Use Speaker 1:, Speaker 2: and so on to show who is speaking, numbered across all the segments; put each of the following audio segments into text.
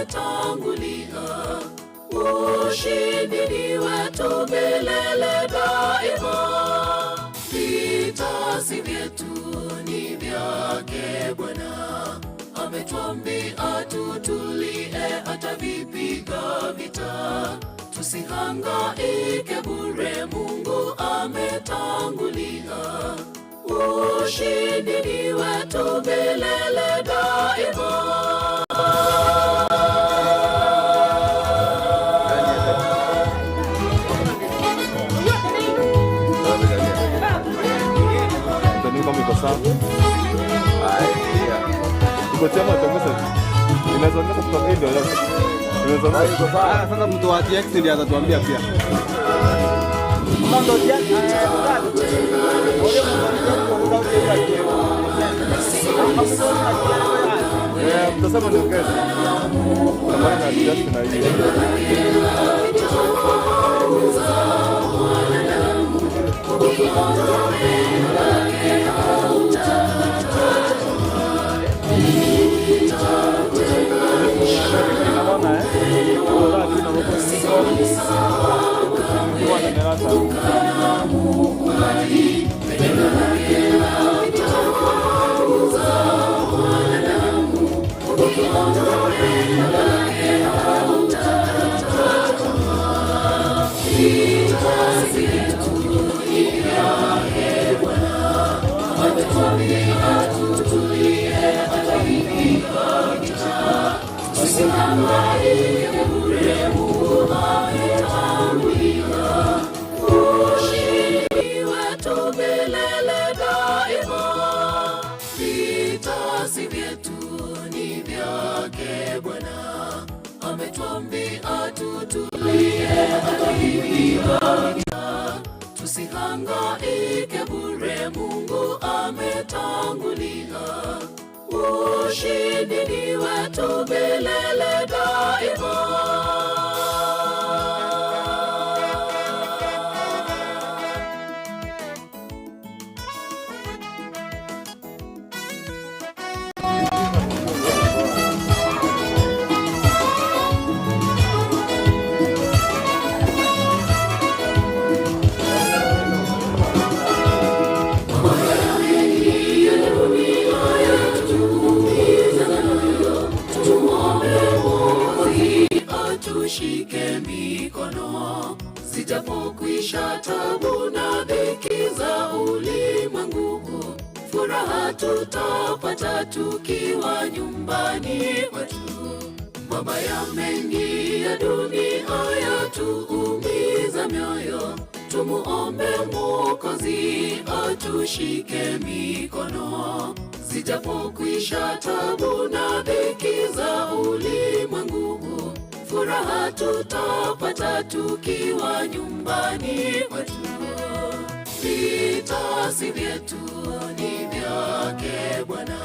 Speaker 1: ametangulia. Ushindi ni wetu milele daima. Vita si vyetu, ni vyake Bwana. Ametuambia tutulie, atavipiga vita. Tusihangaike bure, Mungu ametangulia. Ushindi ni wetu milele daima.
Speaker 2: Ndio kama iko sawa. Iko chema itaongeza. Inaweza ongeza kutoka hii ndio yote. Inaweza ongeza.
Speaker 3: Ah, sasa mtu wa TX ndiye atatuambia pia.
Speaker 2: Eh, mtasema niongeze. Kwa maana adjust na hiyo.
Speaker 1: Ushindi wetu milele daima. Vita si vyetu, ni vyake Bwana. Ametuambia tutulie, atavipiga vita. Tusihangaike bure, Mungu ametangulia. Ushindi ni wetu milele daima. Atushike mikono, zijapokwisha tabu na dhiki za ulimwengu huu, furaha tutapata tukiwa nyumbani kwetu. Mabaya mengi ya dunia yatuumiza mioyo, tumuombe Mwokozi atushike mikono, zijapokwisha tabu na dhiki za ulimwengu huu, furaha tutapata tukiwa nyumbani kwetu. Vita si vyetu, ni vyake Bwana.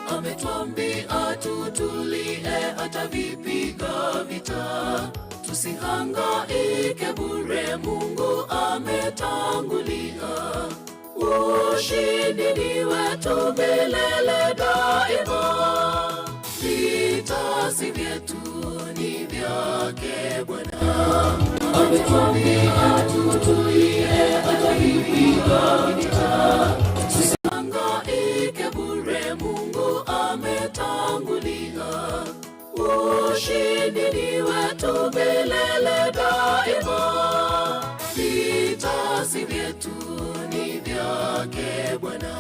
Speaker 1: Ametuambia tutulie, atavipiga vita. Tusihangaike bure, Mungu ametangulia. Ushindi ni wetu milele daima. Vita si vyetu, ni vyake Bwana. Ametuambia tutulie, atavipiga vita. Tusihangaike bure, Mungu ametangulia. Ushindi ni wetu milele daima. Vita si vyetu, ni vyake Bwana.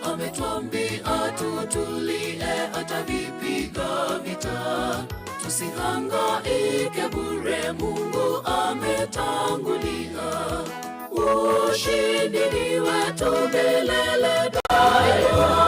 Speaker 1: Ametuambia tutulie, atavipiga vita. Tusihangaike bure, Mungu ametangulia. Ushindi ni wetu milele daima.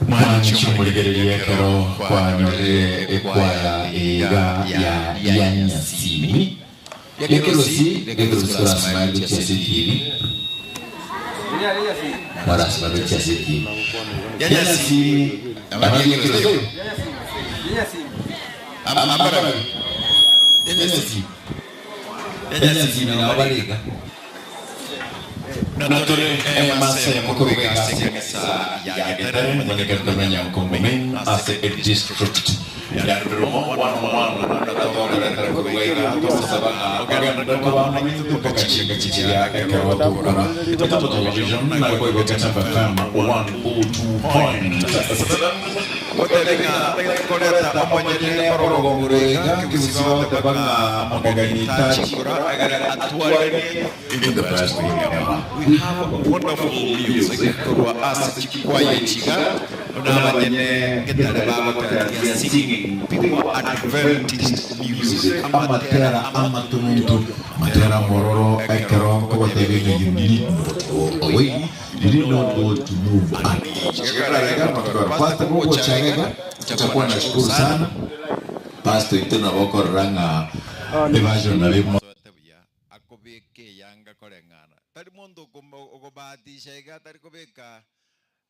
Speaker 4: Mwananchi omorigereria ekero kwanyorire ekwaya iga ya yanyasimi gekerosi gekerosi korasima gochia ase etivi mwarasima gochia ase etivi yanyasimi abana gekerosi. Amarabi enyasi enyasimi nabo bare iga. Na tore emasa eyemo korwa iga ase ekanisa ya Getare, monyekani korwa Nyankongo Main ase edistrict ya Ndurumo. One on one buna togoretera korwa iga, togosaba ng'a ogenderere koba amo naintwe mpaka chingaki chiria ekero togokora Getembe Television naboigo Getembe FM 102.7.
Speaker 5: Gotebe ng'a koreta omonyene orogongo iga kegusii bagoteba ng'a omogeni tachikora egere atwariganie
Speaker 4: In the best way ever.
Speaker 5: We have wonderful music korwa ase chikwaya echi iga buna abanyene getare bagotera singing pure Adventist music
Speaker 4: Amatera amatununtu, amatera amororo ekero nkogotebia ng'a you need not go away. Did not go to move an inch. Pastor gogocha iga nitakuwa nashukuru sana. Pastor oito nabo okorora ng'a eversion nabo emo.
Speaker 5: Soete buya akobeka eyanga koreng'ana tari monto okobahatisha iga tari kobeka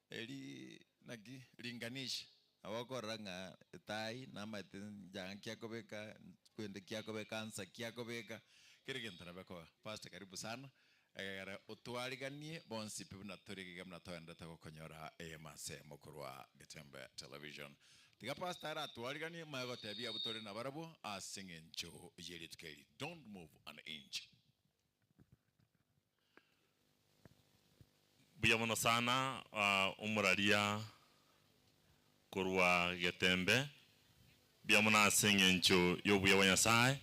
Speaker 5: eri naki ringanisha nabo okorora ng'a etai namaete njanga ki akobeka kwende ki akobeka ansa ki akobeka kera egento nabo ekoba. Pastor karibu sana Egere otwariganie bonsi pi buna tore iga buna togenderete gokonyora eyemo ase eyemo korwa Getembe Television. Tiga Pastor aratwariganie manye gotebia abwo tore nabarabwo ase eng'encho ye rituko eri. Don't move an inch.
Speaker 6: Mbuya mono sana omoraria korwa Getembe, mbuya mono ase eng'encho y'obuya bwa Nyasae,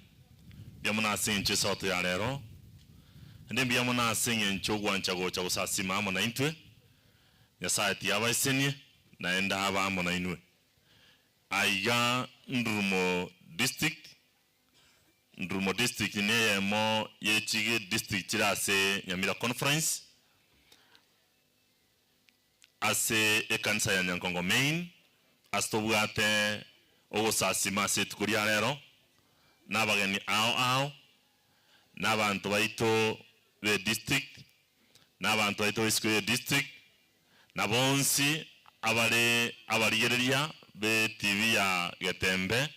Speaker 6: mbuya mono ase eng'encho y'esabato ya rero, naende mbuya mono ase eng'encho ogwancha gocha gosasima amo naintwe. Nyasae tiabaesenie, naende abe amo nainwe. Aiga Ndurumo District, Ndurumo District neyemo ye chige district chire ase Nyamira Conference, Ase ekanisa ya Nyankongo Main, ase tobwate ogosasima ase rituko ria rero, na abageni ao ao, na abanto baito be district, na abanto baito b'isiko ye district, na bonsi abare abarigereria be TV ya Getembe,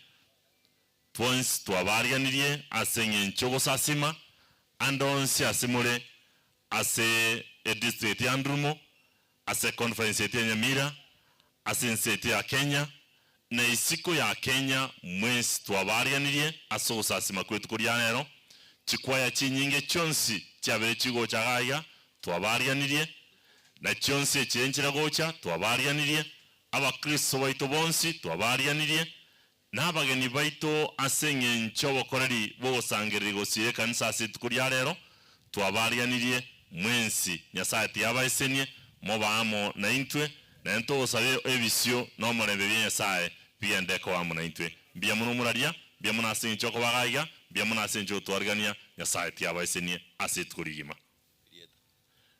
Speaker 6: twensi twabariganirie ase eng'encho y'ogosasima, ande onsi ase more Ase edistrict ya Ndurumo, ase econference yaito ya Nyamira, ase ense yaito ya Kenya, na isiko ya Kenya mwensi twabariganirie ase ogosasima kwetuko ria rero, chikwaya chinyinge chionsi chiabeire chigocha iga iga twabariganirie, na chionsi echire nchire gocha twabariganirie, abakristo baito bonsi twabariganirie, Na abageni baito ase engencho y'obokoreri bw'ogosangereria gosiira ekanisa ase rituko ria rero, twabariganirie mwensi. Nyasae tiabaesenie, mobe amo naintwe, naende togosabe ebisio na omorembe bia Nyasae bigende koba amo naintwe. Mbuya mono omoraria, mbuya mono ase engencho y'okoba iga, mbuya mono ase engencho y'gotwarigania. Nyasae tiabaesenie ase rituko rigima.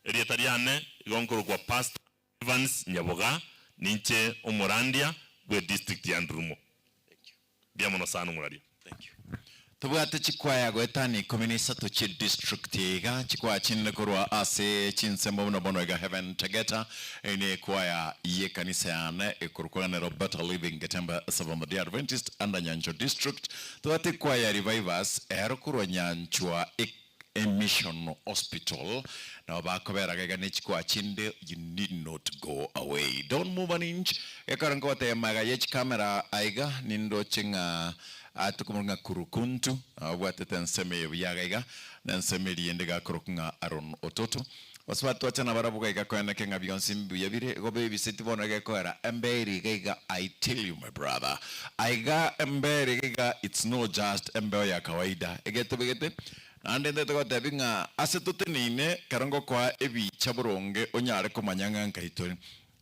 Speaker 6: Erieta riane igo nkorokwa Pastor. Evans Nyaboga, Ninche omorandia bwe district ya Ndurumo. Mbuya mono sana omoraria.
Speaker 5: Thank you. Tobwate chikwaya goetania ikomi na isato chie district iga, chikwaya chinene korwa ase chinsemo buna bono iga Heaven Tegeta, eye ne ekwaya y'ekanisa yane ekorokwa ng'a nero Better Living Getembe Seventh Day Adventist under Nyanchwa District. Tobwate ekwaya ya Revivers ero korwa Nyanchwa Mission Hospital nabo bakobera iga ne chikwaya chinde you need not go away don't move an inch gekogera nkogotebia magega ye chikamera aiga nindoche ng'a tokomorwa ng'a Kurukuntu obwatete ensemo eye buya iga iga na ensemo eria ende gakorokwa ng'a Aaron Ototo gose batwacha nabarabwo iga iga koeneke ng'a bionsi mbuya bire igo bebiseti bono gekoera embere iga iga I tell you my brother aiga embere iga iga it's no just embeo ya kawaida egetobegete Naende ntete gotebi ng'a ase toteneine ekero ngokoa ebicha boronge onyare komanya ng'a nkai tore.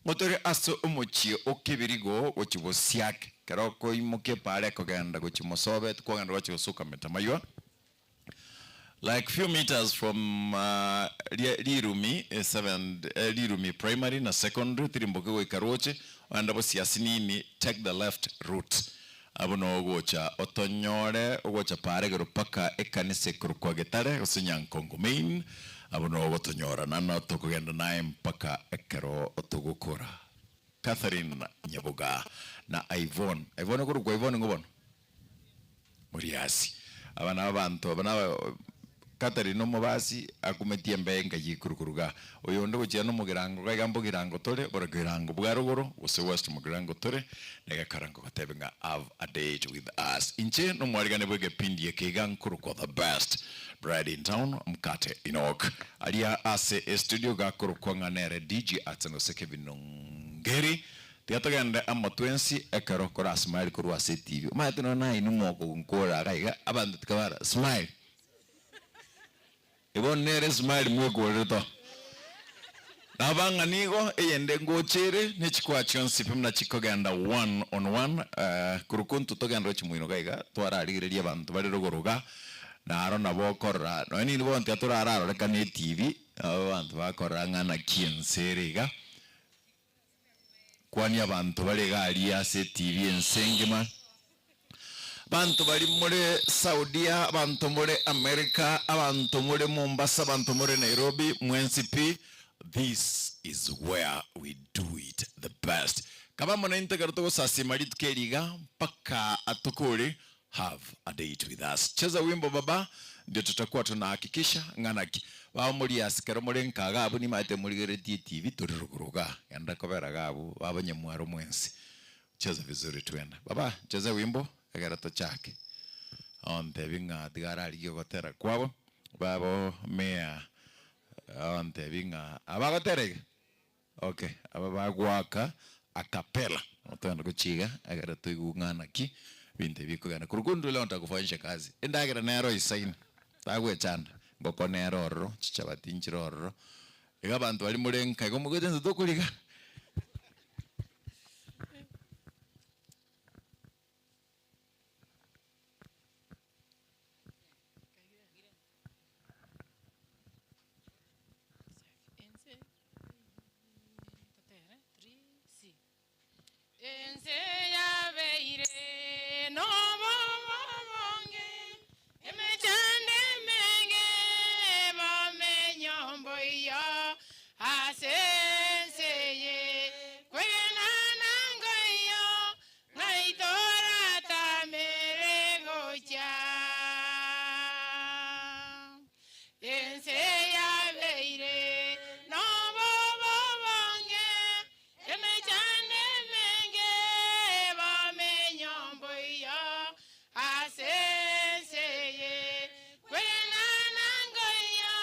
Speaker 5: Ngotore ase omochie o kebirigo gochia bosiake, ekero okoimokia epaara ekogenda gochia mosobe tikwagenda gochia gosuka metamaywa. Like few meters from Rirumi seven Rirumi primary na secondary tirimboke goika roche ogende bosiasinini take the left route. Abwo nogocha otonyore ogocha paara igoro mpaka ekanisa ekorokwa Getare gose Nyankongo Main, abwo nogotonyora nano tokogenda naye mpaka ekero togokora. Catherine Nyaboga na Yvonne. Yvonne okorokwa Yvonne ng'o bono? Muriasi. Aba nabaanto aba naba Catherine omobasi akumetie embe enka y'ikurukuruga iga. Oyonde gochia nomogirango iga iga mbogirango tore, borogirango bwa rogoro gose west mogirango tore, negekarango gotebe ng'a have a date with us. Inche nomwarigani bw'egepindi eke iga nkorokwa the best bride in town Mkate Enock. Aria ase estudio gakorokwa ng'a nere DJ Atson gose Kevin Ongeri. Tiga togende amo twensi ekero kora smile korwa ase etibi. Omanyete nonya nainwe mogonkora iga iga abanto tikabara smile. Igo nere smile mwekorere to. Naba ng'a nigo eyende ngocha ere ne chikwaa chionsi pi buna chikogenda one on one korwa konto togende gochia moino iga iga twararigereria abanto bare rogoro iga naro nabo okorora nonya nini bono tiga torararorekane etibi nabo abanto bakorora ng'a naki ense ere iga. Kwania abanto bare iga aria ase etibi ense engima, abanto baria more Saudia, abanto more America, abanto more Mombasa, abanto more Nairobi, mwensi pi, this is where we do it the best. Kaba amo naintwe ekero togosasima rituko eri iga mpaka tokore Have a date with us. Cheza wimbo baba, ndio tutakuwa tunahakikisha ng'a naki. Baba moriasi kero more nka iga abwo nimaete morigereretie etibi tori rogoro igaa. Genda kobera iga abwo baba nyamwaro mwensi. Cheza vizuri twende. Baba cheza wimbo egere tochake. Ontebi ng'a tiga ararigie ogotera kwabo. Babo mea ontebi ng'a abagotera iga? Okay, aba bagoaka acapella togende gochia iga ekero toigwe ng'a naki ebinto ebi bikogenda. Korwa korwa leo nitakufanyisha kazi, endagera nero isaine, tagwechanda, engoko nere ororo, chichabati nchire ororo, iga abanto baria more nka igo mogocha intwe tokoria iga.
Speaker 7: Ense yabeire nobomo obonge, emechando emenge, bomenyo mboiyo ase ense eye. Kwegena nangoiyo, ng'ai toratamere gochia. Ense yabeire nobobo obonge, emechando emenge, bomenyo mboiyo ase ense eye. Kwenana nkoiyo,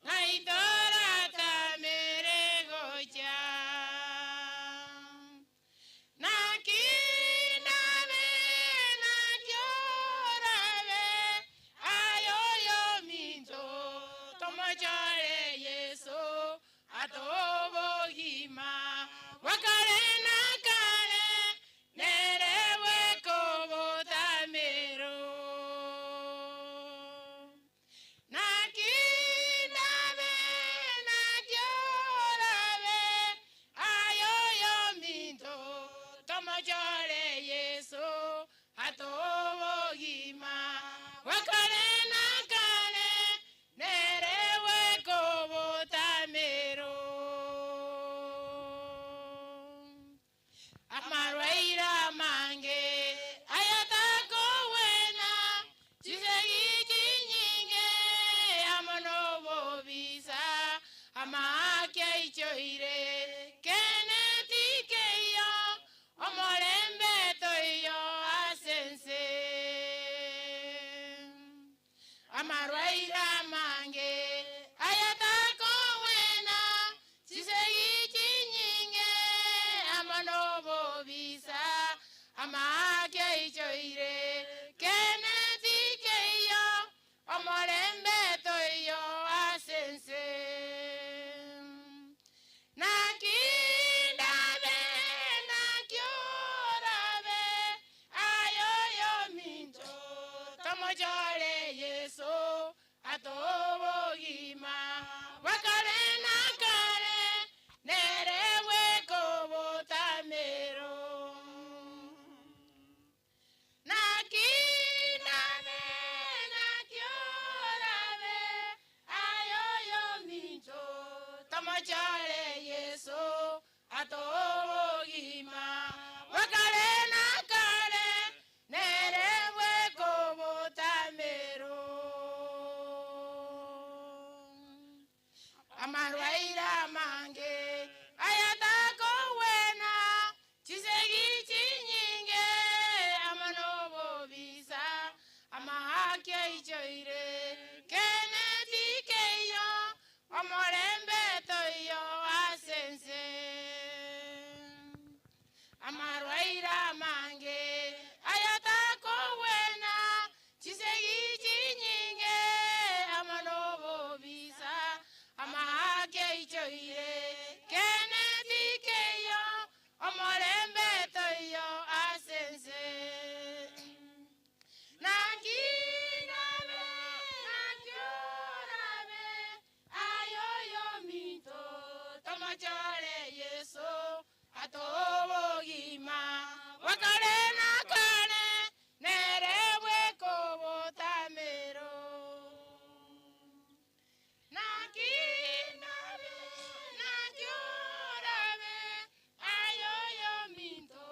Speaker 7: ng'ai toratamere gochia. Naki nabe, naki orabe, aye oyominto, tomochore Yeso atoe obogima bwa kare na kare, nere bweka obotamero. Naki ndabe, naki orabe, aye oyominto, tomochore Yeso atoe obogima bwa kare na kare, nere bweka obotamero. Amarwaire amange ayatakogwena, chisegi chinyinge amo nobobisa, amaaki aichoire, kene tikeiyo, omorembe toiyo ase ense. Amarwaire amange ayatakogwena, chisegi chinyinge amo nobobisa, amaaki aichoire, kene tikeiyo, omorembe toiyo ase ense. Naki ndabe, naki orabe, aye oyominto, tomochore Yeso atoe obogima bwa kare na kare, nere bweka obotamero. Naki ndabe, naki Bwakare na kare, nere bweka obotamero. Naki ndabe, naki orabe, aye oyominto,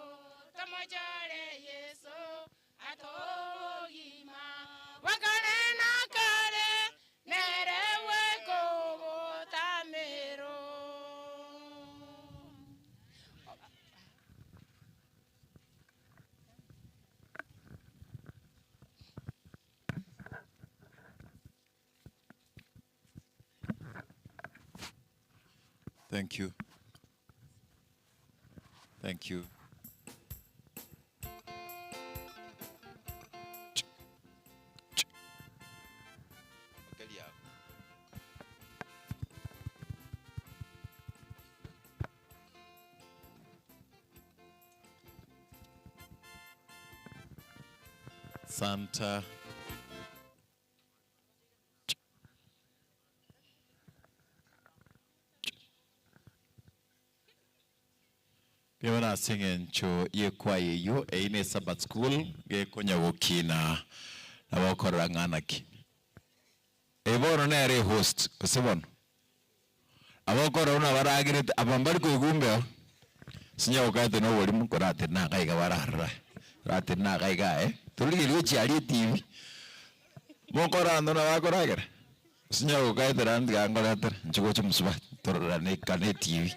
Speaker 7: tomochore Yeso atoe obogima bwa kare na kare, nere bweka obotamero.
Speaker 5: Thank you. Thank you. Santa. Bibona ase eng'encho y'ekwaya eyio, eyio ne Sabbath school gekonya gokina nabo okorora ng'a naki. Eye bono nere ehost gose bono? Aba okorora buna baragerete aba mbari koigwa mbeo, sinyagokaete na oborimo koratenena iga iga bararora, oratenena iga iga aye, torigereria gochia aria etibi, mokore abanto buna bakoragera, sinyagokaete rero tiga nkoretere, inche gocha mosubati tororane kane etibi,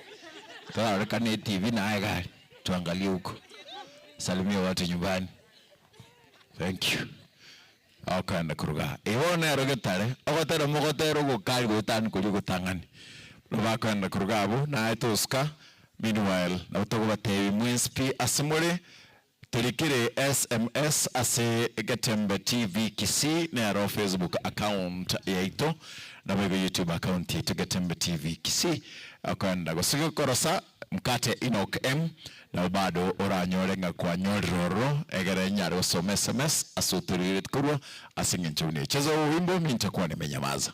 Speaker 5: torarore kane etibi naye iga aria, tuangalie huko, salimia watu nyumbani, thank you. Okoenda koruga aa. Eye bono nero getare, ogotera mogotera ogokari goetania koria ogotang'ani. Buna bakoenda koruga abwo, naye tosuka, meanwhile nabo togobatebia mwensi pi ase more, torikire sms ase Getembe TV Kisii nero Facebook account yaito, naboigo YouTube account yaito Getembe TV Kisii. Okoenda gose gokorosa Mkate Enock M, nabo bado oranyore ng'a kwanyorire ororo, egere nyare gosoma sms ase otorigeretie korwa ase eng'encho buna eye. Cheza owimbo mincha kwane menyamaza.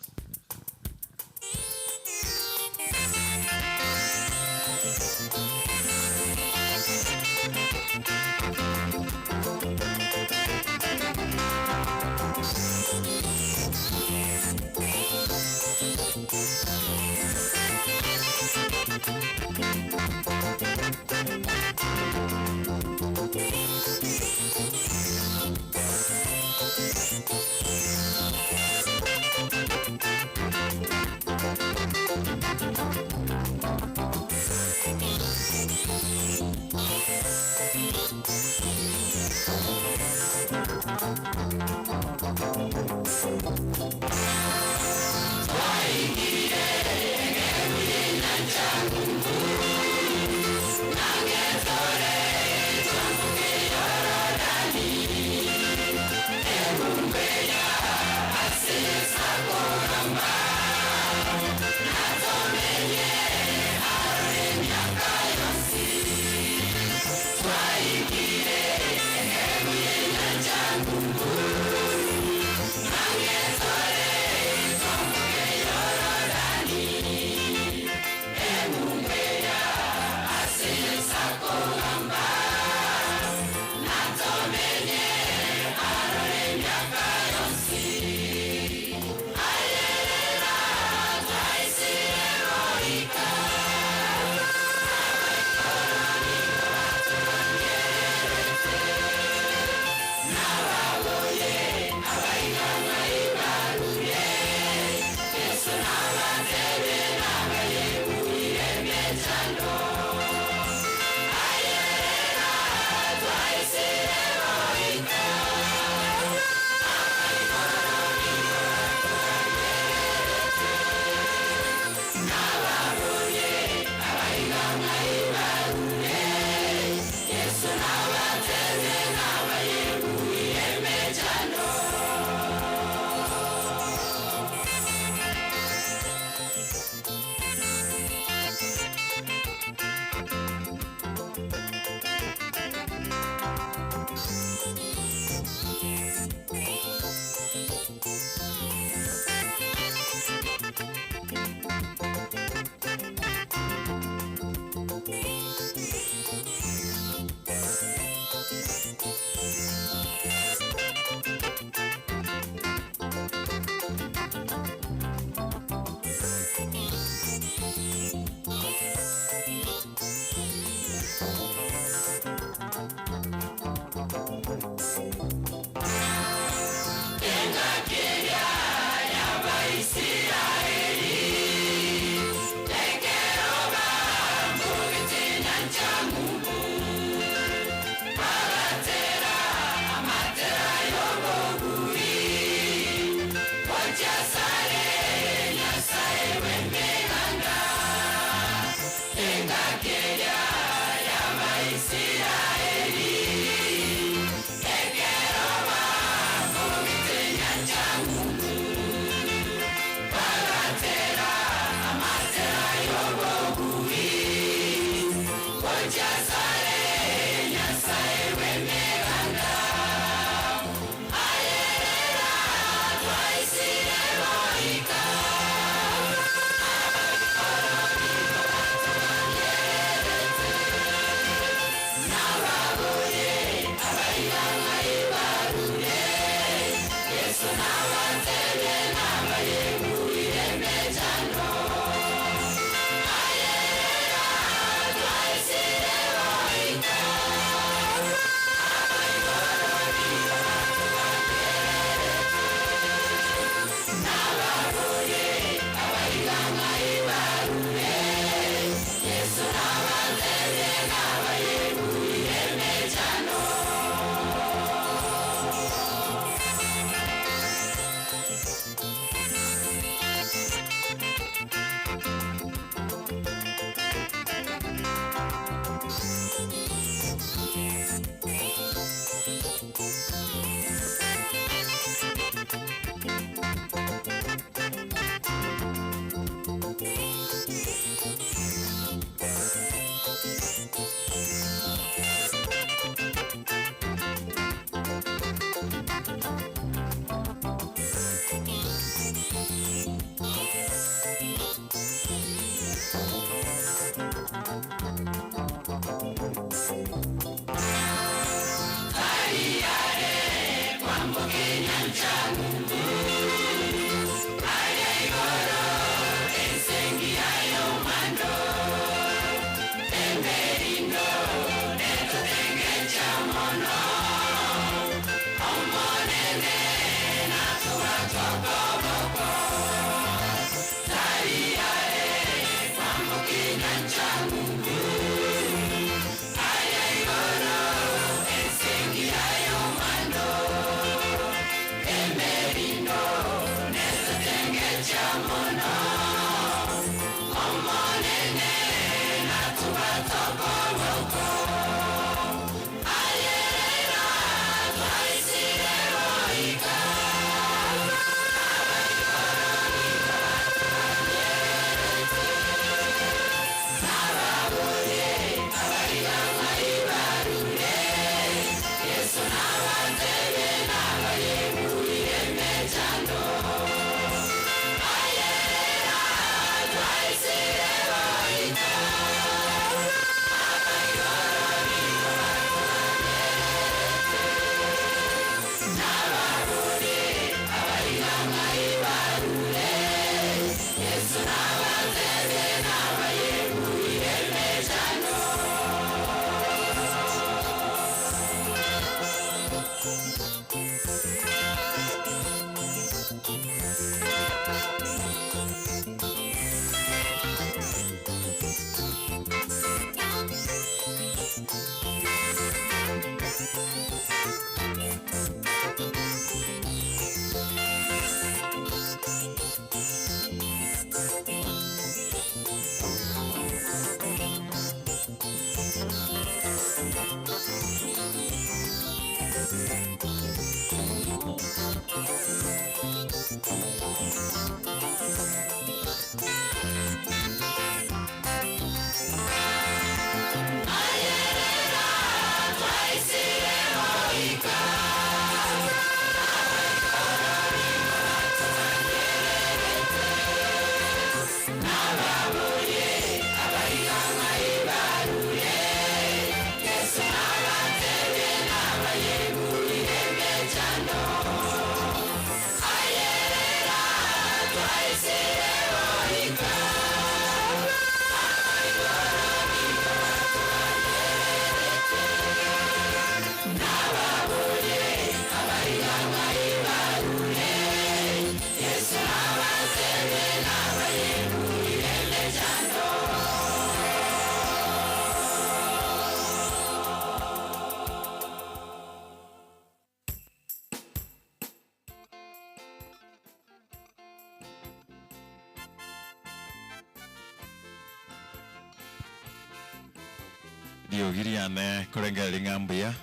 Speaker 5: Eriogi riane korengereria ng'a mbuya.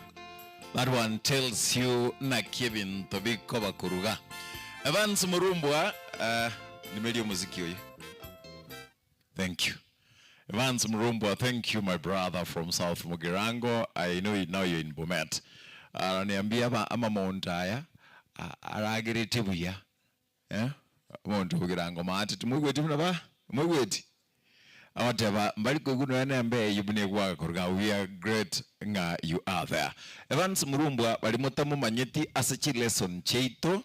Speaker 5: That one tells you naki ebinto bikoba koruga. Evans Murumbwa, eh, nimerie omoziki oyo. Thank you. Evans Murumbwa, thank you my brother from South Mugirango. I know you, now you're in Bomet. Ananiambia ama, amamonto aya a- aragerete buya. Eh? Omonto Mugirango maate timoigweti buna ba moigweti? Agoteba mbari koigwa nonya nembe eyio buna egwaka koruga we are great ng'a you are there. Evans Murumbwa baria motamomanyeti ase chilesson chiaito,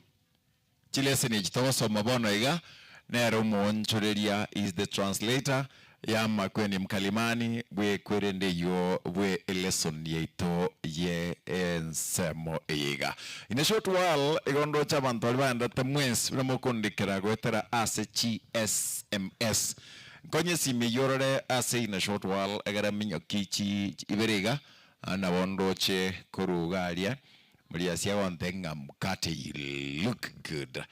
Speaker 5: chilesson echi togosoma bono iga, nere omoonchoreria, he is the translator ya amakwani mkalimani bw'ekwerende eyio bwe elesson yaito ye ensemo eye iga. In a short while igo ndoche abanto baria baendete mwensi buna mokondikera goetera ase chi sms. Nkonye esimi eyio orore ase in a short while egere minyoki chi ibere iga nabo ndoche korwa iga aria moriasia agontebia ng'a mkate you look good.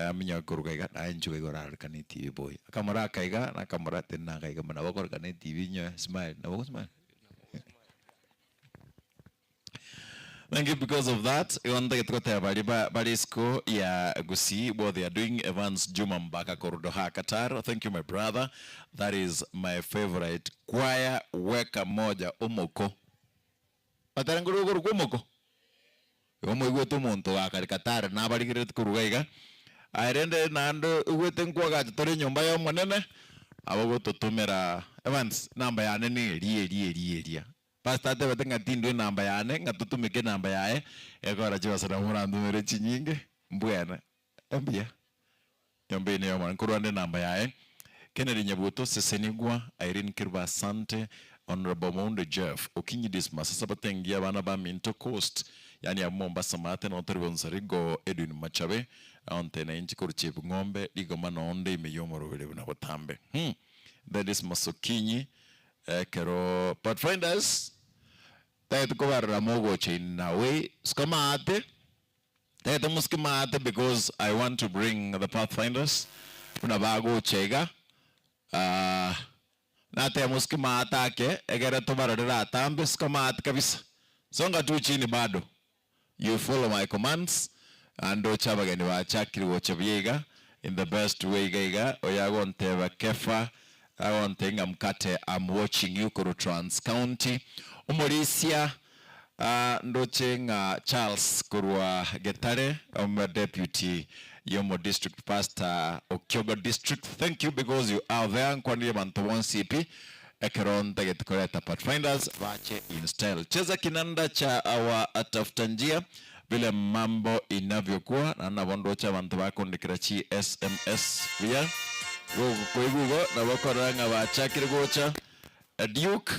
Speaker 5: Aminyoke korwa iga naye inchuo iga orarorekane etibi boy. Akamora aka iga nakamora tari naka iga nabo okororekana etibi inyoe smile nabo ogosmile? Thank you because of that. Igo ntagete goteba baria ba bare isiko ya Gusii what they are doing. Evans Juma Mbaka korwa Doha, Qatar. Thank you my brother. That is my favorite choir. Weka moja omoko. Batara nkori okorokwa omoko? Igo moigwete omonto gakare Qatar nabarigerereti korwa iga iga. Aye rende naende oigwete nkwagacha tore enyomba ya Omonene, abo gototomera Evans namba yane neria eria eria eria. Pastor atebete ng'a tindua enamba yane, ng'a totumeke enamba yaye, ekora chibesa nabo morantumere chinyinge, mbwene, mbuya. Nyomba eye neyomwana, nkorwa nde enamba yaye. Kennedy Nyabuto, Sesenigwa, Irene Kerubo Asante, Honourable Moundo Jeff, Okinyi Dismas, Esabato engiya abana baminto Coast, yaani abwo Mombasa maate noo tori Bonsarigo, Edwin Machabe, onte na inche korwa Chebung'ombe, rigoma noonde ime y'omorobere buna botambe. Hum! Then Dismas Okinyi, Ekero Pathfinders tagete kobarora mogocha in a way, sika maate, tagete mosike maate because I want to bring the Pathfinders buna bagocha iga, nateba mosike maate ake egere tobarorere atambe, sika maate kabisa, songa tu chini bado. You follow my commands, ndoche abageni bachakire gocha buya iga, in the best way iga iga, oyo agonteba Kefa, agontebia ng'a mkate am watching you korwa Trans County, omorisia ndoche ng'a Charles korwa Getare, omo deputy yomo district pastor o Kyoga district, thank you because you are there, nkwanirie abanto bonsi pi. Ekero ntagete koreta Pathfinders bache in style. Cheza kinanda cha our tafuta njia vile mambo inavyokuwa naende nabo ndoche abanto bakondikera chi sms buya. Gokoigwa igo nabo okorora ng'a bachakire gocha. Duke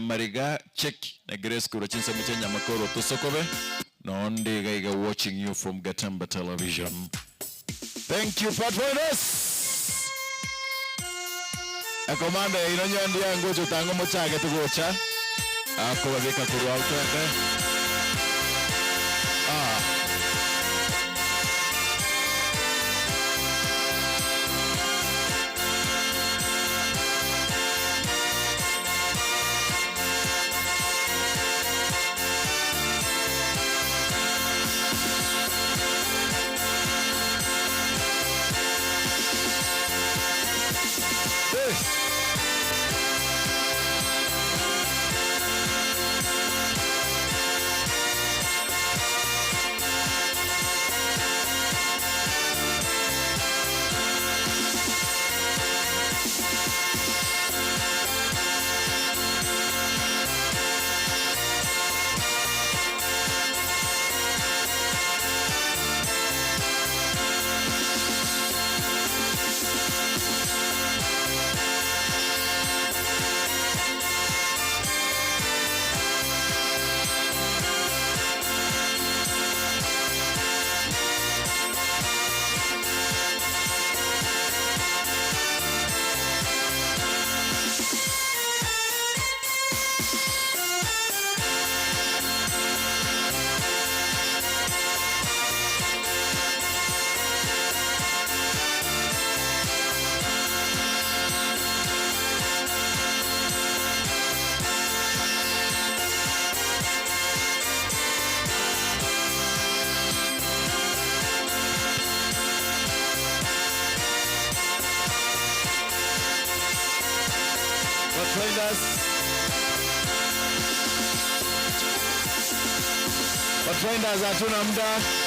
Speaker 5: Mariga Cheki na Grace korwa chinsemo chia Nyamakoro Tosokobe nonde iga iga watching you from Gatemba Television. Thank you Pathfinders. Ekomanda yaino nyondi yangocha otanga mochagete gocha akobabeka korwa ao twende. Ah.
Speaker 8: Pathfinders. Pathfinders hatuna muda.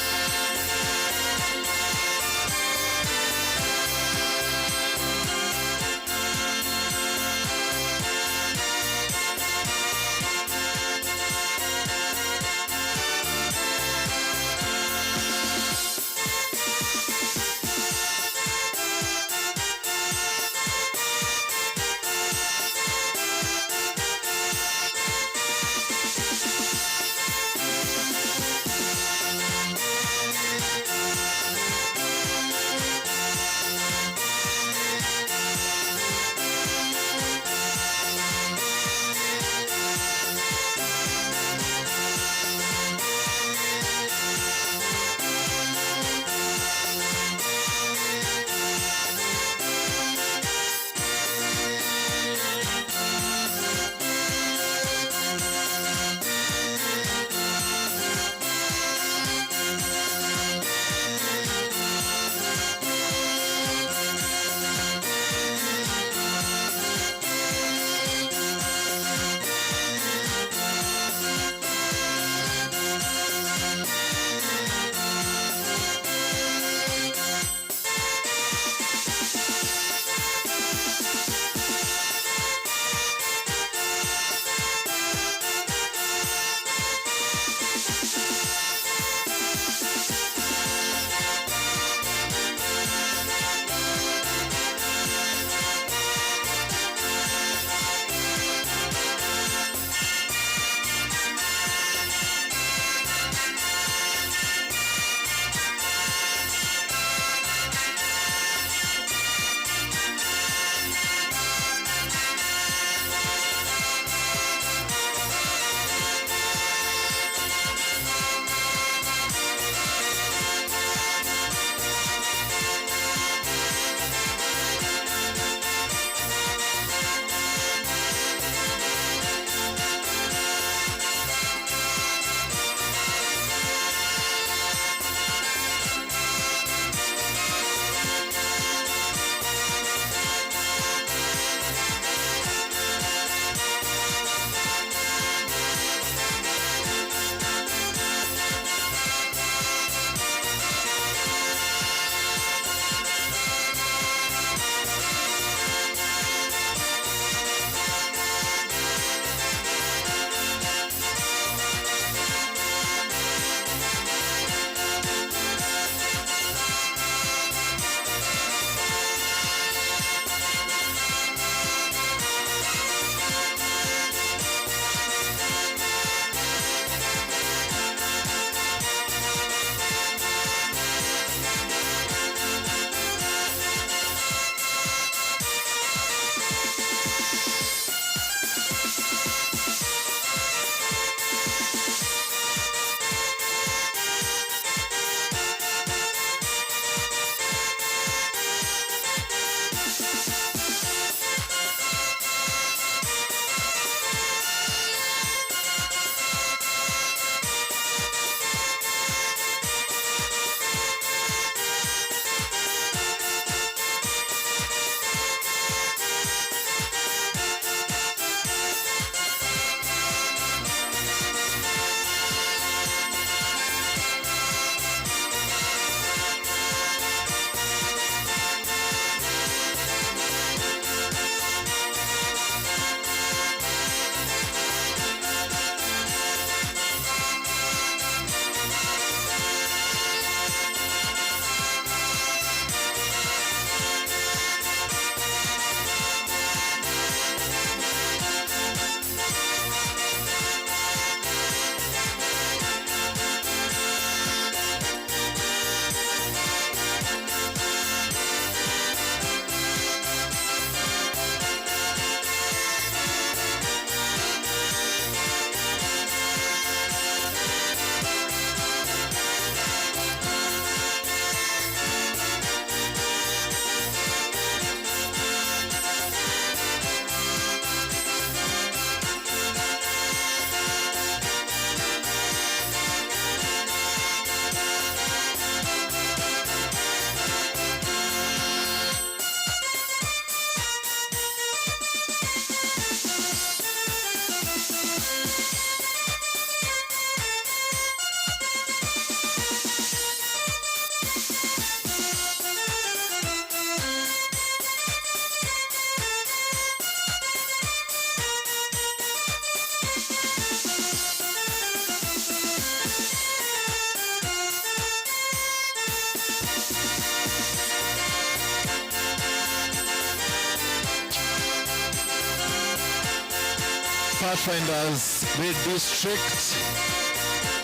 Speaker 8: Pathfinders be district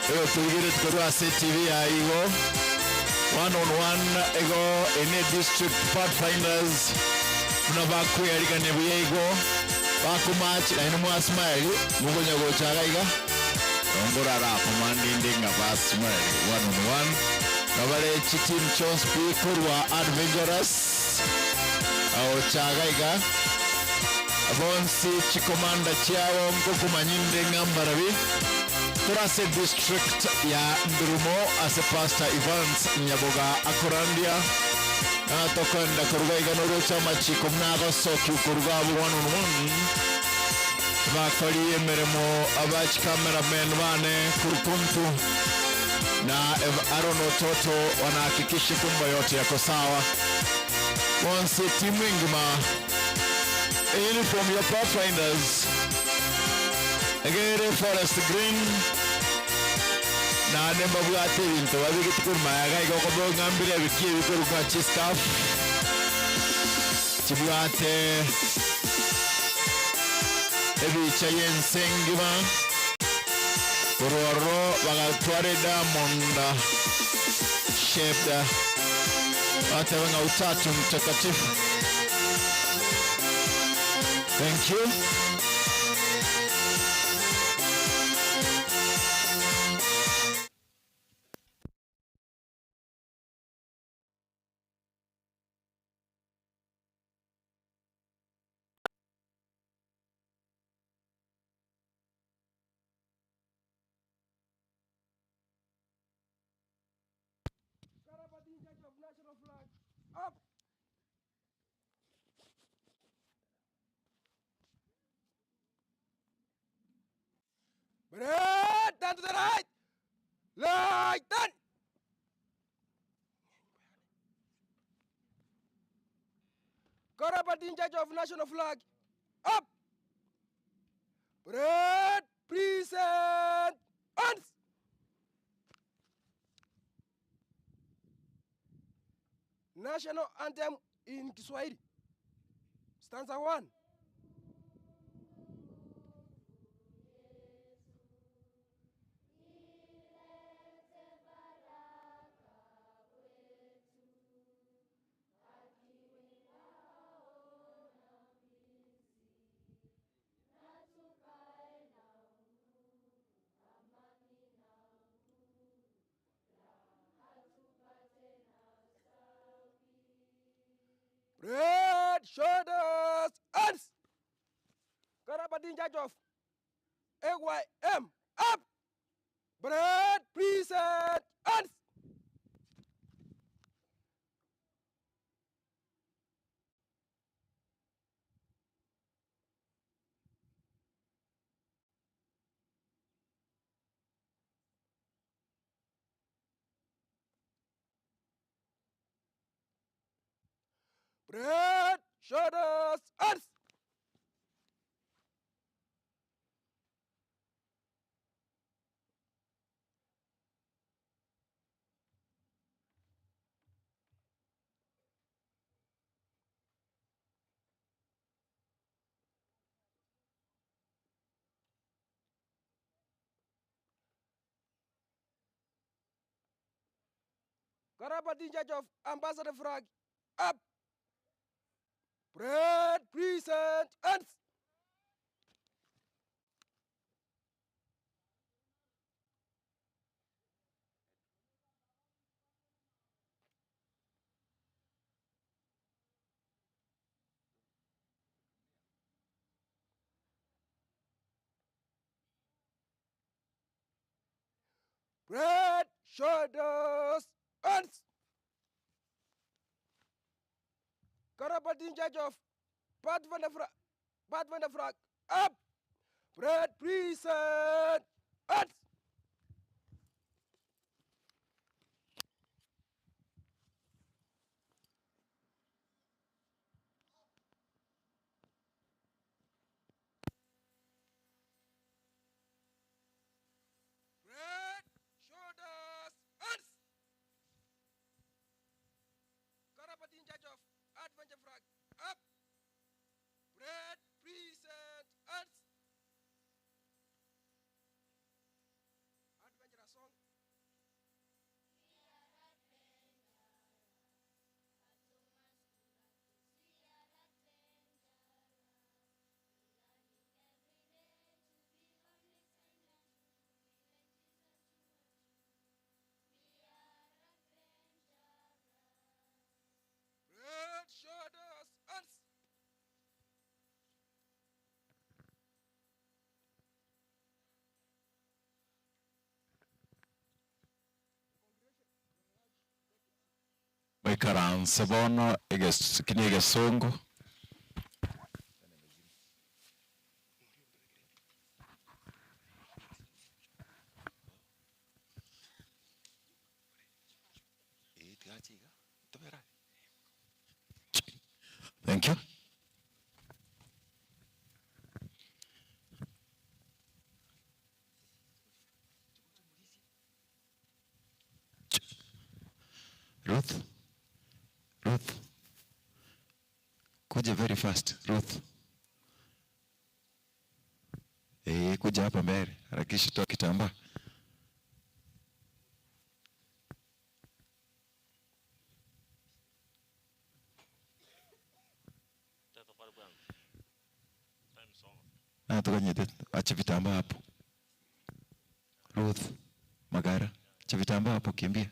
Speaker 8: ego toigereti korwa ase TV ya igo one on one igo ene district Pathfinders buna bakweyarigania buya igo bakomatch naende mwa smile mokonya gocha iga iga nongorara akomandinde ng'a ba smile one on one nabare chiteam chionsi pi korwa Adventurous agocha iga iga bonsi chikomanda chiabo nkokomanyinde ng'a mbarabi tore ase district ya Ndurumo ase Pastor Evans Nyaboga akorandia na tokoenda koruga iga noroche amachiko buna agosokiwa koruga abwo one on one bakori emeremo aba chicameramen bane kurukuntu na Aaron Ototo wanahakikisha kwamba yote yako sawa bonsi timu engima uniform ya Pathfinders egere forest green naende mbabwate ebinto babigete korwa mayaga igo okoba ng'ambire ebiki ebi korwa chistaff chibwate ebicha y'ense engima korwa ororo bagatwara ediamond shaped bateba ng'a utatu mtakatifu. Thank you.
Speaker 9: Bread, down to the right. Right done. Karabati in charge of national flag. Up. Bread, present. Hands. National anthem in Kiswahili. Stanza 1. Red shoulders, hands. Karabati in charge of AYM. Up. Bread, present, hands. Bread, shoulders, hands. Karabati in charge of Ambassador Frag. Up. Bread, present, hands. Bread, shoulders, hands. Karabati in charge of Pathfinder Frag, Pathfinder Frag, up. Bread, present, hands. Bread, shoulders, hands. Karabati in charge of Adventure Frag, up. Bread, present, hands.
Speaker 8: Moikaranse bono eges eki negesongo. Thank you. Ruth, Ruth, kuja very fast, Ruth. Eh, kuja hapa mbele, harakisha, toa kitambaa. Natokanyete, acha vitambaa hapo. Ruth Magara, acha vitambaa hapo, kimbia.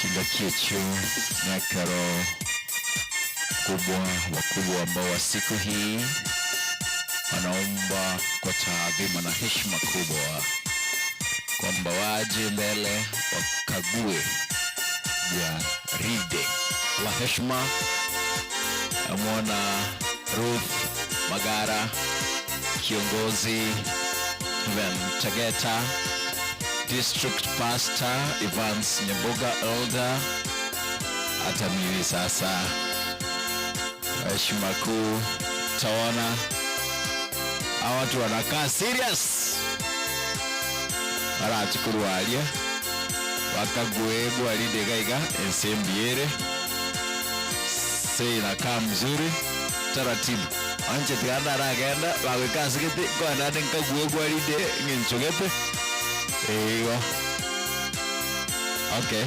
Speaker 8: Chingaki echio nekero kubwa wakubwa ambao wa siku hii wanaomba kwa taadhima na heshima kubwa kwamba waje mbele wakague gwaride la heshima. Namwona Ruth Magara, kiongozi Van Tegeta, District Pastor Evans Nyamboga Elder, hata mimi sasa heshima kuu taona hawa watu wanakaa serious barachikurwaria bakague gwaride gaiga ense mbiere se inakaa mzuri taratibu anche tiganda aragenda bagwika ase gete nkoenda ande nkague gwaride ng'encho gete igo okay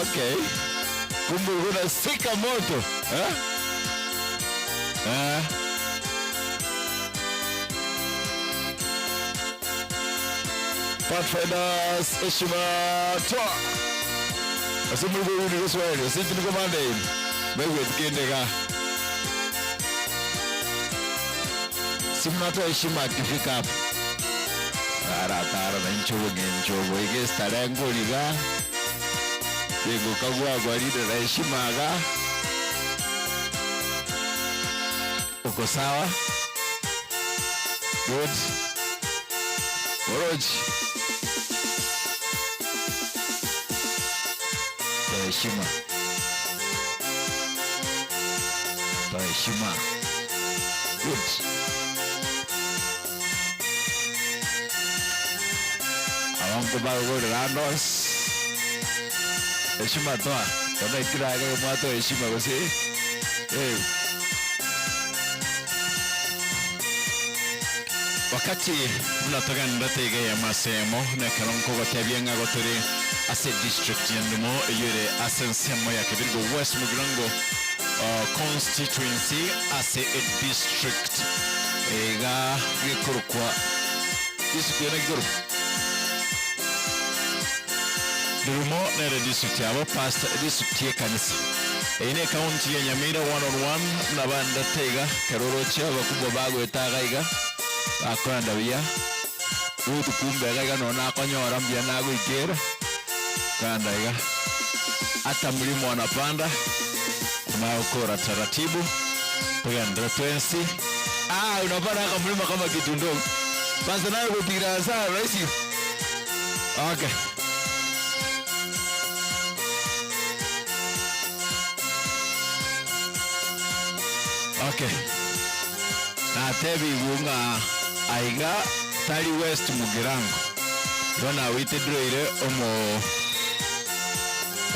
Speaker 8: okay kumbe unasika moto eh? Eh? Pathfinders heshima toa asimuluguru Kiswahili sisi niko Monday wewe tukendeka si mnatoa heshima akifika hapo taratara na nchogo ngenchogo igestare ngoriga gigukagwa gwaride na heshima aga uko sawa good Orochi toa heshima toa heshima good abanto bagogorera andos heshima toa toa ikiraga mwatoa heshima gose eh. Wakati mnatoganira tege ya masemo nekero nkogotebia ng'a gotore ase district ya Ndumo eyere ase ensemo ya Kebirigo West Mugirango constituency ase e district iga gekorokwa district ere gekorokwa Ndurumo nere district yabo pastor district y'ekanisa. Eye ne county ya Nyamira one on one buna bandete iga kero oroche abakubwa bagoeta iga iga bakorenda buya Ruth kumbe iga iga nonya nakonyora mbuya nagoikera korenda iga ata mlima wanapanda unakora taratibu togenderere twensi ah unapanda aka mlima kama kitu ndogo basi naye gotigira sana rahisi okay. Okay. Natebigwe ng'a aiga tari West Mugirango. Igo nawitedroire omo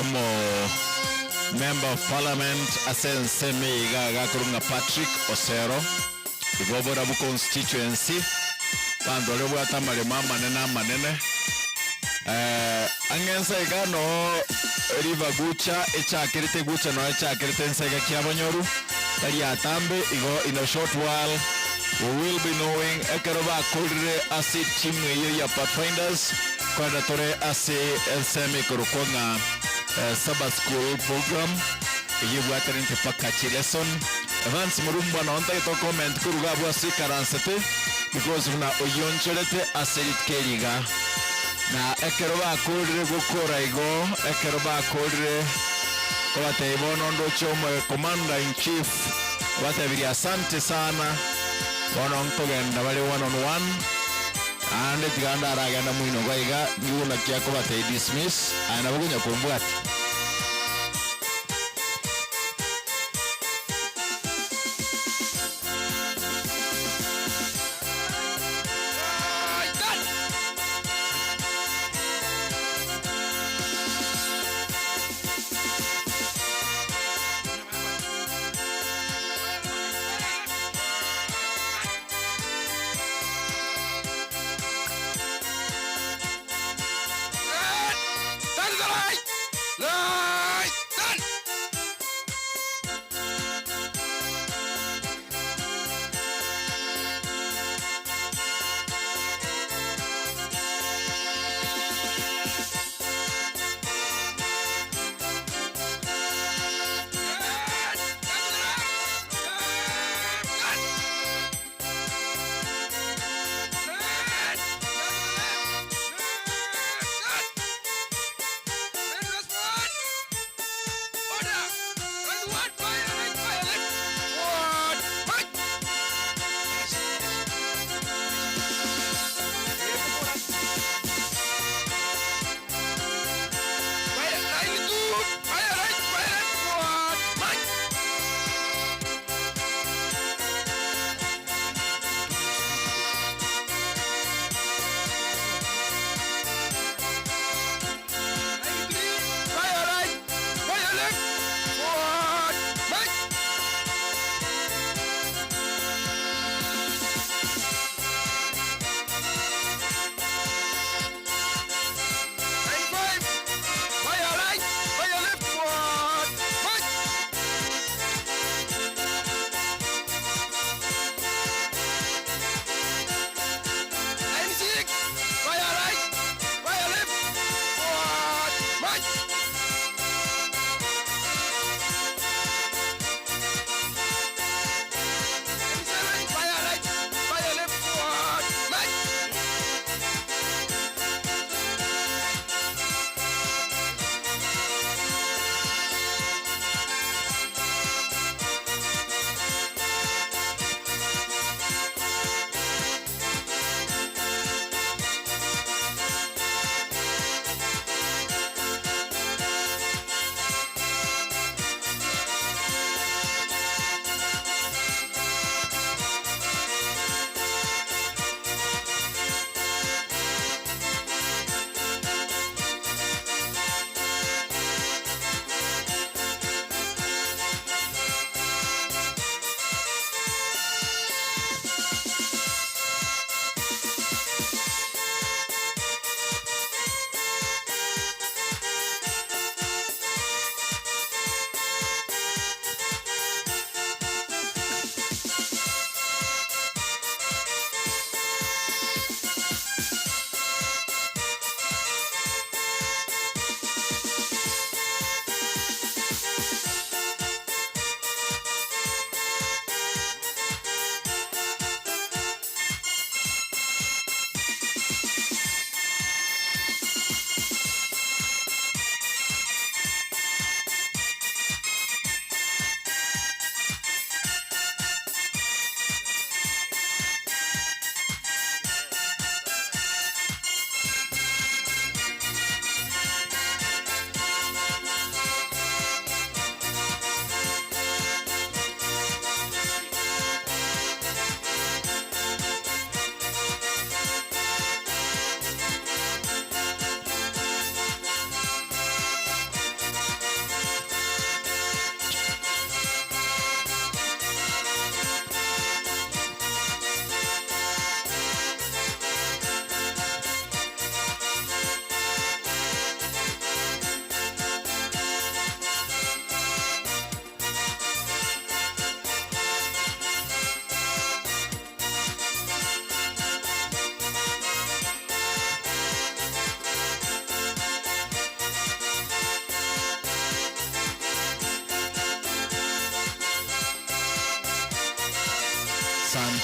Speaker 8: omo Member of Parliament ase ensemo eye iga agakorwa ng'a Patrick Osero. Igo borabu constituency, abanto baria babwate amaremo amanene amanene. Ang'e ense iga noo river Gucha echakerete Gucha noo echakerete ense iga Kiabonyoru, tari atambe igo in a short while we will be knowing ekero bakorire ase etimu eyio ya Pathfinders kogenda tore ase ensemo ekorokwa ng'a Sabbath School program eyio ebwatanete mpaka chilesson. Evans Murumbwa noo ntagete o comment korwa iga abwo ase ikaransete because buna oyionchorete ase rituko eri iga. Na ekero bakorire gokora igo, ekero bakorire kobatebia bono ndoche omoe commander in chief obatebirie asante sana, bono nkogenda bare one on one, naende tiga ndaragenda moino iga iga, nigo naki akobatebia dismiss, aye nabo okonya kombwatia.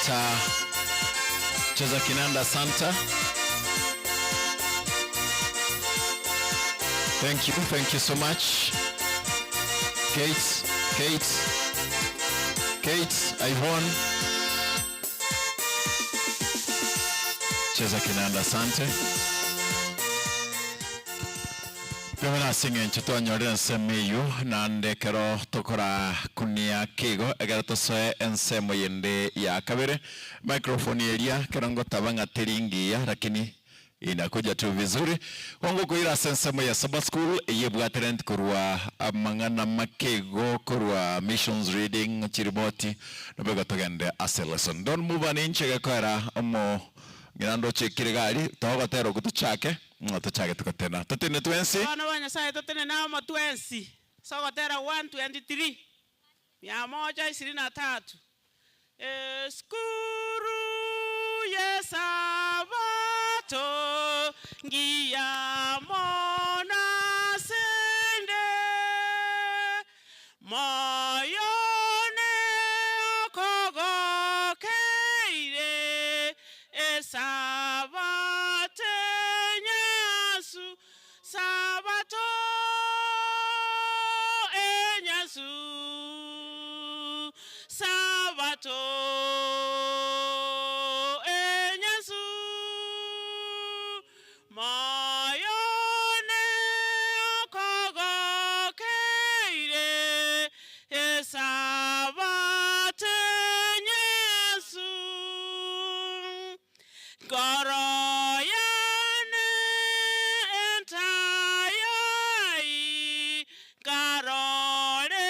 Speaker 5: Santa. Cheza kinanda Santa. Thank you, thank you so much. Kate, Kate, Kate, Yvonne. Cheza kinanda asante. Pemera ase eng'encho twanyorire ensemo eyio, naende ekero tokora kunia keigo, ekero tosoe ensemo yende ya kabere, microphone eria ekero ngotaba ng'a teri ngiya lakini inakuja tu vizuri. Kwango koira ase ensemo ya Sabbath school eyio ebwate rent korwa amang'ana make igo korwa missions reading chiriboti nabo igo togende ase lesson. Don't move an inch egekoera omo ng'ina ndoche ekire gari togotera okwo tochake ng'a tochake togotena. Totene twensi.
Speaker 10: Abana ba Nyasaye totenene amo twensi ase ogotera 123, mia moja ishirini na tatu. Esukuru y'Esabato ngiya mono ase 'nde, Moyo one okogokeire Esabato enyansu, Sabato enyansu, Sabato enyansu, Moyo one okogokeire Esabato enyansu. Nkoro yane entayai, nkarore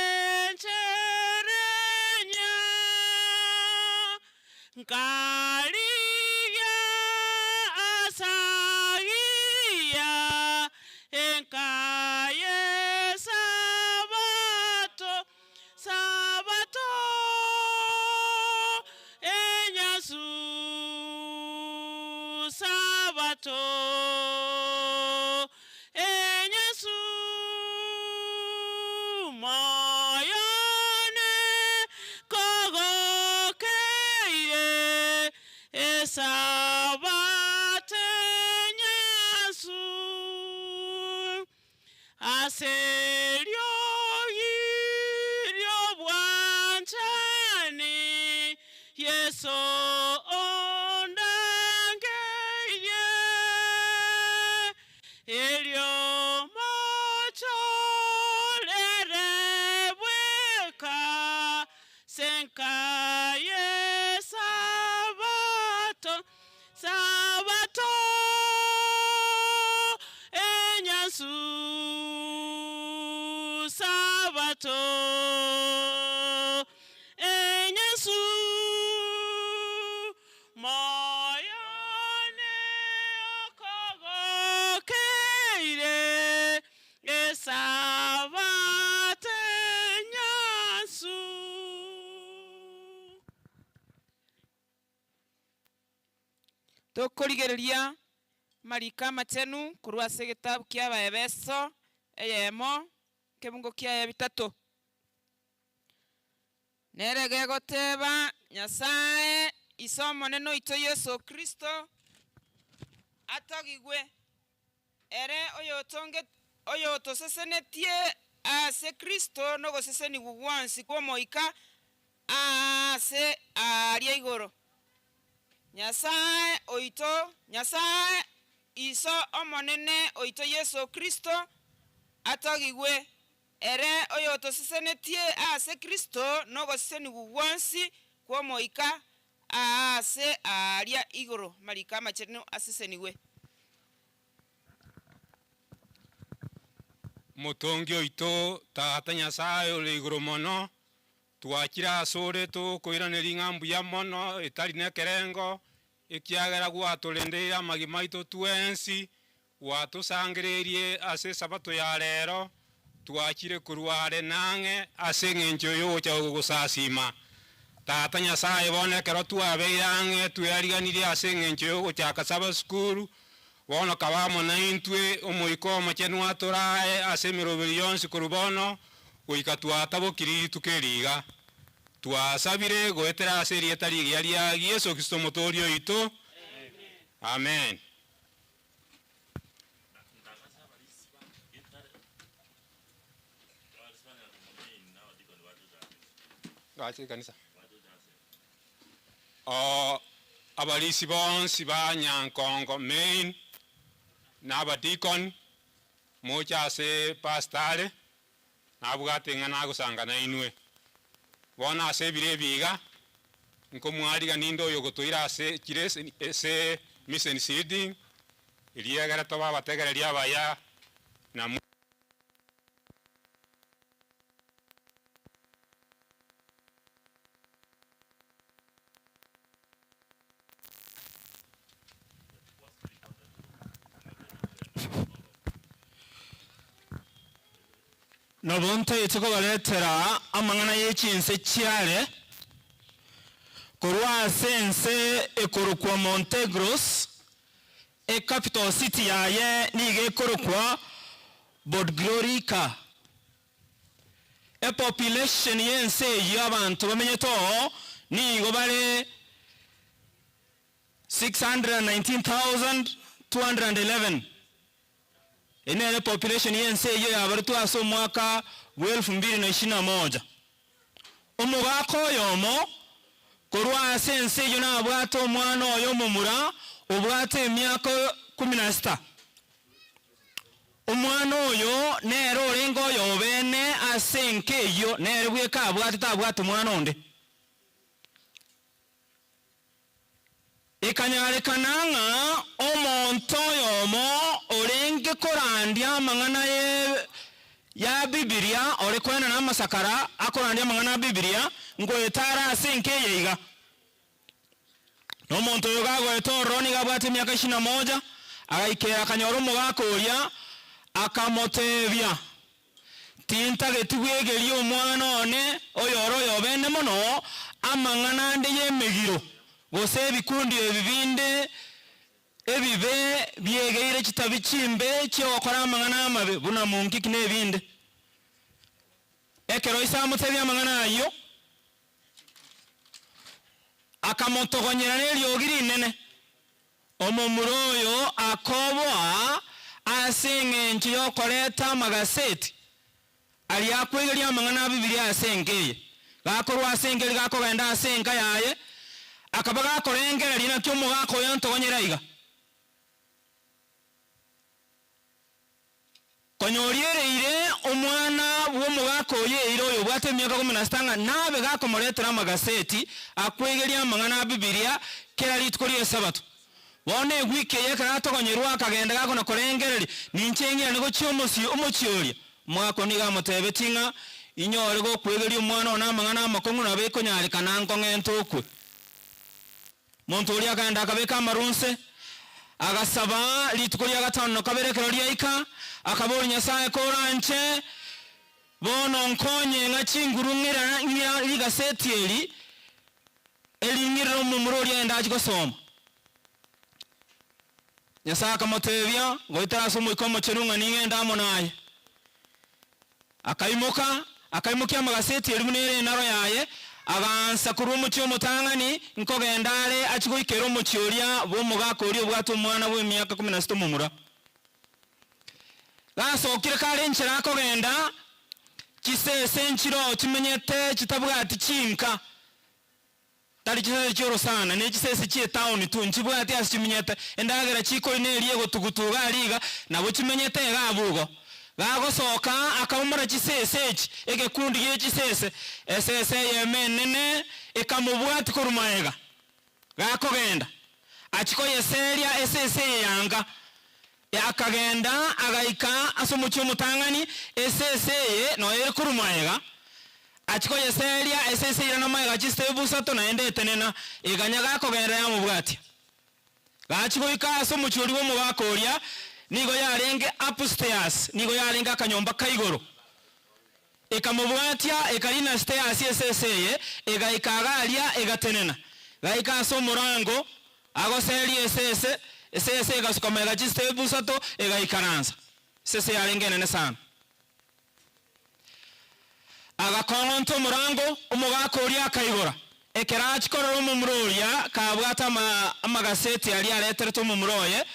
Speaker 10: enchera enyia, nkarigia ase agiya, enka y'Esabato. Sabato enyasu, Sabato enyasu, Moyo one kogokeire, Esabato enyasu. Ase eriogi ri'obwanchani, Yeso ondangeirie, erio mochorere bweka 'senka y'Esabato. Sabato enyansu, Sabato enyansu, Moyo one okogokeire, Esabato enyansu.
Speaker 11: Tokorigereria amariko amachenu korwa ase egetabu ki'Abaefeso eyemo, ekebungo kiaye bitato. Nere gegoteba, Nyasae, Ise Omonene oito Yeso Kristo, atogigwe, ere oyotosesenetie ase Kristo nogosesenigwa gwonsi kw'Omoika aase aaria igoro. Nyasae oito, Nyasae Iso Omonene oito Yeso Kristo, atogigwe, ere oyotosesenetie ase Kristo nogosesenigwa gwonsi kw'Omoika aase aaria igoro. Amariko Amachenu asesenigwe.
Speaker 12: Omotongi oito, Tata Nyasae ore igoro mono, Twachire asore tokoiraneria ng'a mbuya mono etari nekerengo, ekiagera gwatorendeire amagima aito twensi, gwatosangereirie ase Esabato ya rero, twachire korwa are na ang'e ase engencho y'ogocha gogosasima. Tata Nyasae, bono ekero twabeire ang'e tweariganirie ase engencho y'ogochaka Sabbath School, bono kaba amo naintwe, Omoika Omochenu atorae ase emeroberio yonsi korwa bono goika twatabokirie rituko eri iga. Twasabire goetera ase erieta rigiya ria Yeso Kristo Omotooria oito. Amen. Ngache ekanisa. Oo, abarisi bonsi ba Nyankongo Main na abadikoni, moche ase pastor are, nabwate ng'a nagosanga nainwe. Bono ase ebiro ebi iga, nkomwariga ninde oyogotoira ase chire ase mission seeding, eriegere tobe abategereri abaya na.
Speaker 13: Nabo ntaete kobaretera amang'ana ye chinse chiare korwa ase ense ekorokwa Montegros, ecapital city yaye nigo ekorokwa Podgorica. Epopulation y'ense eyio abanto bamenyete oo nigo bare 619,211. Eye nere population y'ense eyio yabaretwe ase omwaka bwa elfu mbili na ishirini na moja. Omogaka oyomo korwa ase ense eyio nabwate omwana oye omomura obwate emiaka kumi na sita. Omwana oyo nere orenge oyobene ase enka eyio, nere bweka abwate tabwate mwana onde. Ekanyarekana ng'a omonto oyomo orenge korandia amang'ana ya Bibilia, ore koenana amasakara akorandia amang'ana a Bibilia, ngoeta are ase enka eye iga. Na omonto oyo gagoeta ororo nigo abwate emiaka ishirini na moja, agaikera akanyora omogaka oria, akamoteebia, Tintageti bwegeria omwana one oyore oyobene mono amang'ana ande y'emegiro, gose ebikundi ebi binde ebibe biegeire chitabi chimbe chi'ogokora amang'ana amabe, buna monkiki na ebinde. Ekero ise amotebia amang'ana ayio, Akamotogonyera neriogi rinene. Omomura oyo akoboa ase engencho y'okoreta amagaseti aria akweigeria amang'ana a Bibilia ase enka eye. Gakorwa ase enka eria gakogenda ase enka yaye, akaba gakorengereria naki omogaka oyo antogonyera iga. Konya oriereire omwana bw'omogaka oyo eira oyobwate emiaka kumi na sita ng'a nabe gakomoretera amagaseti akweigeria amang'ana a Bibilia kera rituko ri'Esabato. Bono egwiki eye ekero atogonyerwa akagenda gakona korengereria, Ninche ing'irane gochia omosie omochie oria. Omogaka oo nigo amotebetie ng'a, Inyore gokwegeria omwana one amang'ana amakong'u nabo ekonyarekana nkong'ente okwe. Omonto oria akagenda akabeka amaru inse, agasaba rituko ria gatano na kabere ekero riaika, akaboria Nyasae, Koranche, bono nkonye ng'a chinguru ng'ira ng'ira rigaseti eri, ering'irire omomura oria aende achie gosoma. Nyasae akamotebia, Goetera ase Omoika Omochenu ng'a ning'ende amo naye. Akaimoka, akaimokia amagaseti eria buna ere enaro yaye, agaansa korwa omochie omotang'ani, nkogenda are achie goikera omochie oria bw'omogaka oria obwate omwana bw'emiaka kumi na sita omomura. Gasokire kare enchera akogenda, chisese nchiroo chimenyete chitabwati chinka. Tari chisese chi'orosana, ne chisese chi'etaoni tu, nchibwati ase chimenyete. Endagera chikori neria egotugutu iga aria iga, nabo chimenyete iga abwo igo. Gagosoka akaumora chisese echi, egekundi gie chisese, esese eyemo enene ekamobwatia korwa magega, gakogenda, achia koyeseria esese eye yanga. Akagenda agaika ase omochie omotang'ani, esese eye noyo ere korwa magega, achia koyeseria esese eira namagega chistepu isato naende etenena, eganya gakogenda yamobwatia. Gachia goika ase omochie oria bw'omogaka oria, nigo yarenge upstairs, nigo yarenge akanyomba ka igoro. Ekamobwatia, ekarina stairs esese eye, egaika iga aria, egatenena. Gaika ase omorango, agoseria esese, esese egasuka magega chistepu isato, egaikaransa. Esese yarenge enene sana. Agakong'onta omorango, omogaka oria akaigora. Ekero achia korora omomura oria kabwate amagaseti aria areterete omomura oye,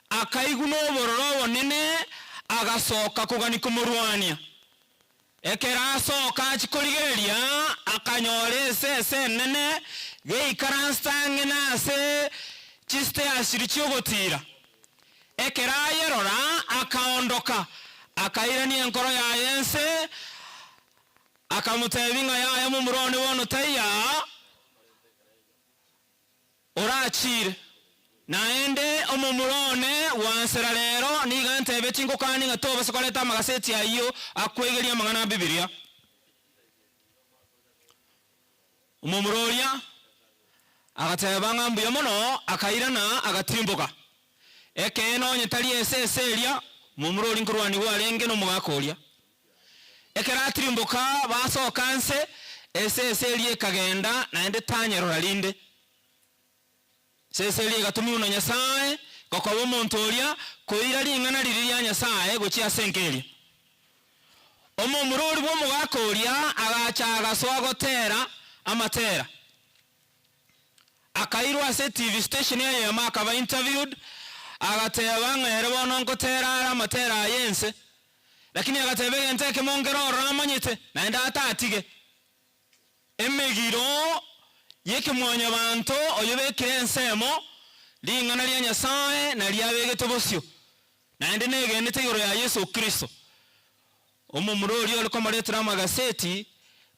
Speaker 13: akaigwa nobororo obonene, agasoka kogania komorwania. Ekero asoka achia korigereria, akanyora esese enene geikaransete ang'e nase chistairs chiria chi'ogotiira. Ekero ayerora, akaondoka, akairania enkoro yaye inse, akamotebia ng'a yaya momura one bono taiyo aa, Orachiire. Naende omomura one gwansera rero nigo antebetie ngokanie ng'a tobasa koreta amagaseti ayio akwegeria amang'ana a Bibilia. Omomura oria agateba ng'a mbuya mono, akairana agatirimboka. Ekeene onye tari esese eria, omomura oria nkorwanigwa arenge nomogaka oria. Ekero atirimboka basoka nse, esese eria ekagenda, naende tanyerora rinde. Esese eria egatomiwa na Nyasae gokoba omonto oria koira ring'ana riria ria Nyasae gochia ase enka eria. Omomura oria bw'omogaka oria agacha agasoa gotera amatera. Akairwa ase TV station eyemo akaba interviewed, agateba ng'a ere bono nkotera are amatera aye ense. Lakini agateba egento ekemo nkere ororo amanyete, naende atatige. Emegiro y'ekemwanyabanto oyobekire ensemo, ring'ana ria Nyasae nario abegete bosio, naende negenete igoro ya Yeso Kristo. Omomura oria ore komoretera amagaseti,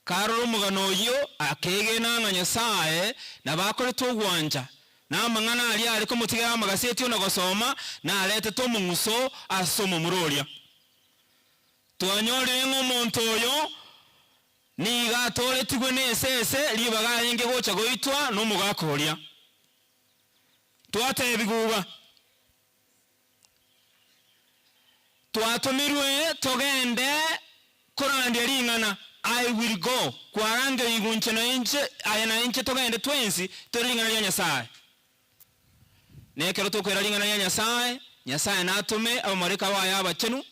Speaker 13: karora omogano oyio, akegena ng'a Nyasae nabo akorete ogwancha, na amang'ana aria are komotigera amagaseti ona gosoma naretete omong'uso ase omomura oria. Twanyorire ng'a omonto oyo nigo atooretigwe nesese ribaga arenge gocha goitwa nomogaka oria. Twatebigwa iga. Twatomirwe togende korandia ring'ana, I will go, kwarangeigwe inche na inche, aye na inche togende twensi toire ring'ana ria Nyasae. Na ekero tokoira ring'ana ria Nyasae, Nyasae natome abamalaika baye abachenu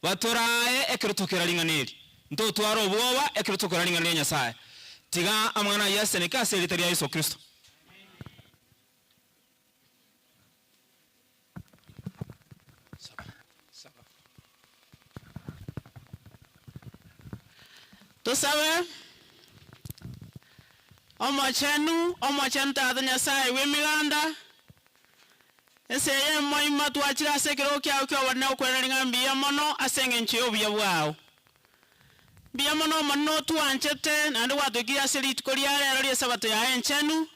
Speaker 13: batorae ekero tokoira ring'ana eri. Ntotware obwoba ekero tokoira ring'ana ria Nyasae. Tiga amang'ana ayio aseneke ase erieta ria Yeso Kristo.
Speaker 10: Tosabe, Omochenu, Omochenu Tata Nyasae bw'Emeganda, ense eye emoima twachire ase ekerogo kiao ki'obonene gokwerera ng'a mbuya mono ase engencho y'obuya bwao. Mbuya mono Omonene otwanchete naende gwatoikire ase rituko ria rero ri'Esabato yaye enchenu,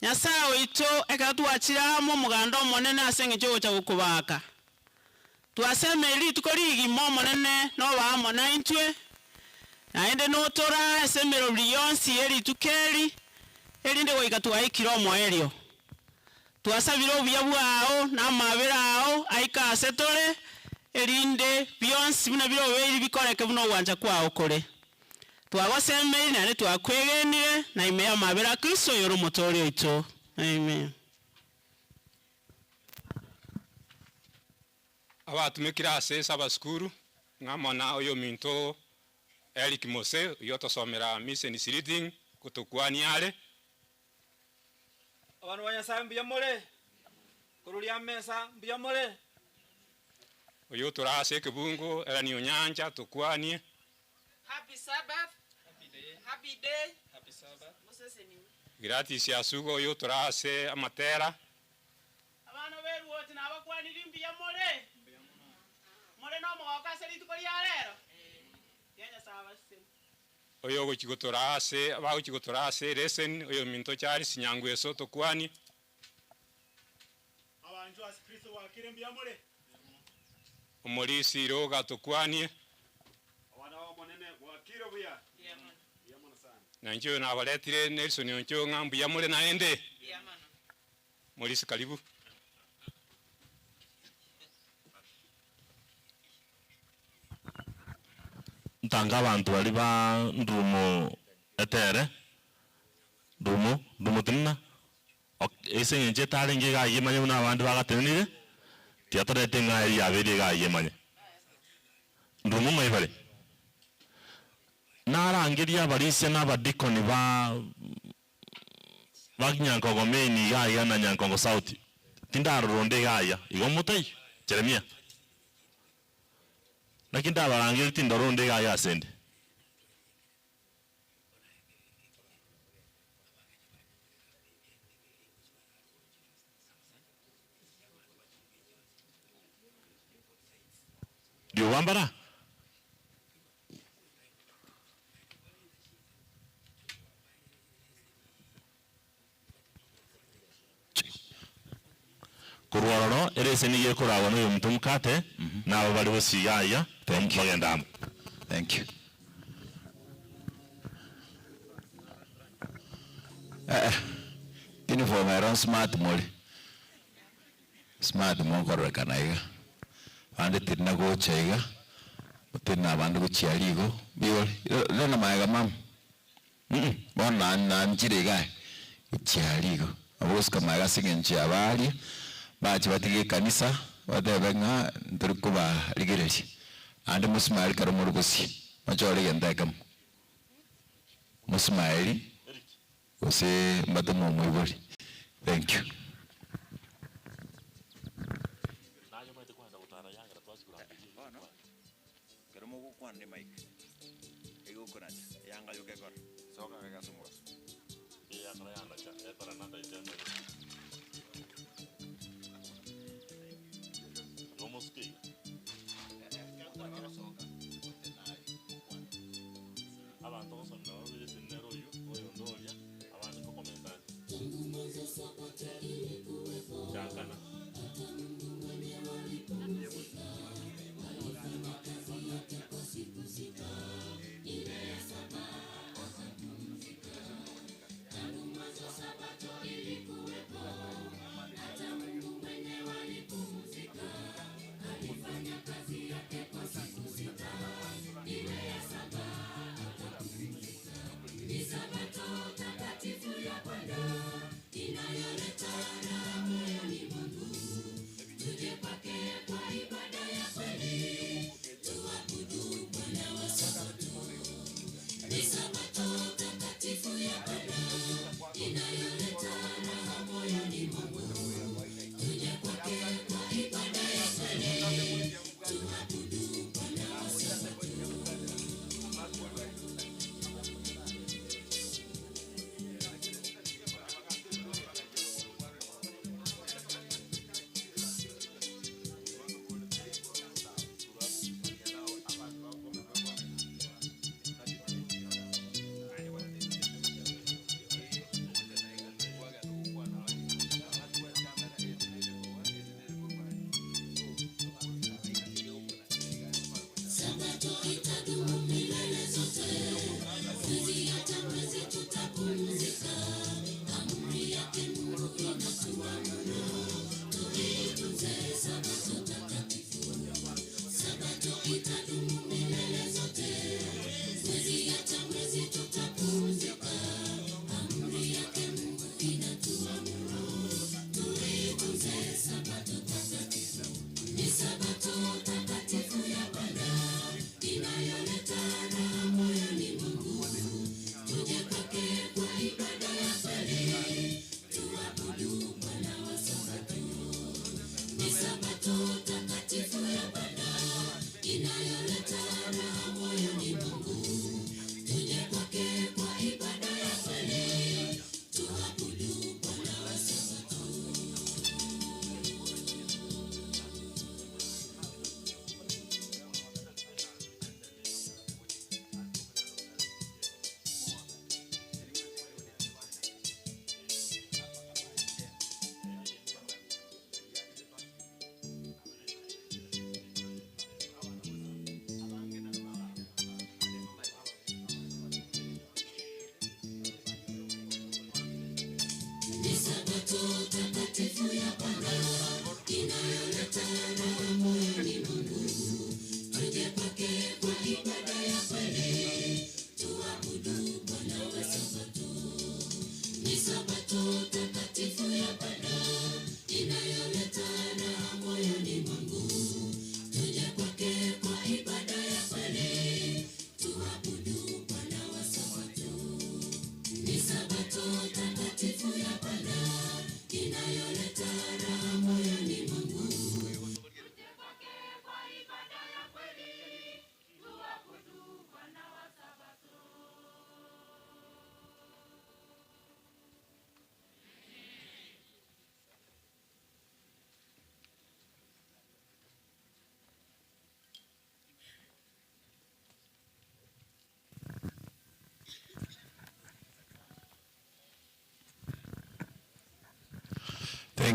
Speaker 10: Nyasae oito, ekero twachire amo omoganda omonene ase engencho y'ogocha gokobaaka, twasemeire rituko rigima Omonene nobe amo naintwe, naende notorae ase emerobiri yonsi ye rituko eri, erinde goika twaikire omoerio. Twasabire obuya bwao na amaabera ao aike ase tore, erinde bionsi buna birobeiri bikoreke buna ogwancha kwao kore. Twagosemeiri naende twakwegenire, na ime y'amabera a Kristo oyore Omotooria oito. Amen.
Speaker 12: Abatumekire ase Sabasukuru, ng'amo na oyominto Eric Mose, oyio otosomera Missions Reading, gotokwania are.
Speaker 14: Abanto ba Nyasae mbuya more? Koruria amesa mbuya more?
Speaker 12: Oyio tore ase ekebungo, Erani Onyancha, tokwanie.
Speaker 11: Happy Sabbath. Happy day. Moseseniwe.
Speaker 12: Gladys Asugo oyo tore ase amatera.
Speaker 10: Abana b'eruoti nabakwanirie mbuya more? More nomogoko ase rituko ria rero? Tiga Nyasae abasesenie.
Speaker 12: Oyo ogochia gotora ase abagochia gotora ase eleseni, oyominto Charles Nyangweso tokwanie.
Speaker 14: Abanchwa ase Kristo bwakire mbuya more?
Speaker 12: Omorisia Iroga tokwanie.
Speaker 14: Abana b'Omonene bwakire buya? Mbuya mono sana.
Speaker 12: Na inche oyo nabaretire Nelson Onchoo ng'a mbuya more naende. Morisi karibu.
Speaker 6: Ntange abanto baria ba Ndurumo etere, Ndurumo, Ndurumo tinina, ok ase eng'encho etarenge iga ayio emanye buna abande bagatenenire, tiga torete eng'ao eria yabeire iga ayio emanye. Ndurumo ng'ai bare? Nkorangeria abarisia na abadikoni ba ba Nyankongo Main iga iga na Nyankongo South, tindarora onde iga aya, igo motaiyo? Jeremia. Naki ndabarangerie tindora onde iga iga asende. Rioba mbara? Korwa ororo ere ase nigo ekoragwa noyominto omokate, na aba bare bosio iga aiga, bagende amo.
Speaker 8: Thank you. Eh, eh, uniform ero smart more. Smart mokororekana iga. Bande tiri na gocha iga, tiri na abande gochia rigo. Bigori, renda maega mama. Mm, bono na nanchire iga aye, gochia aria igo. Nabo gosuka magega ase eng'encho ya baria, bache batige ekanisa, batebe ng'a ntori kobarigereria. Naende mosimaeri kare more bosio, mochore egento ekemo. Mosimaeri, gose mbatome omoibori. Thank you.
Speaker 5: Ekero mogokwana ne mic, egokonacha, eyanga yoka ekora, soka gake ase omogaso.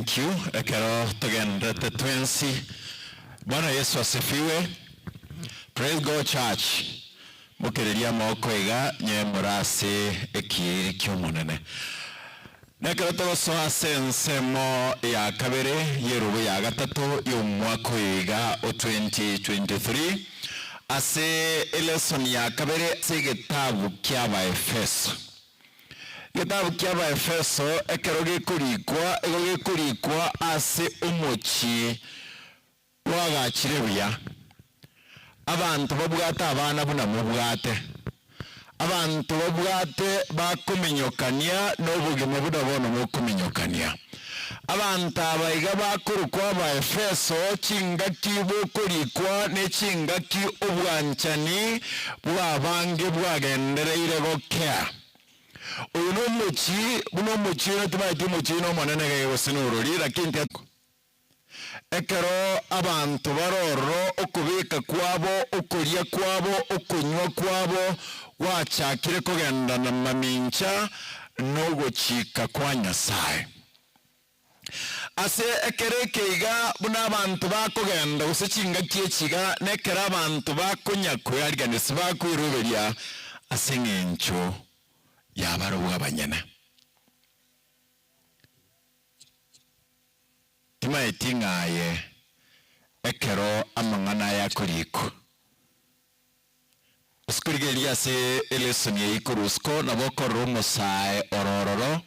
Speaker 5: Thank you. Ekero togenderete twensi. Bwana Yesu asifiwe. Praise God church. Mokereria amaboko iga nye more ase ekiiri ki'Omonene. Nekero togosoa ase ensemo ya kabere y'erobo ya gatato y'omwaka oyo iga o 2023, ase elesson ya kabere ase egetabu ki'Abaefeso. Egetabu ki'Abaefeso ekero gekorikwa, igo gekorikwa ase omochie bwagachire buya. Abanto babwate abana buna mobwate. Abanto babwate bakominyokania nobogima buna bono mokominyokania. Abanto aba iga bakorokwa Abaefeso chingaki bokorikwa ne chingaki obwanchani bw'abange bwagendereire gokea. Oyo nomochie buna omochie oyo tibaeti omochie oyo nomonene gege gose norori, lakini Ekero abanto bare ororo, okobeka kwabo, okoria kwabo, okonywa kwabo gwachakire kogenda na mamincha nogochika kwa Nyasae. Ase ekero eke iga, buna abanto bakogenda gose chingaki echi iga, nekero abanto bakonya kwearigania gose bakweroberia ase eng'encho yabarobwo abanyene. Timaeti ng'a aye ekero amang'ana aya akorikwa. Ase korigereria ase elesoni eye korwa isiko nabo okorora omosae ore ororo,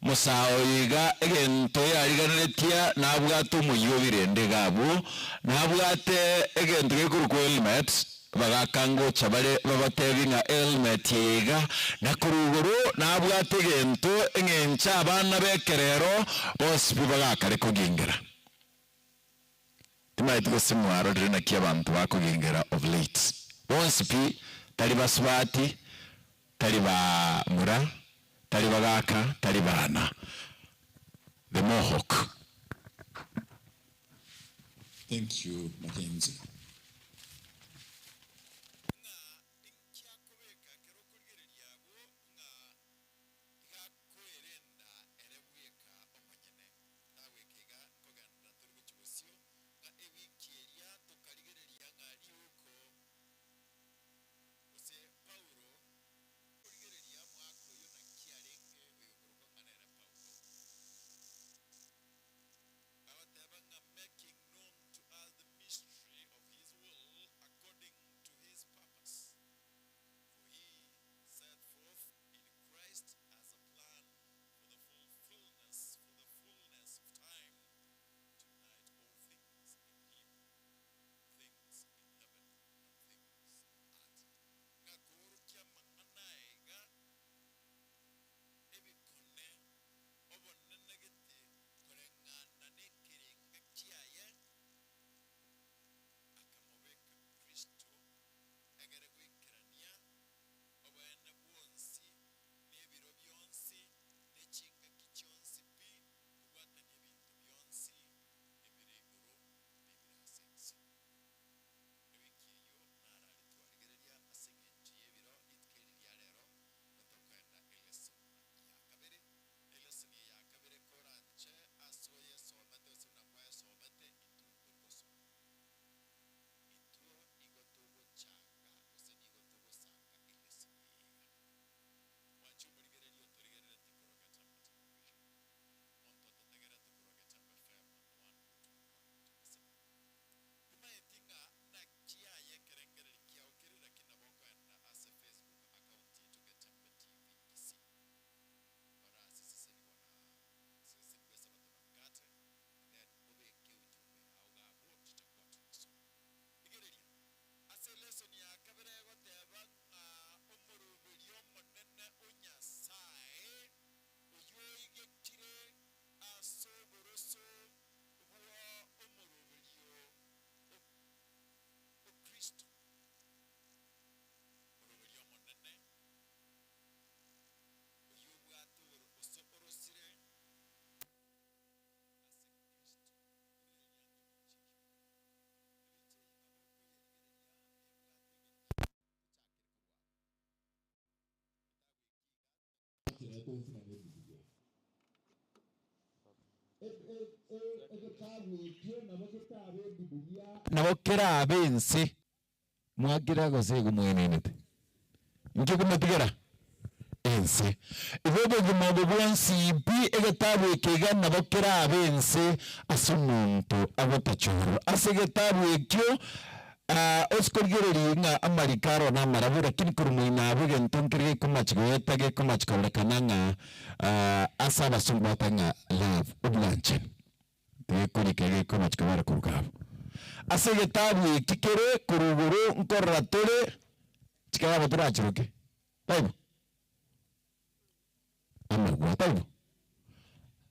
Speaker 5: omosae oyo iga egento yariganeretia nabwate omoyio obirende iga abwo, nabwate egento gekorokwa helmet, Bagaka ngocha bare babatebi ng'a helmet eye iga, na korwa igoro nabwate egento eng'encho abana b'ekerero bonsi pi bagakare kogingera. Timaeti gose mwarorire naki abanto bakogingera of late. Bonsi pi, tari basubati, tari bamura, tari bagaka, tari bana. The mohawk.
Speaker 4: Thank you Mackenzie.
Speaker 5: Agateba ng'a making known to us the mystery of his will according to his purpose, for he set forth in Christ as a plan for the fulfillness, for the fullness of time to unite all things in him, things in heaven and things on earth. Ng'a koorokia amang'ana aya iga, ebikone, obonene gete koreng'ana nekerenga kiaye, akamobeka Kristo egere goikerania oboene bwonsi, na ebiro bionsi, ne chingaki chionsi pi, kobwatania ebinto bionsi ebire igoro na ebire ase ense. Ewiki eyio narare twarigereria ase eng'encho y'ebiro rituko eri ria rero, gotokoenda elesson ya kabere. Elesson eye ya kabere koranche ase oyesomete gose buna kwayesomete intwe ntokosoma. Intwe igo togochanga gose nigo togosanga elesson eye iga. Mwanche omorigereria otorigereretie korwa Getembe Television. Monto ototegerete korwa Getembe FM 102.7. Timaeti ng'a naki aye ekerengereri kiao kere lakini nabo okoenda ase Facebook account yaito Getembe TV Kisii. Ore ase sesenigwa na sesenigwa esabato na mkate and then obeke ujumbe yao iga abwo tutakuwa tunasoma. Rigereria ase elesson ya kabere egoteba ng'a omoroberio omonene o Nyasae oyio oigekire ase oboroso bwa omoroberio o Kristo, omoroberio omonene oyio obwate gose orosire ase Kristo. Rigereria ande ebicha eye. Ebicha eye nabo okoyerigereria nebwate egetabu tochakere korwa abwo. Getabu eke iga.
Speaker 8: Nabo kerabe ense mwakira gose igo mwenenete. Inki okomotigera? Ense. Igo obogima obo bwonsi pi egetabu eke iga nabo kerabe ense ase omonto agotachorwa. Ase egetabu ekio ase korigereria ng'a amariko aro namarabu lakini korwa moino abwo egento nkere gekomachi goeta gekomachi kororekana ng'a ase abasongo bagoteba ng'a love, obwanchani. Tigekorika gekomachi kobera koruga abwo. Ase egetabu eki kere korwa igoro nkorora tore chikaba abo torachiroke. Taibo? Amagwa, taibo?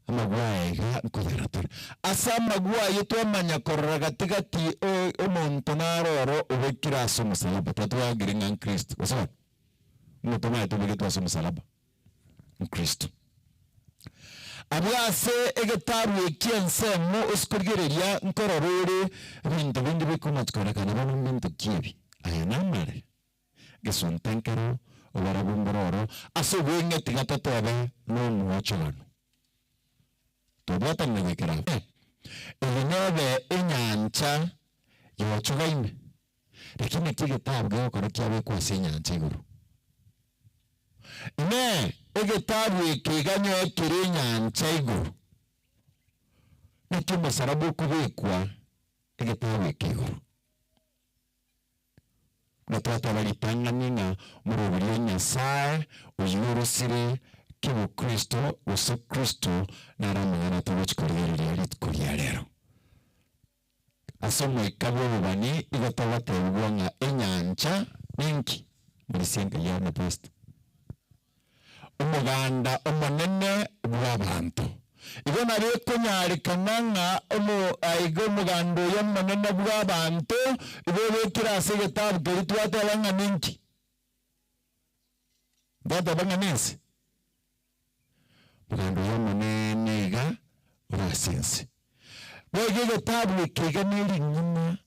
Speaker 8: Amagwa aya iga nkoyarora tore. Ase amagwa ayio twamanya korora gati gati omonto naro oro obekire ase omosalaba, twatwagire ng'a nkristo, gose bono? Omonto omanyete obegetwe ase omosalaba, nkristo. Abwo ase egetabu eki ensemo ase korigereria nkorora ore ebinto binde bikomochi korekana bono mbinto ki ebi? Aya namare. Gesunte nkero oborabu mbore oro ase obweng'e tiga totebe nomwochogano. Tobwatanire goikera abwo. Eye nebe enyancha yochogaine, lakini naki egetabu gegokora kiabekwa ase enyancha igoro. Inee! Egetabu eke iga nyoe kere enyancha igoro? Naki omosaraba okobekwa egetabu eke igoro? Na twateba ritang'ani ng'a moroberio o Nyasae oyio orosire kebokristo gose Kristo naro amang'ana togochi korigereria rituko ria rero. Ase omoika bw'obobani igo togotebigwa ng'a enyancha ninki? Morisia enka ya omopastor. Omoganda omonene bw'abanto. Igo nabo ekonyarekana ng'a omo aiga omoganda oyo omonene bw'abanto igo obekire ase egetabu keria twateba ng'a ninki? Twateba ng'a nense? Omoganda oyo omonene iga ore ase ense. Boigo egetabu eke iga ne ring'ana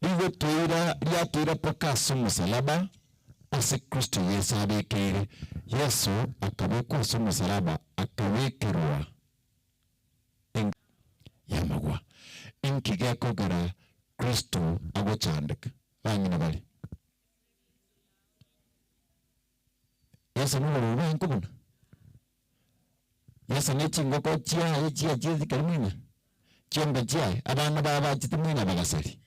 Speaker 8: rigotoira riatoira mpaka ase omosalaba ase Kristo Yeso abekeire. Yeso akabekwa ase omosalaba akabekerwa enga y'amagwa. Inki gekogera Kristo agochandeka? Bang'ina bare. Yeso nobororo bwaye nkobuna. Yeso ne chingoko chiaye chiachire chikari mwina, chiombe chiaye, abana baye bachete mwina bagasaria.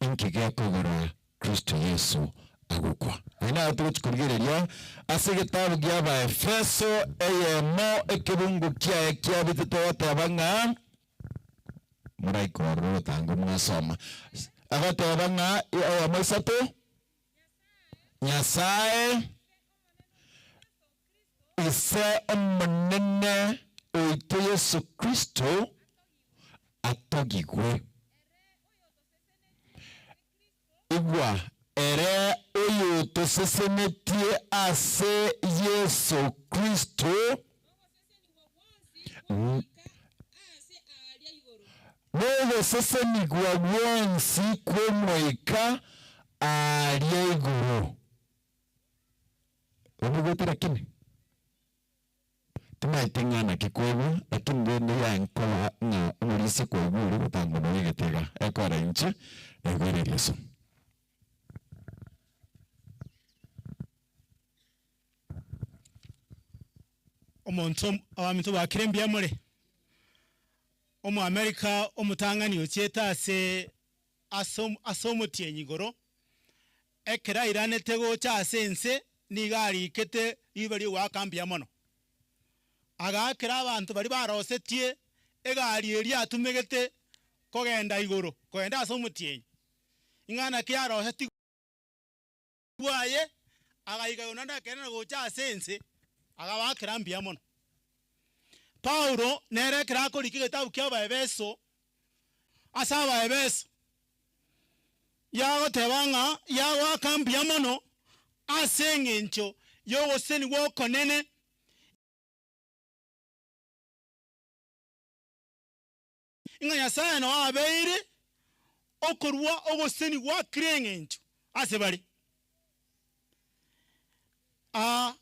Speaker 8: Inki gekogera Kristo Yeso agokwa? Aye naye togochi korigereria ase egetabu gia Abaefeso eyemo ekebungo kiaye kiabete togoteba ng'a moraika ororo ogotango mwasoma. Agoteba ng'a eyemo isato. Nyasae, Ise Omonene oito Yeso Kristo, atogigwe. Igwa, ere oyotosesenetie ase Yeso Kristo, Nogosesenigwa gwonsi kw'Omoika aaria igoro. Omogwete lakini timaete ng'a naki kwaigwa, lakini rende yankoba ng'a omorisia kwaigwa oria gotangwa noyo egete iga, ekora inche naigwere eriso.
Speaker 15: Omonto abaminto bakire mbuya more? Omoamerika omotang'ani ochiete ase ase ase omotienyi igoro, ekero airanete gocha ase ense, nigo arikete riiba ri'ogoaka mbuya mono. Agaakera abanto baria barosetie egari eria atumegete kogenda igoro, kogenda ase omotienyi, ing'a naki arosetigwe. Bwaye, agaika igoro naende akairana gocha ase ense, akabaakera mbuya mono. Paulo nere ekero akorika egetabu kia Abaefeso, ase Abaefeso, yagoteba ng'a yagoaka mbuya mono ase engencho y'ogosesenigwa okonene. Ng'a Nyasae nao abeire okorua ogosesenigwa kera engencho ase bare. Aa,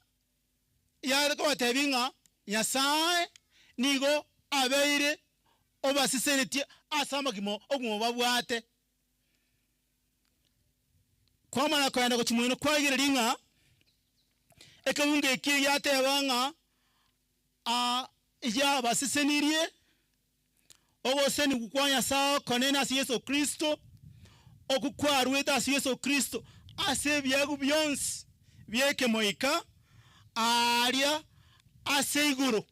Speaker 15: yare kobatebia ng'a Nyasae nigo abeire obasesenetie ase amagima obogima babwate. Kwamana kogenda gochia moino kwaigereria ng'a ekebungo ekio giateba ng'a yabasesenirie ogosesenigwa kwa Nyasae okonene ase Yeso Kristo, okwo kwarwete ase Yeso Kristo ase ebiegwa bionsi bi'ekemoika aaria ase igoro,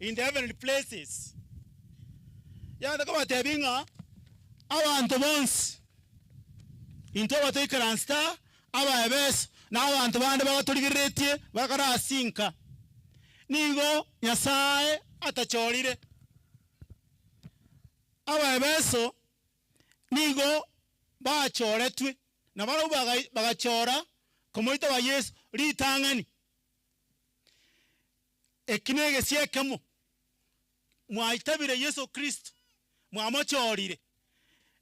Speaker 15: in the heavenly places. Yagenda kobatebia ng'a abanto bonsi intwe abatoikaransete aa, Abaefeso, na abanto bande bagatorigereretie bakarasinka. Nigo Nyasae atachorire Abaefeso, nigo bachoretwe, na barabwo bagachora komoitaba Yeso ritang'ani. Eki negesia ekemo, mwaitabire Yeso Kristo, mwamochorire.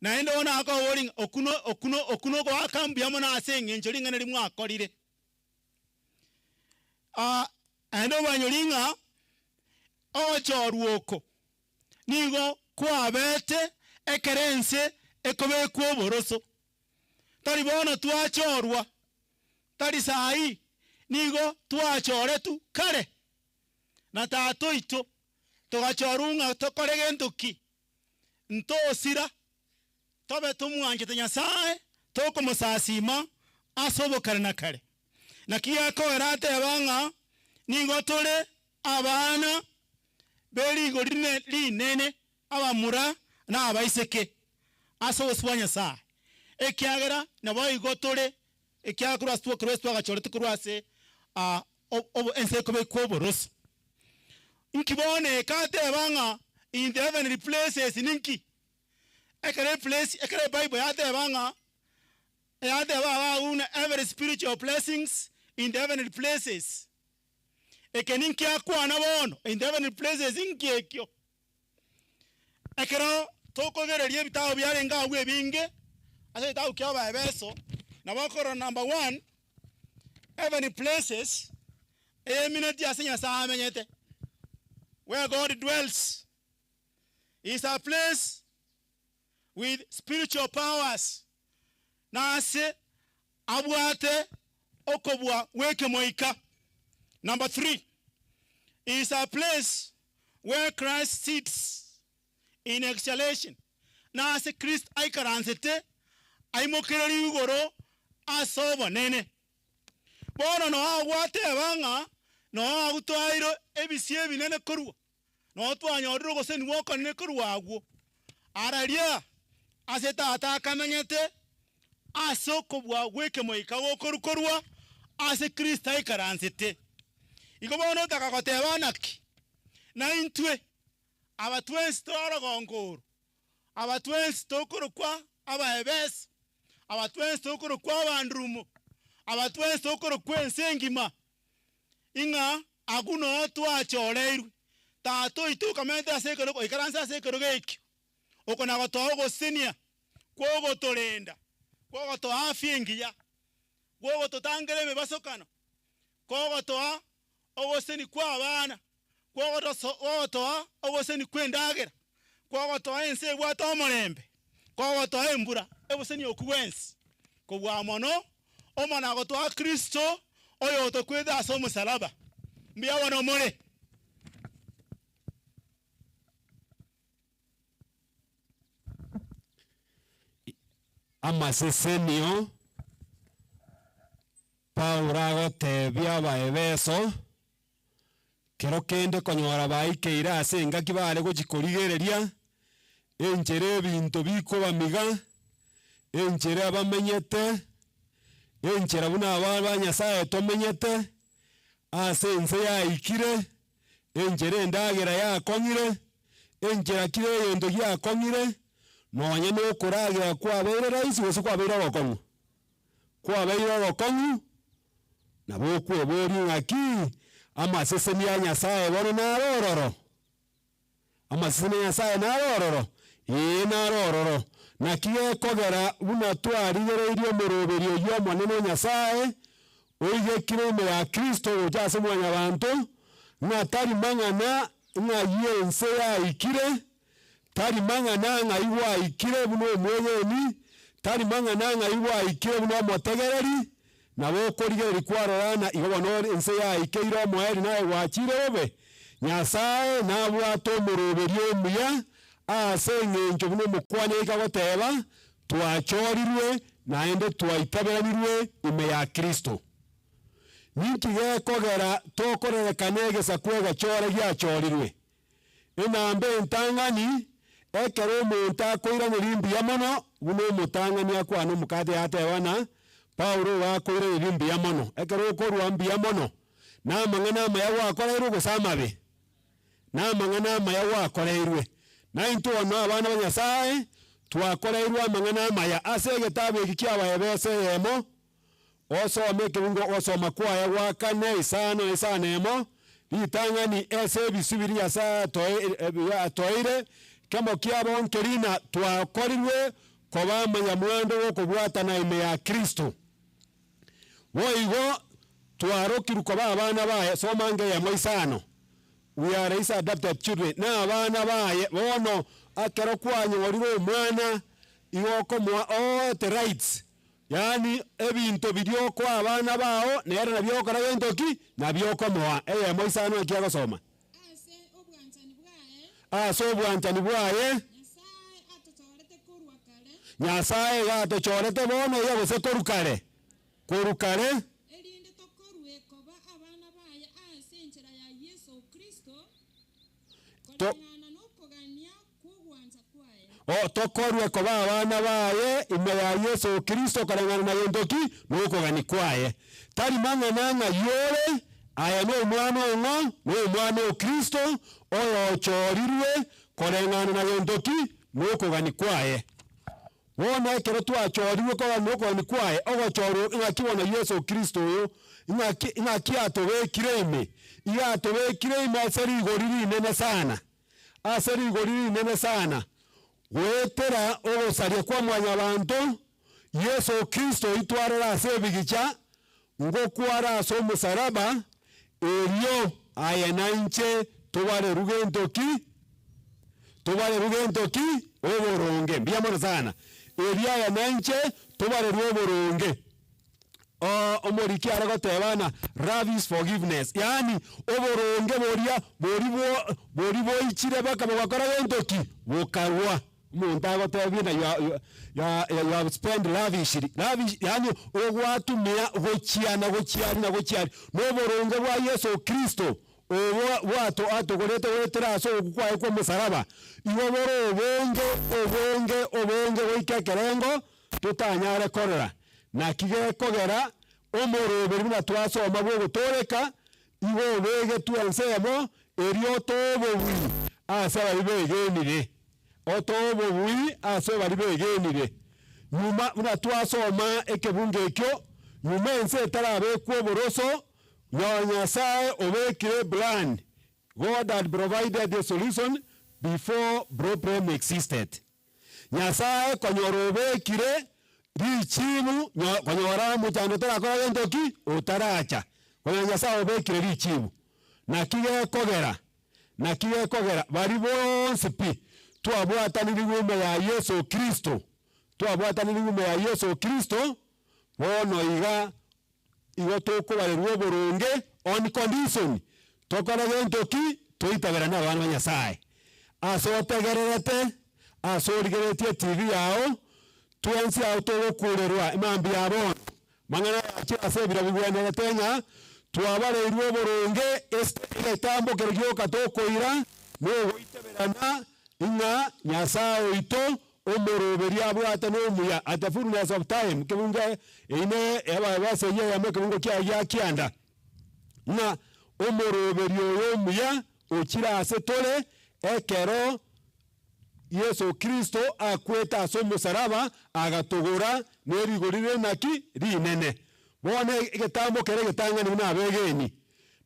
Speaker 15: Naende bono akoboria ng'a okwo no okwo no okwo nogoaka mbuya mono ase eng'encho ring'ana riria mwakorire. Naende omanyori ng'a ogochorwa oko nigo kwabete ekero ense ekobekwa oboroso. Tari bono twachorwa, tari saii, nigo twachoretwe kare na Tata oito, togachorwa ng'a tokore gento ki? Ntosira, tobe tomwanchete Nyasae, tokomosasiima ase obokare na kare. Naki gekogera ateba ng'a nigo tore abana be rigori rinene, abamura na abaiseke, ase obosio bwa Nyasae, ekiagera naboigo tore, ekiagera korwa ase korwa ase twagachoretwe korwa ase ense ekobekwa oboroso. Inki bono eke ateba ng'a in the heavenly places ninki? Ekero eplace ekero ebible yateba ng'a yateba iga buna every spiritual blessings in the heavenly places. Eke ninki akwana bono in the heavenly places inki ekio? Ekero tokogereria ebitabu biarenge agwo ebinge, ase egetabu kia Abaefeso, nabo okorora number one, heavenly places, emineti ase Nyasae amenyete, where God dwells, is a place with spiritual powers, nase abwate okobua gw'ekemoika. Number three, is a place where Christ sits in exaltation, nase Kristo aikaransete aimokererie igoro ase obonene. Bono noo gwateba ng'a noo agwo twaeirwe ebisio ebinene korwa, noo twanyorire ogosenigwa okonene korwa agwo. Araria ase Tata akamenyete ase okobua gw'ekemoika gokorwa korwa ase Kristo aikaransete. Igo bono otaka goteba naki? Naintwe, aba twensi tore orogongo oro, aba twensi tokorokwa Abaefeso, aba twensi tokorokwa Abandurumo, aba twensi tokorokwa ense engima, ing'a agwo noo twachoreirwe. Tata oito okamenyete ase ekerogo, oikaranse ase ekerogo ekio, oko nagotoa ogosesenia kw'ogotorenda, kw'ogotoa afya engiya, kw'ogototangera emebasokano, kw'ogotoa ogosesenia kw'abana, kw'ogotoa ogosesenia kw'endagera, kw'ogotoa ense ebwate omorembe, kw'ogotoa embura, obosesenia okwo bwensi. Kobua mono, omwana agotoa Kristo, oyotokwete ase omosalaba. Mbuya bono more.
Speaker 16: Amasesenio Paulo agotebia Abaefeso, kero kende konyora baikeire ase engaki bare gochia korigereria enchera ebinto bikobamiga, enchera bamenyete, enchera buna abana ba Nyasaye tomenyete, ase ense yaikire, enchera endagera yakong'ire, enchera kera egento giakong'ire, nonye na okoragera kwabeire rahisi gose kwabeire ogokong'u. Kwabeire ogokong'u, nabo okweboria ng'aki amaseseni a Nyasaye bono naro ororo? Amaseseni a Nyasaye naro ororo? Ee, naro ororo. Naki gekogera buna twarigereirie omoroberio oyio omonene o Nyasaye, oigekire ime ya Kristo gocha ase mwanyabanto, ng'a tari mang'ana. ng'ai ense yaikire, tari mang'ana ng'ai gwaikire buna omwegeni, tari mang'ana ng'ai gwaikire buna omotegereri, nabo okorigereria kwarora ng'a igo bono ore ense yaikeire omoerio naye gwachire bobe. Nyasae nabwate omoroberio omuya ase eng'encho buna omokuani oika goteba, Twachorirwe naende twaitaberanirwe ime ya Kristo. Ninki gekogera tokorerekana egesaku egechore giachorirwe? Enamba entang'ani, ekero omonto akoiraneria mbuya mono, buna omotang'ani akwana omokate yateba ng'a Paulo iga akoiraneria mbuya mono. Ekero okorua mbuya mono, na amang'ana amaya gwakoreirwe gose amabe? Na amang'ana amaya gwakoreirwe. Naintwe bono abana ba Nyasae, twakoreirwe amang'ana amaya ase egetabu eki ki'Abaefeso eyemo, Osome ekebungo ogosoma kwaye gwa kane isano na isano emo, ritang'ani ase ebisio biria Nyasae atoeire, kemo kiabo nkeri ng'a twakorirwe koba amanyamwando gokobwatana ime ya Kristo. Boigo twarokirwe koba abana baye, soma nge eyemo isano, we are his adopted children, na abana baye. Bono ekero kwanyorire omwana, igo okomoa all the rights. Yaani ebinto biria okoa abana bao, nere nabio ogokora gento ki? Nabio okomoa. Eyemo isano naki agosoma? Ase obwanchani bwaye, Nyasae iga atochorete bono iga gose korwa kare, korwa kare. To. O tokorwe koba abana baye ime ya Yeso Kristo koreng'ana na gento ki? Nokogania kwaye. Tari mang'ana ng'ai ore, aye nomwana o ng'o? Nomwana o Kristo, oyochorirwe koreng'ana na gento ki? Nokogania kwaye. Bono ekero twachorirwe koba nokogania kwaye, ogochorwa ng'aki bono Yeso Kristo oyo, ng'aki ng'aki atobekire ime? Iga atobekire ime ase rigori rinene sana. Ase rigori rinene sana, goetera ogosaria kwa mwanyabanto, Yeso Kristo oitwarire ase ebigicha, ngokware ase omosalaba, erio aye na inche tobarerwe gento ki? Tobarerwe gento ki? Oboronge. Mbuya mono sana. Erio aye na inche tobarerwe oboronge. Omoriki are goteba ng'a love is forgiveness, yaani oboronge boria bori bo bori boichire mpaka bogakora gento ki? Bokarwa. Omonto agotebie ng'a you are you are you have spent lavishly, lavish yaani ogwatumia gochia na gochia aria na gochia aria, na oboronge bwa Yeso Kristo obo bwato atogorete goetera ase ogokwa kwaye kwa omosaraba, igo bore obonge obonge obonge goika ekerengo totanyare korora. Naki gekogera omoroberi buna twasoma bw'ogotooreka, igo obegetwe ensemo, erio otoe obobui ase abaria begenire, otoe obobui ase baria begenire. Nyuma buna twasoma ekebungo ekio, nyuma ense etarabekwa oboroso, nyo Nyasae obekire eplan, God had provided a solution before problem existed. Nyasae konyora obekire richibu nyo konyora omochando torakora gento ki? Otaracha. Konyora Nyasae obekire richibu. Naki gekogera, naki gekogera baria bonsi pi twabwatanirigwe ime ya Yeso Kristo, twabwatanirigwe ime ya Yeso Kristo, bono iga Igo tokobarerwa oboronge on condition tokore gento ki? Toitaberane abana ba Nyasaye. Ase otegererete, ase origereretie etibi yao, twensi ao togokurerwa emambia ya bono. Mang'ana aya achire ase ebiro bigwenerete ng'a twabareirwe oboronge ase egetambo kere gioka tokoira nogoitaberana ng'a Nyasaye oito Omoroberio abwate nomuya, at the fullness of time, kebungo eine eba verse eyio eyemo ekebungo kiaye gia kianda, ng'a omoroberio oyo omuya ochire ase tore ekero Yeso Kristo akwete ase omosaraba agatogora nerigori rire naki? Rinene. Bono egetambo kere egetang'ani buna abegeni,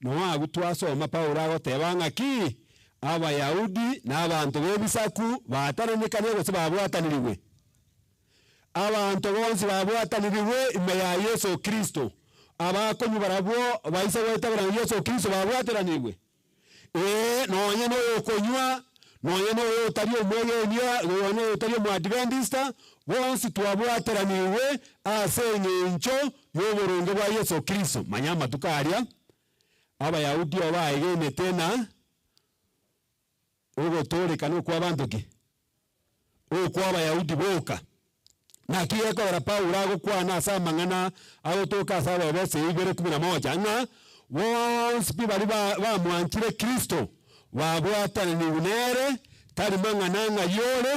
Speaker 16: Noo agwo twasoma Paulo agoteba ng'aki Abayahudi na abanto b'ebisaku baatananekane gose babwatanirigwe. Abanto bonsi babwatanirigwe ime ya Yeso Kristo. Abakonywa barabwo baise goetabera na Yeso Kristo babwateranigwe. Ee, nonye na oyokonywa, nonye na oyotari omwegenia, nonye na oyotari omoadventista, bonsi twabwateranigwe ase eng'encho y'oboronge bwa Yeso Kristo. Manya amatuko aria, Abayahudi abo baegenete ng'a ogotooreka nokwa abanto ki? Okwa Abayahudi boka. Naki gekogera Paulo agokwana ase amang'ana agotoka ase Abaefeso 2:11 ng'a bonsi pi baria ba bamwanchire Kristo babwatananigwe nere, tari mang'ana ng'ai ore,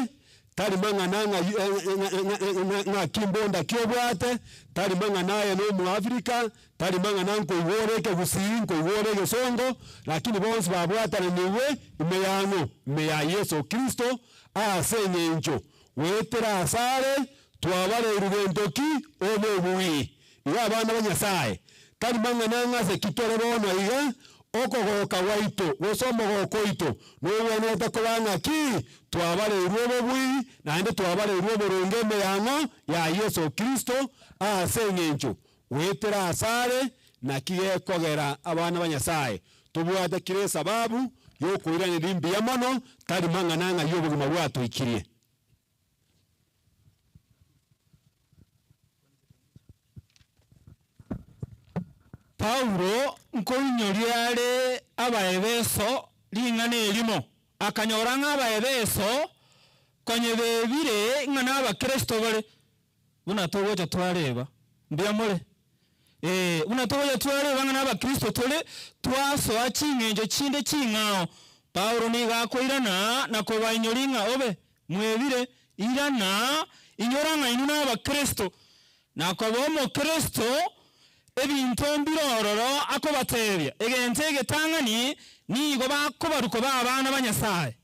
Speaker 16: tari mang'ana ng'ai ng'aki mbonda ki obwate, tari mang'ana aye na Omoafrika, Tari mang'ana nkoigwa ore ekegusii, nkoigwa ore egesongo, lakini bonsi babwatananigwe ime yang'o? Ime ya Yeso Kristo, ase eng'encho goetera asare twabareirwe gento ki? Obobui. Iga abana ba Nyasae, tari mang'ana ng'a ase ki tore bono iga, okogoka gwaito gose omogoko oito nogwenerete koba ng'aki? Twabareirwe obobui, naende twabareirwe oboronge ime yang'o? Ya Yeso Kristo, ase eng'encho Goetera asare, naki gekogera abana ba Nyasae tobwate kera esababu y'okoiraneria mbuya mono, tari mang'ana ng'a y'obogima bwatoikirie.
Speaker 13: Paulo nkoinyoria are Abaefeso ring'ana erimo, akanyora ng'a Abaefeso konye bebire ng'a n'Abakristo bare, Buna togocha twareba, mbuya more? Ee, buna togocha twareba ng'a n'Abakristo tore, twasoa ching'encho chinde ching'ao. Paulo nigo akoirana na kobainyoria ng'a obe, mwebire, irana, inyora ng'a inwe n'Abakristo. Na koba Omokristo, ebinto mbire ororo akobatebia. Egento egetang'ani, nigo bakobarwa koba abana ba Nyasae.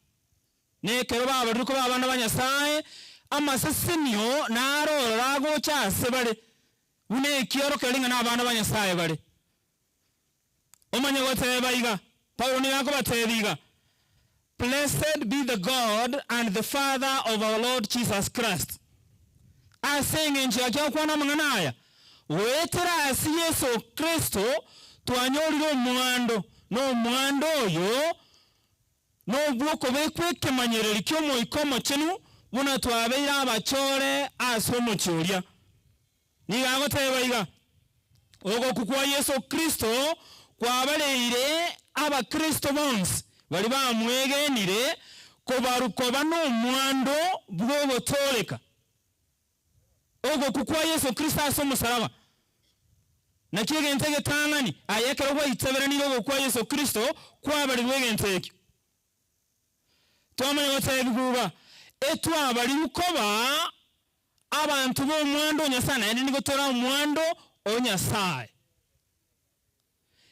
Speaker 13: Na ekero babarirwe koba abana ba Nyasae, amasesenio naro ororo agocha ase bare, buna ekiorokererio ng'a nabana ba Nyasae bare. Omanye goteba iga, Paulo nigo akobatebia iga, Blessed be the God and the Father of our Lord Jesus Christ. Ase engencho yaki agokwana amang'ana aya? Goetera ase Yeso Kristo twanyorire omwando, na omwando oyo Nobw'okobekwa ekemanyererio ki'Omoika Omochenu, buna twabeire abachore ase omochie oria. Nigo agoteba iga, Ogokwa kwa Yeso Kristo kwabareire abakristo bonsi baria bamwegenire kobarwa koba nomwando bw'ogotooreka. Ogokwa kwa Yeso Kristo ase omosaraba nakio egento egetang'ani, aye ekero gwaitaberanire ogokwa kwa Yeso Kristo kwabarirwe egento ekio. Twamanya gotebigwa iga, etwabarirwe koba abanto b'omwando o Nyasae naende nigo tore omwando o Nyasae.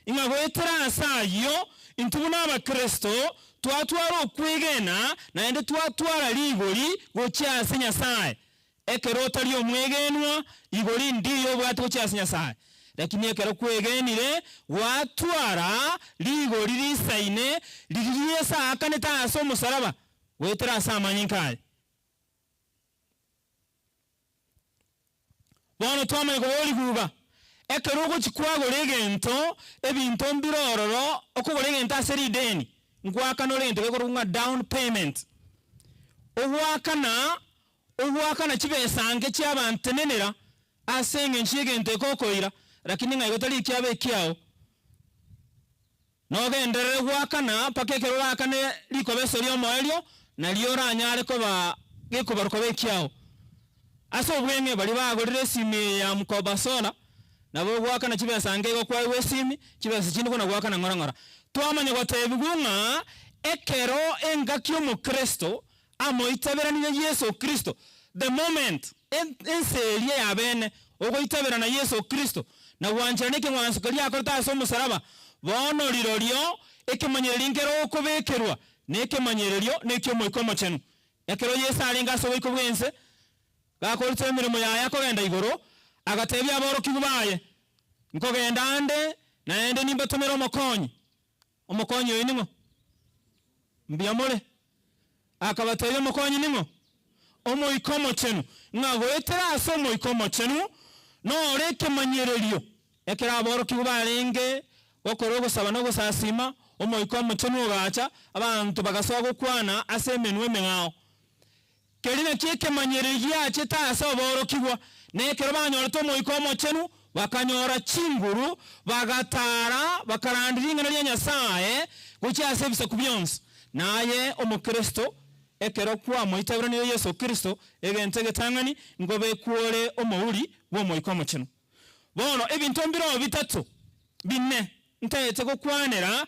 Speaker 13: Ng'a goetera ase ayio, intwe buna Abakristo twatwara okwegena naende twatwara rigori gochia ase Nyasae. Ekero otari omwegenwa, rigori ndiyo obwate gochia ase Nyasae. Lakini ekero kwegenire, gwatwara rigori risaine riria Yeso aakanete ase omosaraba goetera ase amanyinga aye. Bono twamanya koba origuba, ekero ogochia kwagora egento, ebinto mbire ororo, okogora egento ase rideni, ngoakana ore egento gekorokwa ng'a down payment. Ogoakana, ogoakana chibesa nke chiabantenenera ase eng'encho y'egento eke okoira, lakini ng'a igo tari ekiabo ekiao. Nogenderere goakana mpaka ekero oraakane rikobeso ri'omoerio, nario oranyare koba gekobarwa koba ekiao. Ase obweng'e baria bagorire esimi eye ya Mkoba Solar, nabo ogoakana chibesa nke igo kwaegwa esimi, chibesa chinde kona goakana ng'ora ng'ora. Twamanya gotebigwa ng'a ekero engaki omokristo amoitaberanire Yeso Kristo, the moment ense eria ya bene ogoitaberana Yeso Kristo na gwancherana ekeng'wanso keria akorete ase omosaraba, bono rirorio ekemanyererio nkere okobekerwa, na ekemanyererio neki'Omoika Omochenu. Ekero Yeso arenge ase oboiko bw'ense, gakorete emeremo yaye akogenda igoro, agatebia aborokigwa baye, Nkogenda ande, naende nimbatomere Omokonyi. Omokonyi oyo ning'o? Mbuya more? Akabatebia, Omokonyi ning'o? Omoika Omochenu. Ng'a goetera ase Omoika Omochenu noro ekemanyererio ekero aborokigwa barenge gokora ogosaba na ogosasima, Omoika Omochenu ogacha, abanto bagasoa gokwana ase emenwa emeng'ao. Keria nakio ekemanyererio giachete ase aborokigwa, na ekero banyorete Omoika Omochenu, bakanyora chinguru, bagataara, bakarandia ring'ana ria Nyasae gochia ase ebisaku bionsi. Na aye Omokristo, ekero kwamoitaberanire Yeso Kristo, egento egetang'ani, nkobekwa ore omouri bw'Omoika Omochenu. Bono ebinto mbireo bitato bine ntaete gokwanera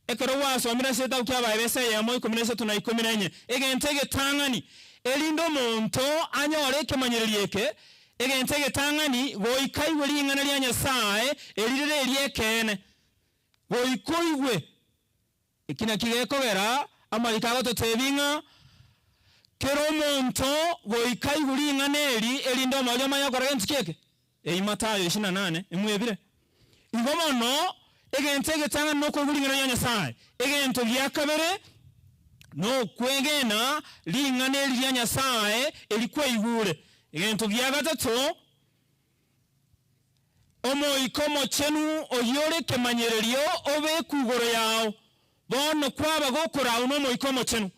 Speaker 13: ekero gwasomire ase egetabu kia Abaefeso eyemo 13 na 14, egento egetang'ani, erinde omonto anyore ekemanyererio eke, egento egetang'ani, goika aigwe ring'ana ria Nyasae, eri rire eri'ekeene, goika oigwe. Eki nakio gekogera amariko agototebia ng'a kera omonto goika aigwe ring'ana eri, erinde omoerio omanye gokora gento ki eke? Eyio Matayo ishirini na nane, emwebire. Igo bono, egento egetang'ani nokoigwa ring'ana ria Nyasae. Egento gia kabere nokwegena ring'ana eri ria Nyasae eri kwaigure. Egento gia gatato, Omoika Omochenu oyio ore ekemanyererio obekwe igoro yao, bono kwaba gokorauna Omoika Omochenu.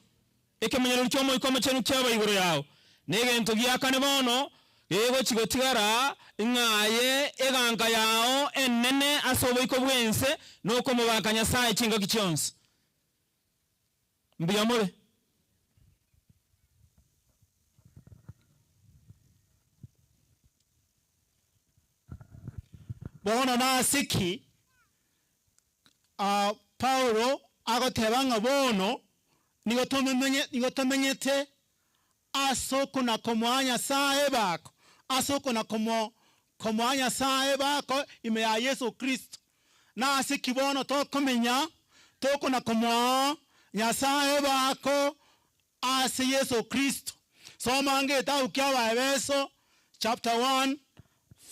Speaker 13: Ekemanyererio ki'Omoika Omochenu kiaba igoro yao. Na egento gia kane bono gegochi gotigara, ng'a aye eganka yao enene ase oboiko bw'ense nokomobaka Nyasae chingaki chionsi. Mbuya more.
Speaker 15: Bono nase ki Paulo agoteba ng'a bono nigo nigo tomenyete ase okona-komoa Nyasae ebako, ase okona-komoa Nyasae ebako ime ya Yeso Kristo? Nase ki bono tokomenya tokona-komoa Nyasae ebako ase Yeso Kristo? Soma ange egetabu kia Abaefeso chapter 1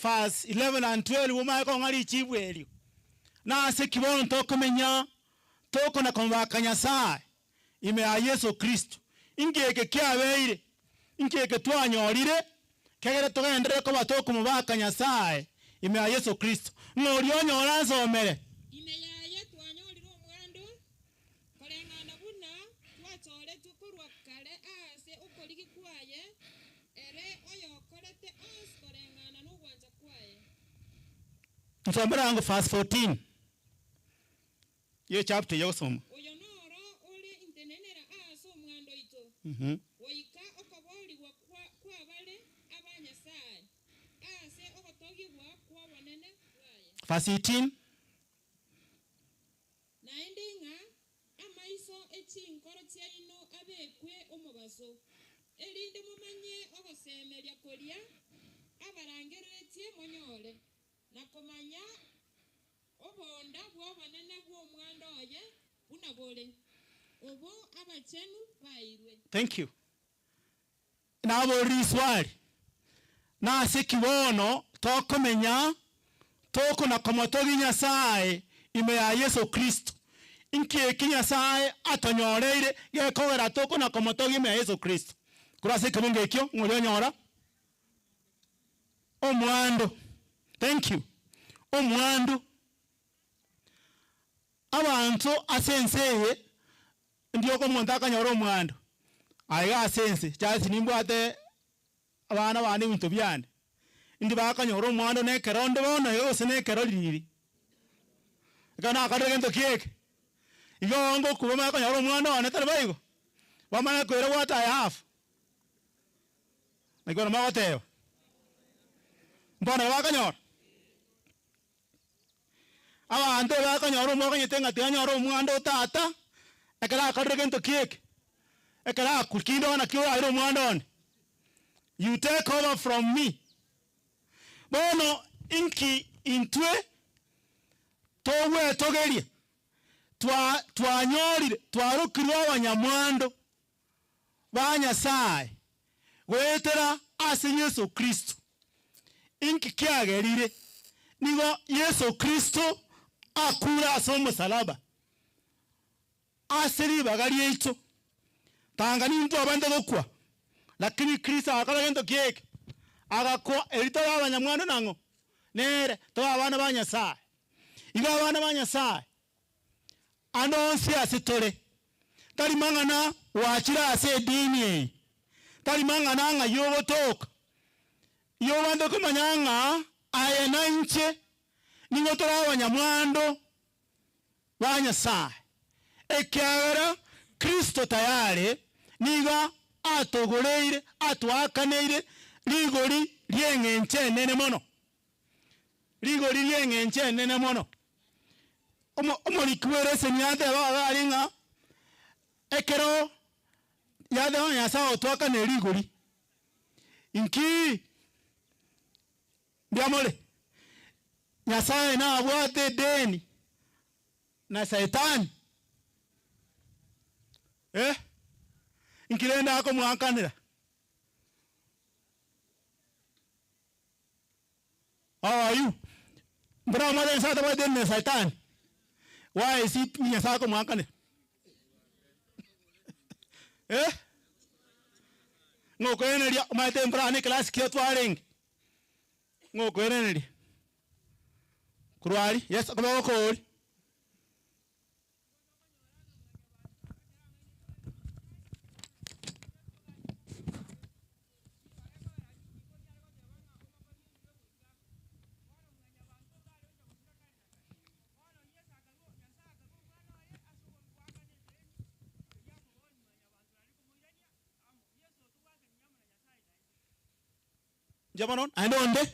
Speaker 15: verse 11 and 12 omanye kong'a richibu erio. Nase ki bono tokomenya tokona-komobaka Nyasae ime ya Yeso Kristo? Inki eke kiabeire? Inki eke twanyorire kegere togenderere koba tokomobaka Nyasae ime ya Yeso Kristo? Ng'a oria onyore ansomere.
Speaker 11: Ime yaye twanyorire omwando, koreng'ana buna twachoretwe korwa kare aase okorigi kwaye, ere oyokorete onsi koreng'ana nogwancha kwaye.
Speaker 15: Nsomere ango verse 14 ye chapter eye ogosoma.
Speaker 11: Oyo noro ore intenenera aase omwando oito, goika okoboorigwa kw'abare aba Nyasae, aase ogotogigwa kw'obonene bwaye.
Speaker 15: Verse 18.
Speaker 11: Naende ng'a amaiso e chinkoro chiaino abekwe omobaso, erinde momanye ogosemeria koria abarangereretie monyore, na komanya obonda bw'obonene bw'omwando oye buna bore, obo abachenu baeirwe.
Speaker 15: Thank you. Naborire riswali, Nase ki bono tokomenya tokona-komotogia Nyasae ime ya Yeso Kristo? Inki eki Nyasae atonyoreire gekogera tokona-komotogia ime ya Yeso Kristo? Korwa ase ekebungo ekio ng'o oria onyora omwando. Thank you. Omwando. Abanto ase ense eye Ndioka omonto akanyora omwando aiga ase ense, chasi nimbwate abana bane ebinto biane, indi bakanyora omwando na ekero onde bono iga gose na ekero riri. Ekero nakorire gento ki eke, igo ngokwa bamanye konyora omwando one tari boigo? Bamanye koira what I have. Naki bono mogoteba? Mbono iga bakanyora? Abanto bakonyora omwakonyete ng'a tiyanyora omwando o tata, ekero akorire gento ki eke, ekero akure, kinde bono naki oraire omwando one, you take over from me. Bono inki intwe togwetogeria, twa twanyorire, twarokirwe abanyamwando ba Nyasae goetera ase Yeso Kristo. Inki kiagerire? Nigo Yeso Kristo akure ase omosalaba ase ribaga riaito. Tanga nintwe abande gokwa, lakini Kristo agakora gento ki eke? Agakwa erio tobe abanyamwando nang'o? Nere, tobe abana ba Nyasae. Igo abana ba Nyasae. Ande onsi ase tore, tari mang'ana gwachire ase edini eye, tari mang'ana ng'ai ogotoka. Igo obwate komanya ng'a aye na inche nigo tore abanyamwando ba Nyasae, ekiagera Kristo tayare nigo atogoreire, atoakaneire rigori ri'eng'encho enene mono. Rigori ri'eng'encho enene mono. Omo omoriki bw'ereseni yateba iga aria ng'a ekero yateba ng'a Nyasae otoakanire rigori, inki mbuya more? Nyasae nabwate edeni na Saitani? Eh, inki rende akomoakanera? How are you? Mbora omwate Nyasaye atabwati deni na Saitani? Why is it Nyasaye akomoakanera? Eh? Ng'okoeneria omanyete mbora ne class ki otwarenge? Ng'okoeneria. Korwa aria, yes, okoba gokori. Inche bono naende onde,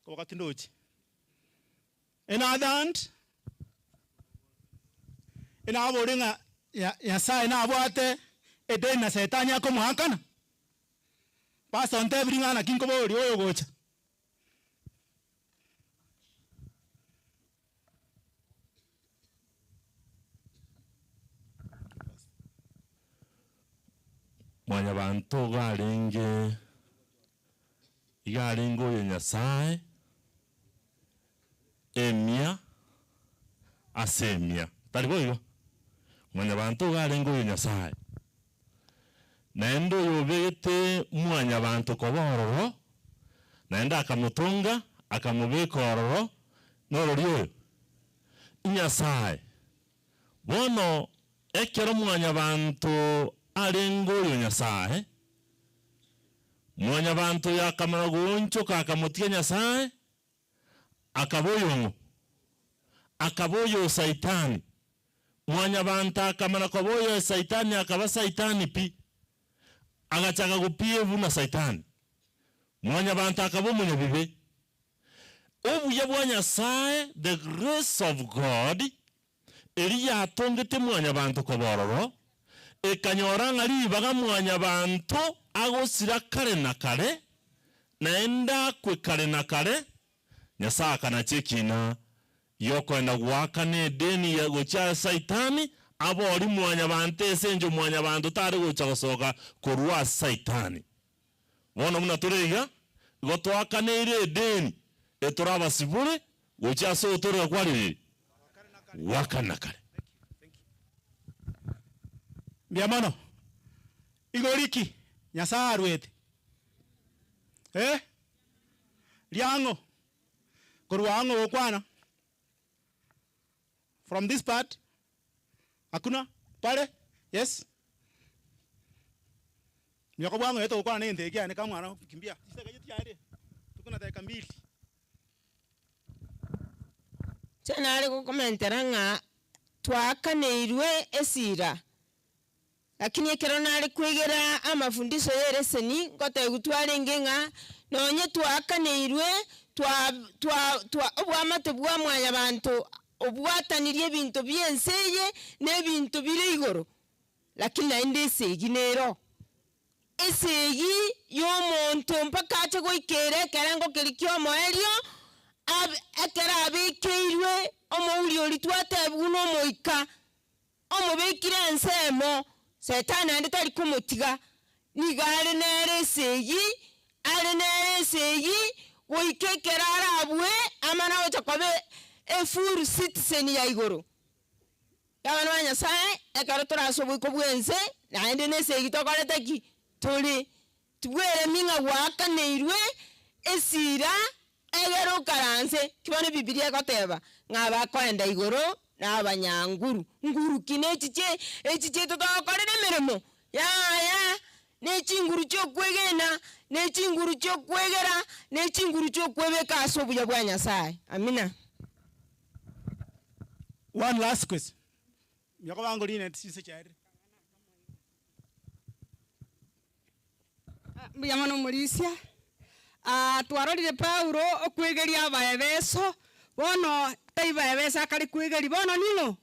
Speaker 15: koboka tindochi. In other hand, inabore ng'a Nyasaye nabwate edeni na Setani akomoakana? Pastor ontebirie ng'a naki nkoboria oyo ogocha.
Speaker 6: Mwanyabanto iga arenge, iga arenge oyo Nyasae, emia ase emia. Tari boigo? Mwanyabanto iga arenge oyo Nyasae. Naende oyo obegete mwanyabanto koba ororo, naende akamotonga, akamobeka ororo, norori oyo? Nyasae. Bono ekero mwanyabanto arenge oyo Nyasae, mwanyabanto oyo akamana goonchoka akamotiga Nyasae, akaba oyong'o? Akaba oyo Saitani. Mwanyabanto akamana koba oyo Saitani akaba Saitani pi. Agachaka gopia buna Saitani. Mwanyabanto akaba omonyabibe. Obuya bwa Nyasae, the grace of God, eria yatongete mwanyabanto koba ororo, ekanyora ng'a ribaga mwanyabanto agosira kare na kare, naende akwe kare na kare, Nyasae akanacha ekina gi'okoenda goakana edeni ya gochia ase Saitani, aborie mwanyabanto ase engencho mwanyabanto tare gocha gosoka korwa ase Saitani. Bono buna tore iga, igo toakaneire edeni etore abasibore gochia ase ogotooreka kwa ririri gwa kare na kare.
Speaker 15: Mbuya mono. Igori ki Nyasae aruete? Eh? Riang'o? Korwa ang'o gokwana? From this part? Hakuna? Pale? Yes? Mioko bwango yeto gokwana na egento eke kiane kamwana kimbia. Chiseka echi tiare. Tuko na dakika mbili.
Speaker 17: Inche nare gokomentera ng'a twaakaneirwe esira, Lakini ekero nare kwegera amafundisho y'ereseni, ngotebiwa twarenge ng'a nonye twaakaneirwe, twa twa twa oboamate bwa mwanyabanto obwatanirie ebinto bi'ense eye na ebinto bire igoro, lakini naende esegi nero. Esegi y'omonto mpaka ache goikera ekerengo keria ki'omoerio, abe ekero abekeirwe omouri oria twatebiwa n'Omoika. Omobekire ensemo, Setani naende tari komotiga, nigo are nere esegi, are nere esegi, goika ekero arabue amane agocha koba efull citizen ya igoro. Abana ba Nyasaye, ekero tore ase oboiko bw'ense, naende na esegi tokorete ki? Tore. Tibweremi ng'a gwaakaneirwe esira egere okaranse. Ki bono Ebibilia egoteba? Ng'a abakoenda igoro. na abanyanguru. Nguru ki nechi chie echi chiaito togokorera emeremo? Yaya, ne chinguru chi'okwegena, ne chinguru chi'okwegera, ne chinguru chi'okwebeka ase obuya bwa Nyasae. Amina.
Speaker 15: One last question. Nyoko bangorineti chinse chiarire.
Speaker 18: Mbuya mono omorisia. Twarorire Paulo okwegeria Abaefeso, bono tai Baefeso akare kwegeria, bono ning'o?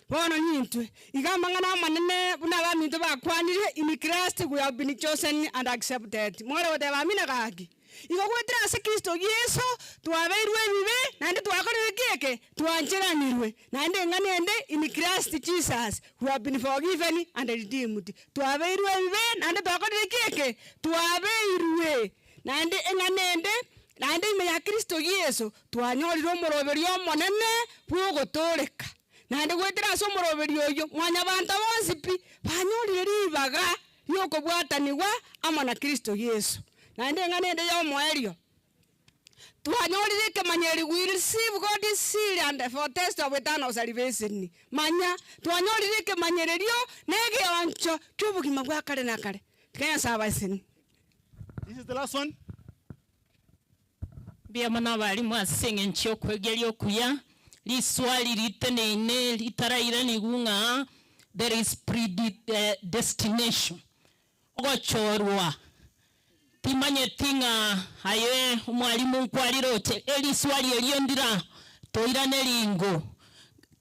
Speaker 18: Bono nintwe. Iga amang'ana amanene buna abaminto bakwanire, in Christ we have been chosen and accepted. More goteba amina gaki? Igo goetera ase Kristo Yeso twabeirwe ebibe, naende twakorire ki eke? Twancheranirwe. Naende eng'ana ende, in Christ Jesus we have been forgiven and redeemed. Twabeirwe ebibe, naende twakorire ki eke? Twabeirwe. Naende eng'ana ende, naende ime ya Kristo Yeso twanyorire omoroberio omonene bw'ogotooreka. Naende goetera ase omoroberio oyio, mwanyabanto bonsi pi banyorire ribaga ri'okobwatanigwa amo na Kristo Yeso. Naende eng'ana ende y'omoerio, twanyorire ekemanyererio, we receive God's seal and foretaste of eternal salvation. Manya, twanyorire ekemanyererio na egeoncho ki'obogima bwa kare na kare. Tiga Nyasae abasesenie.
Speaker 15: This is the last one.
Speaker 19: Mbuya mono abalimu ase eng'encho y'okwegeria okuya, riswali riteneine ritarairanigwe ng'a there is predestination, ogochorwa. Timanyeti ng'a aye omwalimu nkwariroche eriswali erio ndira toirane ringo,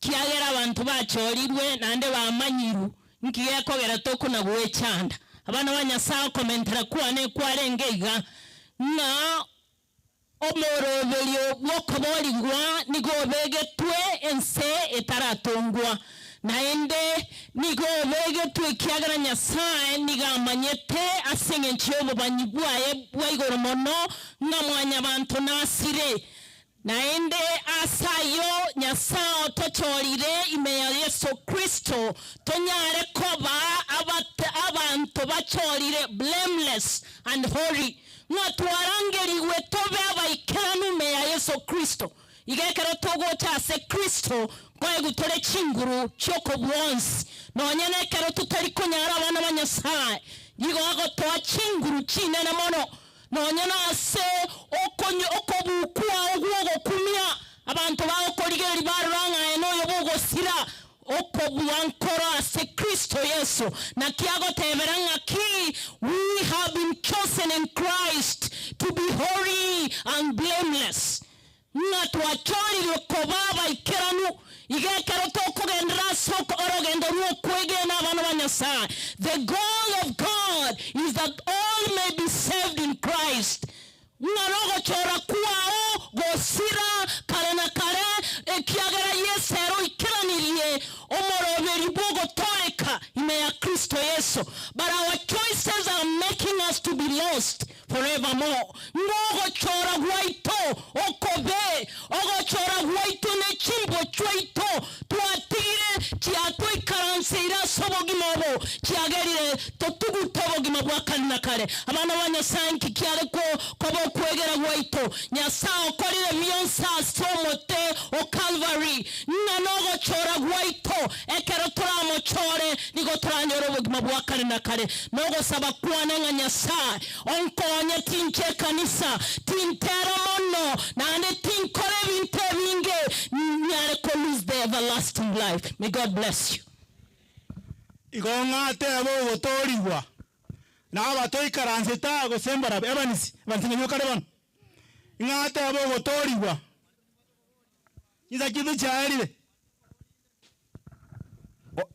Speaker 19: kiagera abanto bachorirwe naende bamanyirwe nki gekogera tokona gwechanda. Abana ba Nyasae okomentera kwane kwarenge iga, ng'a Omoroberio bw'okoboorigwa nigo obegetwe ense etaratongwa, naende nigo obegetwe ekiagera Nyasae nigo amanyete ase engencho y'obobanyi bwaye bwa igoro mono ng'a mwanyabanto nasire. Naende ase ayio Nyasae otochorire ime ya Yeso Kristo tonyare koba abanto bachorire, blameless and holy, ng'a twarangerigwe tobe abaikeranu ime ya Yeso Kristo. Iga ekero togocha ase Kristo, nkoegwa tore chinguru chi'okobua onsi, nonya nekero totari konyara abana ba Nyasae, nigo agotoa chinguru chinene mono, nonya nase okobukwa gw'ogokumia, abanto bagokorigereria barora ng'a aye noyo bw'ogosira okobua nkoro ase Kristo Yeso. Naki agotebera ng'aki, We have been chosen in Christ to be holy and blameless. Ng'a twachorirwe koba abaikeranu, iga ekero tokogenderera ase orogendo rw'okwegena abana ba Nyasae, the goal of God is that all may be saved in Christ, ng'a nogochora kwao gosira kare na kare, ekiagera Yeso ere oikeranirie omoroberio bw'ogotooreka ime ya Kristo Yeso. But our choices are making us to be lost. Forevermore, ng'a ogochora gwaito okobe, ogochora gwaito ne chimbwa chiaito twatigire chiatoikaranseire ase obogima obo, chiagerire totugute obogima bwa kare na kare. Abana ba Nyasae, nki kiare koba okwegera gwaito? Nyasae okorire bionsi ase omote o Kalvari, ng'a nogochora gwaito Ekero toramochore, nigo toranyore obogima bwa kare na kare. Nogosaba kwane ng'a Nyasae onkonye tinche ekanisa, tintera mono, naende tinkora ebinto ebinge nyare ko lose the everlasting life. May God bless you.
Speaker 15: Igo ng'atebe ogotoorigwa, na abatoikaransete aa gose mbarabwo, Evanisi, Evanisi ng'ai okare bono? Ng'atebe ogotoorigwa. Chinsa chiaito chiaerire.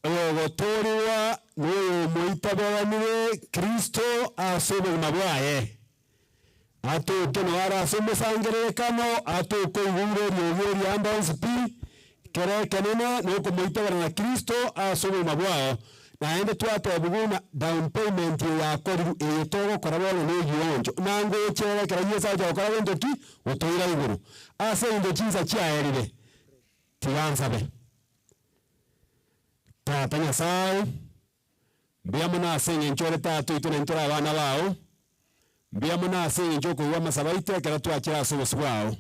Speaker 16: Oyogotoorigwa noyomoitaberanire Kristo ase obogima bwaye, atoke noyo are ase omosangererekano, atoke oigure eriogi erianda onsi pi, kere ekenene nokomoitaberana Kristo ase obogima bwao. Naende twatebigwa buna down payment eye yakorirwe, eye togokora bono negioncho, nangocha ere ekero Yeso agocha gokora gento ki? Gotoira igoro. Ase eng'encho chinsa chiaerire, tiga nsabe. Tata Nyasae, mbuya mono ase eng'encho ore Tata oito naintwe tore abana bao, mbuya mono ase eng'encho okoigwa amasabo aito ekero twachire ase obosio bwao.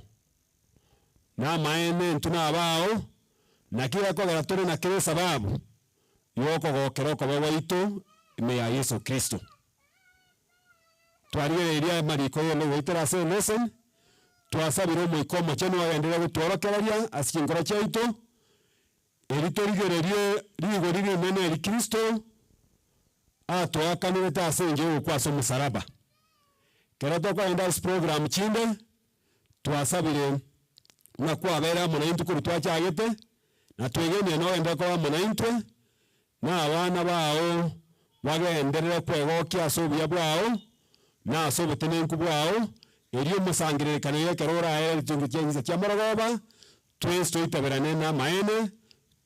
Speaker 16: Namaene intwe nabao. Naki gekogera tore na kera esababu y'okogokera okoba gwaito ime ya Yeso Kristo. Twarigereirie amariko y'ende goetera ase elesson, twasabire Omoika Omochenu agenderere gotworokereria ase chinkoro chiaito, eri torigererie rigori rinene eri Kristo atoakanerete ase enchera y'ogokwa ase omosalaba. Ekero tokogenda ase program chinde, twasabire buna kwabeire amo naintwe korwa twachagete, na twegenire nogenderere koba amo naintwe, na abana bao bagenderere kwegokia ase obuya bwao, na ase obotenenku bwao, erio omosangererekano oyo ekero oraere ritongo chia chinsa chia morogoba, twensi toitaberane namaene,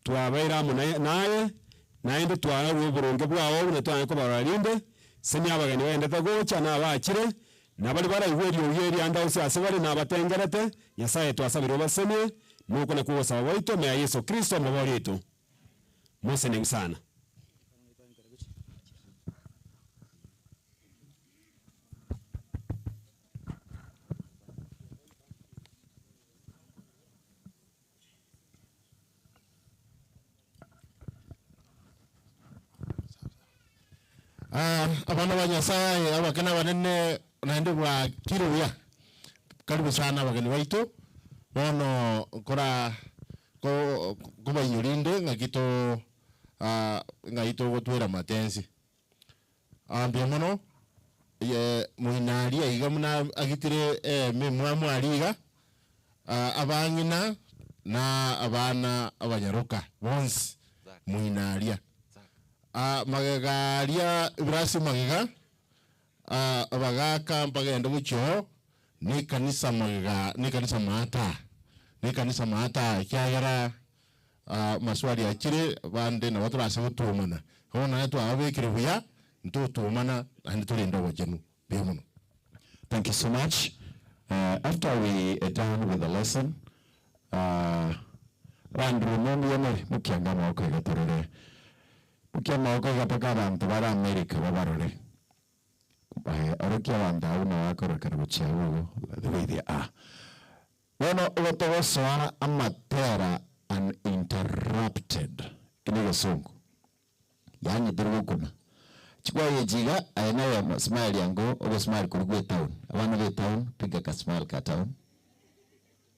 Speaker 16: twabeire amo naye naye, naende twararue oboronge bwao buna twanyare kobarora rinde, semi abageni bagendete gocha na abachire, na baria baraigwe eriogi eri ande onsi ase bare nabatengerete, Nyasaye twasabire obasemie, nokwo nakwo ogosaba gwaito ime ya Yeso Kristo omobori oito. Moseneku sana.
Speaker 20: Ah, abana ba Nyasaye abake na abanene naende bwakire buya. Karibu sana abageni baito, bono nkora ko kobainyoria inde ng'aki to ah, ng'ai togotwera amatensi. Ah, mbuya mono, ye moina aria iga buna agitire eema emwamu aria iga, ah, abang'ina na abana abanyaroka bonsi moina aria. Ah, magega aria ebirasi magega, ah, abagaka mbagende gochia oo, na ekanisa magega, na ekanisa maata, na ekanisa maata ekiagera ah, maswali achire, abande nabo torase gotwomana. Bono naye twababekire buya, ntotwomana naende torende obochenu. Mbuya mono.
Speaker 8: Thank you so much. Uh, after we are done with the lesson, uh, Andrew mumbiamere mukianga amaboko iga torore mukia amaboko iga mpaka abanto bare America babarore Eh, orokia abanto abwo buna bakorokera gochia abwo igo the way they are. Bono igo togosoa amatera uninterrupted eke ne egesongo. Yaani tori gokuna. Chikwaya echi iga aye naye smile yango ogosmile koria gwa etown. Abana ba etown piga ka smile ka town.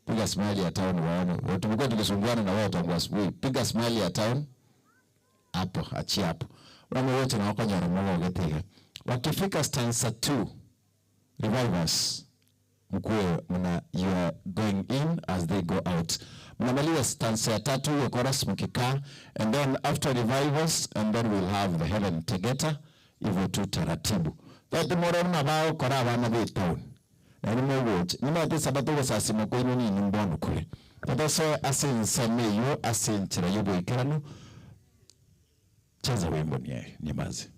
Speaker 8: Piga smile ya town bono. Tumekuwa tukisumbuana na wewe tangu asubuhi. Piga smile ya town hapo, achia hapo. Buna mogocha nabo okonyora mogogete iga. Wakifika stanza 2 revivers mkuwe mna you are going in as they go out. Mnamaliza stanza ya tatu hiyo chorus mkikaa and then after revivers and then we'll have the Heaven Tegeta hivyo tu taratibu. Toti more buna bagokora abana be town. Naende mogocha nimanyete esabato ogosasima kwaino ninwe mbono kore. Totosoe ase ensemo eyio ase enchera y'oboikeranu. Cheza wimbo nie nyamaze.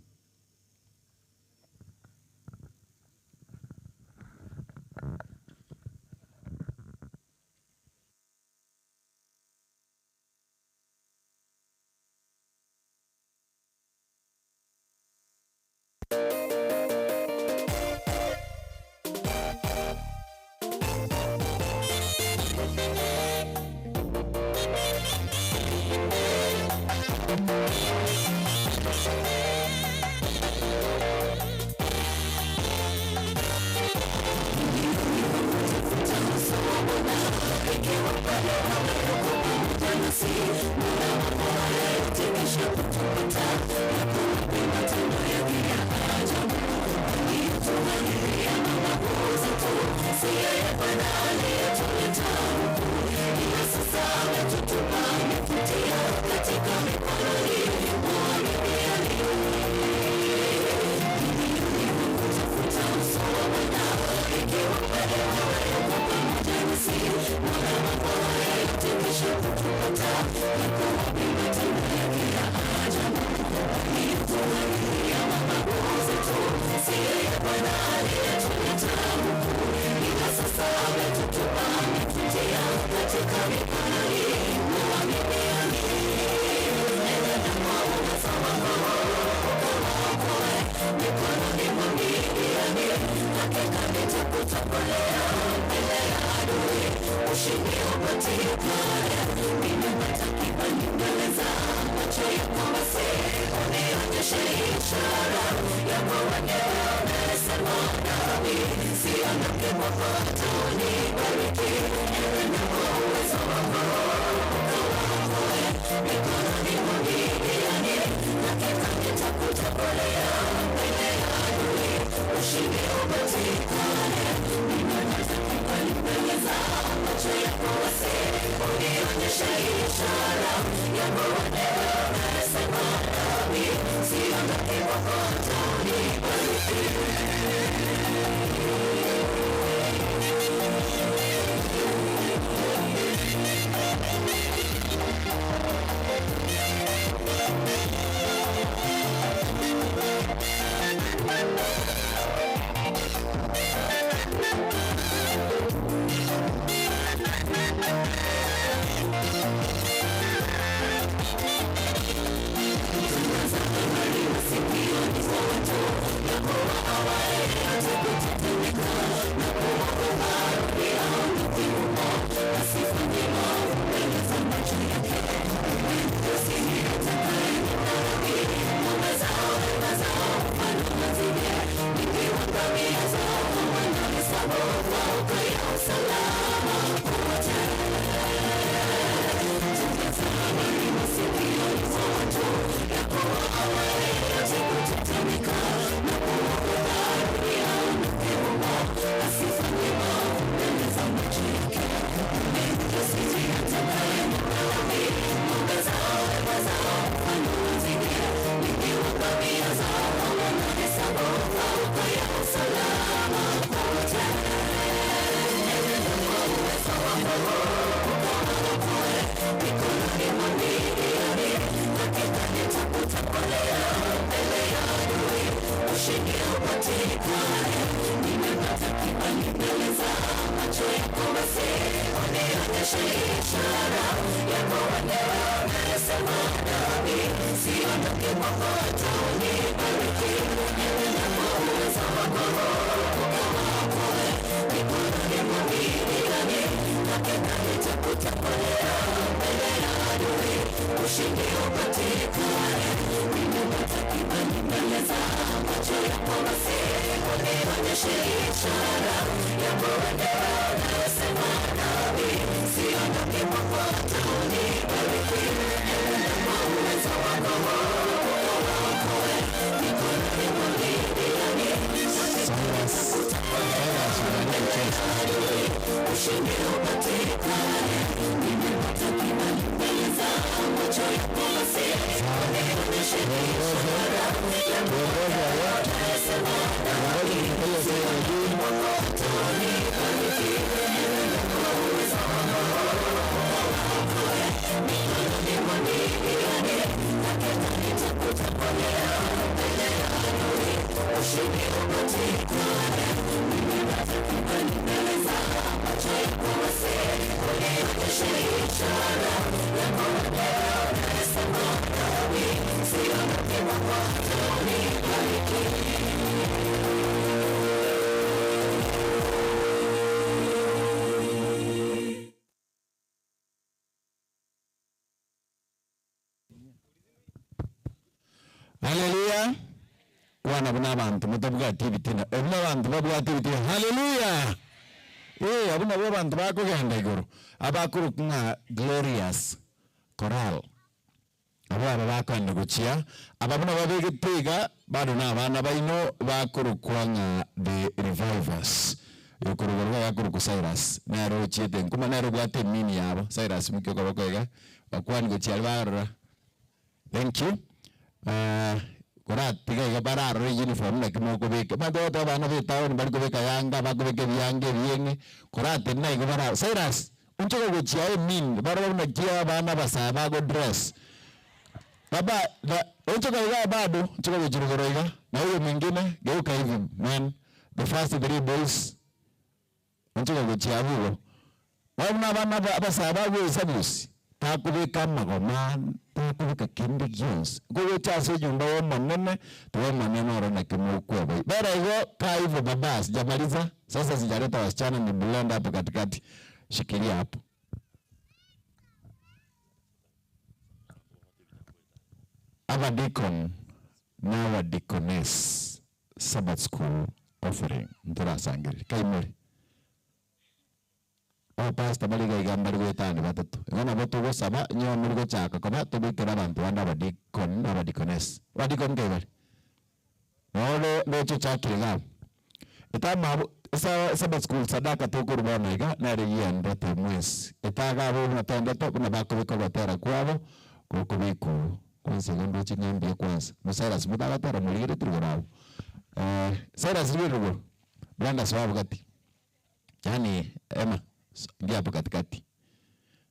Speaker 8: Haleluya kwana buna abanto motabwati ebitina ebuna abanto babwate ebitina haleluya eh abwo nabwo abanto bakogenda igoro abakorokwa ng'a glorious choral abwo aba bakoenda gochia aba buna babegete iga bado na abana baino bakorokwa ng'a the revivers okorokwa iga gakorokwa Cyrus nere ochiete nkuma nere obwate emini yabo Cyrus mokia okoboko iga bakwani gochia aria barora. Thank you. Koratiga iga bararore uniform naki mokobeka. Abanto bagoteba abana ba etown mbari kobeka yanga, bakobeka ebianga ebieng'e, koratenena igo bara Cyrus, onchoka gochia emin, barore buna ki abana abasae bago dress. Baba, na onchoka igaa bado, onchoka gochia rogoro iga, na huyo mwingine, geuka hivi man, the first three boys. Onchoka gochia abwo igo. Bono buna abana aba abasae bagwesabusi, takobeka amagoma, takobeka kende gionsi. Kogocha ase enyomba y'Omonene, tiga Omonene ore naki mokweboyia. Bera igo, kaa hivyo baba, sijamaliza, sasa sijaleta wasichana ni blend hapo katikati, shikilia hapo. Abadikon na abadikoness Sabbath school offering ntorasangererie. Kaimore. Abapastor bare iga iga mbare goetania batato. Igo nabo togosaba inye more gochaka koba tobekere abanto bande abadikon na abadikoness. Abadikon nkai bare? Noro roche ochakire iga abwo. Etama abwo esa Sabbath school sadaka tokorwa bono iga nere yiendete mwensi. Etaga abwo buna twaendete buna bakobeka ogotera kwabo gokobekwa oo. Kwanza igo ndoche ng'a mbuya kwanza. Mo Cyrus motagatera morigeretie rigoro abwo. Cyrus rigereria rigoro, Brenda soa abwo gati. Yaani Emma ingia hapo katikati.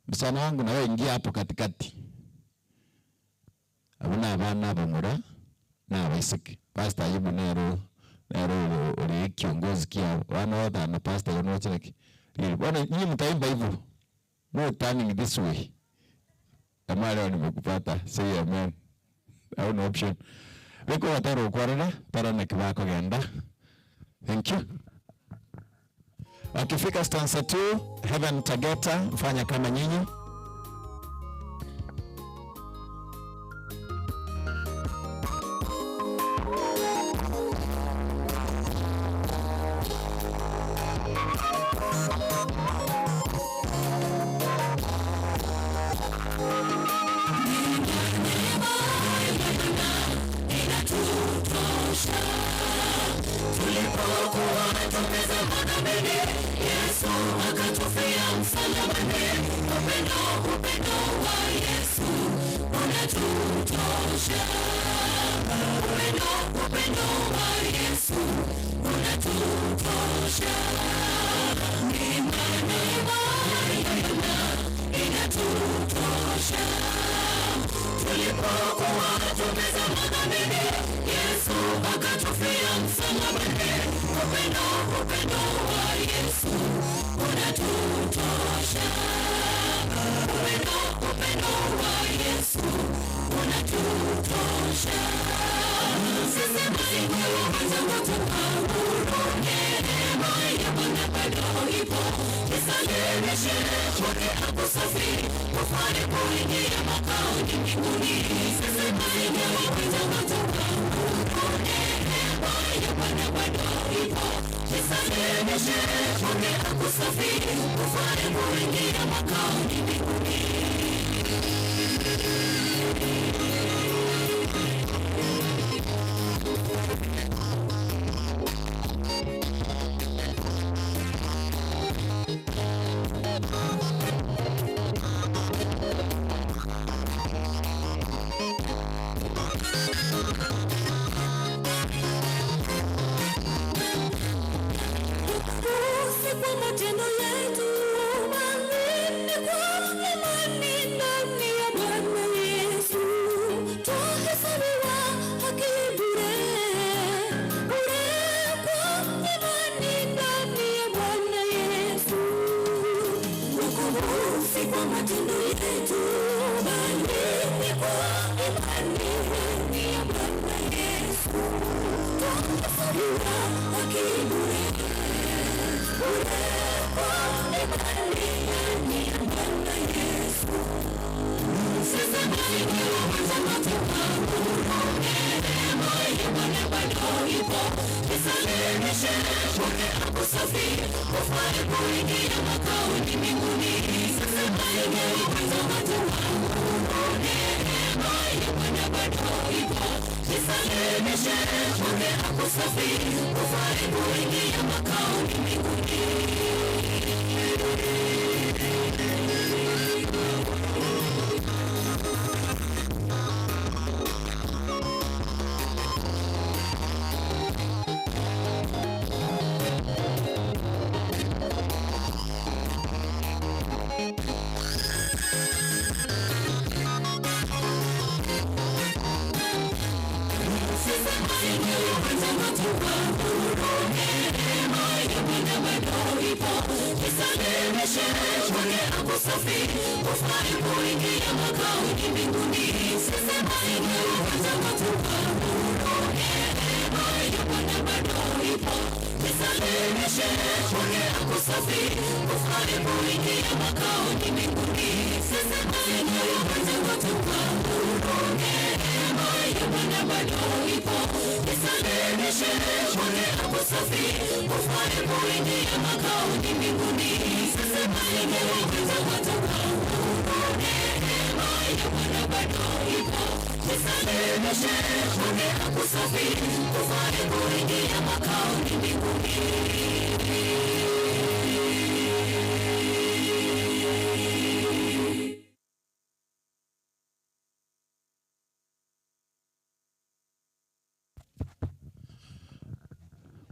Speaker 8: Msichana wangu na wewe ingia hapo katikati. Abwo na abana abamura na abaiseke. Pastor Ayubu nere nere ore ore ekiongozi kiabo. Abana bagotara pastor igo noche naki? Bono inye mtaimba hivyo. No turning this way. Kama leo nimekupata, say amen. Hauna option. Beka ogotera okwarora, tara naki bakogenda. Thank you. Wakifika stanza 2, Heaven Tageta, mfanya kama nyinyi.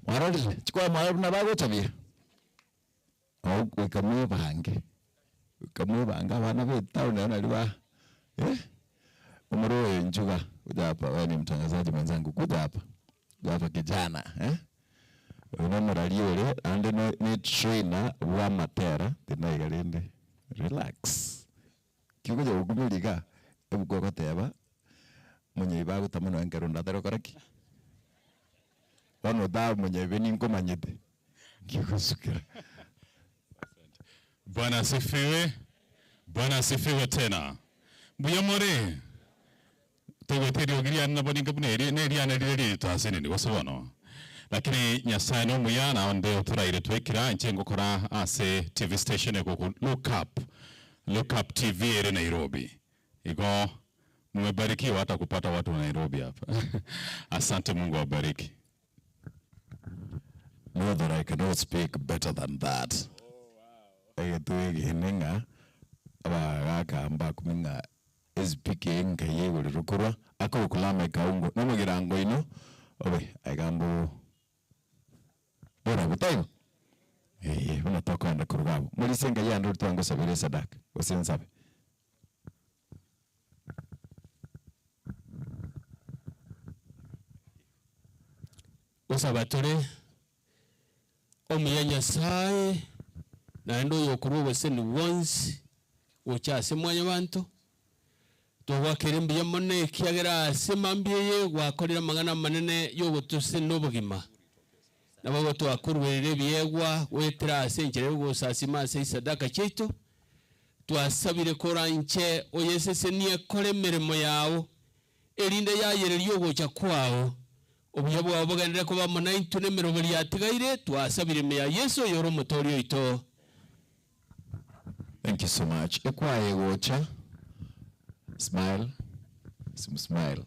Speaker 8: Mwarorire chikwaya mware buna bagochabia oo goika mwebange, goika mwebange abana ba etown aya nari ba eh, omoro oyo nchuga kuja hapa wewe ni mtangazaji mwenzangu kuja hapa, kuja hapa kijana eh, oyo na omorari ore naende ne ne etrainer bwa amatera tindi iga rende relax, ki okonya gokumia igaa, ebuku egoteba monyeibe agotama nonye ekero onde atari gokora ki. Bono otamonyebe ninkomanyete, nkigosukera.
Speaker 21: Bwana asifiwe. Bwana asifiwe tena. Mbuya more? Toigwete eriogi riane nabo ninka buna eri, na eriane rire ririto ase nini gose bono? Lakini Nyasaye nomuya na onde otoraire twaikera inche ngokora ase TV station ekoku Look Up, Look Up TV ere Nairobi. Igo mmebarikiwa hata kupata watu wa Nairobi hapa. Asante Mungu awabariki.
Speaker 8: Know that I cannot speak better than that. Egetwe egene ng'a abagaka mbakumia ng'a espeak eye nkai yaigorerwe korwa akogokulama ekaungo na omogirango oino obe aiga mbo borabu taibo? Eeh buna tokoenda korwa abwo. Morisie enkai yande oria twangosabera esadaka gose nsabe.
Speaker 22: Gosaba tore, Omuya Nyasae, naende oyokorwa obosemi bwonsi gocha ase mwanyabanto, togoakera mbuya mono ekiagera ase mambia eye gwakorire amang'ana amanene y'ogotosesenia obogima. Naboigo twakoruerire ebiegwa goetera ase enchera y'ogosasima ase chisadaka chiaito, twasabire koranche oyesesenie kore emeremo yao, erinde yayererie ogocha kwao. Obuya bwao bogenderere koba amo naintwe nemeroberi yatigaire, twasabire ime ya Yeso oyore Omotoori oito.
Speaker 8: Thank you so much. Ekwaya egocha, smile, smile,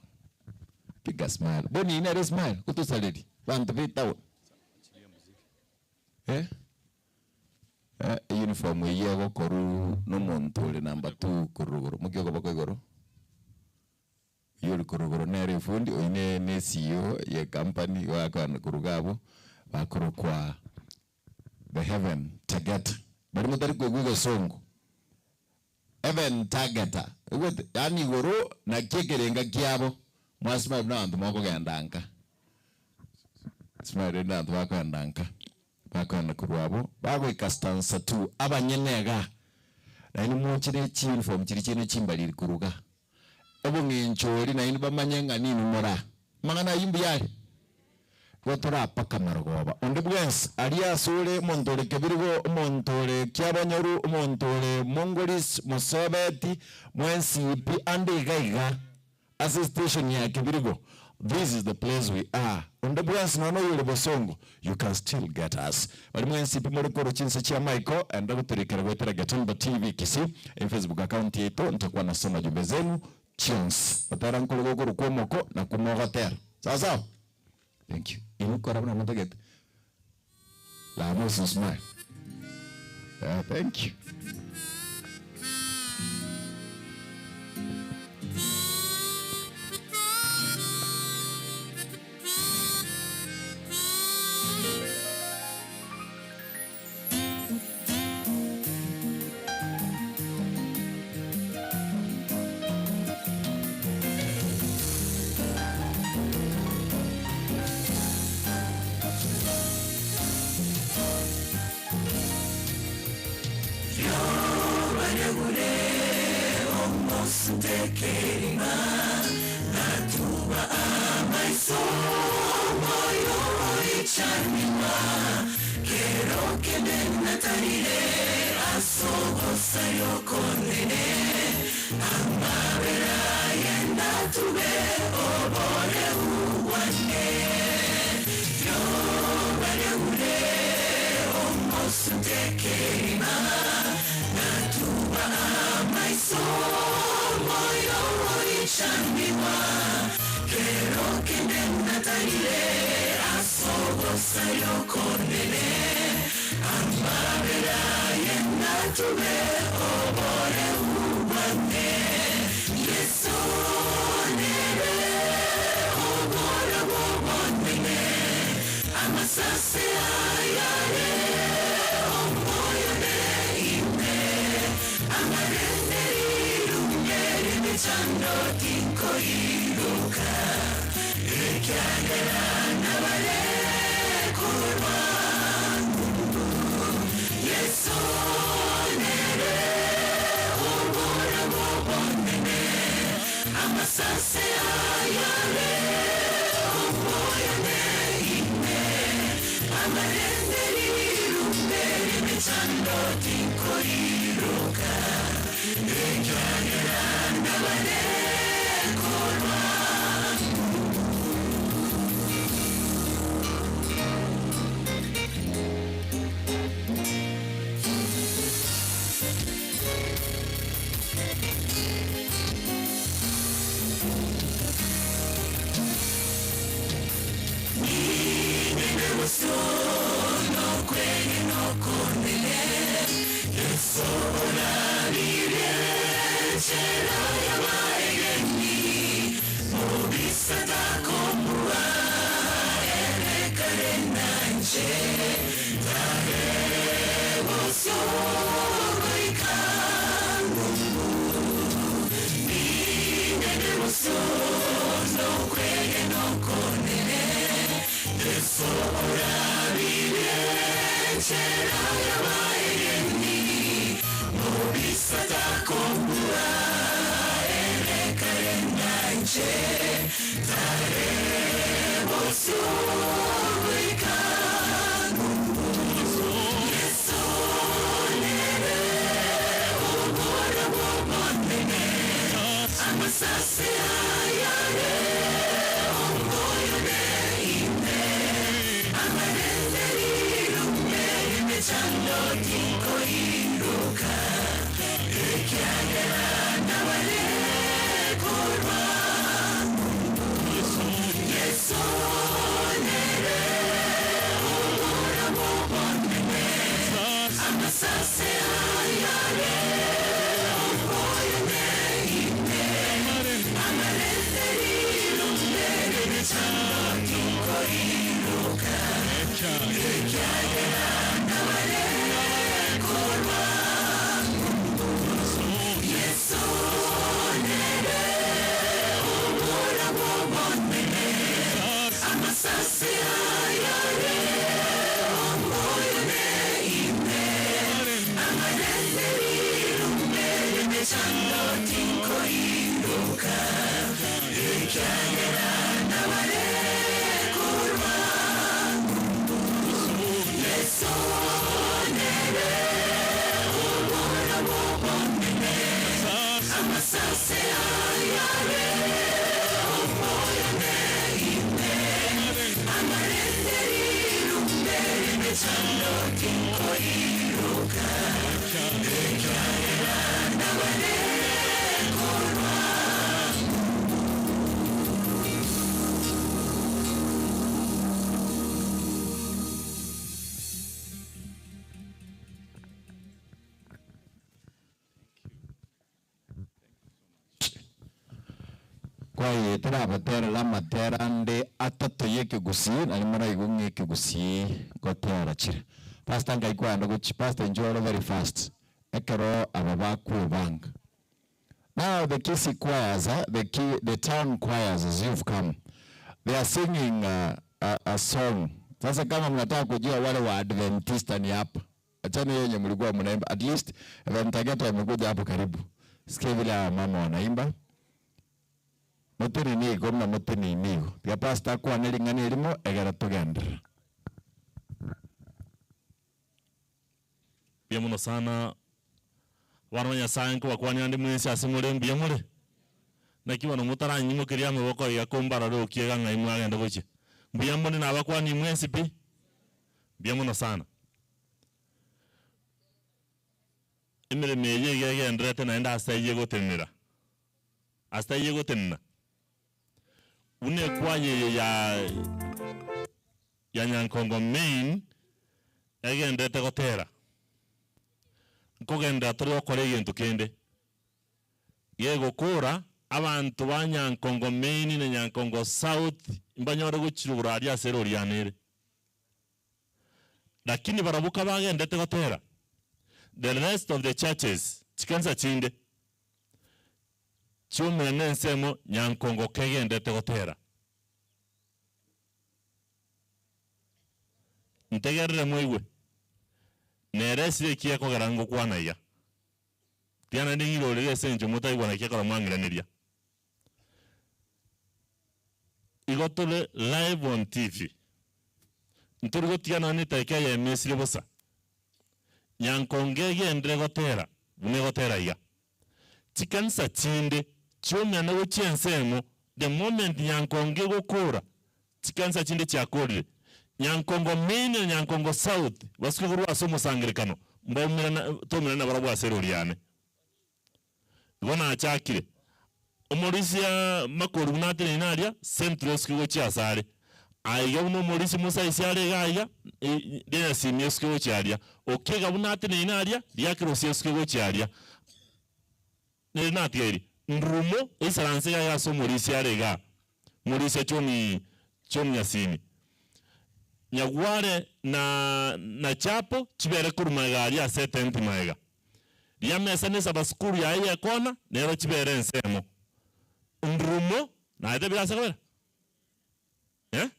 Speaker 8: piga smile. Bono eyio nere smile, gotosareria banto ba etown. Eh? Eh, uniform eyio egokorwa na omonto ore number two korwa rogoro, mokia okoboko igoro. Oyio ore korwa igoro nere efundi, oyio ne ne CEO ye ecompany igo akoenda korwa iga abwo, bakorokwa the heaven targeter. Baria motari koigwa egesongo, heaven targeter, oigwete? Yaani igoro naki ekerenga kiabo, mwasimama buna abanto mokogenda nka, smile rende abanto bakogenda nka. Bakoenda korwa abwo, bagoika stanza two, abanyene igaa, naende moche ne chiuniform chiria chiaino chimbariri korwa igaa. Obong'encho oria naende bamanye ng'a ninwe more aa. Amang'ana ayio mbuya are? Igo torapake amarogoba. Onde bwensi aria asore, omonto ore kebirigo, omonto ore kiabonyoru, omonto ore mongoris, mosobeti, mwensi pi, ande iga iga, ase station ya kebirigo, this is the place we are. Onde bwensi nonya oyore bosongo, you can still get us. Baria mwensi pi more korwa chinse chia maiko, enda gotorikera goetera Getemba TV Kisii, efacebook account yaito, ntakwana nasoma jumbe zenu chionsi. Gotera nkore gokorokwa omoko, nakwo mogotera. Sawa sawa? Thank you. Inwe kora buna motagete. Lamosi smile. Yeah, thank you.
Speaker 1: gochandiwa Kero kende natarire Asogosayo konene Amabera yenatube Obore ubane Yesu nere Obora bobonene Amasase ayare Omoyo ime Amarenderi Mechando tinko iruka Ekiagera nabare kurwa Yesu nere Obora bobonene Amasase ayare Omoyo ime Amarenderi Mechando tinko iruka Ekiagera nabare kurwa Amasase ayare omoyo ime Mechando tinko iruka Ekiagera nabare kurwa Yesu nere Obora bobonene Amasase ayare Omoyo ime Amarenderi rumere Mechando tinko iruka Ekiagera nabare kurwa Yesu nere Obora bobonene Amasase ayare Omoyo ime Amarenderi rumere Mechando tinko iruka Ekiagera nabare kurwa Yesu nere Obora bobonene Amasase ayare Omoyo ime Amarenderi rumere Mechando tinko iruka Ekiagera nabare kurwa
Speaker 8: Kwayetera abaterera amatera ande atato ya ekegusii, nari moraigwe ng'a ekegusii ngotera chire. Pastor ngai kwagenda gochia, Pastor inche ore very fast, ekero aba bakwebanga. Now the Kisii choirs, the, Ki, the town choirs as you've come, they are singing a, a, a song. Sasa kama mnataka kujua wale wa Adventista ni hapa, achana hiyo yenye mlikuwa mnaimba, at least Ventageta wamekuja hapo karibu. Sikia vile hawa mama wanaimba motene nigo muna motene nigo tiga pastor akwane ring'ana erimo egere togenderera.
Speaker 6: Mbuya mono sana abana ba Nyasaye nkobakwania ande mwensi ase more mbuya more? Naki bono motaranyimokeria amaboko iga kombarore okiega ng'ai mwagenda gochia. Mbuya mbone nabakwanie mwensi pi? Mbuya mono sana. Emeremo eye iga egendererete naende ase ayio egotenenera. Ase taiyo egotenena. Buna ekwaya eye ya ya Nyankongo Main egenderete gotera, nkogenderera tore gokora egento kende. Gegokora, abanto ba Nyankongo Main na Nyankongo South mbanyore gochirora aria ase erori yane ere. Lakini barabwo kabagendete gotera, the rest of the churches, chikanisa chinde, chiomera nensemo Nyankongo kegendete gotera. Ntegerere moigwe, nere esire eki ekogera ngokwana iga. Tiga naende ng'irorere ase engencho motaigwa naki ekero mwang'iraneria. Igo tore live on TV. Ntori gotiga nonya na edagika eyemo esire bosa. Nyankonge egenderere gotera buna egotera iga. Chikanisa chinde chiomene gochia ensemo, the moment Nyankonge egokora, chikanisa chinde chiakorire. Nyankongo Main na Nyankongo South basuke korwa ase omosangerekano, mbaumerana toumerane nabarabwo ase erori yane. Igo nachakire, omorisia makori buna ateneine aria, Central osuke gochia asare. Aiga buna omorisia mosaisi are iga aiga, rianyasimi esuke gochia aria. Okiga buna ateneine aria, riakerosia esuke gochia aria. Nere natigaire, ndurumo eisaranse iga iga ase omorisia are igaa, morisia John John Nyasimi. Nyagware na na Chapo chibere korwa magega aria ase etenti magega. Riamesa ne sabasukuru yaye y'ekona nero chibere ensemo. Ndurumo naete bire ase kobera? Eh?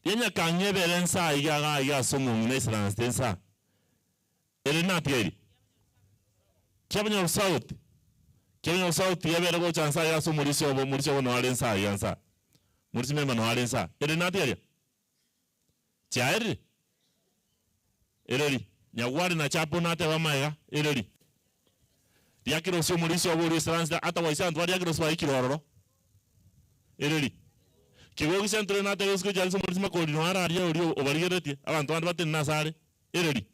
Speaker 6: Rianyakang'ia ebere nsa iga iga iga ase omong'ina aisaransete nsa. Ere natigaire. Kiabanyoro South, Kiabanyoro South yabere gocha nsa iga ase omorisia obo, omorisia obo noare nsa iga nsa. Morisia member noare nsa. Ere natigaria? Chiaerire? Ereri? Nyagware na Chapo nateba amaega, ereri? Riakerosia omorisia obo oria oisaransete otherwise abanto ba Riakerosi baikire ororo. Ereri? Kigogi Central nateba isiko chiaria ase omorisia Makori noare aria oria obarigereretie, abanto bande batenene ase are. Ereri?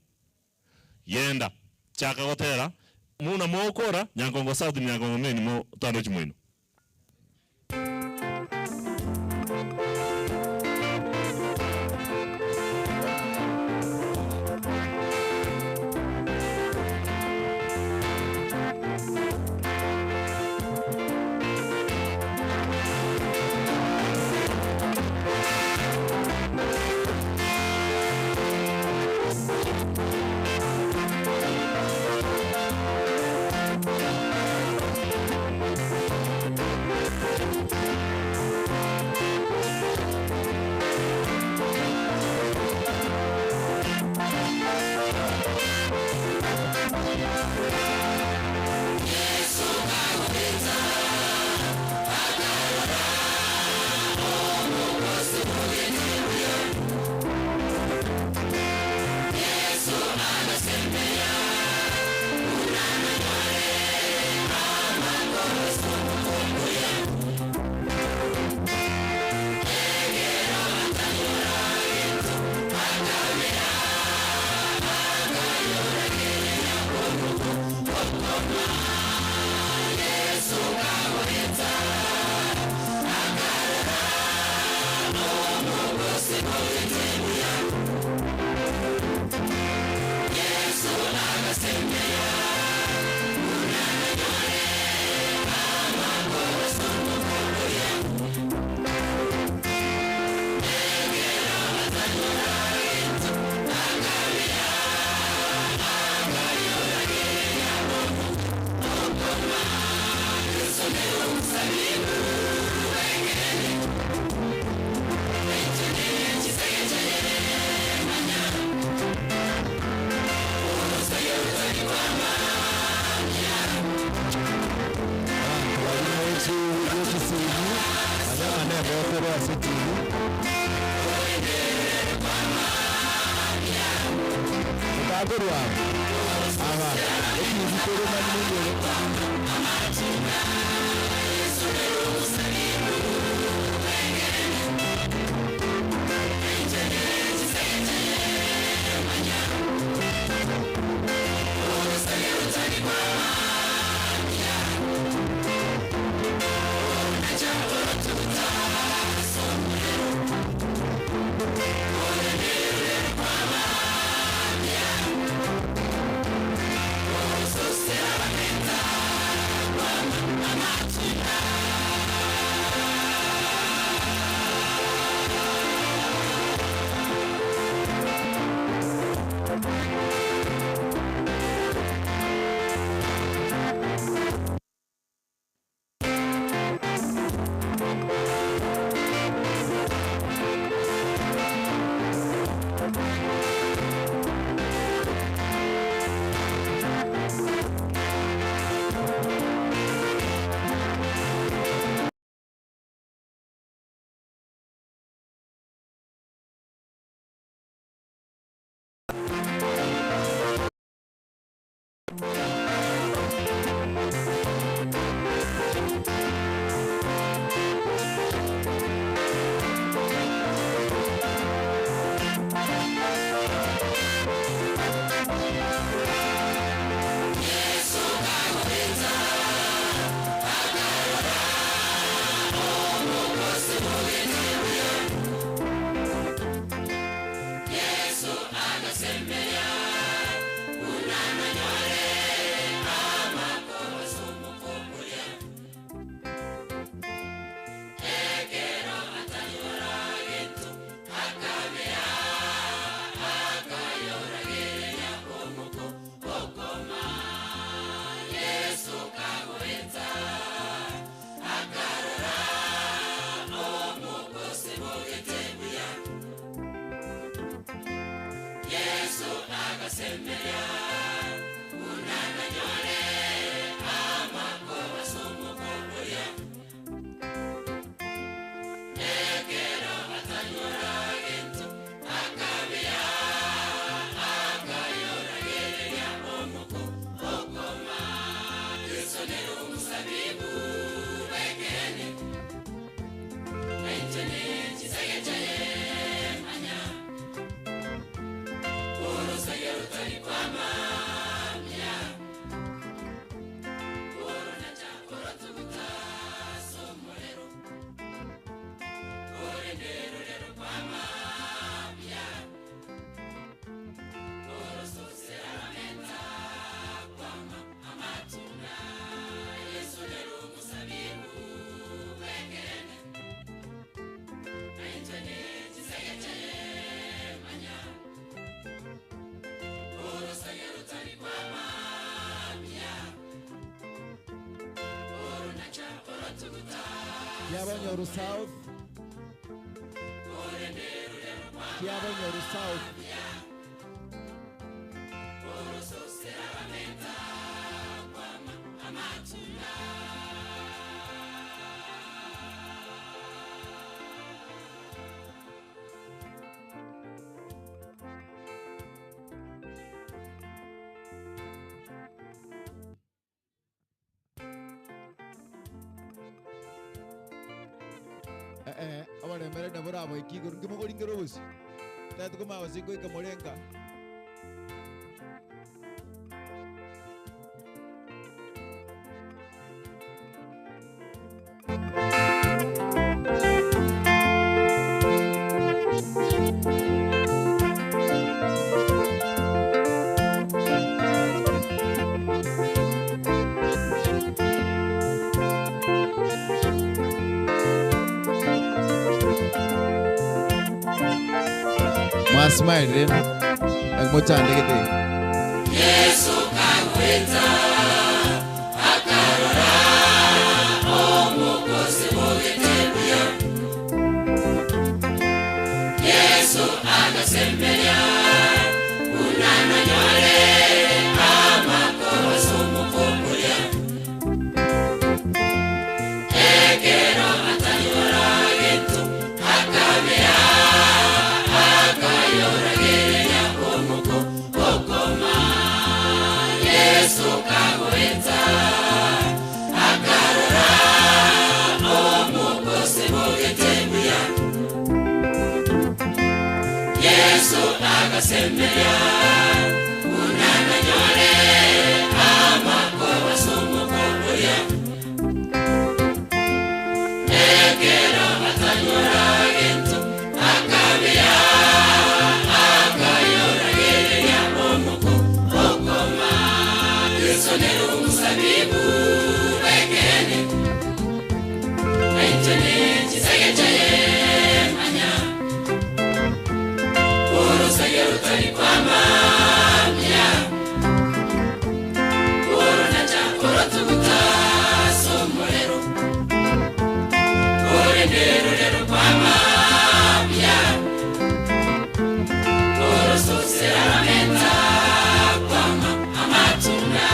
Speaker 6: Genda, chaka gotera, muna mogokora, Nyankongo South na Nyankongo Main mo twandochi moino.
Speaker 1: Yesu agasemberia unananyore amakoso mukokuria ekero atanyora gento akabea akayoragereria omuko okoma Yesu kagoeta akarora omukose bogete buya Yesu agasemberia unananyore amakoba somukokuria ekero atanyora gento akabea akayoragereria omuko okoma Yesu nero omusabibu wekene naitwe nekisagechaye manya urusage rutari kwamamya urunaca urutuguta somorero urenderurero kwamamya urususeramenta kwama amatunda yesu rero umusabibu wekene naitwe nekisagechaye manya urusage rutari kwamamya urunaca urutuguta
Speaker 2: Kiabonyoru South. Kiabonyoru South.
Speaker 1: urususeramenta kwama amatunda
Speaker 2: Eh, abaremere nabo raboiki igoro nkimogoringera obosi tatukomabasi goika morenga mwasmile rero akimochandegete
Speaker 1: Yesu kagweta akarora omukozi bogete buya Yesu agasemberia unananyore amakoso mukokuria ekero atanyora gento akabea akayoragereria omuko okoma Yesu kagoeta akarora omukosi bogete buya Yesu agasemberia unananyore amakoba somukokuria ekero atanyora gento akabea akayoragereria omuko okoma Yesu nero omusabibu wekene naitwe nekisagechaye manya urusage rutari kwamamya urunaca urutuguta somorero urenderurero kwamamya urususeramenta kwama amatunda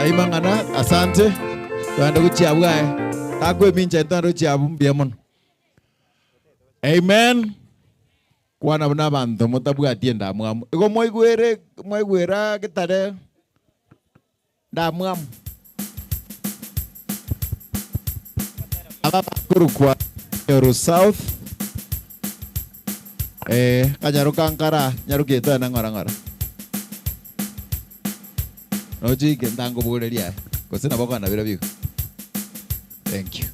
Speaker 2: Aimang'ana, asante, twende gochia abwo aye. Takoemincha intwe twende gochia abwo mbuya mono. Amen. Kwana buna abanto motabwati endamwamu. Igo mwaigwere, mwaigwera getare ndamwamu. Aba bakorokwa Nyoro South, eh, kanyaroka nkara, nyaroka etwana ng'ora ng'ora. Nochike ntangoboreria aye, gose nabo okona bira bigo. Thank you.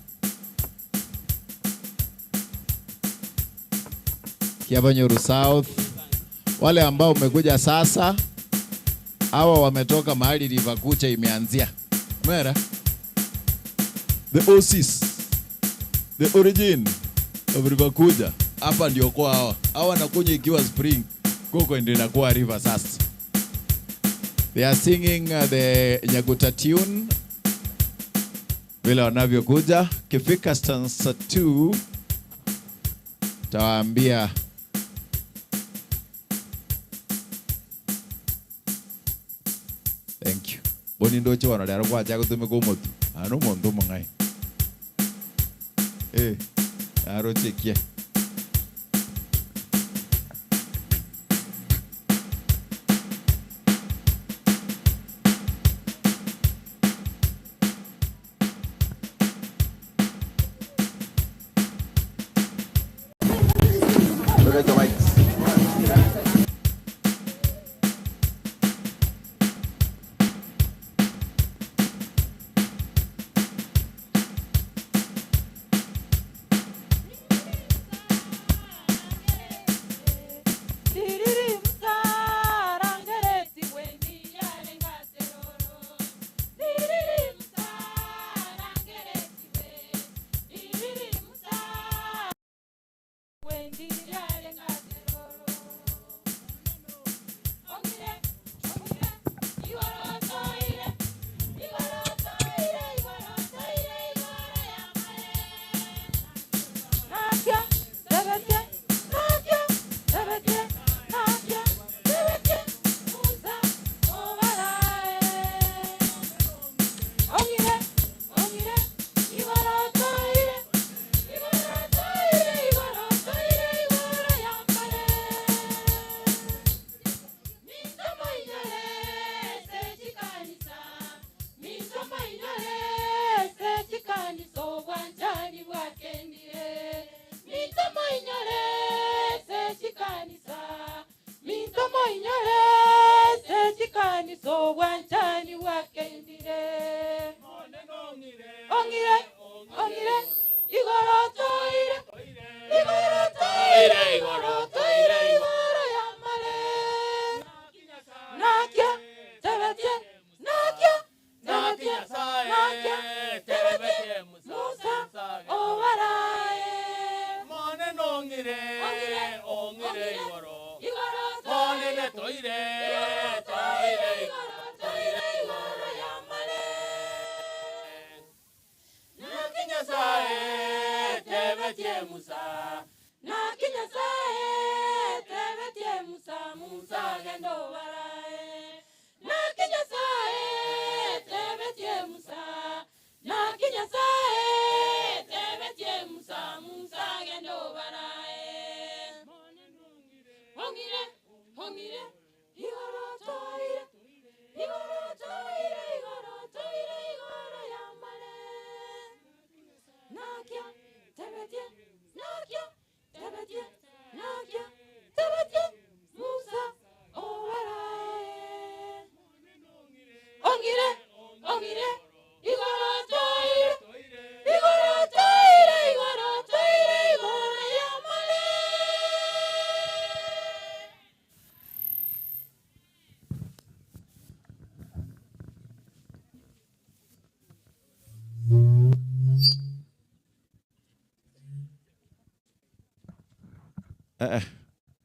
Speaker 2: Kiabanyoro South, wale ambao umekuja sasa, hawa wametoka mahali River Kucha imeanzia. Mera? The Oasis, the origin of River Kuja. Hapa ndio kwa hawa. Hawa wanakuja ikiwa spring, koko ndio inakuwa river sasa. They are singing the Nyaguta tune vile wanavyokuja. Kifika stanza 2 tawaambia thank you. Boni ndoche wano rero gwacha gotumeka omotu. Ano omonto omong'aini. Arochekie. Look at the mics.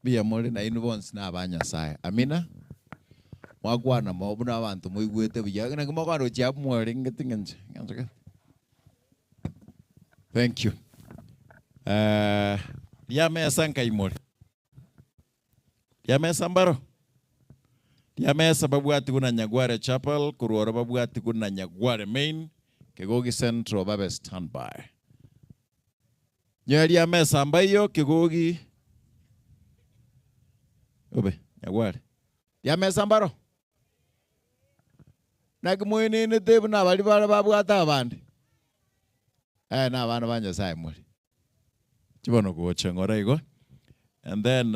Speaker 2: Mbuya more nainwe bonsi na aba Nyasaye. Amina. Mwakwana mo buna abanto moigwete buya. Naki mokwana gochia abwo mwarengete ng'enche. Ng'enche gete. Thank you. Riamesa nkaimore. Riamesa mbaro.
Speaker 5: Riamesa babwatigwe na Nyagware Chapel, korwa oro babwatigwe na Nyagware Main, Kegogi Central babe standby. Nyoe Riamesa mbaiyo Kegogi obe Nyagware. Riamesa mbaro? Naki moenenete buna baria bare babwate abande? Eh, na abana ba Nyasaye more. Chibono gocha ng'ora igo. And then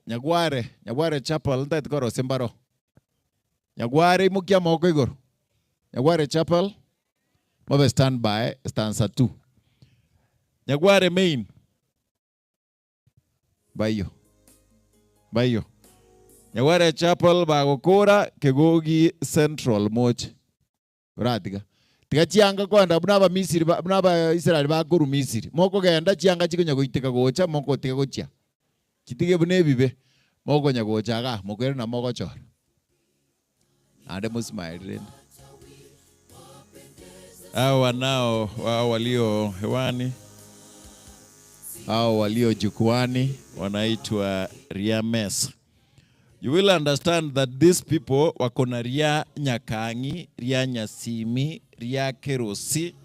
Speaker 5: Nyagware, Nyagware Chapel ntagete korosia mbaro. Nyagware imokia amaboko igoro. Nyagware Chapel, mobe stand by, stanza two. Nyagware main. Baiyo. Baiyo. Nyagware Chapel bagokora Kegogi Central moche. Oratiga. Tiga chianga kogenda buna Abamisiri ba- buna Abaisraeli bakorwa Misiri. Mokogenda chianga chikonya goiteka gocha, mogotiga gochia. Chitige buna ebibe, mokonya gocha igaa, mokoirana na mogochora. Naende mosmile rende.
Speaker 2: Hao wanao wao walio hewani
Speaker 5: hao walio jukwani
Speaker 2: wanaitwa Riamesa. You will understand that these people wako na ria Nyakangi, ria Nyasimi, ria Kerosi,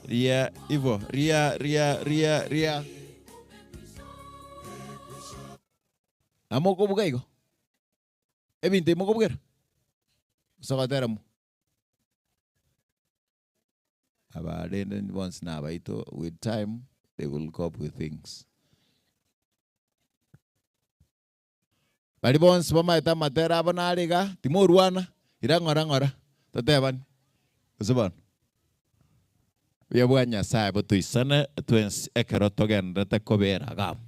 Speaker 2: ria hivyo, ria ria ria ria.
Speaker 5: Na mokobuga igo? Ebinto ebi mokobugera? Gose gotera mo? Aba rende bonsi nabaito, with time they will cope with things. Baria bonsi bamaete amatera abo nare iga, timorwana, ira ng'ora ng'ora, totebani, gose bono? Buya bwa Nyasae botoisane twensi ekero togenderete kobera iga amo.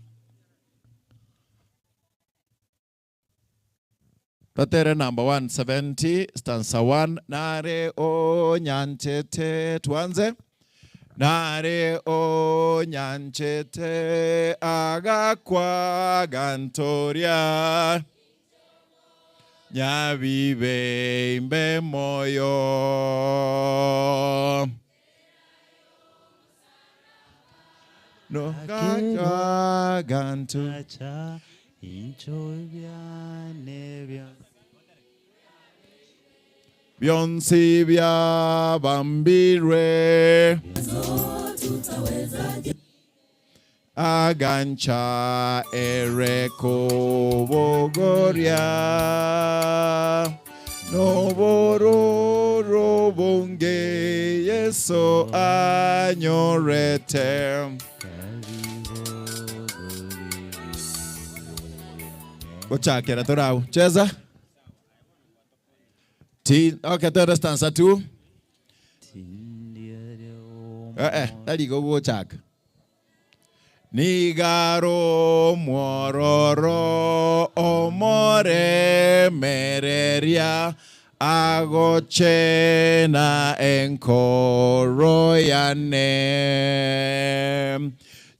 Speaker 5: Totere number 170, stanza 1, Nare onyanchete, twanze. Nare onyanchete, agakwa agantoria, nyabibe imbe moyo. No aganto. Bionsi biabambirwe agancha ere kobogoria nobororo bonge Yeso anyorete. Gochakera torau cheza Ti, okay, twende stanza 2. Eh, eh, tari igo gochaka. Nigaro mwororo omoremereria agochena enkoro yane.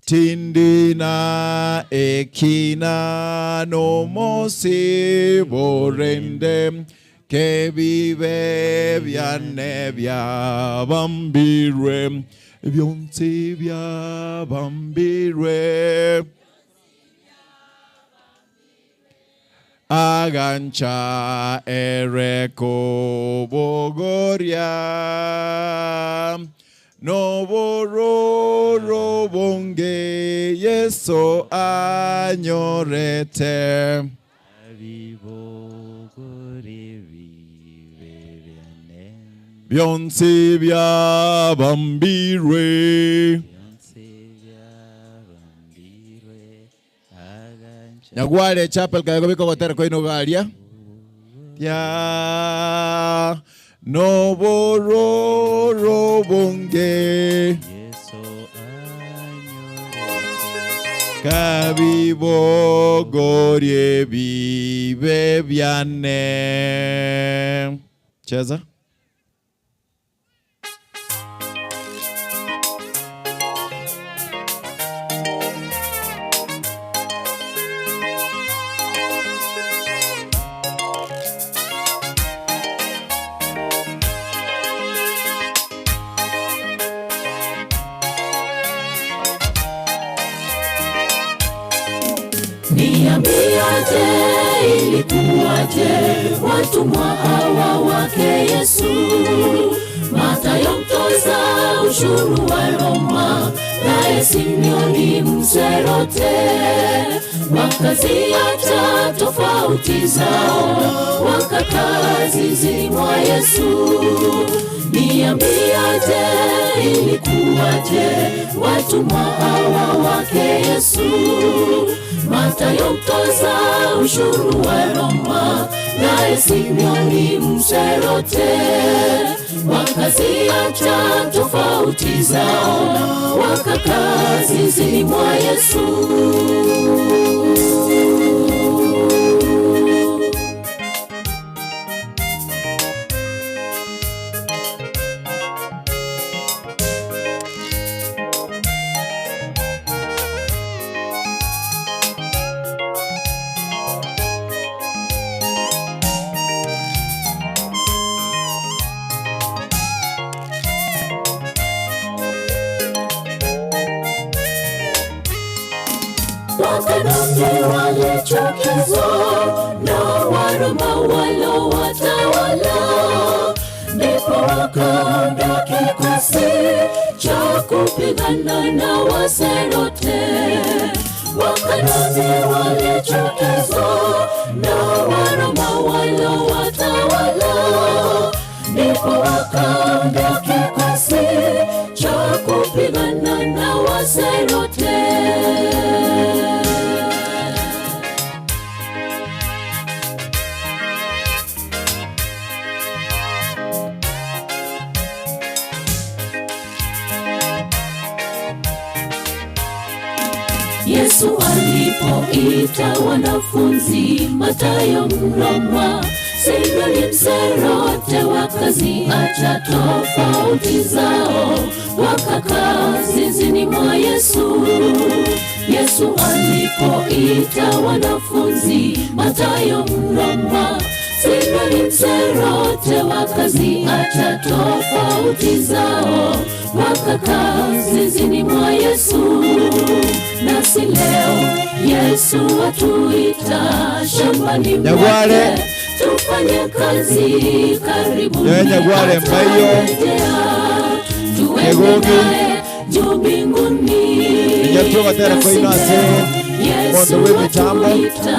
Speaker 5: Tindina ekina nomosiborende kebibe biane biabambirwe bionsi biabambirwe agancha ere kobogoria nobororo bonge Yeso anyorete. Bionsi biabambirwe. Nyagware Chapel kaye gobika ogotera kwaino garia. Ya nobororo bonge. Kabibogorie bibe biane. Cheza.
Speaker 1: Niambiaje ilikuwaje? Ilikuwaje watumwa hawa wake Yesu? Mathayo mtoza ushuru wa Roma, naye Simioni Mzerote, wakaziacha tofauti zao, wakakaa zizini mwa Yesu. Niambiaje, ilikuwaje watumwa hawa wake Yesu? Mathayo mtoza ushuru wa Roma, naye Simioni Mzerote, wakaziacha tofauti zao, wakakaa zizini mwa Yesu. Wakanani walichukizwa na Waroma walowatawala, ndipo wakaunda kikosi cha kupigana na Waserote. Wakanani walichukizwa na Waroma walowatawala, ndipo wakaunda kikosi cha kupigana na Waserote. Yesu alipoita wanafunzi, Mathayo Mroma, Simoni Mserote, wakaziacha tofauti zao, wakakaa zizini mwa Yesu. Yesu alipoita wanafunzi, Mathayo Mroma, Simoni Mserote, wakaziacha tofauti zao, wakakaa zizini mwa Yesu. Nasi leo Yesu atuita shambani
Speaker 2: Nyagware.
Speaker 1: mwake, tufanye kazi karibu
Speaker 2: Ye Nyagware, Mbayo.
Speaker 1: tuende
Speaker 2: Kegogi.
Speaker 1: naye juu mbinguni.
Speaker 2: Inyatio gatera
Speaker 1: Nasi
Speaker 2: koino ase
Speaker 1: leo Yesu
Speaker 2: mondo we mitambo.
Speaker 1: atuita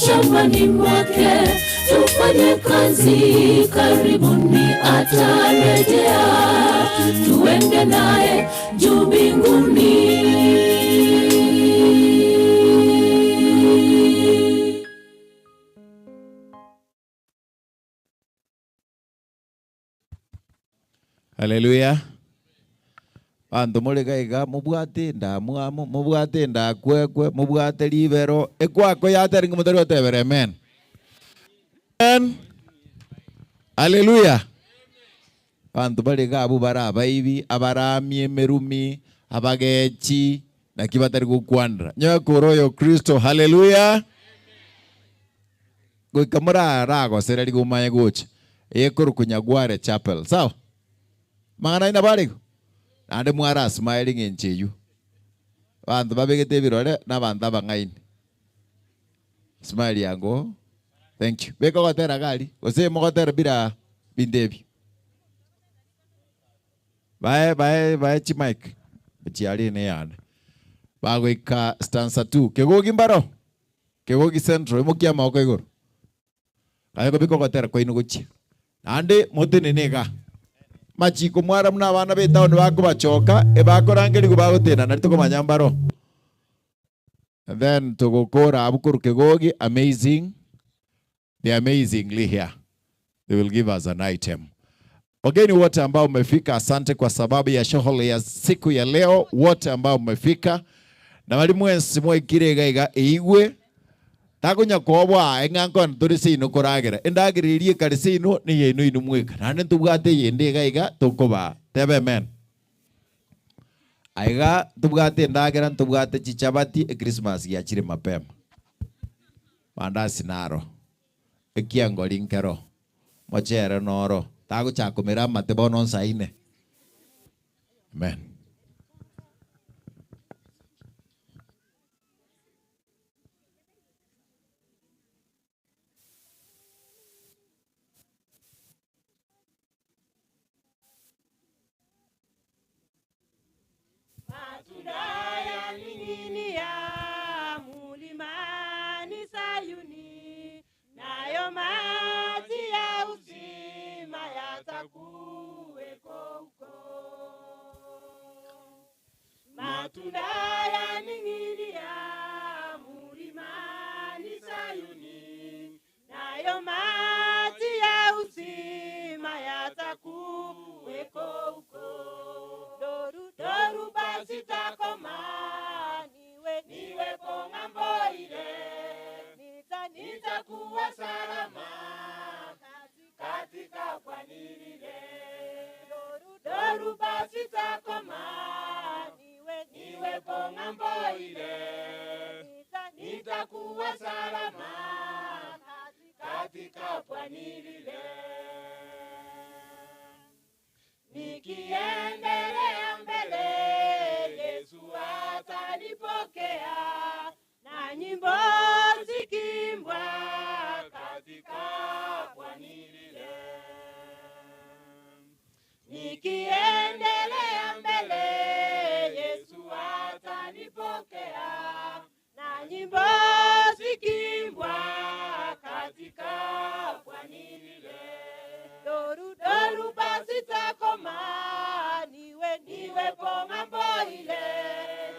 Speaker 1: shambani mwake, tufanye kazi karibuni, atarejea, tuende naye juu mbinguni.
Speaker 2: Haleluya. Bantu muri gaiga mubwate ndamwamu mubwate ndakwekwe mubwate libero ekwako yateringa mutari otebere amen. Amen. Haleluya. Bantu bari gabu bara abaibi abaramie emerumi abagechi naki batari gokwanera nyakoro oyo Kristo haleluya. Goika moraragosera rigomanye gocha ekoro Nyagware chapel sawa mang'ana aina bariko naende mwara smiling enche eywo abanto babegete ebirore na abanto abang'aini smile yango thank you beka ogotera gari gose mogotera bira binde ebio bae bae bae chimike chiari ne yane bagoika stanza 2 kegogi mbaro kegogi central emokia maoko igoro kae kobika ogotera kwaino gochia naende motenene iga machiko mwara muna abana be town bakobachoka ebakorangerigwa bagotena nari tokomanya mbaro and then togokora abu koru kegogi amazing they amazingly here they will give us an item wageni wote ambao mmefika asante kwa sababu ya shughuli ya siku ya leo wote ambao mmefika na bari mwensi mwaikire iga iga eigwe takonya kobwa eng'anko turi seino koragera endagera eria ekare seino ni yeino ino mweka naende ntobwate eyende iga iga tokoba tebe amen aiga tobwate endagera ntobwate chichabati echristmas giachire mapema mandasi naro ekiangori nkero mochere noro tagochakomera amate bono nsaine amen.
Speaker 1: Matunda yaning'inia mlimani Sayuni, nayo maji ya uzima yatakuweko huko. Doru, dhoruba zitakoma, niwe niwepo ng'ambo ile, nita nitakuwa salama katika pwani lile. Dhoruba zitakoma, niwe niwepo ng'ambo ile, nita nitakuwa salama katika pwani lile. Nikiendelea mbele, Yesu atanipokea na nyimbo zikiimbwa katika pwani lile. Nikiendelea mbele, Yesu atanipokea na nyimbo zikiimbwa katika pwani lile. Doru, dhoruba zitakoma, niwe niwepo ng'ambo ile,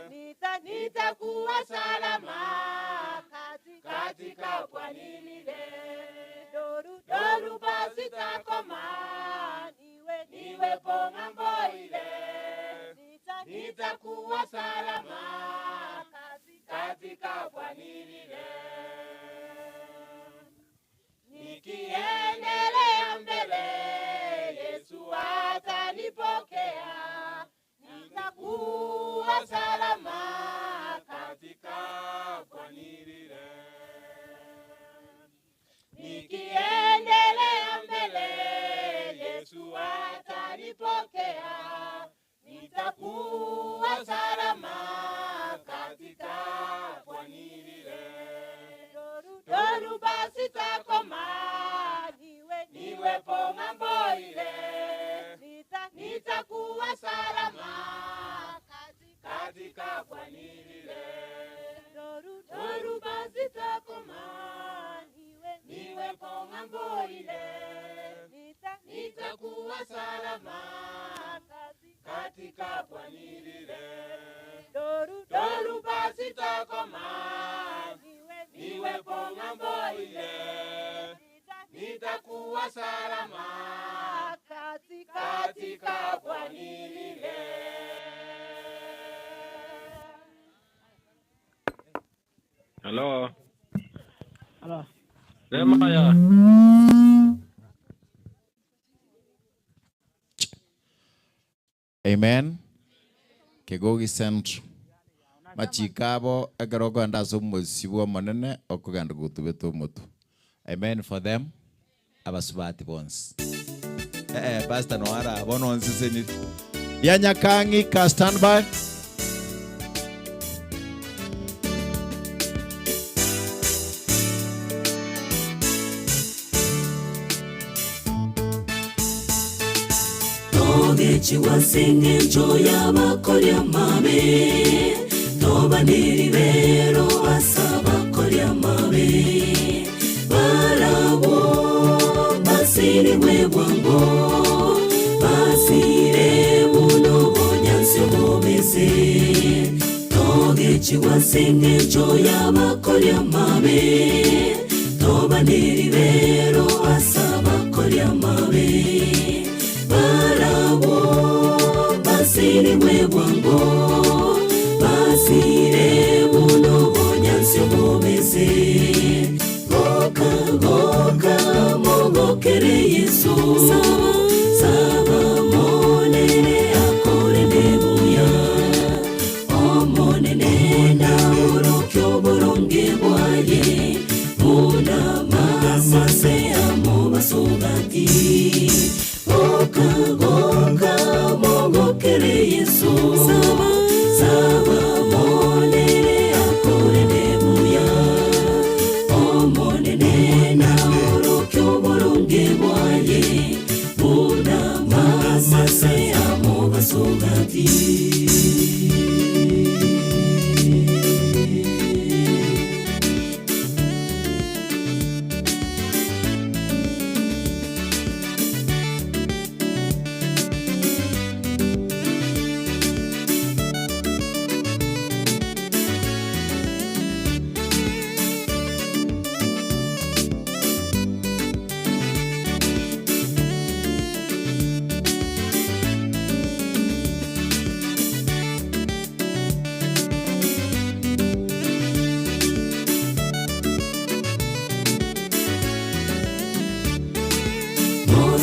Speaker 1: nita nitakuwa salama katika pwani lile. Doru, dhoruba zitakoma, niwe niwepo ng'ambo ile, nita nitakuwa salama katika pwani lile. Nikiendelea mbele, Yesu atanipokea, nitakuwa salama katika pwani lile. Nikiendelea mbele, Yesu atanipokea, nitakuwa salama katika pwani lile. Dhoruba zitakoma, niwe niwepo ng'ambo ile, nita nitakuwa salama katika pwani lile. Dhoruba zitakoma, niwe niwepo ng'ambo ile, nita nitakuwa salama katika pwani lile. Dhoruba zitakoma, niwepo ng'ambo ile, nitakuwa salama katika pwani lile.
Speaker 3: Halo.
Speaker 10: Halo.
Speaker 3: Sema ya.
Speaker 2: Amen. Kegogi Central. Machikabo ekero okogenda ase omosibwa omonene okogenda gotubete omotu. Amen for them. Abasubati bonsi. Eh eh pastor noara bono onsiseni. Ya Nyakangi ka standby.
Speaker 7: Togechiwa seng'encho y'abakoria amabe, tobaneri bero ase abakoria amabe. Barabwo basirigwe bwango, basire buno obonyansi obobese. Togechiwa seng'encho y'abakoria amabe, tobaneri bero ase abakoria amabe. Barabwo basirigwe bwango, basire buno obonyansi obobese. Goka, goka, mogokere Yesu. Saba, saba, monene akorende buya. Omonene naorokia oboronge bwaye, buna masase amobasogati. Goka, goka, mogokere Yesu. Saba, saba, monene akorende buya. Omonene naorokia oboronge bwaye, buna masase amobasogati.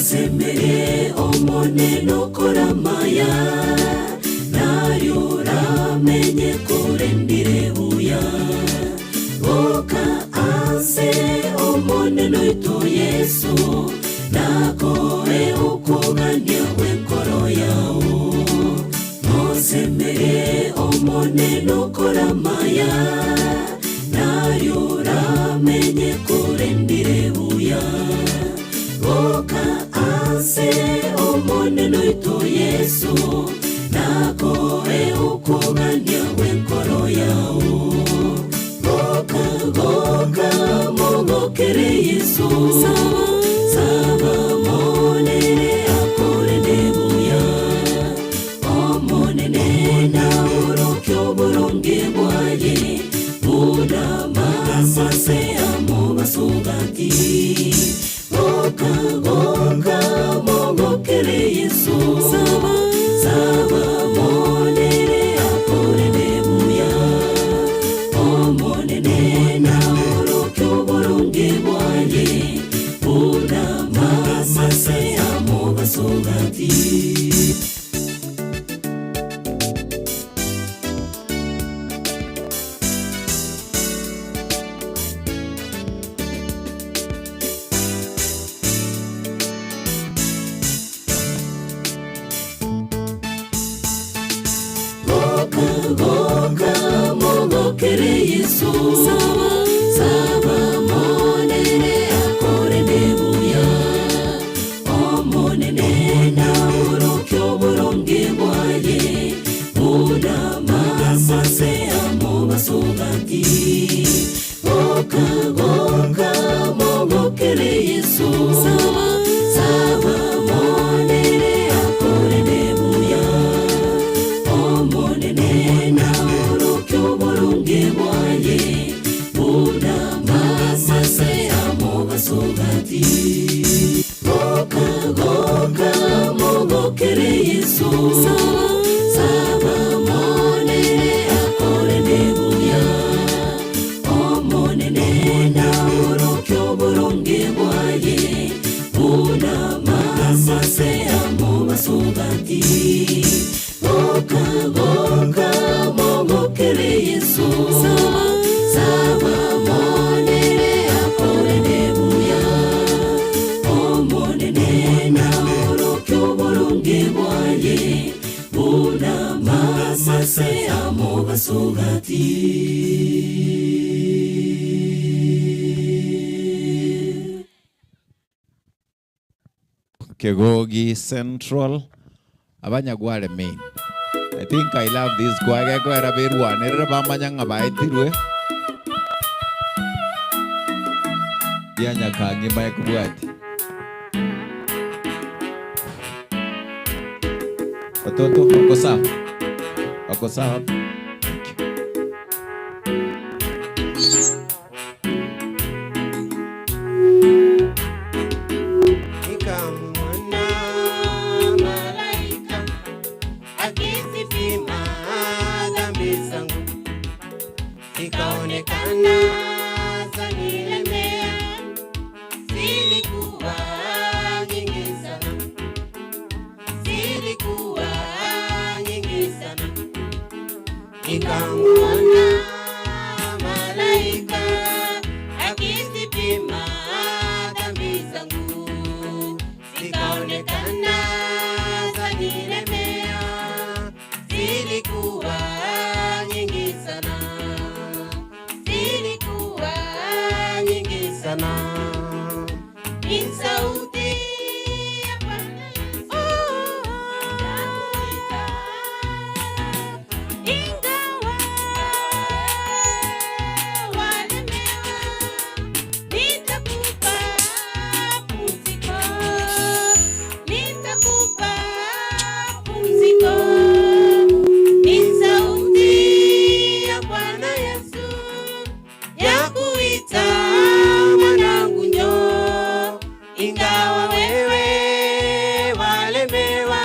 Speaker 7: Mosemere omonene okoramaya, nario oramenye korendire buya. Goka ase omonene oito Yesu, nakoe okogania gw'enkoro yao. Mosemere omonene okoramaya, nario oramenye korendire buya. Goka ase omonene oito Yesu, nakoe okogania gw'enkoro yao. Goka, goka, mogokere Yesu, saba monene akorende buya. Omonene naorokia oboronge bwaye, buna masase amobasogati. Goka, goka, mogokere Yesu, saba monene akorende buya. Omonene naorokia oboronge bwaye, buna masase amobasogati. Goka, goka, mogokere Yesu, saba monene akorende buya. Omonene naorokia oboronge bwaye, buna masase amobasogati. Goka, goka, mogokere Yesu, saba monene akorende buya. Omonene naorokia oboronge bwaye, buna masase amobasogati. Goka, goka, mogokere Yesu, saba monene akorende buya. Omonene naorokia oboronge bwaye, buna masase amobasogati. Goka, goka, mogokere Yesu, saba monene akorende buya. Omonene naorokia oboronge bwaye, buna masase amobasogati.
Speaker 2: Kegogi Central, Abanyagware Main. I think I love this kwage kwera berwanirire bamanya ng'a baetirwe. Bianyakangi mbaekobwati. Watoto wako sawa? Wako sawa? Thank you.
Speaker 9: Nikamwona malaika akizipima dhambi zangu, zikaonekana zanilemea, zilikuwa nyingi sana, zilikuwa nyingi sana. Nikamwona malaika akizipima dhambi zangu, zikaonekana zanilemea, zilikuwa nyingi sana, zilikuwa nyingi sana. Ni sauti ya Bwana Yesu yakuita, ingawa walemewa, nitakupa pumziko, nitakupa pumziko. Ni sauti ya Bwana Yesu yakuita, mwanangu njoo, ingawa wewe walemewa,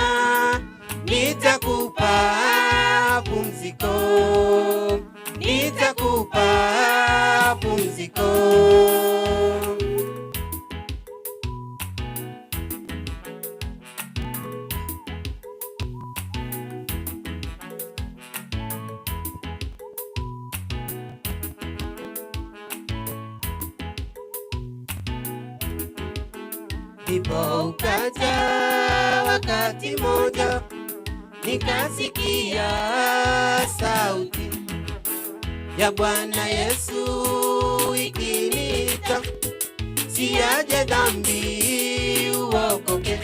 Speaker 9: nitakupa pumziko, nitakupa pumziko. Ndipo ukaja wakati moja, nikasikia sauti ya Bwana Yesu ikiniita, siaje dhambi uokoke,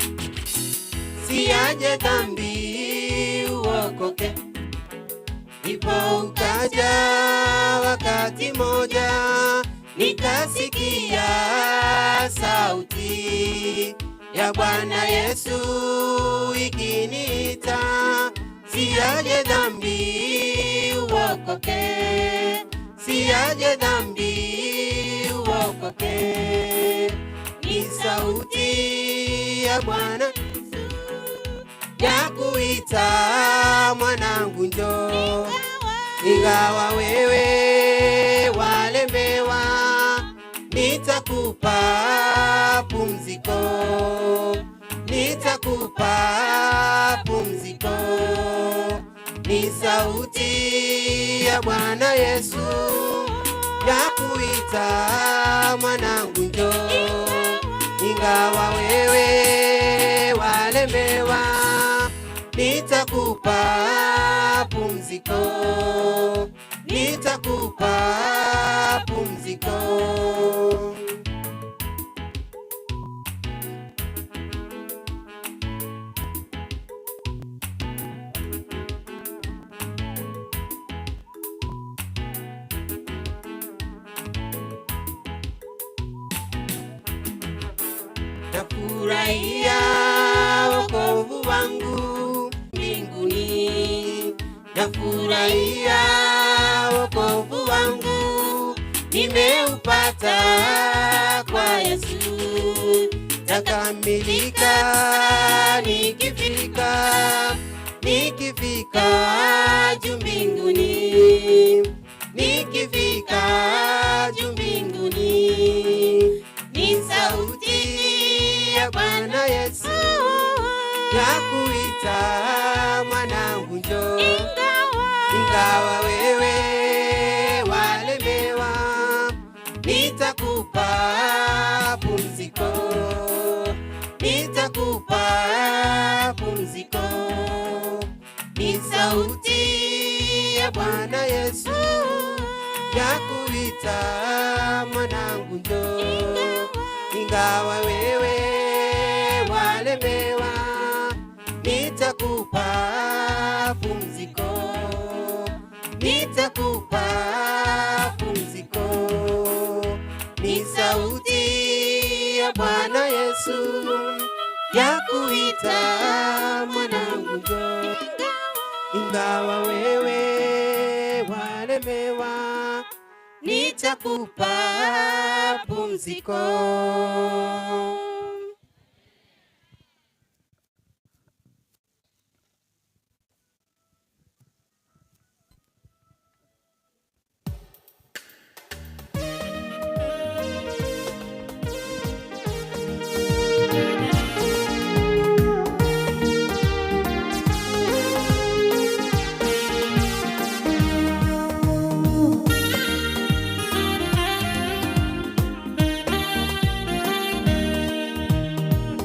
Speaker 9: siaje dhambi uokoke. Ndipo ukaja wakati moja, nikasikia sauti ya Bwana Yesu ikiniita, siaje dhambi uokoke, siaje dhambi uokoke. Ni sauti ya Bwana ya kuita, mwanangu njoo, ingawa wewe walemewa, nitakupa pumziko, nitakupa pumziko. Ni sauti ya Bwana Yesu ya kuita, mwanangu njoo, ingawa wewe walemewa, nitakupa pumziko, nitakupa pumziko. Nafurahia wokovu wangu mbinguni, nafurahia wokovu wangu nimeupata kwa Yesu, takamilika nikifika, nikifika juu mbinguni, nikifika juu mbinguni. Ni sauti ya Bwana Yesu ya kuita, mwanangu njoo, ingawa wewe walemewa, nitakupa pumziko, nitakupa pumziko. Ni sauti ya Bwana Yesu ya kuita, mwanangu njoo, ingawa wewe walemewa, nitakupa pumziko, nitakupa pumziko. Ni sauti ya Bwana Yesu ya kuita, mwanangu njoo, ingawa wewe walemewa, nitakupa pumziko.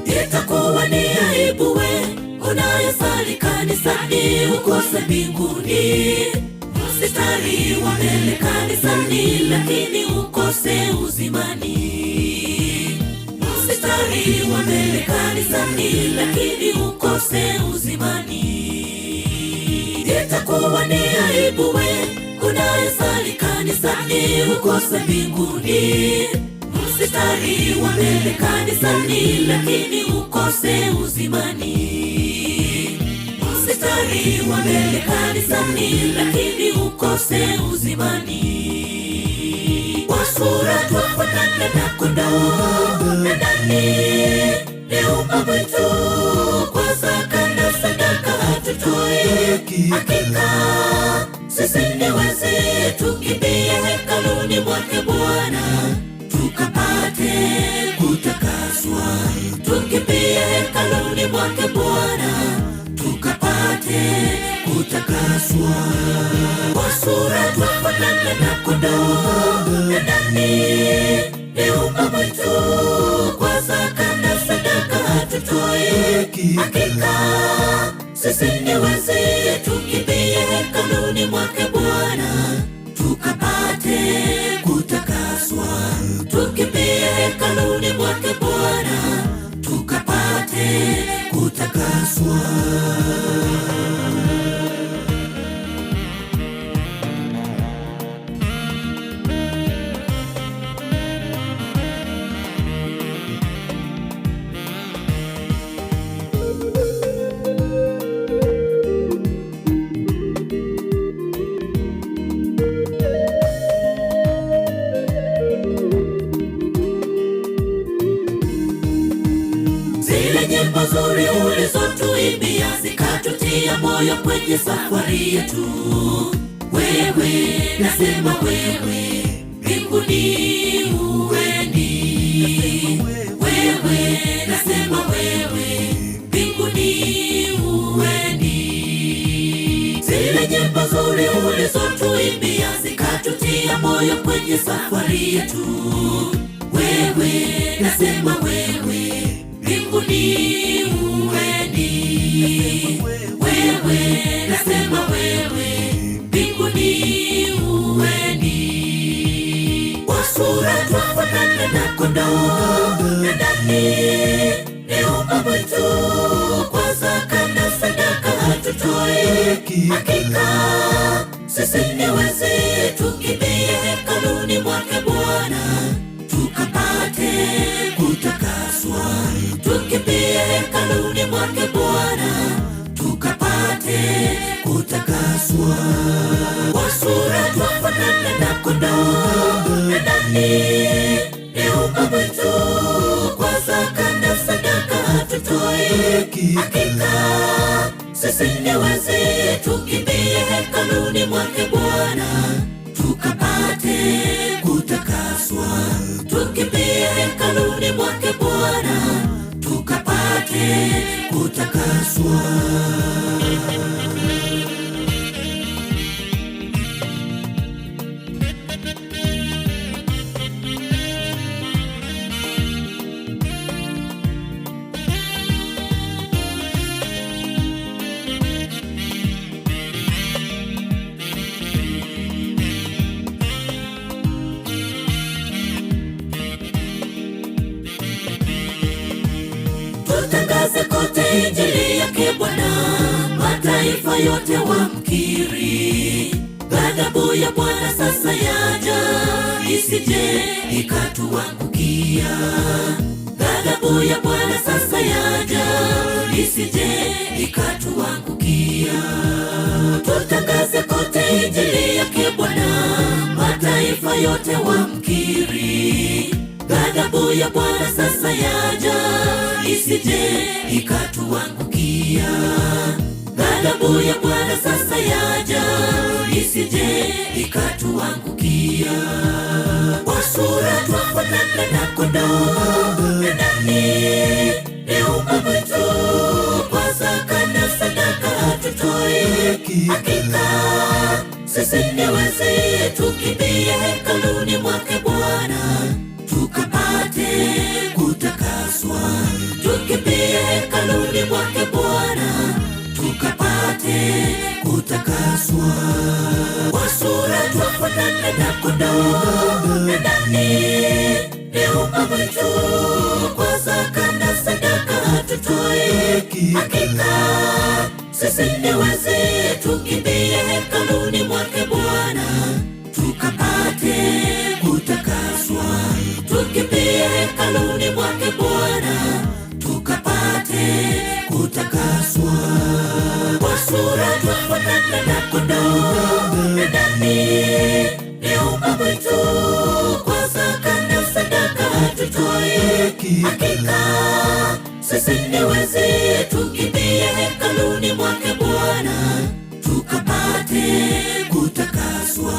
Speaker 7: Itakuwa ni aibu we unayesali kanisani ukose mbinguni, mstari wa mbele kanisani lakini ukose uzimani, mstari wa mbele kanisani lakini ukose uzimani. Itakuwa ni aibu we unayesali kanisani ukose mbinguni, mstari wa mbele kanisani lakini ukose uzimani, mstari wa mbele kanisani lakini ukose uzimani. Kwa sura twafanana na kondoo na ndani ni umma mwitu, kwa zaka na sadaka hatutoi. Hakika sisi ni wezi, tukimbie hekaluni mwake Bwana tukapate kutakaswa, tukimbie hekaluni mwake Bwana tukapate kutakaswa. Kwa sura twafanana na kondoo na ndani ni umma mwitu, kwa zaka na sadaka hatutoi. Hakika sisi ni wezi, tukimbie hekaluni mwake Bwana tukapate kutakaswa. Tukimbie hekaluni mwake Bwana tukapate kutakaswa. Zile nyimbo nzuri ulizotuimbia zikatutia moyo kwenye safari yetu. Wewe nasema wewe, mbinguni uendi. Wewe nasema wewe, mbinguni uendi. Zile nyimbo nzuri ulizotuimbia zikatutia moyo kwenye safari yetu. Wewe nasema wewe, mbinguni uendi. Wewe nasema wewe, mbinguni uendi. Kwa sura twafanana na kondoo, na ndani ni umma mwitu. Kwa zaka na sadaka hatutoi. Hakika sisi ni wezi, tukimbie hekaluni mwake Bwana tukapate kutakaswa. Tukimbie hekaluni mwake Bwana tukapate kutakaswa. Kwa sura twafanana na kondoo, na ndani ni umma mwitu. Kwa zaka na sadaka hatutoi. Hakika sisi ni wezi, tukimbie hekaluni mwake Bwana tukapate kutakaswa. Tukimbie hekaluni mwake Bwana tukapate kutakaswa. Tutangaze kote injili yake Bwana, mataifa yote wamkiri. Ghadhabu ya Bwana sasa yaja, isije ikatuangukia. Ghadhabu ya Bwana sasa yaja, isije ikatuangukia. Tutangaze kote injili yake Bwana, mataifa yote wamkiri. Ghadhabu ya Bwana sasa yaja, isije ikatuangukia. Ghadhabu ya Bwana sasa yaja, isije ikatuangukia. Kwa sura twafanana na kondoo, na ndani ni umma mwitu. Kwa zaka na sadaka hatutoi. Hakika sisi ni wezi, tukimbie hekaluni mwake Bwana tukapate kutakaswa. Tukimbie hekaluni mwake Bwana tukapate kutakaswa. Kwa sura twafanana na kondoo, na ndani ni umma mwitu. Kwa zaka na sadaka hatutoi. Hakika sisi ni wezi, tukimbie hekaluni mwake Bwana tukapate kutakaswa. Tukimbie hekaluni mwake Bwana tukapate kutakaswa. Kwa sura twafanana na kondoo, na ndani ni umma mwitu. Kwa zaka na sadaka hatutoi. Hakika sisi ni wezi, tukimbie hekaluni mwake Bwana tukapate kutakaswa.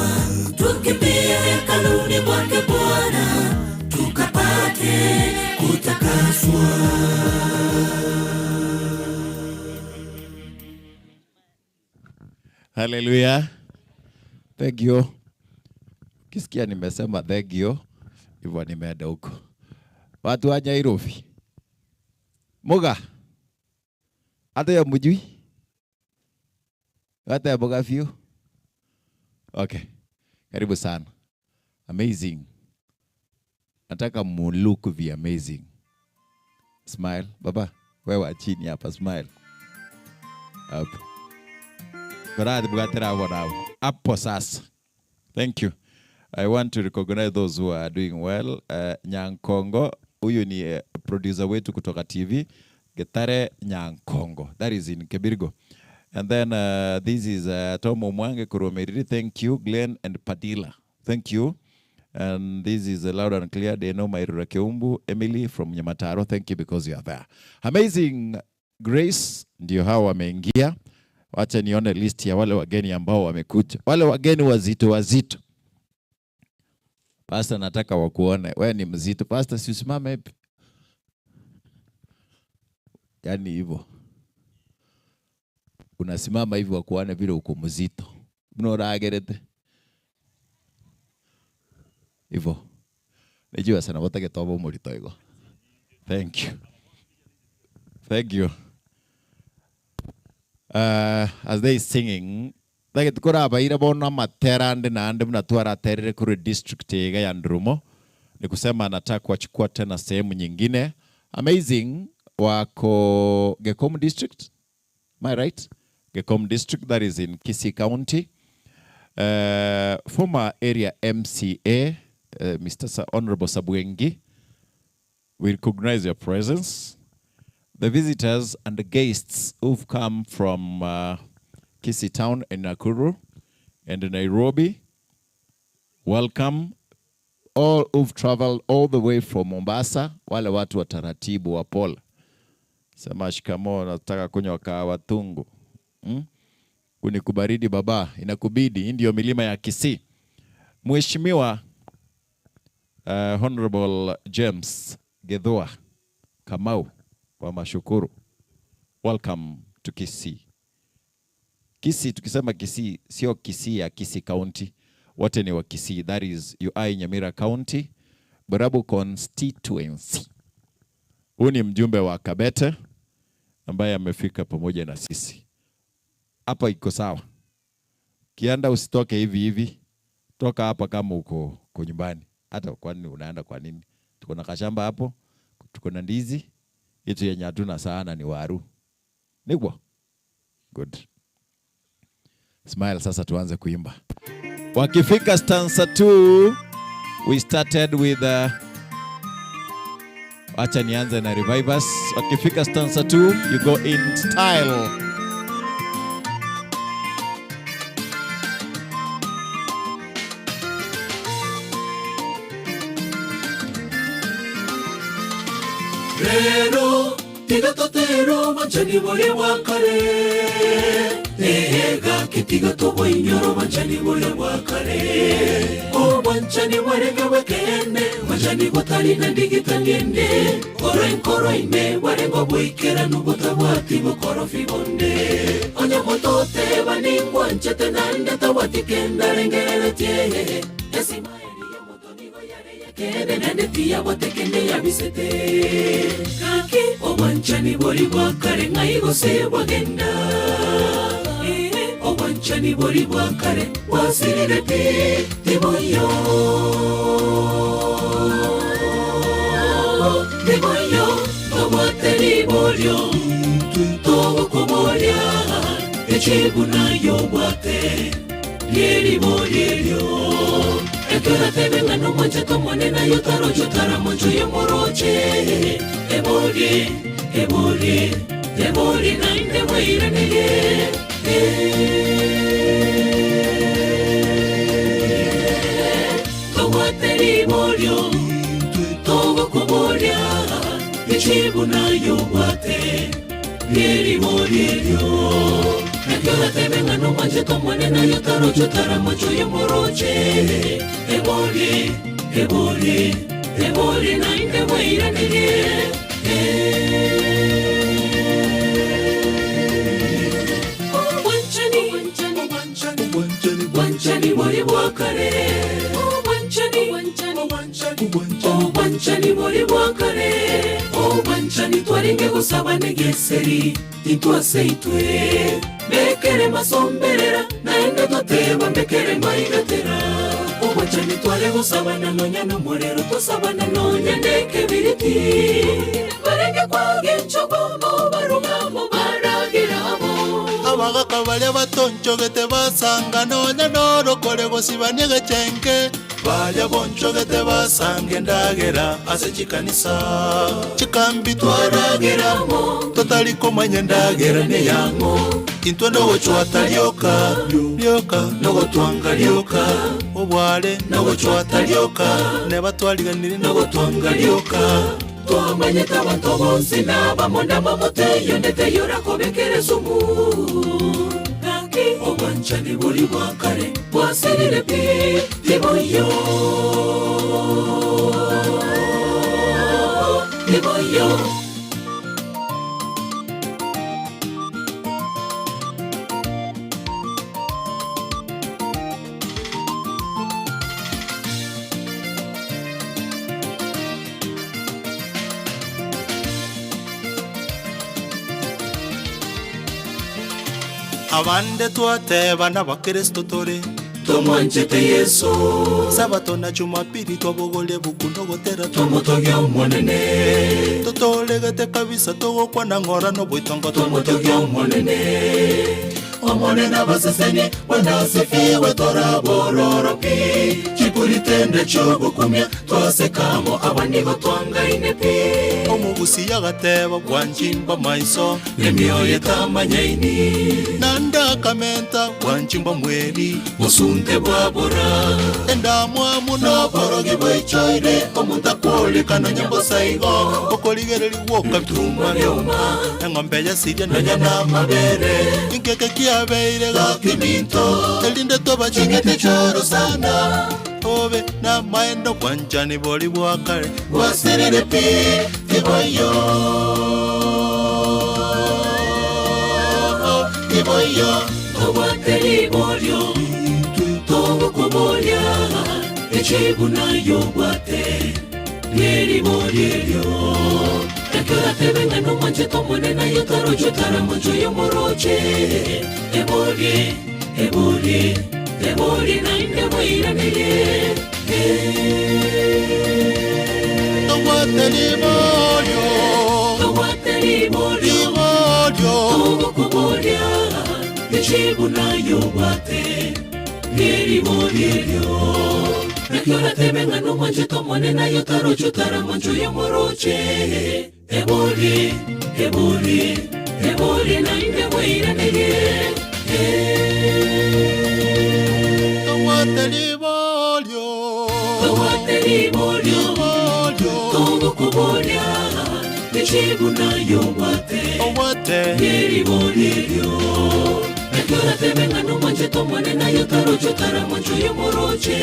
Speaker 7: Tukimbie hekaluni mwake Bwana tukapate kutakaswa.
Speaker 2: Haleluya. Thank you. Ukisikia nimesema thank you, hivyo nimeenda huko. Watu wa Nairobi. Muga. Hata ya mjui? Hata ya Muga few? Okay. Karibu sana. Amazing. Nataka mu look be amazing. Smile. Baba, wewe wa chini hapa smile. Hapo. Brad bwatera hapo nao. Hapo sasa. Thank you. I want to recognize those who are doing well. Nyankongo, huyu ni producer wetu kutoka TV. Getare Nyankongo. That is in Kebirigo. And then this is Tom Omwange Kuromeriri. Thank you. Glenn and Padilla. Thank you. And this is loud and clear. Deno Mairura Keumbu, Emily from Nyamataro. Thank you because you are there. Amazing Grace, ndio hao wameingia. Wacha nione list ya wale wageni ambao wamekuja. Wale wageni wazito wazito. Pastor, nataka wakuone. Wewe ni mzito. Pastor, si usimame hivi. Yaani hivyo. Unasimama hivi wakuone vile uko mzito. Mnoragerete. Hivyo. Najua sana watake tobo murito higo. Thank you. Thank you. As they singing, like tukora baira bona matera ande na ande mna tuara terere kuri district yega ya Ndurumo. Ni kusema nataka kuwachukua tena sehemu nyingine. Amazing wako Gekom district. Am I right? Gekom district, that is in Kisii County. Former area MCA, Mr. Honorable Sabwengi, we recognize your presence. The visitors and the guests who've come from Kisii Town in Nakuru and in Nairobi, welcome. All who've traveled all the way from Mombasa, wale watu wa taratibu wa pole. Sema shikamoo, nataka kunywa kahawa tungu. Kunikubaridi baba, inakubidi. Hii ndio milima ya Kisii. Mheshimiwa Honorable James Githua Kamau wa Mashukuru, welcome to Kisii. Kisii, tukisema Kisii, sio Kisii ya Kisii County. Wote ni wa Kisii. That is UI Nyamira County, Borabu constituency. Huyu ni mjumbe wa Kabete ambaye amefika pamoja na sisi. Hapa iko sawa. Kianda usitoke hivi hivi. Toka hapa kama uko nyumbani. Hata kwani unaenda kwa nini? Tuko na kashamba hapo, tuko na ndizi. Yetu yenye hatuna sana ni waru. Nigwa? Good. Smile sasa tuanze kuimba. Wakifika stanza 2, we started with acha nianze na revivers. Wakifika stanza 2, you go in style.
Speaker 7: Rero tiga totero wanchani bore bwakare. Ega kitiga tobo inyoro wanchani bore bwakare. O wanchani warenge wekene wanchani gotari na ndigitaniende. Oro enkoro ime warengo bwikera nubutabwati bukorofi bonde. Onye motote baningwanchete nande tabwati kenda rengereretie. Esima kende nande tiya botekende yabisete. Kaki obwanchani bori bwakare ngai gose bwagenda. Obwanchani bori bwakare wasirire pi tiboyo. Tiboyo tobwate riborio togokoboria echibu nayo bwate ryeriborierio. Ekera tebe ngano mwanche tomone nayo tarocho taramoncho yomoroche. Ebori, ebori, ebori nainde bwairanire. Tobwate riborio togokoboria echibu nayo bwate ryeriborierio. Ekera tebe ngano mwanche tomone nayo tarocho taramoncho yomoroche. Ebori, ebori, ebori nainde bwairanire. Obwanchani, obwanchani, bori bwakare. Obwanchani, obwanchani, obwanchani bori bwakare. Obwanchani Twarenge gosaba negeseri intwe ase intwe Mbekere masomberera naende toteba mbekere maigatera Obwanchani tware gosabana nonya nomorero Tosabana nonya nekebiriti Barenge kwagenchogwa amo baruga amo baragera amo
Speaker 12: Abagaka baria batonchogete basanga nonya norokore gosibania egechenke Baria bonchogete basanga endagera ase chikanisa chikambi twaragera amo totari komanya endagera neyang'o Intwe nogochwata rioka rioka nogotwanga rioka obware nogochwata rioka neba twariganirie nogotwanga rioka
Speaker 7: Twamanyete abanto bonsi nabamo nabamo teiyo nde teiyo orakobekera esumu Gaki obwanchani bori bwa kare bwasirire pi tiboiyo tiboiyo
Speaker 12: Abande twateba nabakristo tore
Speaker 7: Tomwanchete Yeso.
Speaker 12: Sabato na Jumapili twabogoria ebuku nogotera
Speaker 7: Tomotogia Omonene.
Speaker 12: Totoregete kabisa togokwana ng'ora noboitongo
Speaker 7: Tomotogia Omonene. Omonene abasesenie Bwana asifiwe torabororo pi Chikuritende chiogokumia twasekamo aba nigo twangaine pi
Speaker 12: Omogusi agateba bwanchimba maiso
Speaker 7: Emioyo etamanyaini
Speaker 12: Nande akamenta bwanchimba mweri
Speaker 7: Bosunte bwabora
Speaker 12: Endamwamu noborogi bwaichoire Omonto akworeka nonya mbosa igo Okorigereria gwoka bituma bioma Eng'ombe yasiria nonya namabere Inkeke kiabeire gakiminto Erinde twabachingete choro sana Obe namaendo bwanchani bori bwa kare Bwasirire pi tiboiyo tiboiyo
Speaker 7: Tobwate riborio togokoboria echibu nayo obwate rieriborio erio Ekero atebe ng'a nomwanchete omonene naye otaroche otaramoche oyo omoroche Eborie eborie eborie naende bwairanerie
Speaker 12: Tobwate riborio
Speaker 7: Tobwate riborio
Speaker 12: riborio
Speaker 7: togokoboria echibu nayo obwate rieriborio erio Ekero atebe ng'a nomwanchete omonene naye otaroche otaramoche oyo omoroche Eborie eborie eborie naende bwairanerie
Speaker 12: Tobwate riborio
Speaker 7: Tobwate riborio
Speaker 12: riborio
Speaker 7: togokoboria echibu nayo obwate
Speaker 12: obwate
Speaker 7: rieriborio erio Ekero atebe ng'a nomwanchete omonene naye otaroche otaramoche oyo omoroche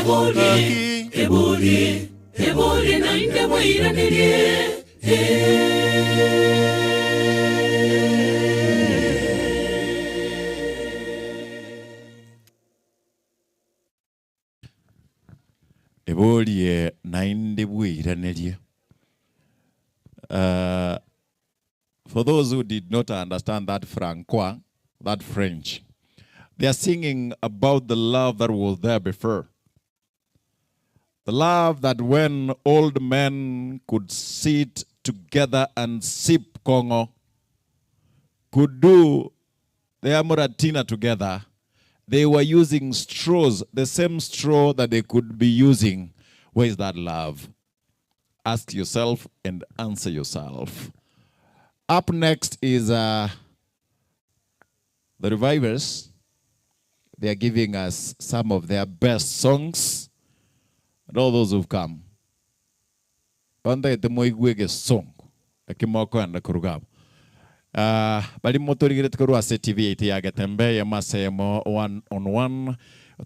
Speaker 7: Eborie eborie eborie naende bwairanerie
Speaker 5: Eborie naende bwairanerie. For those who did not understand that Francois, that French, they are singing about the love that was there before. The love that when old men could sit together and sip Congo, could do their muratina together, they were using straws, the same straw that they could be using. Where is that love? Ask yourself and answer yourself. Up next is the Revivers. They are giving us some of their best songs. And all those who've come. Bandaete moigwe gesongo. Ekimoko enda kurugabo. Bari motorigire korwa ase TV ete ya Getembe ya masemo one on one.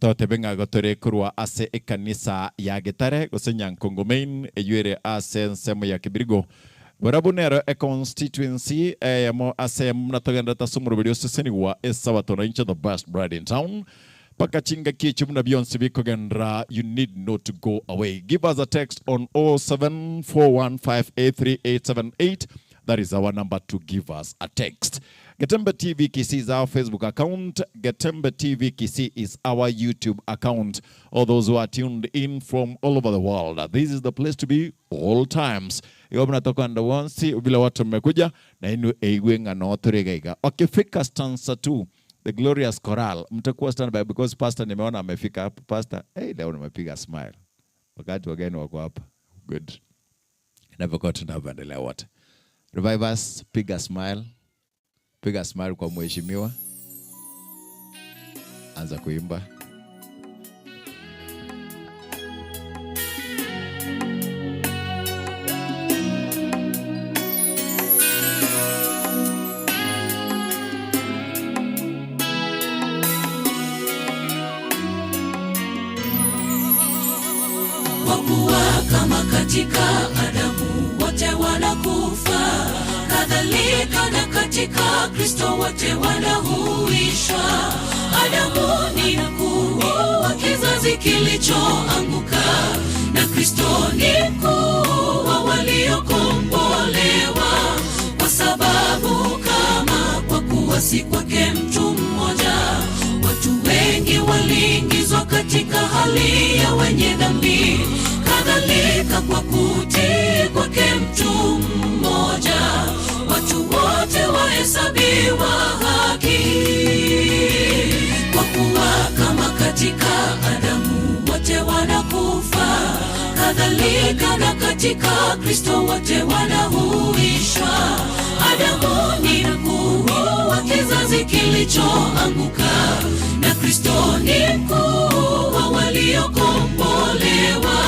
Speaker 5: Totebe ng'a gotore korwa ase ekanisa ya Getare gose Nyankongo main eyuere ase ensemo ya Kibirigo. Barabwo nero e constituency eyemo ase natogenda ase omoroberi osesenigwa esabato na inche the best bread in town.
Speaker 2: Paka chinga kiechu muna bionse bikogendera you need not to go away. Give us a text on 0741583878. That is our number to give us a text. Getembe TV Kisii is our Facebook account. Getembe TV Kisii is our YouTube account. All those who are tuned in from all over the world, this is the place to be all times. Iwa mnatoka ndawonsi vile watu mmekuja na inu eigwe ng'ano turegaiga. Wakifika stanza 2 the glorious choral mtakuwa standby because pastor nimeona amefika hapa. Pastor, hey, leo nimepiga smile wakati wageni wako hapa. Good. Inavyokuwa tunavyoendelea wote. Revivers, piga smile. Piga smile kwa mheshimiwa. Anza kuimba.
Speaker 7: Kwa kuwa kama katika Adamu wote wanakufa, kadhalika na katika Kristo wote wanahuishwa. Adamu ni mkuu wa kizazi kilichoanguka, na Kristo ni mkuu wa waliokombolewa, kwa sababu kama kwa kuasi kwake mtu mmoja watu wengi waliingizwa katika hali ya wenye dhambi, kadhalika kwa kutii kwake mtu mmoja watu wote wahesabiwa haki. Kwa kuwa kama katika Adamu wote wanakufa, kadhalika na katika Kristo wote wanahuishwa. Adamu ni mkuu wa kizazi kilichoanguka, na Kristo ni mkuu wa waliokombolewa,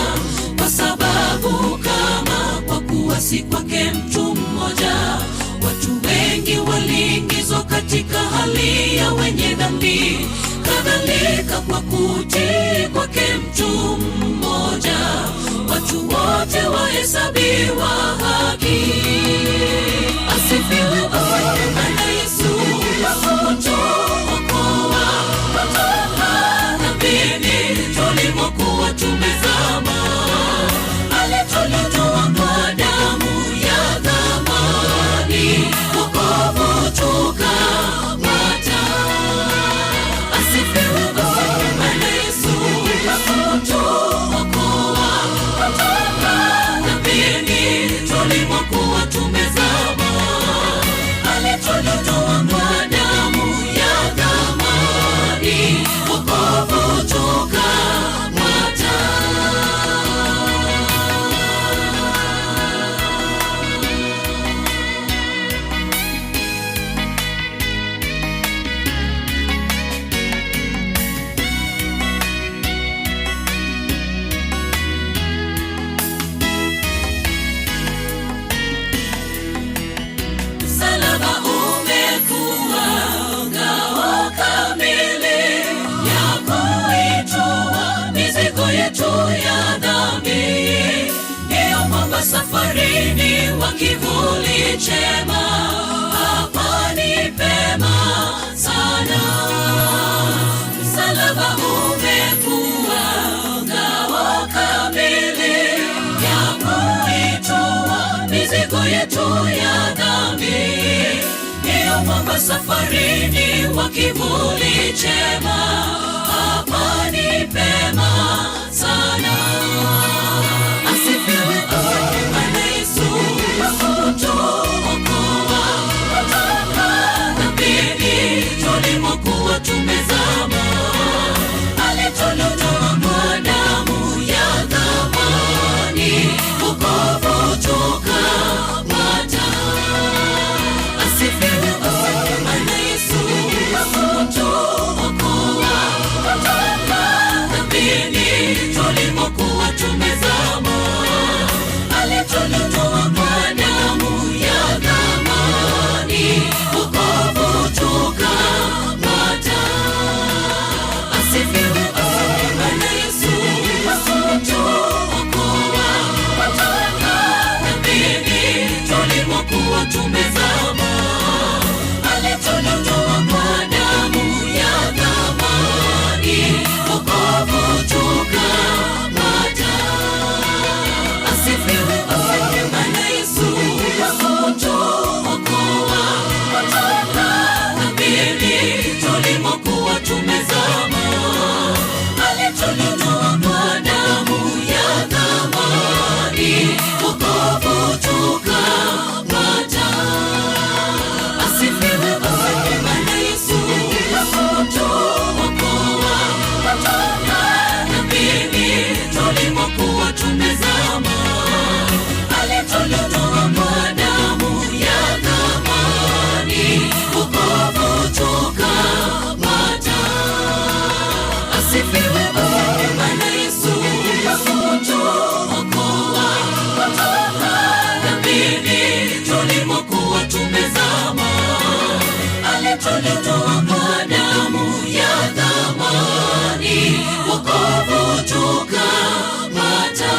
Speaker 7: kwa sababu kama kwa kuasi kwake mtu mmoja watu wengi waliingizwa katika hali ya wenye dhambi, kadhalika kwa kutii kwake mtu mmoja watu wote wahesabiwa haki. Asifiwe Bwana Yesu, kutuokoa kutoka dhambini tulimokuwa tumezama. Alitutoa kwa damu ya thamani, wokovu tukapata. Asifiwe Bwana Yesu, kutuokoa kutoka dhambini tulimokuwa tumezama. Alitutoa kwa damu ya thamani, wokovu tukapata. Msalaba umekuwa ngao kamili ya kuitoa mizigo yetu ya dhambi. Ndiyo mwamba safarini wa kivuli chema, hapa ni pema sana. Msalaba umekuwa ngao kamili ya kuitoa mizigo yetu ya dhambi. Ndiyo mwamba safarini wa kivuli chema, hapa ni pema sana. Asifiwe Bwana Yesu, kutuokoa kutoka dhambini tulimokuwa tumezama. Alitutoa kwa damu ya thamani, wokovu tukapata. Asifiwe Bwana Yesu, kutuokoa kutoka dhambini tulimokuwa tumezama. Alitutoa kwa damu ya thamani, wokovu tukapata. Asifiwe Bwana Yesu, kutuokoa kutoka dhambini tulimokuwa tumezama. Alitutoa kwa damu ya thamani, ukapata.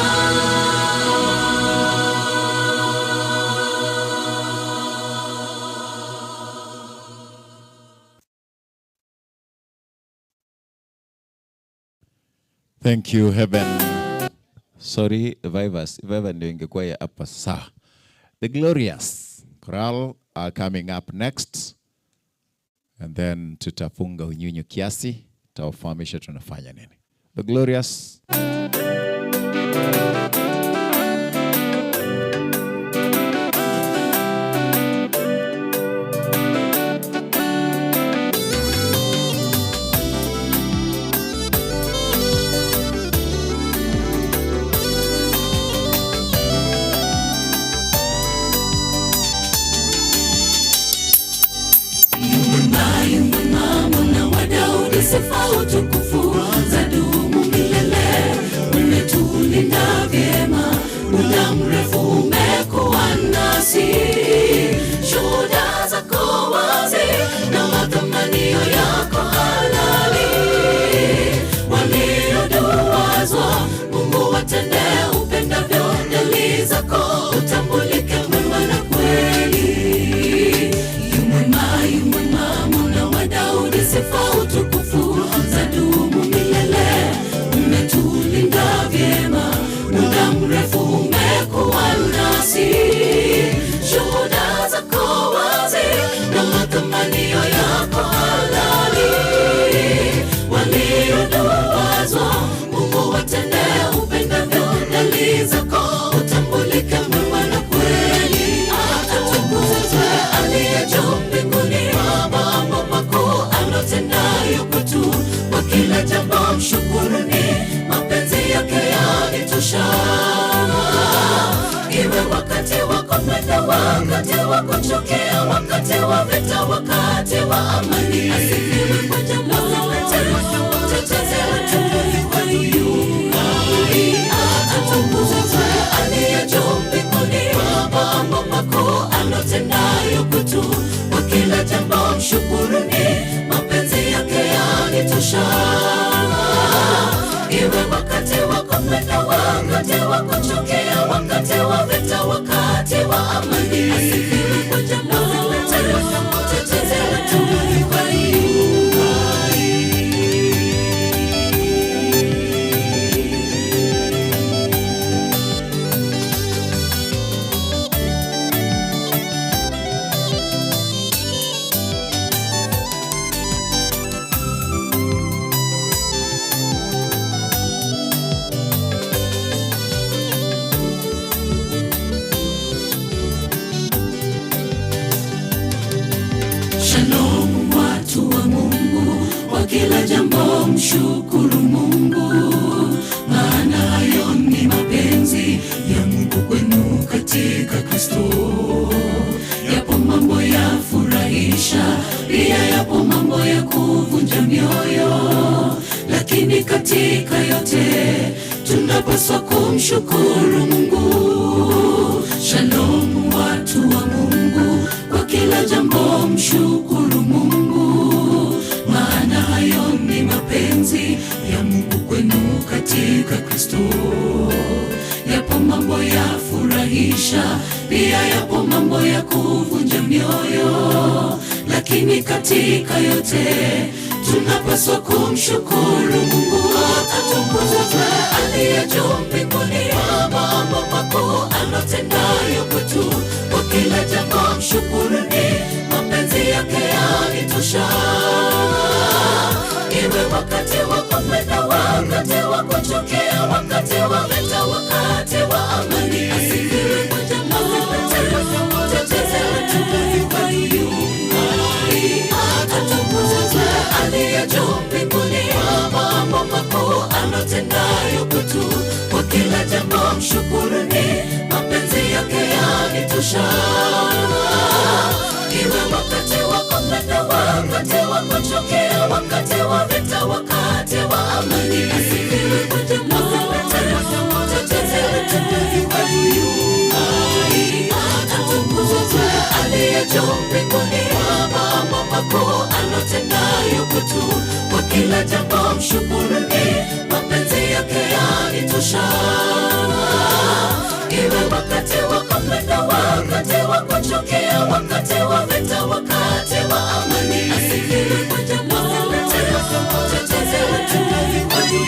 Speaker 2: Thank you Heaven. Sorry, Vivas. Viva ndio ingekuwa ya hapa sawa. The Glorious Choral are coming up next. And then tutafunga unyunyu kiasi, tutawafahamisha tunafanya nini. The Glorious.
Speaker 7: Yumwema mwana wa Daudi, sifa utukufu zadumu milele. Umetulinda vyema, muda mrefu umekuwa nasi. Shuhuda zako wazi na matamanio yako halali. Walioduwazwa, Mungu watende upendavyo, dalili zako utambulike mwema na kweli. Yumwema, yumwema, mwana wa Daudi, sifa utukufu zadumu milele. Umetulinda vyema, muda mrefu umekuwa nasi. Shuhuda zako wazi na matamanio yako halali. Walioduwazwa, Mungu watende upendavyo, dalili zako utambulike mwema na kweli. Atukuzwe aliye juu mbinguni, mambo makuu alotendayo kwetu. Kwa kila jambo mshukuruni, mapenzi yake yanitosha. Iwe wakati wa kupenda, wakati wa kuchukia, wakati wa vita, wakati wa amani, asifiwe kwa jambo lote. Mtetezi wetu atukuzwe aliye juu mbinguni, mambo makuu alotendayo kwetu. Kwa kila jambo mshukuruni, mapenzi yake yanitosha. Iwe wakati wa kupenda, wakati wa kuchukia, wakati wa vita, wakati wa amani, asifiwe kwa jambo lote. Mtetezi wetu Shalom watu wa Mungu, kwa kila jambo mshukuru Mungu, maana hayo ni mapenzi ya Mungu kwenu katika Kristo. Yapo mambo ya furahisha, pia yapo mambo ya kuvunja mioyo, lakini katika yote tunapaswa kumshukuru Mungu. Shalom watu wa Mungu, kwa kila jambo mshukuru Mungu, maana hayo ni mapenzi ya Mungu kwenu katika Kristo. Yapo mambo ya furahisha, pia yapo mambo ya kuvunja mioyo, lakini katika yote tunapaswa kumshukuru Mungu. Atukuzwe aliye juu mbinguni, mambo makuu alotendayo kwetu. Kwa kila jambo mshukuruni, mapenzi yake yanitosha. Iwe wakati wa kupenda, wakati wa kuchukia, wakati wa vita, wakati wa amani, asifiwe kwa jambo lote. Mtetezi wetu atukuzwe aliye juu mbinguni, mambo makuu alotendayo kwetu. Kwa kila jambo mshukuruni, mapenzi yake yanitosha. Iwe wakati wa kupenda, wakati wa kuchukia, wakati wa vita, wakati wa amani, asifiwe kwa jambo lote. Mtetezi wetu atukuzwe aliye juu mbinguni, mambo makuu alotendayo kwetu. Kwa kila jambo mshukuruni, mapenzi yake yake yanitosha. Iwe wakati wa kupenda, wakati wa kuchukia, wakati wa vita, wakati wa amani, asifiwe kwa jamaa, mtetezi wetu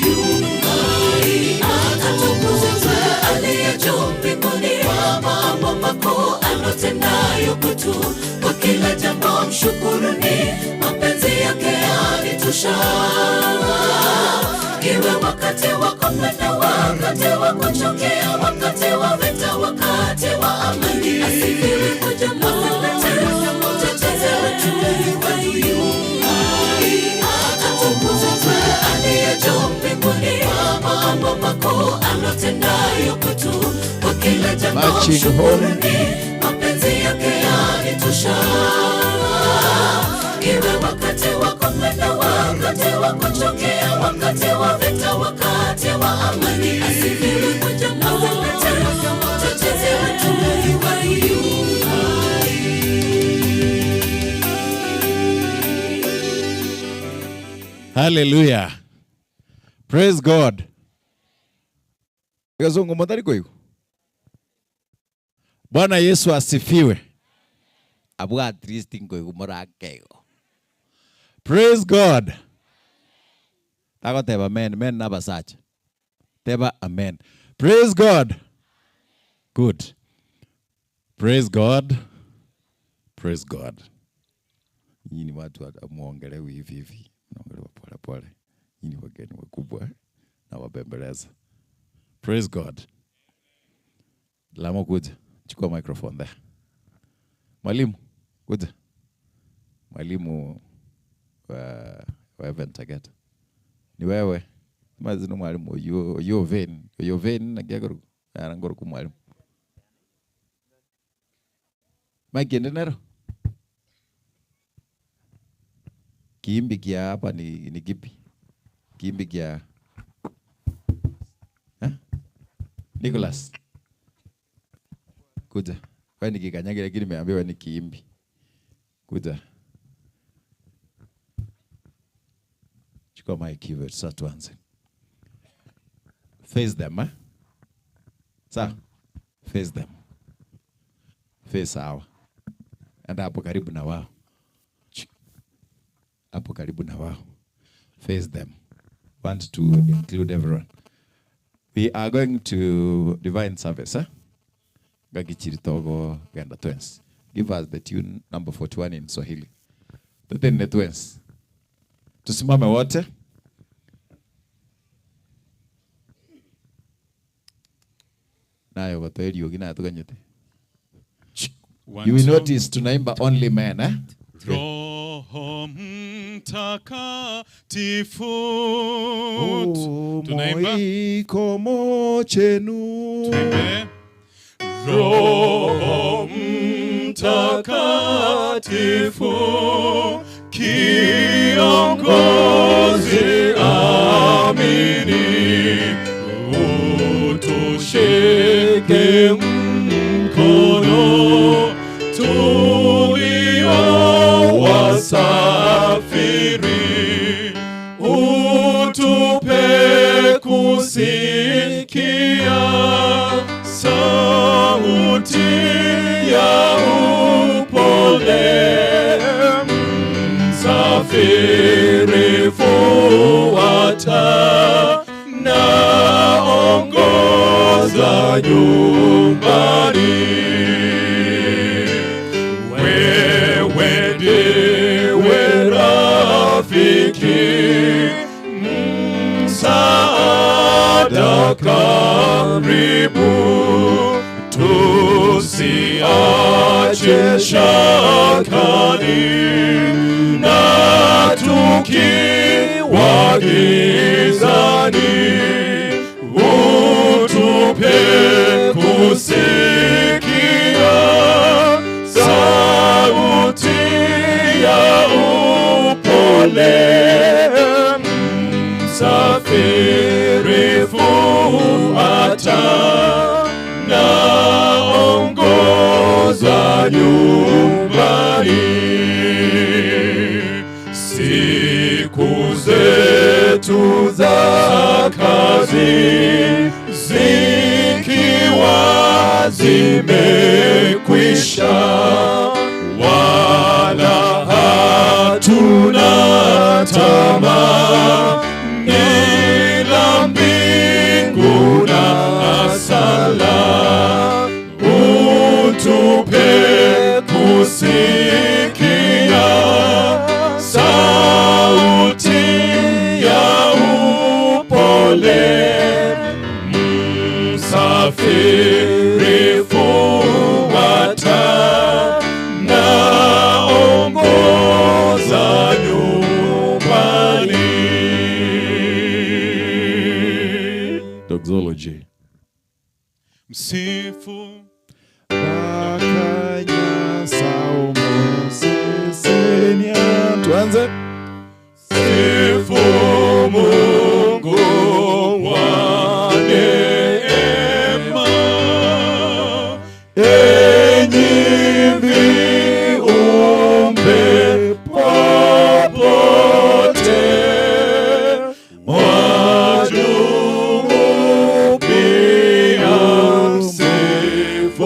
Speaker 7: yu hai, atukuzwe aliye juu mbinguni kwa mambo makuu alotendayo kwetu. Kwa kila jambo mshukuruni, mapenzi yake yanitosha. Iwe wakati wa kupenda, wakati wa kuchukia, wakati wa vita, wakati wa amani, asifiwe kwa jamaa, mtetezi wetu yu hai, atukuzwe aliye juu mbinguni kwa mambo makuu alotendayo kwetu. Kwa kila jambo
Speaker 2: Marching home.
Speaker 7: mshukuruni, mapenzi yake yanitosha. Iwe wakati wa kupenda, wakati wa kuchukia, wakati wa vita, wakati wa amani, asifiwe kwa jamaa, mtetezi wetu yu
Speaker 2: Hallelujah. Praise God. Kazungu mutari koigu. Bwana Yesu asifiwe. Abwa at least ngoigu murakego. Praise God. Tagoteba amen, men nabasacha. Teba amen. Praise God. Good. Praise God. Praise God. Nyinyi ni watu muongelewi hivi hivi, mnaongelewa pole pole. Nyinyi wageni wakubwa na wabembeleza. Praise God. Lamo kuja, chukua microphone there. Mwalimu kuja, mwalimu wa Even Tegeta. Ni wewe mazino mwalimu oyo oyo ven oyo ven nagiagoru arangoro ku mwalimu Mike nero kiimbi kia hapa ni kipi? Kiimbi kia eh? Nicholas kuja, wewe ni kikanyage, lakini nimeambiwa ni kiimbi. Kuja chukua mic hivyo, sasa tuanze. Face them eh? Sawa, face them, face hawa, enda hapo karibu na wao, hapo karibu na wao, face them. Want to include everyone. We are going to divine service eh? Gagichiritogo genda twens. Give us the tune number 41 in Swahili. Tutende twens. Tusimame wote. Nayo gotoerio gina tukanyete.
Speaker 4: One,
Speaker 2: You will
Speaker 4: two.
Speaker 2: notice tunaimba only men eh?
Speaker 4: Roho Mtakatifu tunaimba
Speaker 2: Moikomo chenu.
Speaker 4: Tuimbe. Roho Mtakatifu kiongozi amini, utushike mkono tulio wasafiri, utupe kusikia sauti ya upole, msafiri fuata na ongoza nyumbani. Wewe ndiwe rafiki msaada karibu, tusiache shakani na tukiwa gizani, utupe kusikia sauti ya upole, msafiri fuata na ongoza nyumbani. Siku zetu za kazi zikiwa zimekwisha, wala hatuna tamaa ila mbingu na sala, utupe kusikia sauti ya upole, msafiri fuata na ongoza nyumbani.
Speaker 2: Doxology.
Speaker 4: Msifu
Speaker 2: Bakanya saumu sesenia. Tuanze.
Speaker 4: Sifu Mungu wa neema, enyi viumbe popote, wajumu pia msifuni.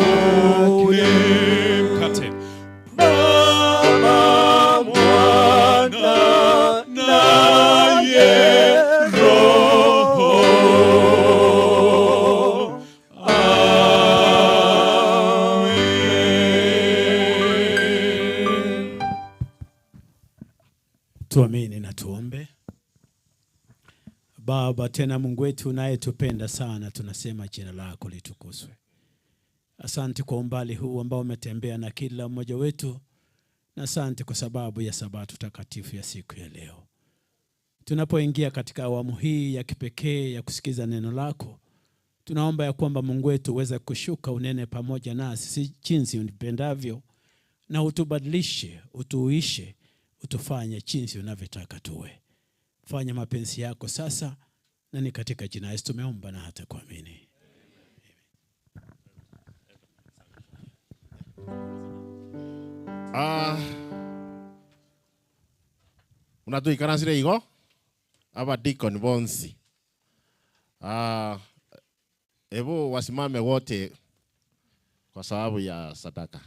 Speaker 21: Mkate.
Speaker 4: Baba, Mwana naye Roho. Amen.
Speaker 13: Tuamini na tuombe. Baba, tena Mungu wetu unayetupenda sana, tunasema jina lako litukuzwe. Asante kwa umbali huu ambao umetembea na kila mmoja wetu, na asante kwa sababu ya sabato takatifu ya siku ya leo. Tunapoingia katika awamu hii ya kipekee ya kusikiza neno lako, tunaomba ya kwamba Mungu wetu uweze kushuka unene pamoja nasi si jinsi unipendavyo, na utubadilishe, utuuishe, utufanye jinsi unavyotaka tuwe. Fanya mapenzi yako sasa, na ni katika jina la Yesu tumeomba na hata kuamini.
Speaker 20: Ah, unatuikaransire igo abadikoni bonsi. Ah, hebu wasimame wote kwa sababu ya sadaka.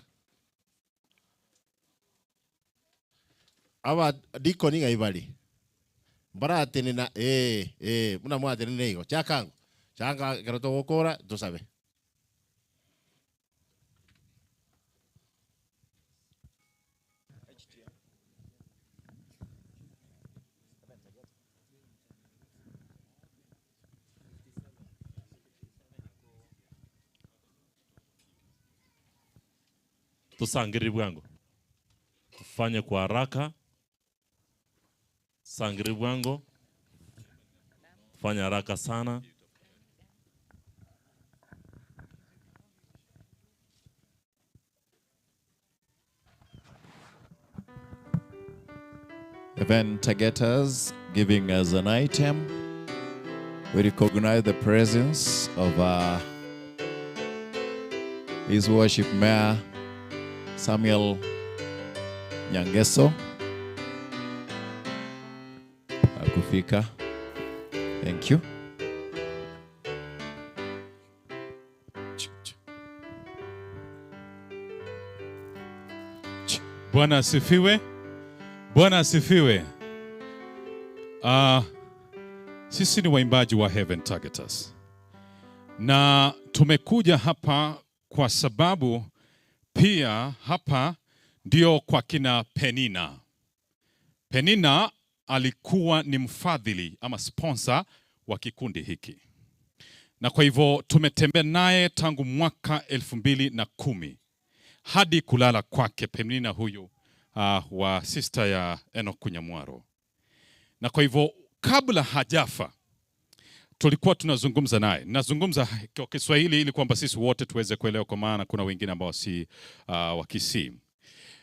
Speaker 20: Abadikoni ng'ai bari mbaratenena buna mwatenene igo chakango changa ekero togokora tosabe.
Speaker 6: Tusangiri bwangu, tufanye kwa haraka. Sangiri bwangu, tufanye haraka sana.
Speaker 5: Event Targeters giving us an item. We recognize the presence of His Worship Mayor Samuel Nyangeso. Akufika. Thank you.
Speaker 21: Bwana asifiwe. Bwana asifiwe. Sisi ni waimbaji wa Heaven Targeters na tumekuja hapa kwa sababu pia hapa ndio kwa kina Penina. Penina alikuwa ni mfadhili ama sponsor wa kikundi hiki, na kwa hivyo tumetembea naye tangu mwaka 2010 hadi kulala kwake Penina huyu wa sister ya Enoch Kunyamwaro. Na kwa hivyo kabla hajafa tulikuwa tunazungumza naye. Nazungumza kwa Kiswahili ili kwamba sisi wote tuweze kuelewa, kwa maana kuna wengine ambao si wa Kisii.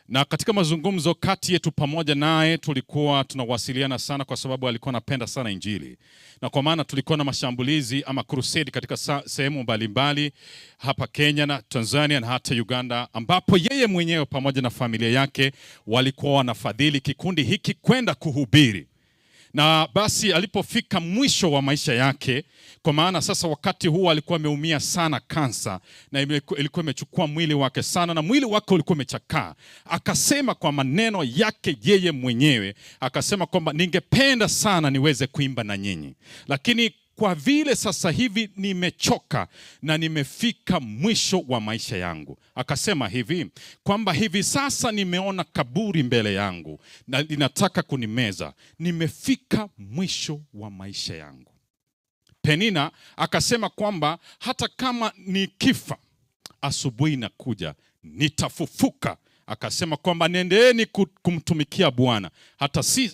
Speaker 21: Na katika mazungumzo kati yetu pamoja naye tulikuwa tunawasiliana sana, kwa sababu alikuwa anapenda sana Injili, na kwa maana tulikuwa na mashambulizi ama crusade katika sehemu mbalimbali hapa Kenya na Tanzania na hata Uganda, ambapo yeye mwenyewe pamoja na familia yake walikuwa wanafadhili kikundi hiki kwenda kuhubiri. Na basi alipofika mwisho wa maisha yake, kwa maana sasa wakati huo alikuwa ameumia sana kansa, na ilikuwa imechukua mwili wake sana, na mwili wake ulikuwa umechakaa. Akasema kwa maneno yake yeye mwenyewe, akasema kwamba ningependa sana niweze kuimba na nyinyi, lakini kwa vile sasa hivi nimechoka na nimefika mwisho wa maisha yangu. Akasema hivi kwamba hivi sasa nimeona kaburi mbele yangu na linataka kunimeza, nimefika mwisho wa maisha yangu. Penina akasema kwamba hata kama nikifa, asubuhi inakuja nitafufuka. Akasema kwamba nendeni kumtumikia Bwana.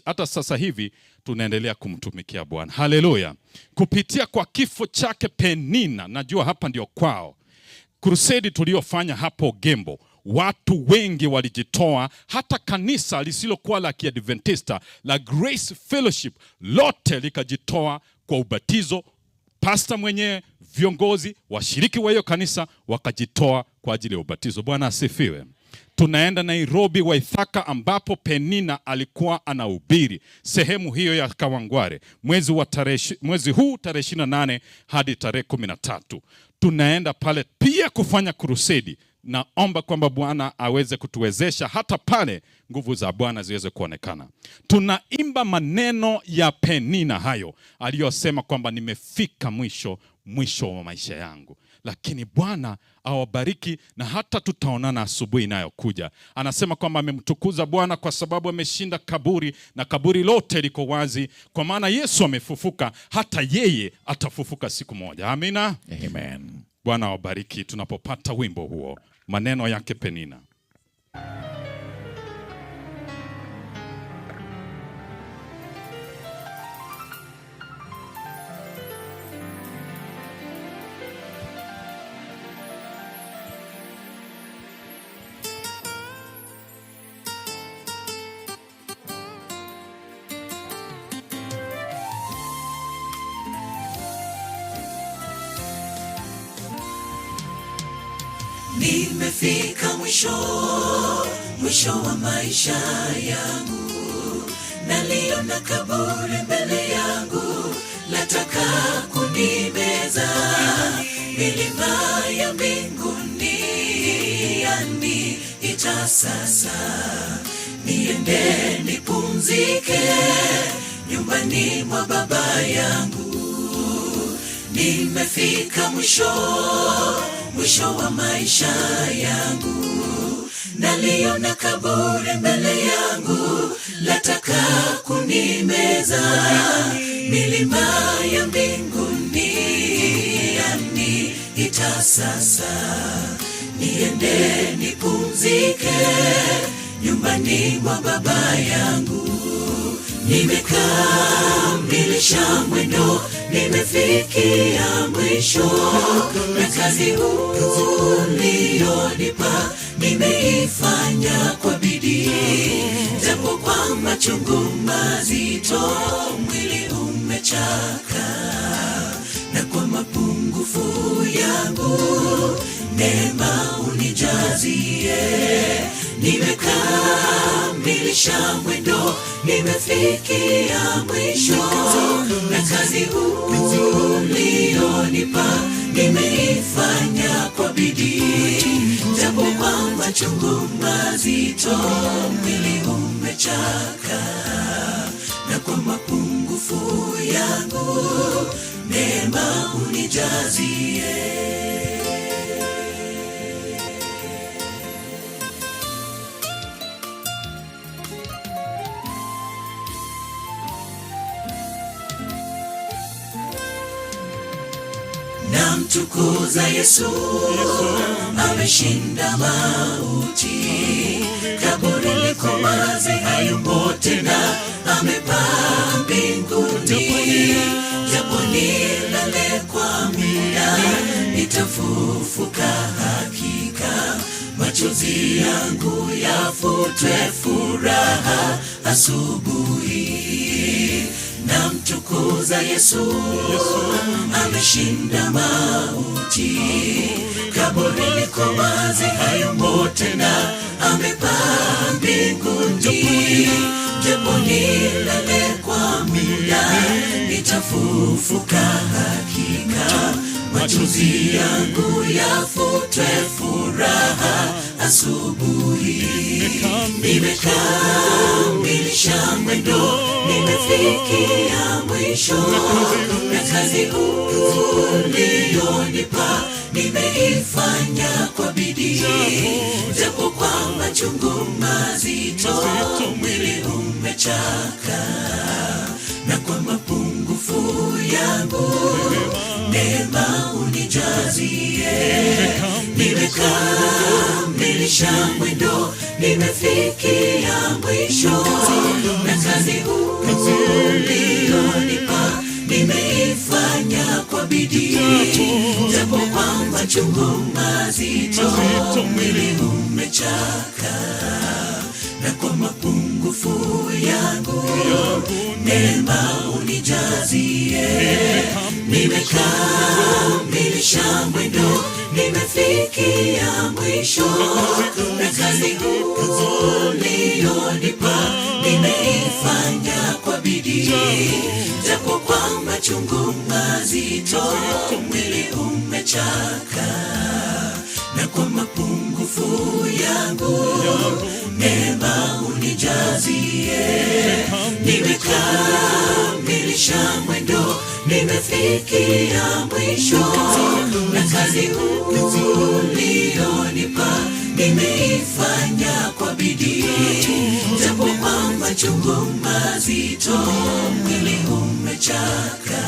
Speaker 21: Hata sasa hivi tunaendelea kumtumikia Bwana. Haleluya! Kupitia kwa kifo chake Penina, najua hapa ndio kwao, krusedi tuliyofanya hapo Gembo, watu wengi walijitoa, hata kanisa lisilokuwa la Kiadventista la Grace Fellowship lote likajitoa kwa ubatizo. Pasta mwenyewe, viongozi, washiriki wa hiyo kanisa wakajitoa kwa ajili ya ubatizo. Bwana asifiwe. Tunaenda Nairobi Waithaka, ambapo Penina alikuwa anahubiri sehemu hiyo ya Kawangware mwezi huu tarehe 28 hadi tarehe 13. Tunaenda pale pia kufanya krusedi. Naomba kwamba Bwana aweze kutuwezesha hata pale nguvu za Bwana ziweze kuonekana. Tunaimba maneno ya Penina hayo aliyosema kwamba nimefika mwisho wa maisha yangu, lakini Bwana awabariki na hata tutaonana asubuhi inayokuja. Anasema kwamba amemtukuza Bwana kwa sababu ameshinda kaburi na kaburi lote liko wazi, kwa maana Yesu amefufuka, hata yeye atafufuka siku moja. Amina.
Speaker 2: Amen.
Speaker 21: Bwana awabariki tunapopata wimbo huo, maneno yake Penina.
Speaker 7: Nimefika mwisho, mwisho wa maisha yangu, naliona kaburi mbele yangu, lataka kunimeza. Milima ya mbinguni yaniita sasa, niende nipumzike nyumbani mwa baba yangu. Nimefika mwisho, mwisho wa maisha yangu, naliona kaburi mbele yangu, lataka kunimeza. Milima ya mbinguni yaniita sasa, niende nipumzike nyumbani mwa baba yangu. Nimekamilisha mwendo, nimefikia mwisho, na kazi ulionipa nimeifanya kwa bidii, japo kwa machungu mazito mwili umechaka, na kwa mapungufu yangu neema unijazie. Nimekamilisha mwendo, nimefikia mwisho, na kazi ulionipa nimeifanya kwa bidii, japo kwa machungu mazito mwili umechaka, na kwa mapungufu yangu neema unijazie. Namtukuza Yesu, ameshinda mauti, kaburi liko wazi, hayupo tena, amepaa mbinguni. Japo nilale kwa muda, nitafufuka hakika, machozi yangu yafutwe, furaha asubuhi. Namtukuza Yesu, ameshinda mauti, kaburi liko wazi, hayumo tena, amepaa mbinguni. Japo nilale kwa muda, Nimefufuka hakika, machozi yangu yafutwe furaha asubuhi. Nimekamilisha mwendo, nimefikia mwisho, na kazi ulionipa nimeifanya kwa bidii, japo kwa machungu mazito, mwili umechaka na kwa mapungufu yangu neema unijazie. Nimekamilisha mwendo, nimefikia mwisho, na kazi ulionipa nimeifanya kwa bidii, japo kwa machungu mazito, mwili umechaka na kwa mapungufu yangu neema unijazie. Nimekamilisha mwendo, nimefikia mwisho, na kazi ulionipa nimeifanya kwa bidii, japo kwa machungu mazito, mwili umechaka na kwa mapungufu yangu neema unijazie. Nimekamilisha mwendo, nimefikia mwisho, na kazi ulionipa nimeifanya kwa bidii, japo kwa machungu mazito, mwili umechaka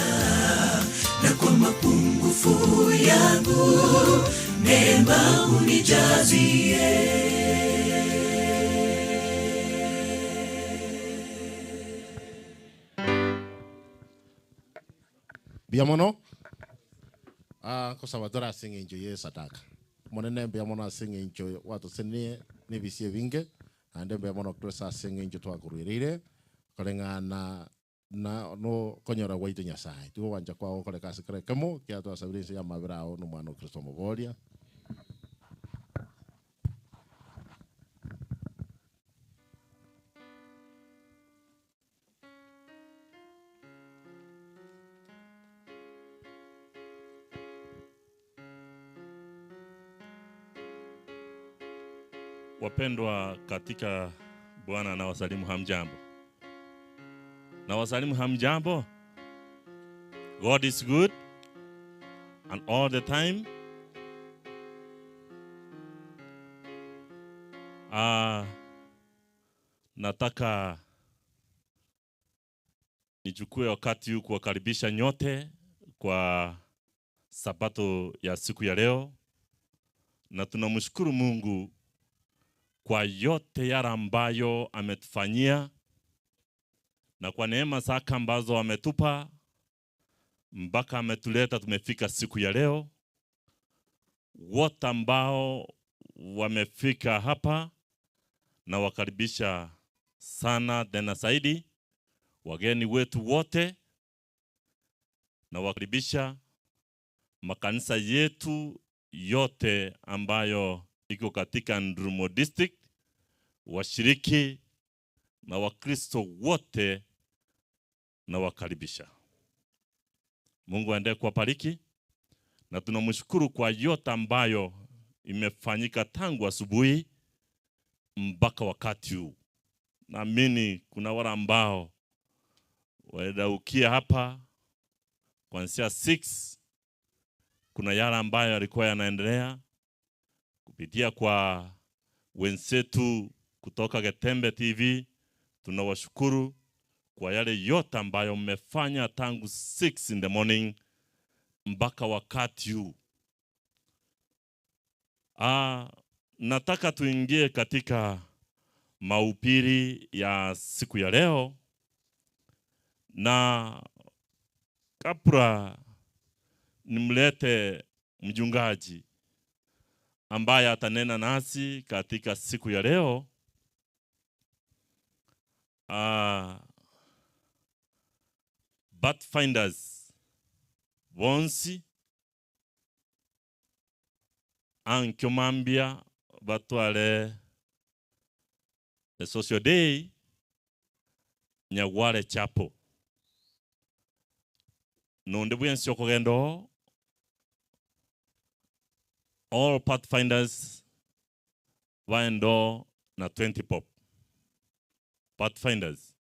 Speaker 7: na kwa mapungufu yangu neema unijazie.
Speaker 20: Mbuya mono ah, kosaba tore ase eng'encho ya esadaka monene mbuya mono ase eng'encho gwatosenie na ebisio ebinge naende mbuya mono kristo ase eng'encho twakoruereire koreng'ana na no konyora gwaito nyasaye tigo gwancha kwago koreka ase kera ekemo kiagera twasabire ense ya amabera ao na omwana o kristo omoboria.
Speaker 6: Wapendwa katika Bwana, na wasalimu hamjambo. Na wasalimu hamjambo. God is good and all the time. Ah, nataka nichukue wakati huu kuwakaribisha nyote kwa sabato ya siku ya leo, na tunamshukuru Mungu kwa yote yale ambayo ametufanyia na kwa neema zake ambazo ametupa mpaka ametuleta tumefika siku ya leo. Wote ambao wamefika hapa na wakaribisha sana tena zaidi, wageni wetu wote na wakaribisha makanisa yetu yote ambayo iko katika Ndurumo District, washiriki na Wakristo wote na wakaribisha. Mungu aendelee kuwabariki na tunamshukuru kwa yote ambayo imefanyika tangu asubuhi mpaka wakati huu. Naamini kuna wale ambao walidaukia hapa kuanzia 6 kuna yale ambayo yalikuwa yanaendelea kupitia kwa wenzetu kutoka Getembe TV. Tunawashukuru kwa yale yote ambayo mmefanya tangu 6 in the morning mpaka wakati huu. Ah, nataka tuingie katika mahubiri ya siku ya leo, na kabla nimlete mchungaji ambaye atanena nasi katika siku ya leo. Pathfinders bonsi ankyo mambia batwale the social day Nyagware Chapel. Nonde bwensi okogenda oo, all pathfinders baende oo na 20 bob. Pathfinders.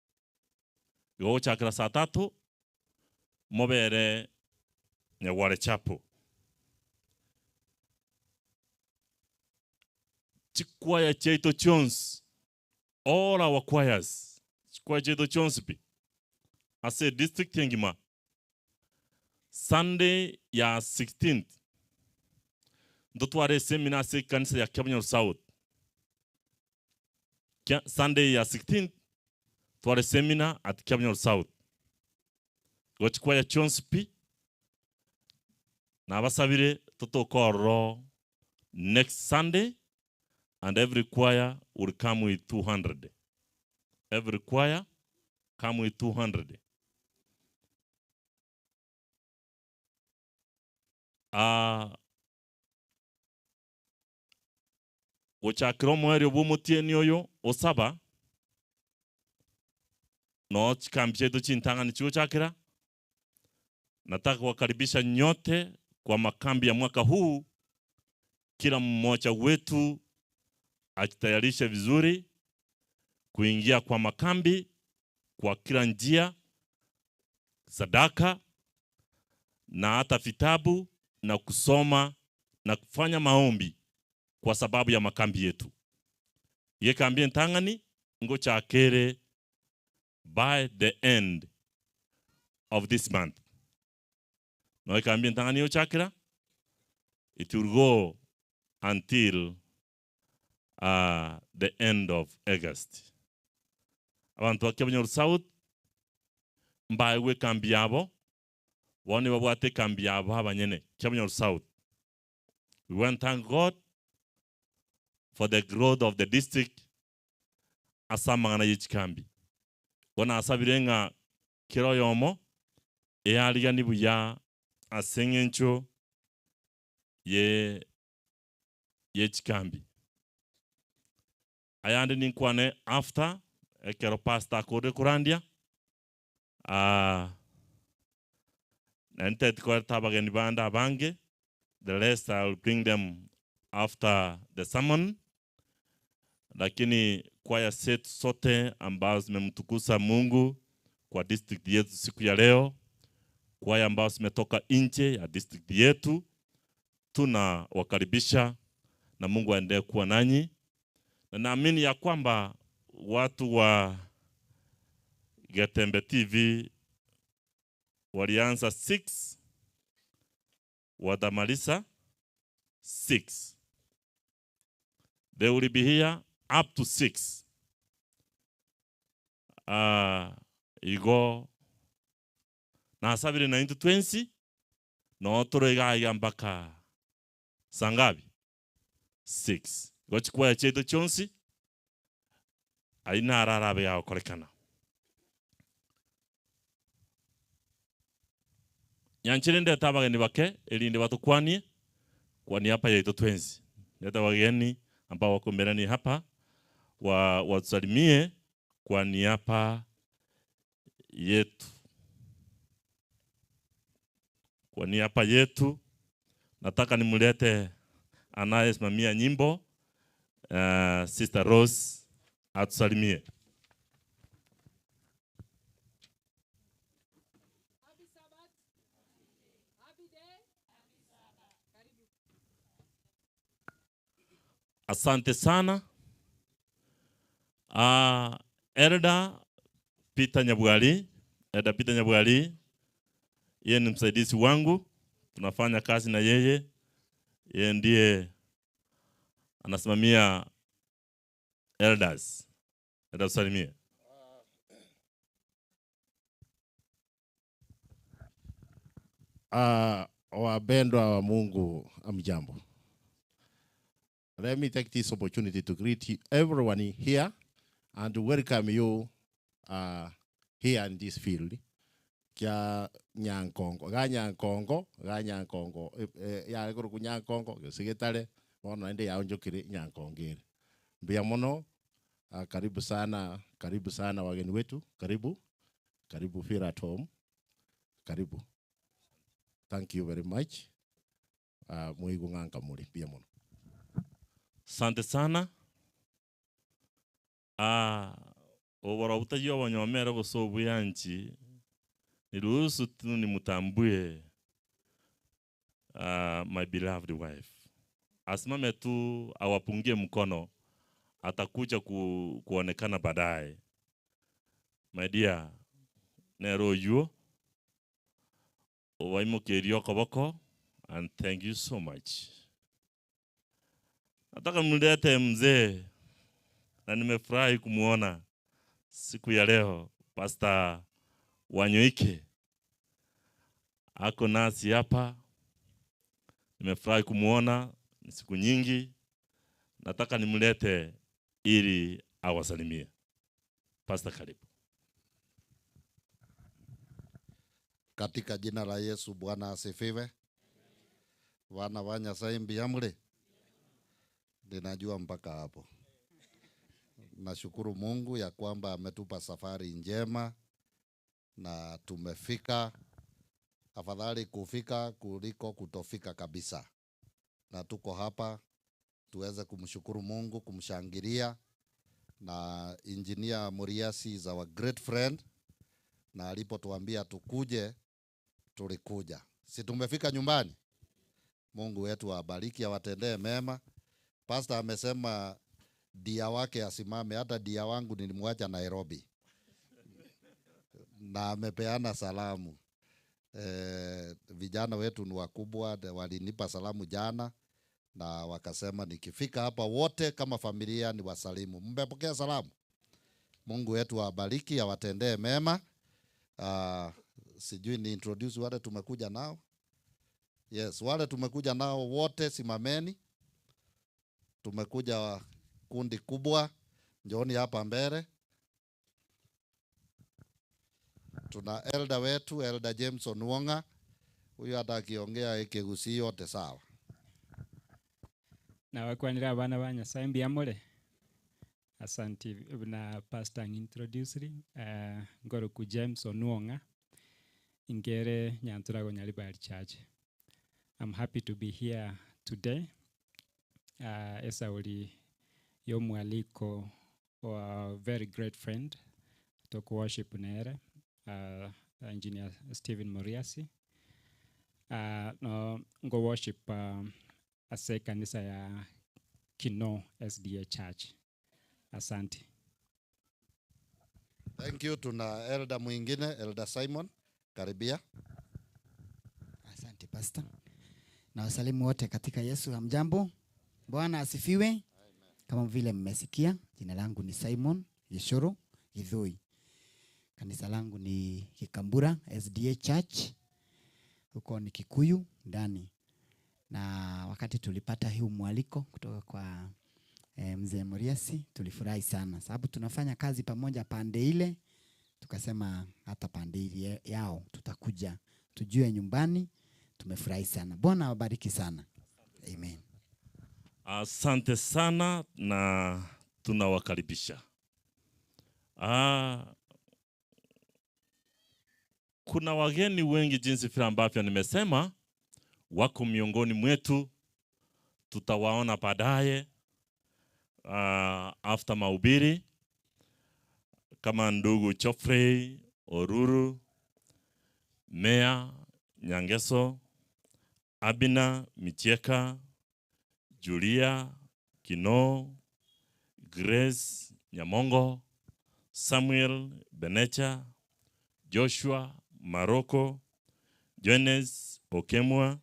Speaker 6: Igo gochakera saa tatu mobere Nyagware Chapel. Chikwaya chiaito chionsi, all our choirs, chikwaya chiaito chionsi pi, ase edistrict engima, Sunday ya 16th, ntotware eseminar ase ekanisa ya Kiabonyoru South. Kia, Sunday ya 16th, tware seminar at Kiabonyoru South. Igo chikwaya chionsi pi, nabasabire totoke ororo next Sunday and every choir will come with 200. Every choir come with 200. Ah, gochakera omoerio bw'omotienyi oyo osaba, noo chikambi chiaito chintang'ani chigochakera, nataka kuwakaribisha nyote kwa makambi ya mwaka huu, kila mmoja wetu ajitayarishe vizuri kuingia kwa makambi kwa kila njia, sadaka na hata vitabu na kusoma na kufanya maombi kwa sababu ya makambi yetu. Yekambi entang'ani ngochakere by the end of this month. No ekambi entang'ani yochakera, it will go until the end of August. Abantu ba Kiabonyoru South mbaegwe ekambi yabo, bono nibabwate ekambi yabo abanyene Kiabonyoru South. We want to thank God for the growth of the district ase amang'ana ye chikambi. Bono nasabire ng'a kera oyomo eyarigani buya ase eng'encho ye ye chikambi. Ayande ninkwane after ekero pastor akorire korandia, ah, naende nteti koreta abageni bande abange, the rest I will bring them after the sermon, lakini kwaya zetu sote ambazo zimemtukuza Mungu kwa district yetu siku ya leo, kwaya ambazo zimetoka nje ya district yetu, tunawakaribisha na Mungu aendelee kuwa nanyi, na naamini ya kwamba watu wa Getembe TV walianza 6 watamaliza 6. They will be here up to 6. Igo nasabire na intwe twensi no tore iga iga mpaka sangapi? 6. Igo chikwaya chiaito chionsi ayio naro arabe yagokorekana. Nyanchire ndete abageni bake erinde batokwanie kwa niaba yaito twensi. Ndete abageni ambao wako mbeleni hapa watusalimie kwa niaba yetu. Kwa niaba yetu nataka nimlete anayesimamia nyimbo, Sister Rose atusalimie. Asante sana. Elder Peter Nyabwali, Elder Peter Nyabwali, yeye ni msaidizi wangu, tunafanya kazi na yeye. Yeye ndiye anasimamia elders. Elder tusalimie.
Speaker 20: Wapendwa wa Mungu, amjambo. Let me take this opportunity to greet everyone here and to welcome you here in this field. Kia Nyankongo, ga Nyankongo, ga Nyankongo, ya guru ku Nyankongo, gesigetare, bono ende ya onjokire Nyankongere. Mbia mono, karibu sana, karibu sana wageni wetu, karibu, karibu feel at home, karibu. Thank you very much, moigwe ng'a nkamore. Mbuya mono.
Speaker 6: Asante sana. Aah oborobwo tari obonyomere gose obuyanchi, niruhusu tu nimutambue my beloved wife. Asimame tu awapungie mkono, atakuja ku, kuonekana baadaye. My dear, nere oyuo, obaimokerie okoboko and thank you so much. Nataka mlete mzee na nimefurahi kumuona siku ya leo, Pastor Wanyoike ako nasi hapa. Nimefurahi kumuona ni siku nyingi. Nataka nimlete ili awasalimie. Pastor, karibu.
Speaker 11: Katika jina la Yesu, Bwana asifiwe. Wana wa Nyasaye mbiamre, ninajua mpaka hapo. Nashukuru Mungu ya kwamba ametupa safari njema na tumefika. Afadhali kufika kuliko kutofika kabisa, na tuko hapa tuweze kumshukuru Mungu, kumshangilia. Na Engineer Muriasi is our great friend, na alipotuambia tukuje tulikuja. Si tumefika nyumbani? Mungu wetu awabariki, awatendee mema. Pastor amesema dia wake asimame, hata dia wangu nilimwacha Nairobi na amepeana salamu. Vijana wetu ni wakubwa, walinipa salamu jana na wakasema nikifika hapa wote kama familia ni wasalimu. Mmepokea salamu? Mungu wetu awabariki, awatendee mema. Sijui ni introduce wale tumekuja nao. Yes, wale tumekuja nao wote simameni. Tumekuja kundi kubwa, njooni hapa mbele. Tuna elder wetu, Elder James Onwonga. Huyu hata akiongea Ekegusii yote sawa.
Speaker 14: Nawakwanira abana ba Nyasaye mbuya more. Asanti na pastor ng'introduce ngoroku James Onwonga ingere Nyanturago Nyaribari Church. I'm happy to be here today. Esauri yomwaliko wa very great friend toku worship nere Engineer Stephen Muriasi. No ngo worship ase kanisa ya Kino SDA Church. Asante.
Speaker 11: Thank you. Tuna elder mwingine, Elder Simon. Karibia.
Speaker 23: Asante Pastor. Na wasalimu wote katika Yesu. Hamjambo? Bwana asifiwe. Kama vile mmesikia, jina langu ni Simon Gishuru Githui. Kanisa langu ni Kikambura SDA Church. Huko ni Kikuyu ndani. Na wakati tulipata huu mwaliko kutoka kwa Mzee Muriasi, tulifurahi sana sababu tunafanya kazi pamoja pande ile. Tukasema hata pande ile yao tutakuja tujue nyumbani. Tumefurahi sana. Bwana awabariki sana. Amen.
Speaker 6: Asante sana na tunawakaribisha. Kuna wageni wengi jinsi vile ambavyo nimesema wako miongoni mwetu, tutawaona baadaye after mahubiri, kama ndugu Geoffrey Oruru, Mea Nyangeso, Abina Michieka, Julia Kino, Grace Nyamongo, Samuel Benecha, Joshua Maroko, Jones Okemwa,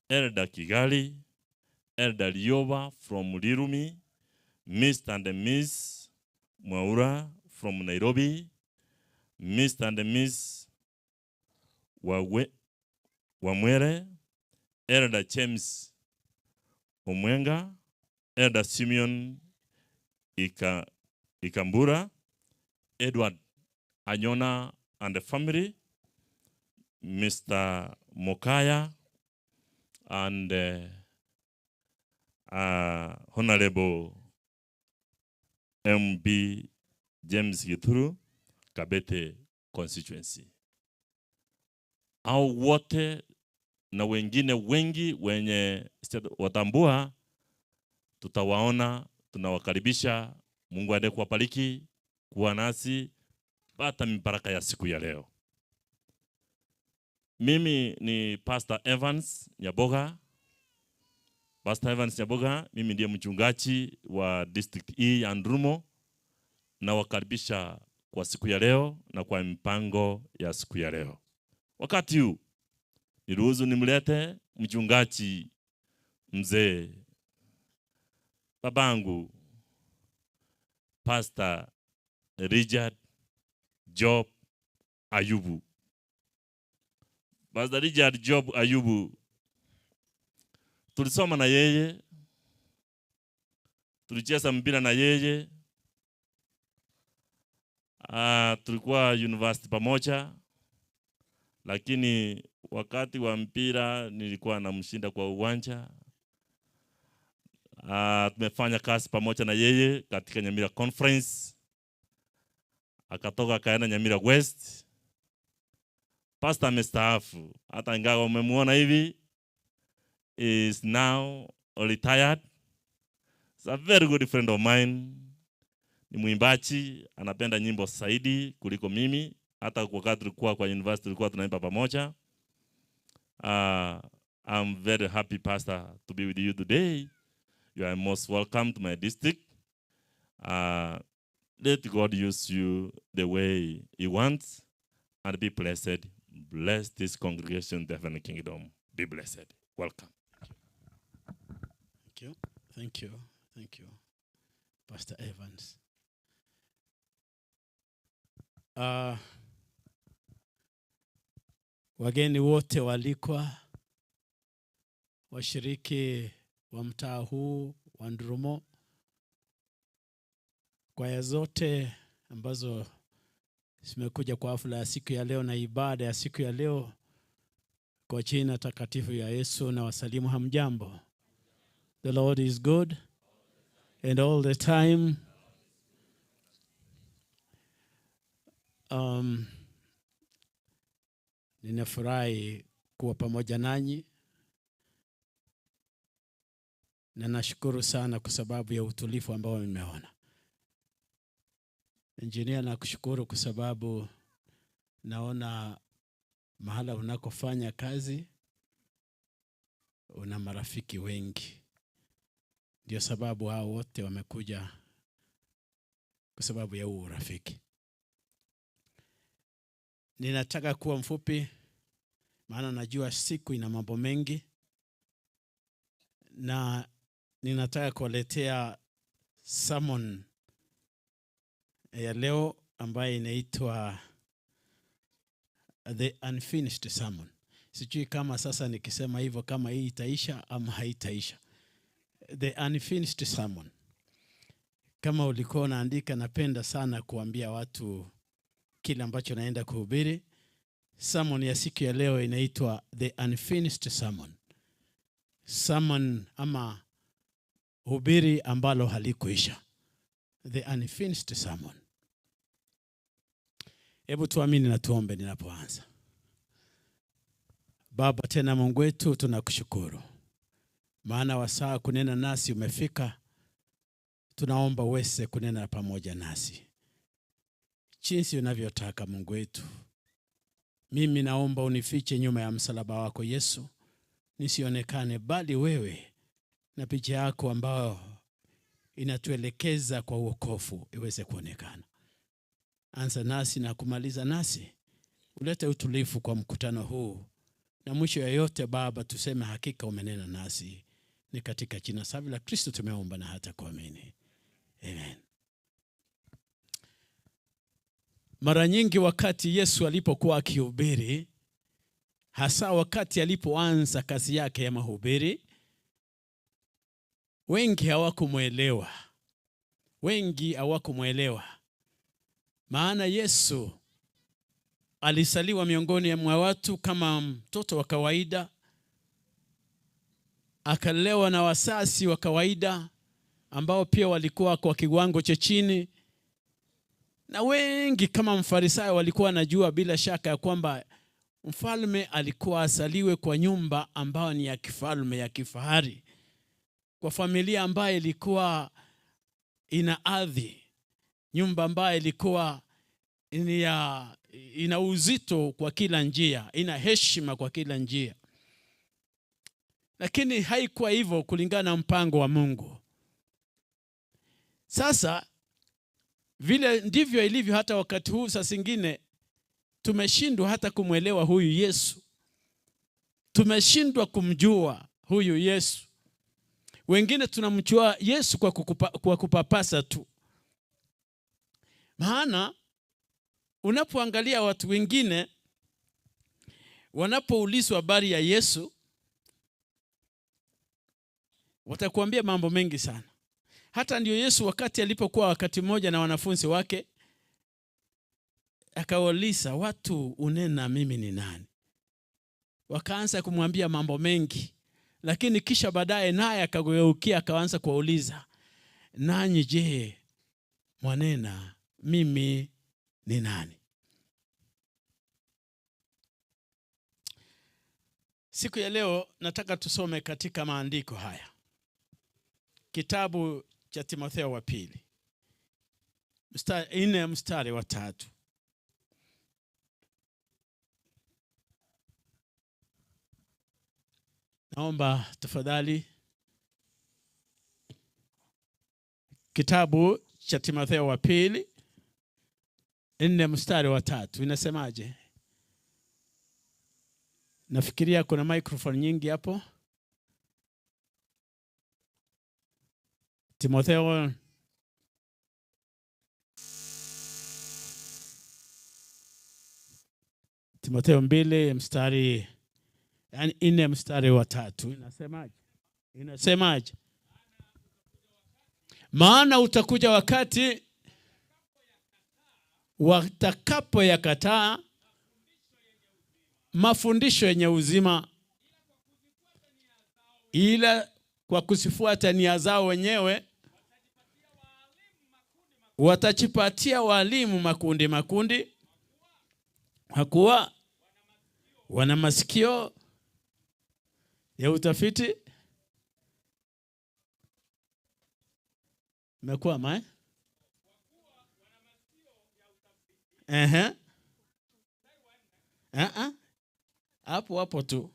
Speaker 6: Elder Kigali, Elder Lioba from Lirumi, Mr. and Miss Mwaura from Nairobi, Mr. and Miss Wamwere, Elder James Omwenga, Elder Simeon Ikambura, Edward Anyona and the family, Mr. Mokaya, and Honorable MB James Gituru, Kabete constituency. Hao wote na wengine wengi wenye watambua, tutawaona, tunawakaribisha. Mungu aende kuwabariki, kuwa nasi, pata mibaraka ya siku ya leo. Mimi ni Pastor Evans Nyaboga. Pastor Evans Nyaboga, mimi ndiye mchungaji wa district E ya Ndurumo. Nawakaribisha kwa siku ya leo na kwa mipango ya siku ya leo. Wakati huu niruhusu nimlete mchungaji mzee babangu Pastor Richard Job Ayubu. Pastor Richard Job Ayubu tulisoma na yeye, tulicheza mpira na yeye, tulikuwa university pamoja, lakini wakati wa mpira nilikuwa namshinda kwa uwanja. Tumefanya kazi pamoja na yeye katika Nyamira Conference, akatoka akaenda Nyamira West. Pastor amestaafu, hata ingawa umemuona hivi, is now retired. He's a very good friend of mine. Ni mwimbaji, anapenda nyimbo zaidi kuliko mimi. Hata wakati tulikuwa kwa university tulikuwa tunaimba pamoja. I'm very happy, Pastor, to be with you today. You are most welcome to my district. Let God use you the way He wants and be blessed. Bless this congregation, the heavenly kingdom. Be blessed. Welcome.
Speaker 13: Thank you. Thank you. Thank you, Pastor Evans. Wageni wote walikwa, washiriki wa mtaa huu wa Ndurumo, kwaya zote ambazo zimekuja kwa hafla ya siku ya leo na ibada ya siku ya leo, kwa jina takatifu ya Yesu na wasalimu hamjambo. The Lord is good and all the time. Ninafurahi kuwa pamoja nanyi na nashukuru sana kwa sababu ya utulivu ambao nimeona. Engineer, nakushukuru kwa sababu naona mahala unakofanya kazi una marafiki wengi. Ndio sababu hao wote wamekuja kwa sababu ya huu urafiki. Ninataka kuwa mfupi maana najua siku ina mambo mengi, na ninataka kuwaletea sermon ya leo ambayo inaitwa The Unfinished Sermon. Sijui kama sasa nikisema hivyo kama hii itaisha ama haitaisha. The Unfinished Sermon. Kama ulikuwa unaandika, napenda sana kuambia watu kile ambacho naenda kuhubiri. Sermon ya siku ya leo inaitwa The Unfinished Sermon. Sermon ama hubiri ambalo halikuisha. The Unfinished Sermon. Hebu tuamini na tuombe ninapoanza. Baba tena Mungu wetu, tunakushukuru maana wasaa kunena nasi umefika. Tunaomba uweze kunena pamoja nasi jinsi unavyotaka Mungu wetu. Mimi naomba unifiche nyuma ya msalaba wako Yesu, nisionekane bali wewe na picha yako ambayo inatuelekeza kwa wokovu iweze kuonekana. Anza nasi na kumaliza nasi, ulete utulivu kwa mkutano huu, na mwisho ya yote Baba tuseme hakika umenena nasi. Ni katika jina safi la Kristo tumeomba na hata kuamini, amen. Mara nyingi wakati Yesu alipokuwa akihubiri, hasa wakati alipoanza kazi yake ya mahubiri, wengi hawakumuelewa. Wengi hawakumuelewa. Maana Yesu alisaliwa miongoni mwa watu kama mtoto wa kawaida, akalewa na wasasi wa kawaida ambao pia walikuwa kwa kiwango cha chini, na wengi kama Mfarisayo walikuwa wanajua bila shaka ya kwamba Mfalme alikuwa asaliwe kwa nyumba ambayo ni ya kifalme, ya kifahari, kwa familia ambayo ilikuwa ina ardhi, nyumba ambayo ilikuwa ni ya ina uzito kwa kila njia, ina heshima kwa kila njia. Lakini haikuwa hivyo kulingana na mpango wa Mungu. Sasa vile ndivyo ilivyo hata wakati huu. Saa zingine tumeshindwa hata kumwelewa huyu Yesu, tumeshindwa kumjua huyu Yesu. Wengine tunamjua Yesu kwa kupapasa tu, maana unapoangalia watu wengine wanapoulizwa habari ya Yesu watakuambia mambo mengi sana. Hata ndio Yesu wakati alipokuwa wakati mmoja na wanafunzi wake akawauliza watu, unena mimi ni nani? Wakaanza kumwambia mambo mengi, lakini kisha baadaye naye akageukia akaanza kuwauliza, nanyi je, mwanena mimi ni nani? Siku ya leo nataka tusome katika maandiko haya, kitabu cha Timotheo wa pili mstari 4 mstari wa 3. Naomba tafadhali, kitabu cha Timotheo wa pili 4 mstari wa 3 inasemaje? Nafikiria kuna microphone nyingi hapo. Timotheo 2 mstari, yani 4 mstari wa 3 inasemaje? Inasemaje? Maana utakuja wakati watakapoyakataa mafundisho yenye uzima, ila kwa kusifuata nia zao wenyewe watajipatia walimu makundi makundi, kwa kuwa wana masikio ya utafiti. Imekwama, eh? Ehe. Uh-uh. Hapo hapo tu.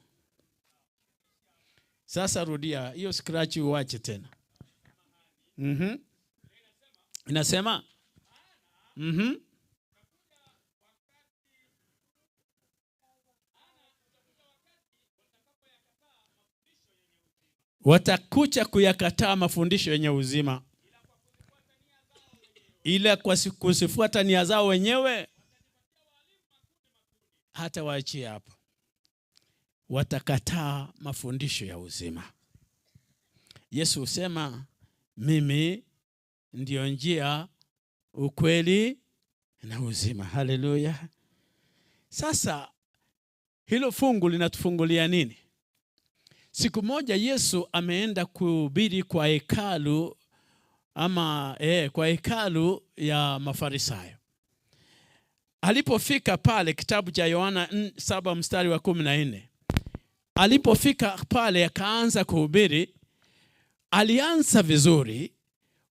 Speaker 13: Sasa rudia hiyo scratch uache tena. Inasema? Watakucha kuyakataa mafundisho yenye uzima, ila kwa kusifuata nia zao wenyewe. Hata waachie hapo, watakataa mafundisho ya uzima. Yesu husema mimi ndio njia, ukweli na uzima. Haleluya. Sasa hilo fungu linatufungulia nini? Siku moja Yesu ameenda kuhubiri kwa hekalu ama kwa hekalu ya Mafarisayo. Alipofika pale, kitabu cha Yohana 7 mstari wa 14. Alipofika pale akaanza kuhubiri. Alianza vizuri,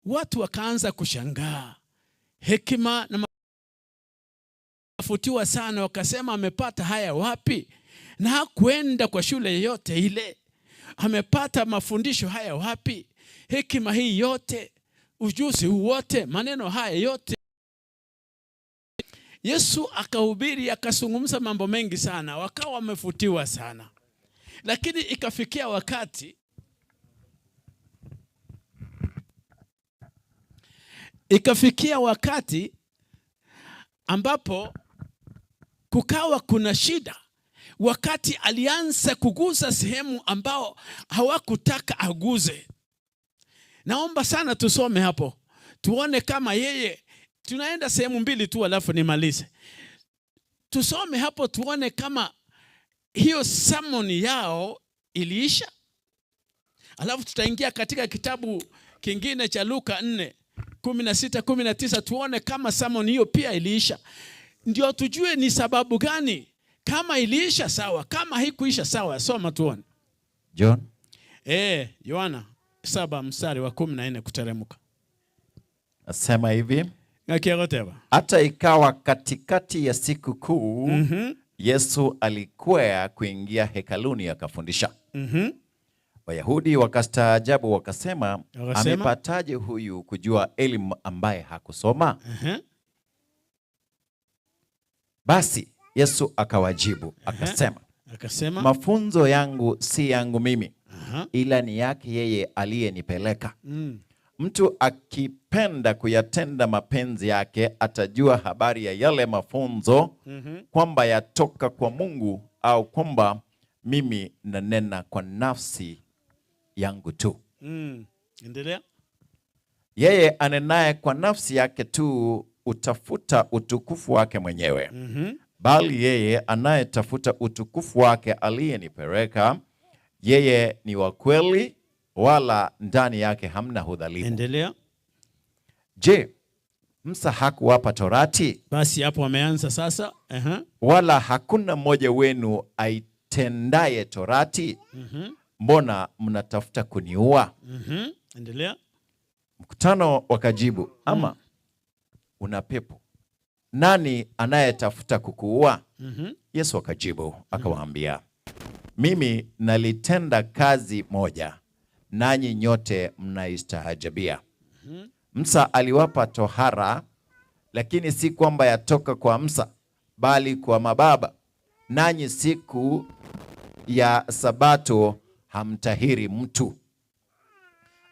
Speaker 13: watu wakaanza kushangaa. Hekima na mafutiwa sana, wakasema amepata haya wapi? Na hakuenda kwa shule yoyote ile. Amepata mafundisho haya wapi? Hekima hii yote, ujuzi huu wote, maneno haya yote. Yesu akahubiri, akazungumza mambo mengi sana, wakawa wamefutiwa sana. Lakini ikafikia wakati ambapo kukawa kuna shida. Wakati alianza kugusa sehemu ambao hawakutaka aguze. Naomba sana tusome hapo, tuone kama yeye, tunaenda sehemu mbili tu alafu nimalize. Tusome hapo tuone kama hiyo sermon yao iliisha. Alafu tutaingia katika kitabu kingine cha Luka 4:16-19 tuone kama sermon hiyo pia iliisha. Ndio tujue ni sababu gani Kama iliisha sawa, kama haikuisha sawa, soma tuone.
Speaker 5: John
Speaker 13: Eh, Yohana 7 mstari wa 14 kuteremka.
Speaker 5: Nasema hivi
Speaker 13: Ng'aki agoteba.
Speaker 5: hata ikawa katikati ya siku kuu Yesu alikwea kuingia hekaluni akafundisha. Wayahudi wakastaajabu wakasema,
Speaker 13: Wakasema?
Speaker 5: amepataje huyu kujua elimu ambaye hakusoma? Basi Yesu akawajibu akasema,
Speaker 13: Akasema
Speaker 5: mafunzo yangu si yangu mimi, ila ni yake yeye aliyenipeleka. Mtu akipenda kuyatenda mapenzi yake atajua habari ya yale mafunzo kwamba yatoka kwa Mungu au kwamba mimi nanena kwa nafsi yangu tu.
Speaker 13: Endelea.
Speaker 5: Yeye anenaye kwa nafsi yake tu utafuta utukufu wake mwenyewe, bali yeye anayetafuta utukufu wake aliyenipeleka, yeye ni wa kweli, wala ndani yake hamna hudhalimu.
Speaker 13: Endelea.
Speaker 5: Je, Musa hakuwapa torati?
Speaker 13: Basi hapo wameanza sasa.
Speaker 5: Wala hakuna mmoja wenu aitendaye torati? Mbona mnatafuta kuniua?
Speaker 13: Endelea.
Speaker 5: Mkutano wakajibu, ama una pepo? Nani anayetafuta kukuua? Yesu akajibu akawaambia, mimi nalitenda kazi moja, nanyi nyote mnaistaajabia. Musa aliwapa tohara, lakini si kwamba yatoka kwa Musa, bali kwa mababa. Nanyi siku ya Sabato hamtahiri mtu.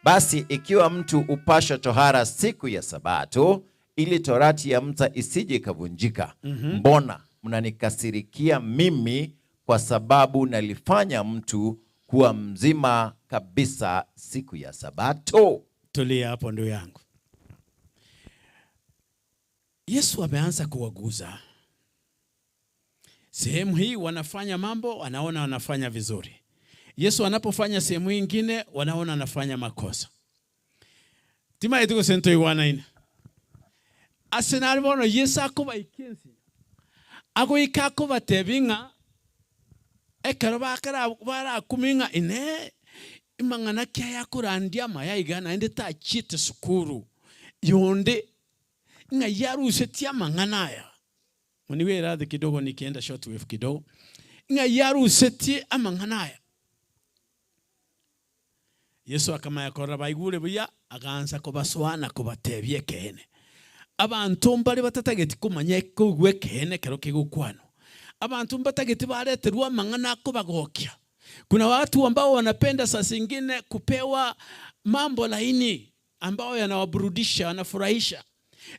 Speaker 5: Basi ikiwa mtu upasha tohara siku ya Sabato, ili torati ya Musa isije ikavunjika, mbona mnanikasirikia mimi kwa sababu nalifanya mtu kuwa mzima kabisa siku ya Sabato?
Speaker 13: Tulia hapo ndugu yangu. Yesu ameanza kuwaguza sehemu hii, wanafanya mambo, wanaona wanafanya vizuri. Yesu anapofanya sehemu nyingine, wanaona anafanya makosa. Timaye tuko sento iwanaine. Ase bono Yesu akoba ikensi. Agoika akobatebia ng'a ekero bakara barakumia ng'a ine imang'ana ki aya akorandia amaya iga naende tachiete sukuru yonde ng'a yarusetie amang'ana aya. Muniwe radhi kidogo nikienda shortwave kidogo. Ng'a yarusetie amang'ana aya. Yesu akamaya korora baigure buya akaanza kobaswana kobatebia ekeene. Abanto mbare batatageti komanya koigwa ekeene ekero kegokwanwa. Abantu mbatageti bareterwa amang'ana akobagokia. Kuna watu ambao wanapenda saa zingine kupewa mambo laini ambayo yanawaburudisha, wanafurahisha.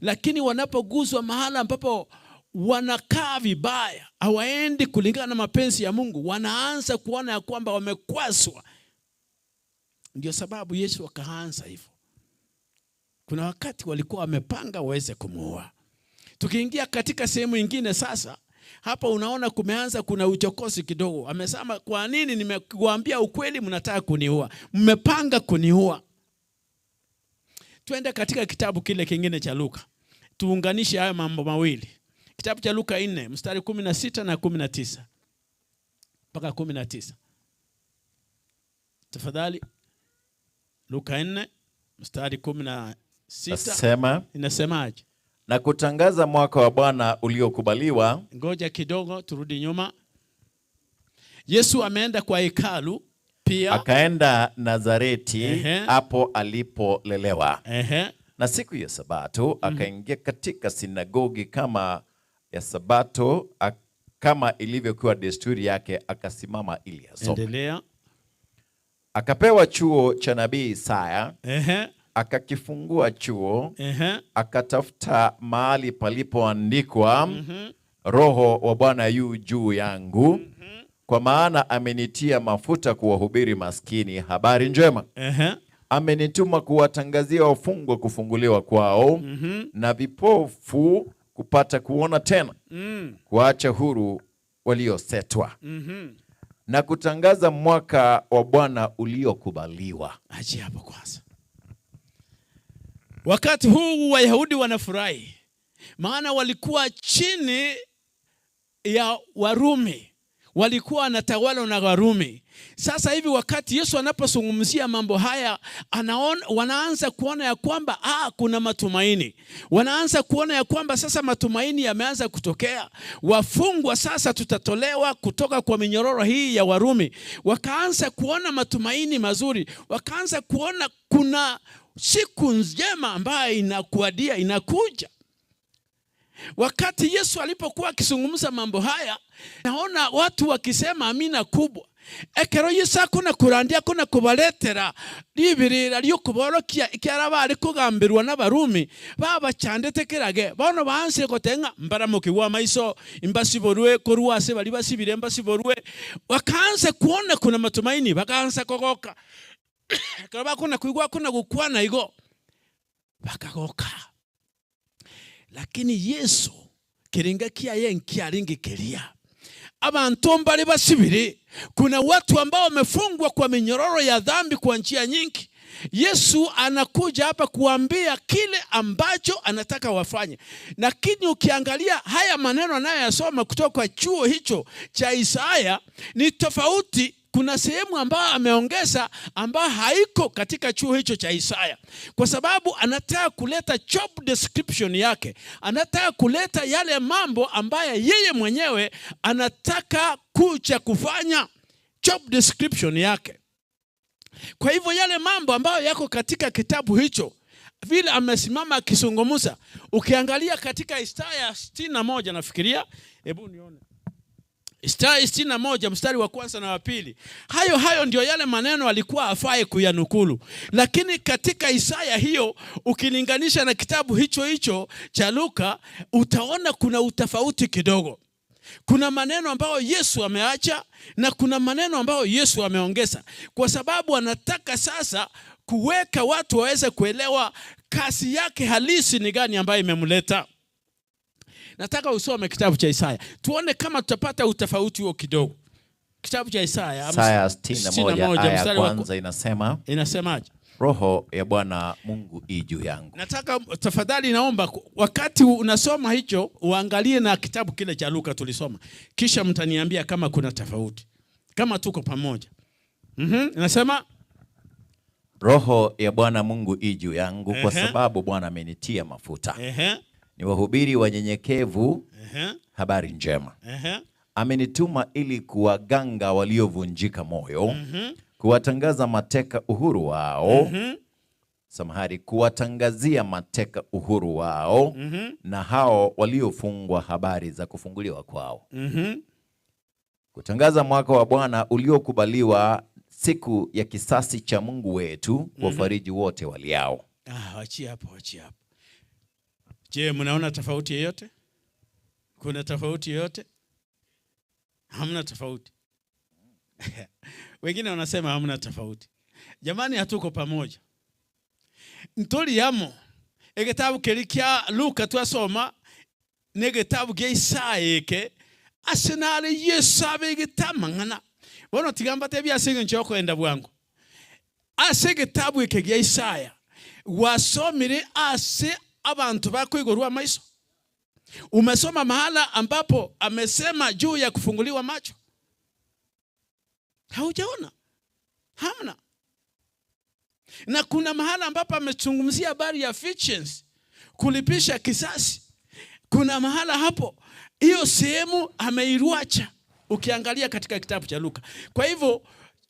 Speaker 13: Lakini wanapoguswa mahala ambapo wanakaa vibaya, hawaendi kulingana na mapenzi ya Mungu, wanaanza kuona ya kwamba wamekwazwa. Ndio sababu Yesu akaanza hivyo. Kuna wakati walikuwa wamepanga waweze kumuua. Tukiingia katika sehemu nyingine sasa, hapa unaona kumeanza kuna uchokozi kidogo. Amesema, kwa nini nimekuambia ukweli mnataka kuniua? Mmepanga kuniua. Twende katika kitabu kile kingine cha Luka. Tuunganishe haya mambo mawili. Kitabu cha Luka 4 mstari 16 na 19 mpaka 19. Tafadhali. Luka 4 mstari 16.
Speaker 5: Nasema,
Speaker 13: Inasemaje?
Speaker 5: Na kutangaza mwaka wa Bwana uliokubaliwa.
Speaker 13: Ngoja kidogo turudi nyuma. Yesu ameenda kwa hekalu pia.
Speaker 5: Akaenda Nazareti, hapo alipolelewa. Na siku ya Sabato akaingia katika sinagogi kama ya Sabato, kama ilivyokuwa desturi yake, akasimama ili asome.
Speaker 13: Endelea.
Speaker 5: Akapewa chuo cha nabii Isaya. Akakifungua chuo, akatafuta mahali palipoandikwa, Roho wa Bwana yu juu yangu, kwa maana amenitia mafuta kuwahubiri maskini habari njema. Amenituma kuwatangazia wafungwa kufunguliwa kwao, na vipofu kupata kuona tena, kuacha huru waliosetwa, na kutangaza mwaka wa Bwana uliokubaliwa.
Speaker 13: Achia hapo kwanza. Wakati huu Wayahudi wanafurahi, maana walikuwa chini ya Warumi, walikuwa wanatawalwa na Warumi. Sasa hivi wakati Yesu anapozungumzia mambo haya anaona, wanaanza kuona ya kwamba ah, kuna matumaini. Wanaanza kuona ya kwamba sasa matumaini yameanza kutokea, wafungwa sasa tutatolewa kutoka kwa minyororo hii ya Warumi. Wakaanza kuona matumaini mazuri, wakaanza kuona kuna siku njema ambayo inakuadia, inakuja. Wakati Yesu alipokuwa akizungumza mambo haya, naona watu wakisema amina kubwa. Ekero Yesu akona kurandia akona kubaretera ribirira riokoborokia ekiara bare kogambirwa n'Abarumi babachandete kerage bono baansire goteba ng'a mbaramokigwe amaiso mbasiborwe korwa ase baria basibire mbasiborwe. Bakaansa kuona kuna matumaini, bakaansa kogoka. Ekero bakona koigwa akona gokwana igo, bakagoka. Lakini Yeso kerenga kiaye nkiarenge keria. Abanto mbare basibire, kuna watu ambao wamefungwa kwa minyororo ya dhambi kwa njia nyingi. Yesu anakuja hapa kuambia kile ambacho anataka wafanye, lakini ukiangalia haya maneno anayoyasoma kutoka kwa chuo hicho cha Isaya ni tofauti. Kuna sehemu ambayo ameongeza ambayo haiko katika chuo hicho cha Isaya, kwa sababu anataka kuleta job description yake, anataka kuleta yale mambo ambayo yeye mwenyewe anataka kuja kufanya, job description yake. Kwa hivyo yale mambo ambayo yako katika kitabu hicho, vile amesimama akizungumza, ukiangalia katika Isaya 61 nafikiria, hebu nione Isaya 61 mstari wa kwanza na wa pili. Hayo hayo ndio yale maneno alikuwa afai kuyanukulu, lakini katika Isaya hiyo ukilinganisha na kitabu hicho hicho cha Luka utaona kuna utofauti kidogo. Kuna maneno ambayo Yesu ameacha na kuna maneno ambayo Yesu ameongeza, kwa sababu anataka sasa kuweka watu waweze kuelewa kazi yake halisi ni gani ambayo imemleta. Nataka usome kitabu cha Isaya tuone kama tutapata utofauti huo kidogo. Kitabu cha Isaya
Speaker 5: Isaya 61 aya ya
Speaker 13: mstari wa
Speaker 5: kwanza inasema,
Speaker 13: inasemaje?
Speaker 5: Roho ya Bwana Mungu i juu yangu.
Speaker 13: Nataka tafadhali, naomba wakati unasoma hicho uangalie na kitabu kile cha Luka tulisoma, kisha mtaniambia kama kuna tofauti, kama tuko pamoja. Inasema
Speaker 5: Roho ya Bwana Mungu i juu yangu kwa
Speaker 13: Ehe.
Speaker 5: sababu Bwana amenitia mafuta.
Speaker 13: Ehe.
Speaker 5: Ni wahubiri wanyenyekevu
Speaker 13: Ehe.
Speaker 5: habari njema.
Speaker 13: Ehe.
Speaker 5: Amenituma ili kuwaganga waliovunjika moyo,
Speaker 13: Mhm.
Speaker 5: kuwatangaza mateka uhuru wao,
Speaker 13: Mhm.
Speaker 5: samahani, kuwatangazia mateka uhuru wao
Speaker 13: Mhm.
Speaker 5: na hao waliofungwa habari za kufunguliwa kwao,
Speaker 13: Mhm.
Speaker 5: kutangaza mwaka wa Bwana uliokubaliwa, siku ya kisasi cha Mungu wetu, kuwafariji wote waliao.
Speaker 13: Ah, wachie hapo, wachie hapo. Je, mnaona tofauti yoyote? Kuna tofauti yoyote? Hamna tofauti. Wengine wanasema hamna tofauti. Jamani, hatuko pamoja. Ntoli yamo egetabu keri kya Luka twasoma n'egetabu kia Isaya eke ase nare Yesu abe egetamang'ana bono tiga mbate ase eng'encho ya okoenda bwango ase egetabu eke gia Isaya wasomire ase abantu bakoigorwa amaiso. Umesoma mahala ambapo amesema juu ya kufunguliwa macho? Haujaona? Hamna. Na kuna mahala ambapo amezungumzia habari ya vengeance, kulipisha kisasi. Kuna mahala hapo, hiyo sehemu ameiruacha ukiangalia katika kitabu cha Luka. Kwa hivyo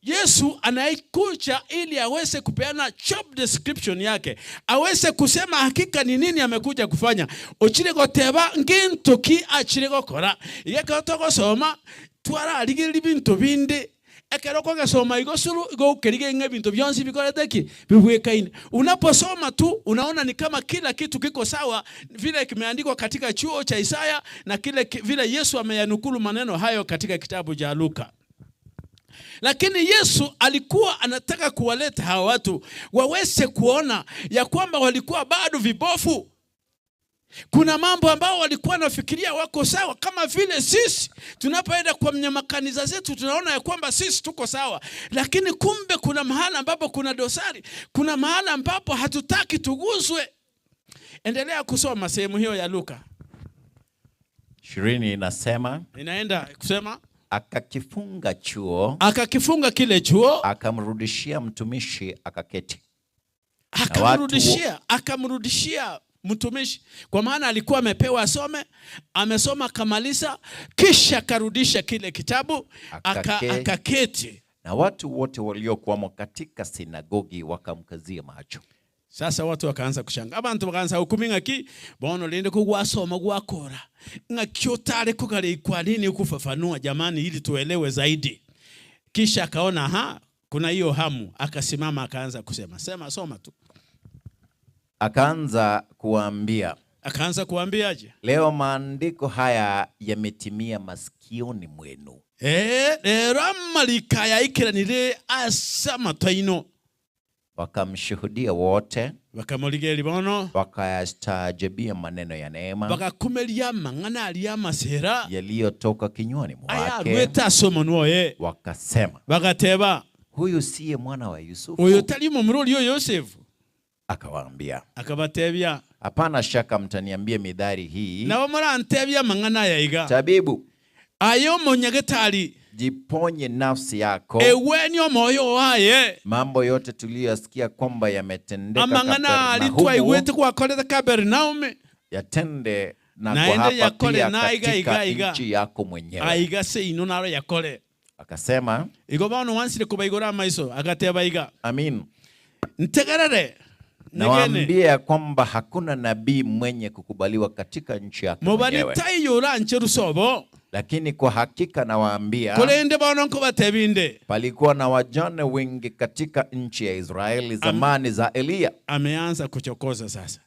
Speaker 13: Yesu anaikuja ili aweze kupeana job description yake, aweze kusema hakika ni nini amekuja kufanya. Ochire goteba nginto ki achire gokora. Igekero togosoma twararigereria binto binde. Ekero kogesoma igo suru igo ukerige ng'e binto byonsi bikorete ki bibwekaine. Unaposoma tu unaona ni kama kila kitu kiko sawa vile kimeandikwa katika chuo cha Isaya na kile vile Yesu ameyanukulu maneno hayo katika kitabu cha Luka. Lakini Yesu alikuwa anataka kuwaleta hawa watu waweze kuona ya kwamba walikuwa bado vibofu. Kuna mambo ambao walikuwa wanafikiria wako sawa, kama vile sisi tunapoenda kwa makanisa zetu tunaona ya kwamba sisi tuko sawa, lakini kumbe kuna mahala ambapo kuna dosari, kuna mahala ambapo hatutaki tuguswe. Endelea kusoma sehemu hiyo ya Luka.
Speaker 5: Ishirini inasema
Speaker 13: Inaenda kusema
Speaker 5: akakifunga chuo,
Speaker 13: akakifunga kile chuo,
Speaker 5: akamrudishia mtumishi akaketi. Na watu-
Speaker 13: akamrudishia akamrudishia mtumishi, kwa maana alikuwa amepewa asome, amesoma akamaliza, kisha akarudisha kile kitabu aka, akaketi.
Speaker 5: Na watu wote waliokuwamo katika sinagogi wakamkazia macho.
Speaker 13: Sasa watu wakaanza kushangaa, abantu bakaanza gukumi ng'aki bono rende ko gwasoma gwakora ng'aki otare kogare kwa nini kufafanua jamani, ili tuelewe zaidi. Kisha akaona ha, kuna hiyo hamu, akasimama akaanza kusema sema, soma tu.
Speaker 5: Akaanza kuwaambia,
Speaker 13: Akaanza kuambiaje?
Speaker 5: leo maandiko haya yametimia masikioni mwenu.
Speaker 13: Eh, rero amalika yaikiranire ase amataino.
Speaker 5: Wakamshuhudia wote,
Speaker 13: bakamurigeri bono,
Speaker 5: wakayastaajabia maneno ya neema
Speaker 13: bagakumeria amang'ana aria amasera
Speaker 5: yaliyotoka kinywani mwake,
Speaker 13: ayarwete ase omonwa oye,
Speaker 5: wakasema,
Speaker 13: bagateba
Speaker 5: huyu siye mwana wa Yusufu?
Speaker 13: oyo tari momura oria o Yosefu.
Speaker 5: Akawaambia,
Speaker 13: Akabatebia,
Speaker 5: hapana shaka mtaniambia midhari hii,
Speaker 13: nabo murantebia amang'ana aya iga,
Speaker 5: tabibu,
Speaker 13: aye omonyagetari,
Speaker 5: jiponye nafsi yako.
Speaker 13: ewe ni omoyo waye
Speaker 5: Mambo yote tuliyoyasikia kwamba yametendeka
Speaker 13: amang'ana ari
Speaker 5: Kapernaumu,
Speaker 13: twaigwete gwakorete Kapernaumu
Speaker 5: yatende na kwa
Speaker 13: naende
Speaker 5: hapa
Speaker 13: yakore
Speaker 5: pia
Speaker 13: na iga
Speaker 5: katika
Speaker 13: iga iga
Speaker 5: nchi yako mwenyewe.
Speaker 13: aiga se ino naro yakore
Speaker 5: Akasema,
Speaker 13: igo bono wansire kubaigora amaiso agateba iga
Speaker 5: amin,
Speaker 13: ntegerere nyegene
Speaker 5: nawaambia ya kwamba hakuna nabii mwenye kukubaliwa katika nchi yake
Speaker 13: mobani
Speaker 5: mwenyewe,
Speaker 13: taiyo oranche rusobo
Speaker 5: lakini kwa hakika nawaambia,
Speaker 13: korende bono nkobatebinde
Speaker 5: palikuwa na wajane wengi katika nchi ya Israeli zamani za Eliya.
Speaker 13: Ameanza kuchokoza sasa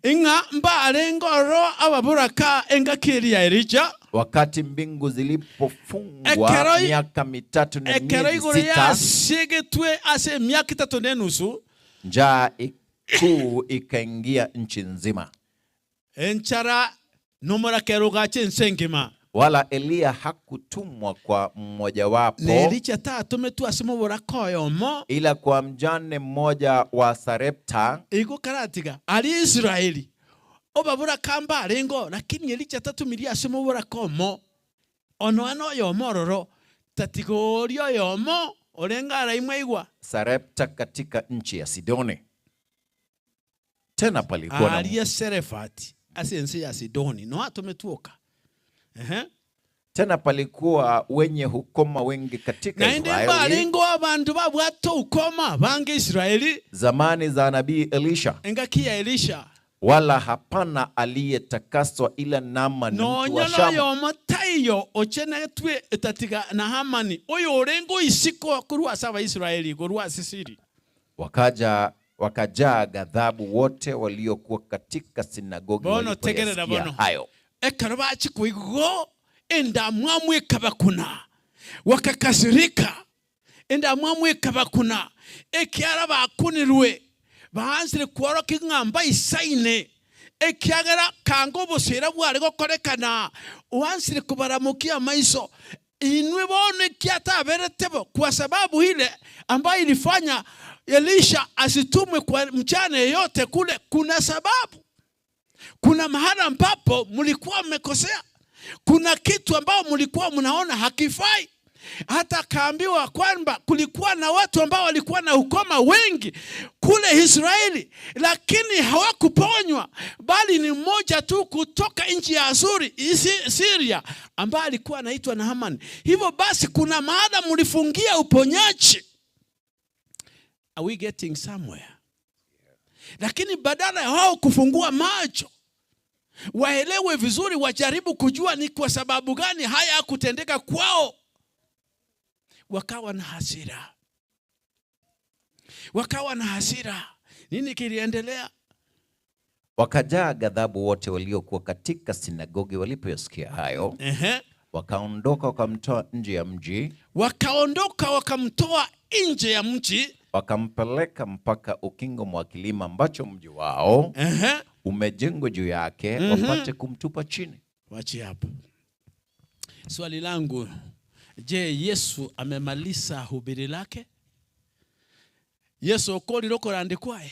Speaker 13: ing'a mbare ngoro ababuraka engaki ya Elija
Speaker 5: Wakati mbingu zilipofungwa miaka mitatu na
Speaker 13: ekero
Speaker 5: miezi
Speaker 13: igoro
Speaker 5: sita,
Speaker 13: yasiegetwe ase emiaka etato na enusu
Speaker 5: njaa ikuu ikaingia nchi nzima,
Speaker 13: enchara nomorakero gache ense engima
Speaker 5: wala Eliya hakutumwa kwa mmojawapo,
Speaker 13: na Elija tatometwe ase moboraka oyomo
Speaker 5: ila kwa mjane mmoja wa Sarepta
Speaker 13: igo karatiga ari Israeli obaburaka mbarengo lakini Elija tatumirie ase moboraka omo onoa na oyomo ororo tatiga oria oyomo orenge araimwe igwa
Speaker 5: Sarepta katika nchi ya Sidoni. Tena palikuwa na,
Speaker 13: aria Serefati ase ense ya Sidoni no atometwoka ehe
Speaker 5: tena palikuwa wenye hukoma wengi katika
Speaker 13: naende
Speaker 5: Israeli
Speaker 13: mbarengo abandu babwate ukoma bange Israeli
Speaker 5: zamani za nabii Elisha,
Speaker 13: engaki ya Elisha
Speaker 5: wala hapana aliyetakaswa ila Naamani mtu wa
Speaker 13: nonya
Speaker 5: Shamu.
Speaker 13: noyomo taiyo ochenetwe etatiga na Hamani oyo orenge oisiko korwa ase abaisraeli korwa ase Siri
Speaker 5: Wakaja wakajaa ghadhabu wote waliokuwa katika sinagogi
Speaker 13: bono tegerera
Speaker 5: walipoyasikia
Speaker 13: bono
Speaker 5: hayo.
Speaker 13: ekero bachikoigo endamwamu ekabakuna wakakasirika endamwamu ekabakuna ekiara bakunirwe baanzire kworoka ing'amba isaine ekiagera kanga obosera bware gokorekana wansire kubaramukia amaiso inwe bono ekiataberetebo kwa sababu ile ambayo ilifanya Elisha asitumwe kwa mchana yeyote kule, kuna sababu kuna mahala ambapo mlikuwa mmekosea, kuna kitu ambao mlikuwa mnaona hakifai. Hata akaambiwa kwamba kulikuwa na watu ambao walikuwa na ukoma wengi kule Israeli, lakini hawakuponywa, bali ni mmoja tu kutoka nchi ya Asuri, Syria, ambaye alikuwa anaitwa Naamani. Hivyo basi, kuna mahala mlifungia uponyaji. Are we getting somewhere? Lakini badala ya wao kufungua macho waelewe vizuri, wajaribu kujua ni kwa sababu gani haya hakutendeka kwao, wakawa na hasira, wakawa na hasira. Nini kiliendelea?
Speaker 5: Wakajaa ghadhabu wote waliokuwa katika sinagogi walipoyasikia hayo. Wakaondoka wakamtoa nje ya mji,
Speaker 13: Wakaondoka wakamtoa nje ya mji,
Speaker 5: wakampeleka mpaka ukingo mwa kilima ambacho mji wao umejengwa juu yake, wapate kumtupa chini.
Speaker 13: Wache hapo. Swali langu, je, Yesu amemaliza hubiri lake? Yesu okorire okorandikwaye?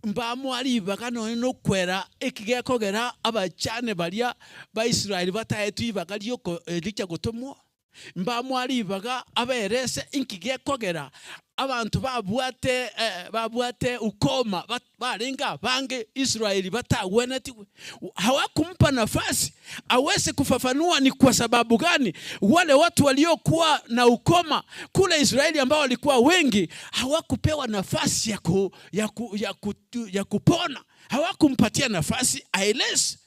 Speaker 13: Mbamoa ribaga nonya nokwera eki gekogera abachane baria ba Israeli bataetwe ribaga rioko richa gotomwa. Mbamoa ribaga aberese inki gekogera abanto babwate babwate ukoma barenge abange Israeli batagwenetigwe. Hawakumpa nafasi aweze kufafanua ni kwa sababu gani wale watu waliokuwa na ukoma kule Israeli ambao walikuwa wengi hawakupewa nafasi ya, ku, ya, ku, ya, ku, ya kupona. Hawakumpatia nafasi aeleze.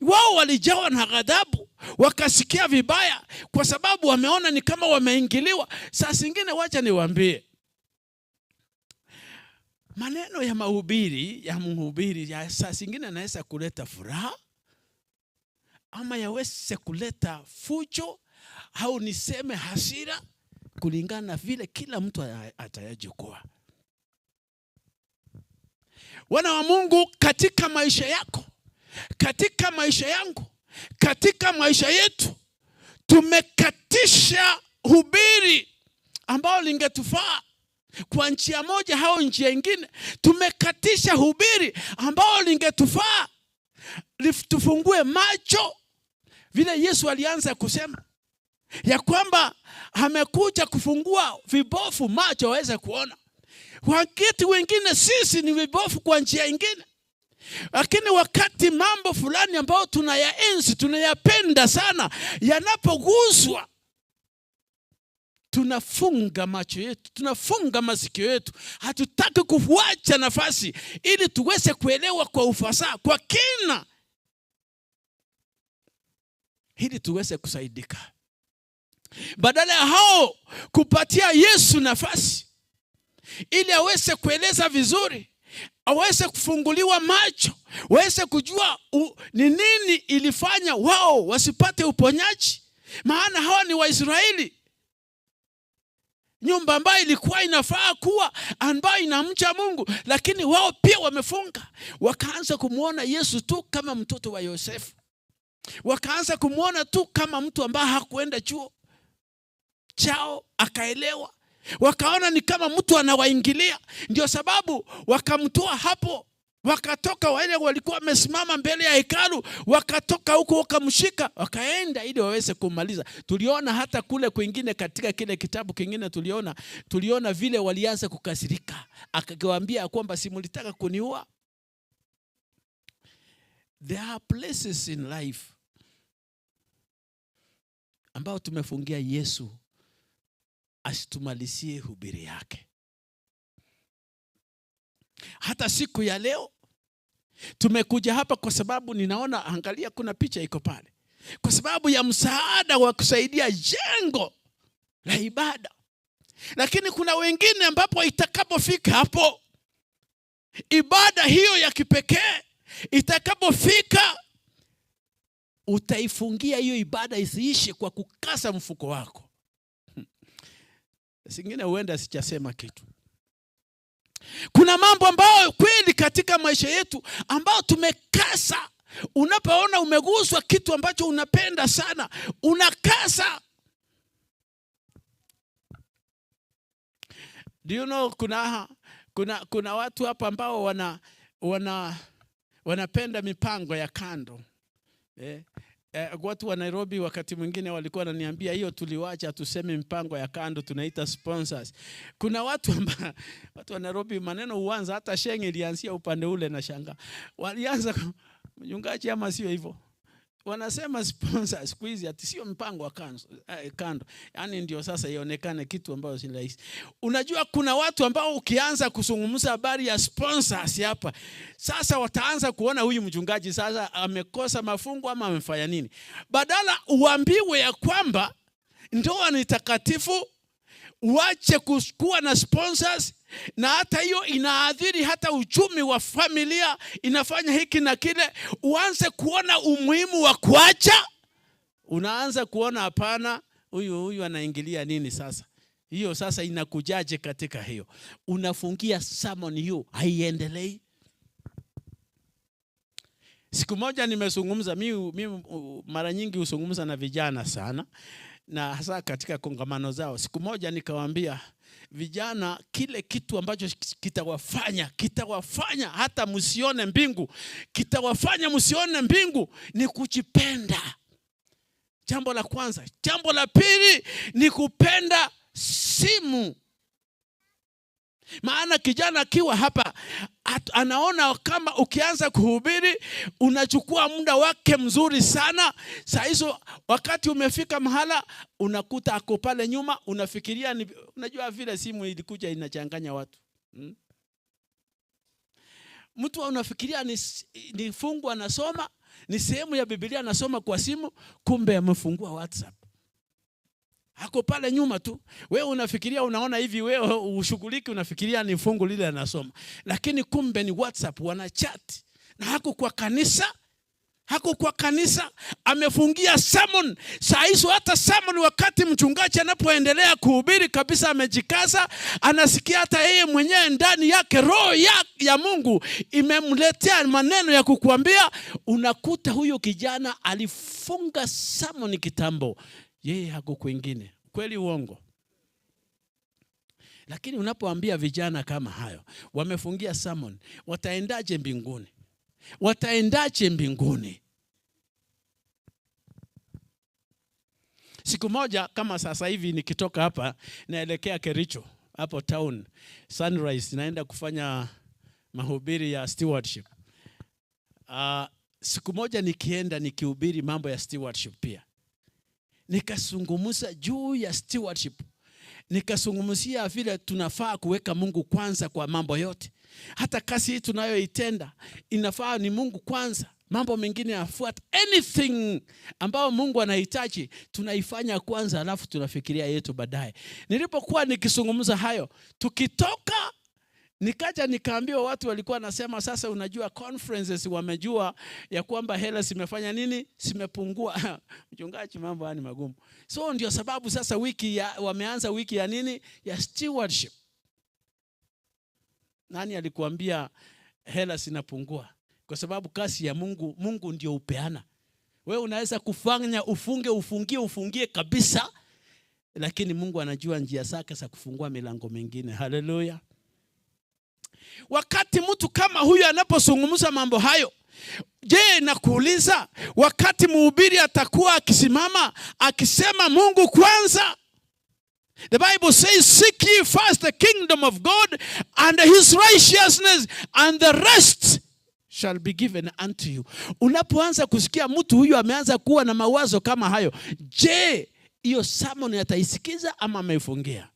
Speaker 13: Wao walijawa na ghadhabu, wakasikia vibaya kwa sababu wameona ni kama wameingiliwa. Saa zingine, wacha niwaambie, maneno ya mahubiri ya mhubiri ya saa zingine yanaweza kuleta furaha ama yaweze kuleta fujo au niseme hasira, kulingana na vile kila mtu atayajukua. Wana wa Mungu, katika maisha yako, katika maisha yangu, katika maisha yetu, tumekatisha hubiri ambao lingetufaa kwa njia moja au njia ingine. Tumekatisha hubiri ambao lingetufaa tufungue macho, vile Yesu alianza kusema ya kwamba amekuja kufungua vibofu macho waweze kuona. Wakati wengine sisi ni vibofu kwa njia ingine, lakini wakati mambo fulani ambayo tunayaenzi tunayapenda sana yanapoguswa, tunafunga macho yetu, tunafunga masikio yetu, hatutaki kufuacha nafasi ili tuweze kuelewa kwa ufasaha, kwa kina, ili tuweze kusaidika. Badala ya hao kupatia Yesu nafasi ili aweze kueleza vizuri, aweze kufunguliwa macho, waweze kujua ni nini ilifanya wao wasipate uponyaji, maana hawa ni Waisraeli, nyumba ambayo ilikuwa inafaa kuwa ambayo inamcha Mungu, lakini wao pia wamefunga. Wakaanza kumwona Yesu tu kama mtoto wa Yosefu, wakaanza kumwona tu kama mtu ambaye hakuenda chuo chao akaelewa, wakaona ni kama mtu anawaingilia. Ndio sababu wakamtoa hapo, wakatoka wale walikuwa wamesimama mbele ya hekalu, wakatoka huko wakamshika, wakaenda ili waweze kumaliza. Tuliona hata kule kwingine katika kile kitabu kingine tuliona, tuliona vile walianza kukasirika, akawaambia kwamba si mlitaka kuniua. There are places in life ambao tumefungia Yesu asitumalizie hubiri yake. Hata siku ya leo tumekuja hapa kwa sababu ninaona, angalia, kuna picha iko pale, kwa sababu ya msaada wa kusaidia jengo la ibada. Lakini kuna wengine ambapo itakapofika hapo ibada hiyo ya kipekee itakapofika, utaifungia hiyo ibada isiishe kwa kukasa mfuko wako. Singine huenda sijasema kitu. Kuna mambo ambayo kweli katika maisha yetu ambayo tumekasa. Unapoona umeguswa kitu ambacho unapenda sana, unakasa. Do you know, kuna, kuna, kuna watu hapa ambao wana, wana, wanapenda mipango ya kando eh? Watu wa Nairobi wakati mwingine walikuwa wananiambia hiyo tuliwacha, tuseme mipango ya kando tunaita sponsors. Kuna watu amba, watu wa Nairobi maneno huanza, hata sheng ilianzia upande ule na shanga. Walianza mchungaji, ama sio hivyo? Wanasema sponsors siku hizi ati sio mpango wa kando, kando. Yaani ndio sasa ionekane kitu ambayo si rahisi. Unajua kuna watu ambao ukianza kuzungumza habari ya sponsors hapa, sasa wataanza kuona huyu mchungaji sasa amekosa mafungu ama amefanya nini. Badala uambiwe ya kwamba ndoa ni takatifu, uache kuwa na sponsors, na hata hiyo inaathiri hata uchumi wa familia, inafanya hiki na kile. Uanze kuona umuhimu wa kuacha, unaanza kuona hapana, huyu huyu anaingilia nini sasa? Hiyo sasa inakujaje katika hiyo? Unafungia sermon hiyo, haiendelei. Siku moja nimezungumza, mimi mara nyingi huzungumza na vijana sana. na hasa katika kongamano zao. Siku moja nikawaambia vijana, kile kitu ambacho kitawafanya kitawafanya hata msione mbingu, kitawafanya msione mbingu ni kujipenda. Jambo la kwanza. Jambo la pili ni kupenda simu. Maana kijana akiwa hapa anaona kama ukianza kuhubiri unachukua muda wake mzuri sana. Saa hizo wakati umefika mahala unakuta ako pale nyuma, unafikiria ni, unajua vile simu ilikuja inachanganya watu Mtu unafikiria ni fungu anasoma, ni sehemu ya Biblia anasoma kwa simu, kumbe amefungua WhatsApp. Ako pale nyuma tu. Wewe unafikiria unaona hivi, wewe ushughuliki, unafikiria ni fungu lile anasoma, lakini kumbe ni WhatsApp wana chat. Na hako kwa kanisa, hako kwa kanisa amefungia sermon. Saa hizo hata sermon, wakati mchungaji anapoendelea kuhubiri kabisa, amejikaza, anasikia hata yeye mwenyewe ndani yake roho ya Mungu imemletea maneno ya kukuambia. Unakuta huyo kijana alifunga sermon kitambo, yeye hako kwingine. Kweli uongo? Lakini unapoambia vijana kama hayo, wamefungia sermon, wataendaje mbinguni? Wataendaje mbinguni? Siku moja kama sasa hivi nikitoka hapa naelekea Kericho hapo town Sunrise, naenda kufanya mahubiri ya stewardship. Siku moja nikienda nikihubiri mambo ya stewardship pia, nikazungumza juu ya stewardship, nikazungumzia vile tunafaa kuweka Mungu kwanza kwa mambo yote. Hata kazi hii tunayoitenda inafaa ni Mungu kwanza, mambo mengine yafuate. Anything ambao Mungu anahitaji tunaifanya kwanza, alafu tunafikiria yetu baadaye. Nilipokuwa nikizungumza hayo, tukitoka nikaja nikaambiwa, watu walikuwa wanasema sasa, unajua conferences wamejua ya kwamba hela zimefanya nini, zimepungua. Mchungaji, mambo haya ni magumu. So ndio sababu sasa wameanza wiki ya nini, ya stewardship. Nani alikuambia hela zinapungua? Kwa sababu kazi ya Mungu, Mungu ndio upeana. Wewe unaweza kufanya ufunge, ufungie, ufungie kabisa, lakini Mungu anajua njia zake za kufungua milango mingine. Haleluya. Wakati mtu kama huyu anapozungumza mambo hayo, je, nakuuliza, wakati mhubiri atakuwa akisimama akisema Mungu kwanza? The Bible says, seek ye first the kingdom of God and his righteousness, and the rest shall be given unto you. Unapoanza kusikia mtu huyu ameanza kuwa na mawazo kama hayo, je, hiyo sermon ataisikiza ama ameifungia?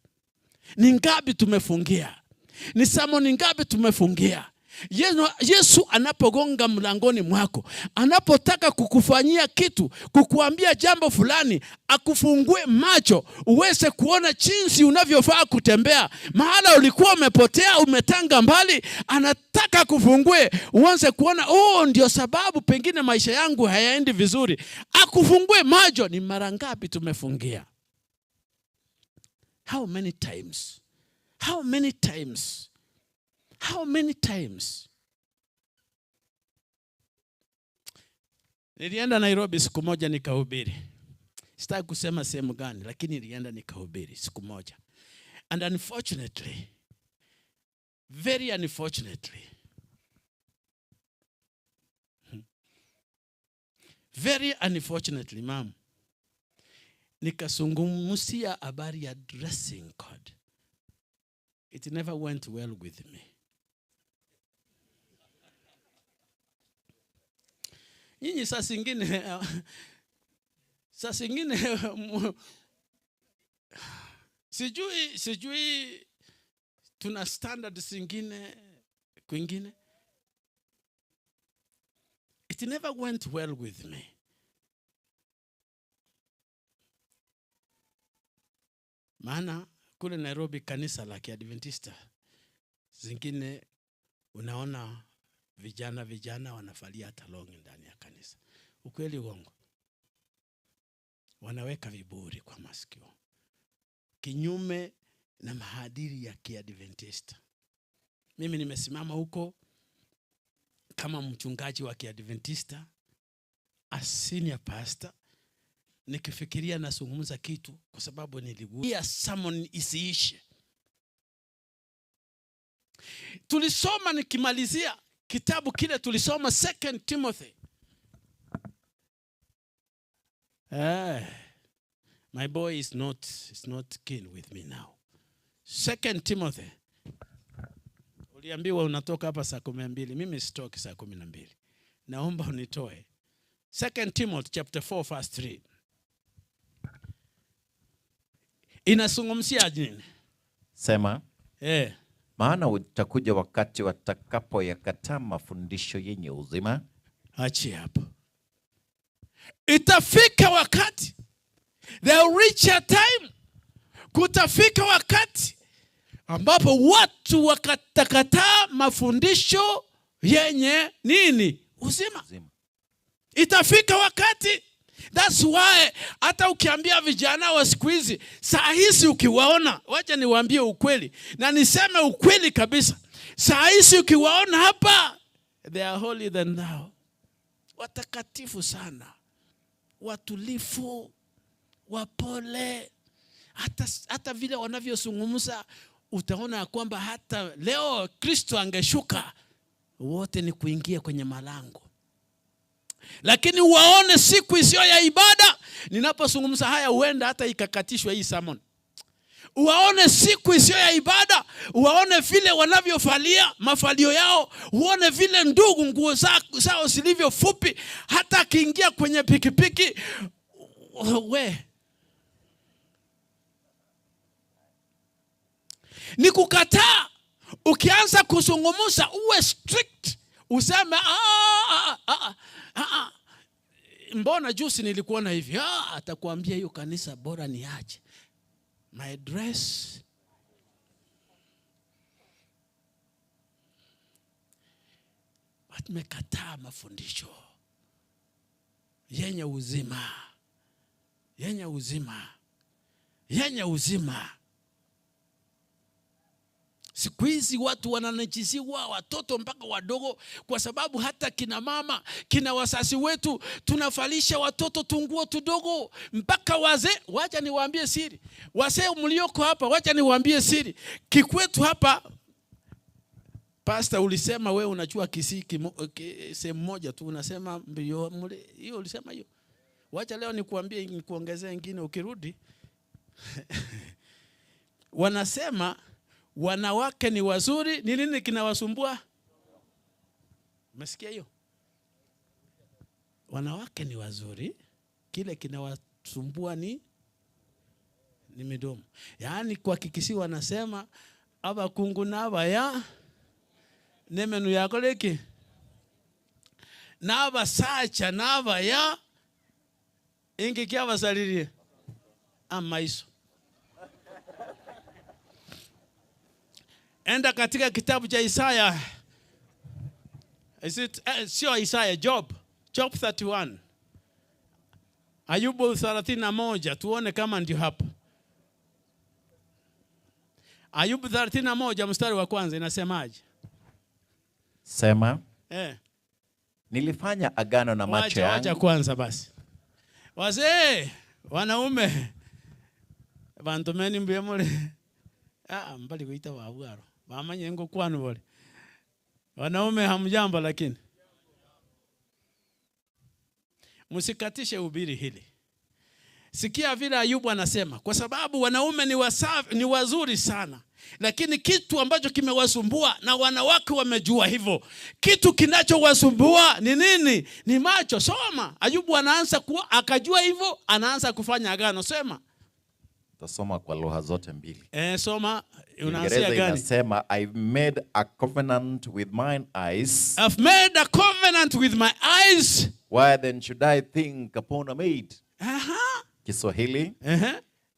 Speaker 13: Ni ngapi tumefungia? Ni sermon ngapi tumefungia? Yesu anapogonga mlangoni mwako, anapotaka kukufanyia kitu, kukuambia jambo fulani, akufungue macho uweze kuona jinsi unavyofaa kutembea. Mahala ulikuwa umepotea, umetanga mbali, anataka kufungue uanze kuona, oh, ndio sababu pengine maisha yangu hayaendi vizuri. Akufungue macho. Ni mara ngapi tumefungia? How many times? How many times? How many times? Nilienda Nairobi siku moja nikahubiri. Sitaki kusema sehemu gani, lakini nilienda nikahubiri siku moja. And unfortunately, very unfortunately, very unfortunately, ma'am, nikazungumzia habari ya dressing code. It never went well with me. Nyinyi saa zingine, saa zingine, sijui tuna standards zingine kwingine. It never went well with me. Maana kule Nairobi kanisa la Kiadventista zingine unaona vijana wanavalia hata longi ndani ya kanisa. Ukweli uongo? Wanaweka viburi kwa masikio, kinyume na maadili ya Kiadventista. Mimi nimesimama huko kama mchungaji wa Kiadventista, a senior pastor, Nikifikiria nazungumza kitu kwa sababu niligusia sermon isiishe. Tulisoma nikimalizia kitabu kile tulisoma Second Timothy. Eh, my boy is not, is not keen with me now. Second Timothy. Uliambiwa unatoka hapa saa 12. Mimi sitoki saa 12. Naomba unitoe. Second Timothy chapter 4 verse 3. Inazungumzia nini?
Speaker 5: Sema.
Speaker 13: Eh.
Speaker 5: Maana utakuja wakati watakapoyakataa mafundisho yenye uzima.
Speaker 13: Achia hapo. Itafika wakati, there will reach a time, kutafika wakati ambapo watu wakatakataa mafundisho yenye nini? Uzima.
Speaker 5: Uzima.
Speaker 13: Itafika wakati. That's why hata ukiambia vijana wa siku hizi, saa hizi ukiwaona, wacha niwaambie ukweli na niseme ukweli kabisa, saa hizi ukiwaona hapa, they are holy than thou, watakatifu sana, watulifu, wapole, hata vile wanavyozungumza utaona ya kwamba hata leo Kristo angeshuka, wote ni kuingia kwenye malango. Lakini waone siku isiyo ya ibada. Ninapozungumza haya, huenda hata ikakatishwa hii sermon. Waone siku isiyo ya ibada, waone vile wanavyovalia mafalio yao, uone vile ndugu nguo zao zilivyo fupi, hata akiingia kwenye pikipiki we ni kukataa. Ukianza kuzungumza uwe strict, useme mbona juzi nilikuona hivi? Atakuambia hiyo kanisa bora niache. My dress. Tumekataa mafundisho yenye uzima, yenye uzima, yenye uzima. Siku hizi watu wananajisiwa, watoto mpaka wadogo, kwa sababu hata kina mama, kina wazazi wetu tunavalisha watoto tunguo tudogo mpaka wazee. Wacha niwaambie siri, wazee mlioko hapa, wacha niwaambie siri. Kikwetu hapa, pastor, ulisema wewe unajua Kisii sehemu moja tu, unasema mbio mle, hiyo ulisema hiyo. Wacha leo nikuambie, nikuongezee ingine ukirudi. Wanasema wanawake ni wazuri, ni nini kinawasumbua? Umesikia hiyo? Wanawake ni wazuri, kile kinawasumbua ni midomo. Yaani kwa Kikisii wanasema abakungu nabaya nemenu yakoleki nabasacha nabaya ingi kyabasalirie amaiso. Enda katika kitabu cha Isaya. Is it sio Isaya, Job. Job 31. Ayubu 31, tuone kama ndio hapo. Ayubu 31 mstari wa kwanza inasemaje?
Speaker 5: Sema. Nilifanya agano na macho
Speaker 13: Wacha,
Speaker 5: yangu.
Speaker 13: wacha kwanza basi. Wazee, wanaume, bantumeni mbuye mule. Mbali kuita wabwaro. Bamanye ngo kwanu bole. Wanaume hamjambo, lakini msikatishe ubiri hili. Sikia vile Ayubu anasema, kwa sababu wanaume ni wazuri sana, lakini kitu ambacho kimewasumbua na wanawake wamejua hivyo, kitu kinachowasumbua ni nini? Ni macho. Soma. Ayubu anaanza kuwa, akajua hivyo, anaanza kufanya agano. Sema.
Speaker 5: Tasoma kwa lugha zote mbili.
Speaker 13: Soma, unaanzia
Speaker 5: Kiingereza
Speaker 13: gani?
Speaker 5: inasema, I've made a covenant with mine eyes.
Speaker 13: I've made a covenant with my eyes.
Speaker 5: Why then should I think upon a maid? Kiswahili.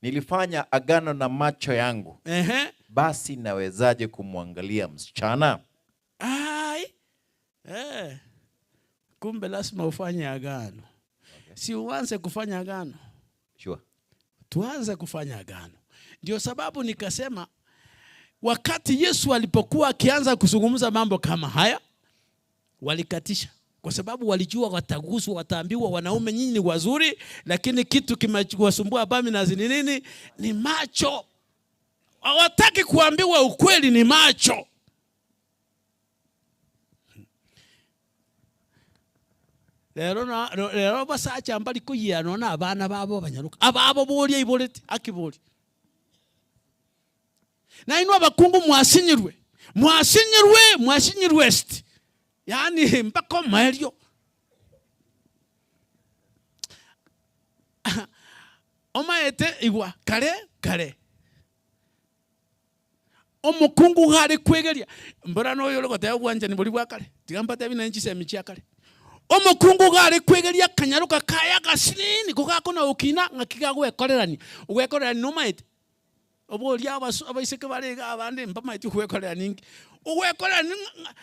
Speaker 5: Nilifanya agano na macho yangu. Basi nawezaje kumwangalia msichana?
Speaker 13: Ai. Kumbe lazima ufanye agano. Si uanze kufanya agano. Tuanze kufanya agano. Ndio sababu nikasema wakati Yesu alipokuwa akianza kuzungumza mambo kama haya, walikatisha. Kwa sababu walijua wataguswa, wataambiwa wanaume nyinyi ni wazuri, lakini kitu kimewasumbua Baminas ni nini? Ni macho. Hawataki kuambiwa ukweli, ni macho. Rero na rero abasacha mbari koyia nonya na abana babo abanyaroka, ababo boria aiborete akiboria. Nainwe abakungu mwasinyirwe, mwasinyirwe, mwasinyirwe esti, yaani mpaka omoerio. Omaete igwa kare kare. Omokungu iga are kwegeria, mbora noyo ore goteba obwanchani boria bwa kare, tiga mbatebi naye chisemi chia kare. Omokungu iga are kwegeria akanyaroka kaye agasinini kogakona gokina ng'aki gagwekorerania. Ogwekorerania nomaete? Oboria abaso abaiseke bare iga abande mbamaeti ogwekorerania inki. Ogwekorerania ng'a ng'a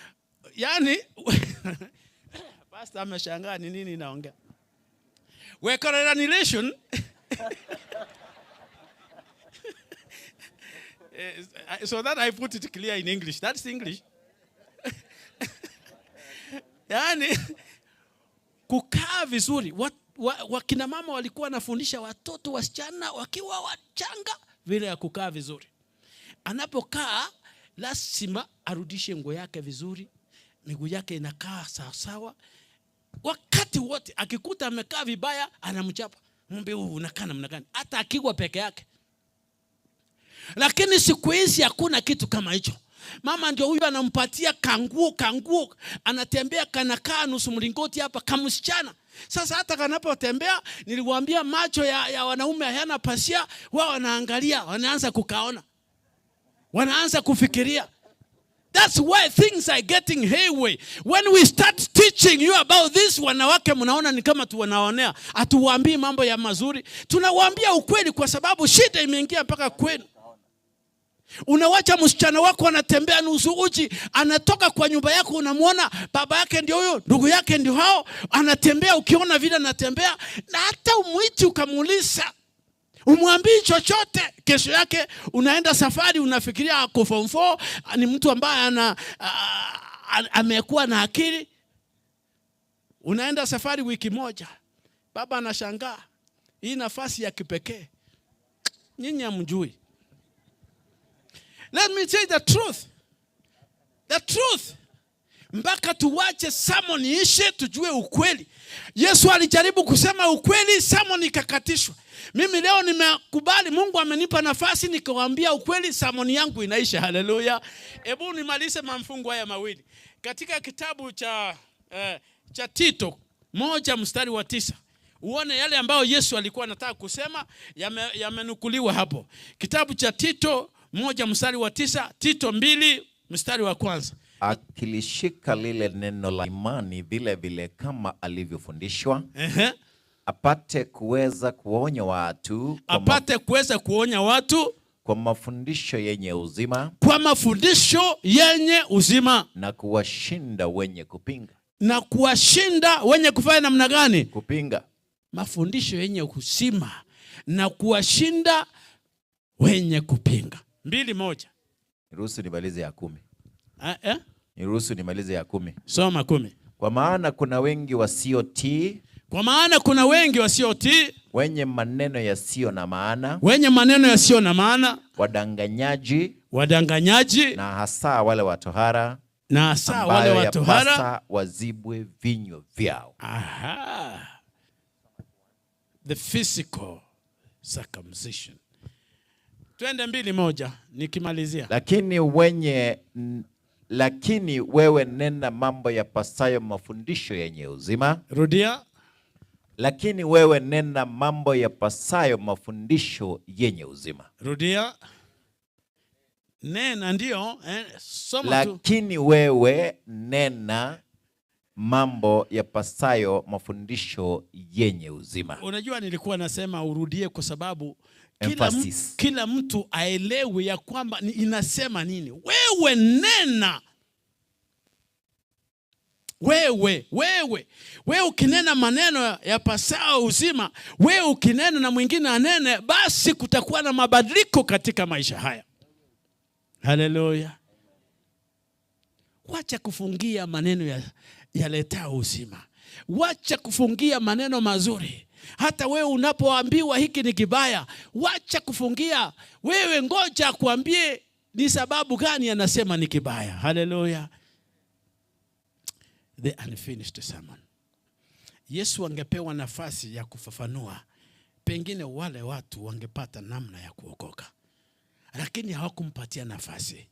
Speaker 13: yaani pastor ameshangaa ni nini naongea. Gwekorerania relation so that I put it clear in English. That's English. Yaani kukaa vizuri. Wakina mama walikuwa wanafundisha watoto wasichana wakiwa wachanga vile ya kukaa vizuri. Anapokaa lazima arudishe nguo yake vizuri, miguu yake inakaa sawasawa. Wakati wote akikuta amekaa vibaya anamchapa. Mwambie huyu unakaa namna gani? Hata akiwa peke yake. Lakini siku hizi hakuna kitu kama hicho. Mama ndio huyu anampatia kanguo, kanguo, anatembea kanakaa nusu mlingoti hapa kamsichana. Sasa hata kanapotembea, niliwaambia macho ya wanaume hayana pasia, wao wanaangalia, wanaanza kukaona. Wanaanza kufikiria. That's why things are getting haywire. When we start teaching you about this, wanawake mnaona ni kama tunawaonea. Hatuwaambii mambo ya mazuri. Tunawaambia ukweli kwa sababu shida imeingia mpaka kwenu. Unawacha msichana wako anatembea nusu uchi, anatoka kwa nyumba yako unamuona baba yake ndio huyo, ndugu yake ndio hao, anatembea ukiona vile anatembea, na hata umuiti ukamuuliza, umwambii chochote. Kesho yake unaenda safari, unafikiria ako form 4, ni mtu ambaye amekuwa na akili. Unaenda safari wiki moja, baba anashangaa, hii nafasi ya kipekee nyinyi hamjui. Let me tell you the truth. The truth. Mpaka tuwache sermon ishe tujue ukweli. Yesu alijaribu kusema ukweli, sermon ikakatishwa. Mimi leo nimekubali, Mungu amenipa nafasi nikawaambia ukweli, sermon yangu inaisha. Haleluya. Hebu nimalize mafungu haya mawili. Katika kitabu cha Tito 1 mstari wa 9. Uone yale ambayo Yesu alikuwa anataka kusema yamenukuliwa hapo. Kitabu cha Tito 1 mstari wa 9, Tito 2 mstari wa kwanza.
Speaker 5: Akilishika lile neno la imani vile vile kama alivyofundishwa, apate kuweza kuonya watu kwa
Speaker 13: Apate kuweza kuonya watu
Speaker 5: kwa mafundisho yenye uzima,
Speaker 13: kwa mafundisho yenye uzima,
Speaker 5: na kuwashinda wenye kupinga.
Speaker 13: Na kuwashinda wenye kufanya namna gani?
Speaker 5: Kupinga.
Speaker 13: Mafundisho yenye uzima na kuwashinda wenye kupinga. 2:1.
Speaker 5: Niruhusu nimalize ya 10.
Speaker 13: Eh?
Speaker 5: Niruhusu nimalize ya 10.
Speaker 13: Soma 10.
Speaker 5: Kwa maana kuna wengi wasiotii.
Speaker 13: Kwa maana kuna wengi wasiotii.
Speaker 5: Wenye maneno yasiyo na maana.
Speaker 13: Wenye maneno yasiyo na maana.
Speaker 5: Wadanganyaji.
Speaker 13: Wadanganyaji.
Speaker 5: Na hasa wale wa tohara.
Speaker 13: Na hasa wale
Speaker 5: ambayo
Speaker 13: wa tohara.
Speaker 5: yapasa wazibwe vinywa vyao.
Speaker 13: Aha. The physical circumcision. Twende 2:1 nikimalizia.
Speaker 5: Lakini wewe nena mambo yapasayo mafundisho yenye uzima.
Speaker 13: Rudia.
Speaker 5: Lakini wewe nena mambo yapasayo mafundisho yenye uzima.
Speaker 13: Rudia. Nena ndio, soma tu.
Speaker 5: Lakini wewe nena mambo yapasayo mafundisho yenye uzima.
Speaker 13: Unajua nilikuwa nasema urudie kwa sababu
Speaker 5: Emphasis.
Speaker 13: kila mtu aelewe ya kwamba inasema nini. Wewe nena. Wewe, wewe, wewe ukinena maneno yapasao uzima, wewe ukinena na mwingine anene, basi kutakuwa na mabadiliko katika maisha haya. Haleluya. Wacha kufungia maneno yaletao uzima. Wacha kufungia maneno mazuri. Hata wewe unapoambiwa hiki ni kibaya, wacha kufungia. Wewe ngoja akuambie ni sababu gani anasema ni kibaya. Haleluya. The unfinished sermon. Yesu angepewa nafasi ya kufafanua, pengine wale watu wangepata namna ya kuokoka, lakini hawakumpatia nafasi.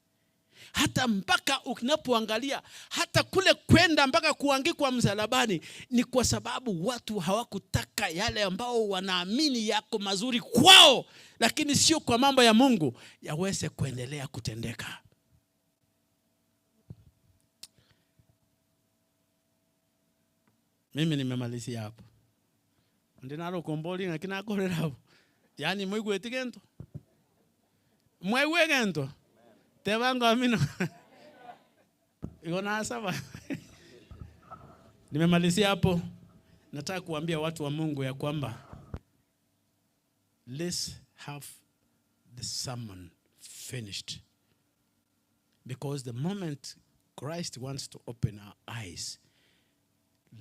Speaker 13: Hata mpaka unapoangalia hata kule kwenda mpaka kuangikwa msalabani ni kwa sababu watu hawakutaka yale ambao wanaamini yako mazuri kwao, lakini sio kwa mambo ya Mungu yaweze kuendelea kutendeka. Mimi nimemalizia hapo. Ndinaro komboli lakini akorera hapo. Yaani mwigweti gento. Mwaigwe gento. Tebango amino. Iko na saba. Nimemalizia hapo. Nataka kuambia watu wa Mungu ya kwamba let's have the sermon finished. Because the moment Christ wants to open our eyes,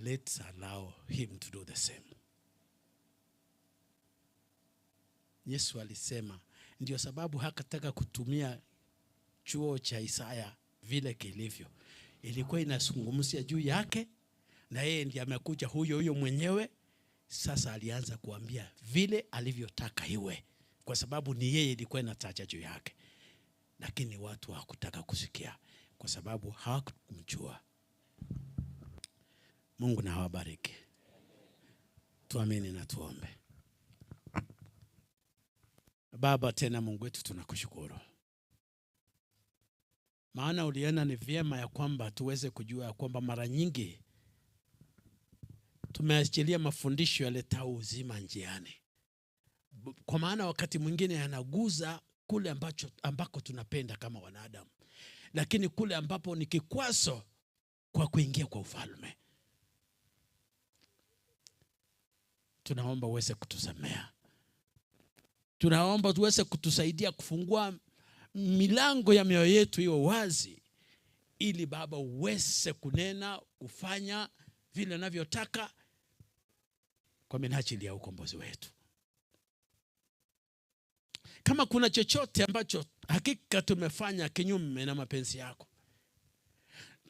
Speaker 13: let's allow him to do the same. Yesu alisema, ndio sababu hakataka kutumia chuo cha Isaya vile kilivyo. Ilikuwa inazungumzia juu yake, na yeye ndiye amekuja huyo huyo mwenyewe. Sasa alianza kuambia vile alivyotaka iwe, kwa sababu ni yeye ilikuwa inataja juu yake, lakini watu hawakutaka kusikia kwa sababu hawakumjua. Mungu na awabariki. Tuamini na tuombe. Baba, tena Mungu wetu, tunakushukuru maana uliona ni vyema ya kwamba tuweze kujua ya kwamba mara nyingi tumeachilia mafundisho yaletao uzima njiani, kwa maana wakati mwingine yanaguza kule ambacho, ambako tunapenda kama wanadamu, lakini kule ambapo ni kikwazo kwa kuingia kwa ufalme. Tunaomba uweze kutusamea, tunaomba tuweze kutusaidia kufungua milango ya mioyo yetu iwe wazi, ili Baba uweze kunena, kufanya vile unavyotaka kwa minajili ya ukombozi wetu. Kama kuna chochote ambacho hakika tumefanya kinyume na mapenzi yako,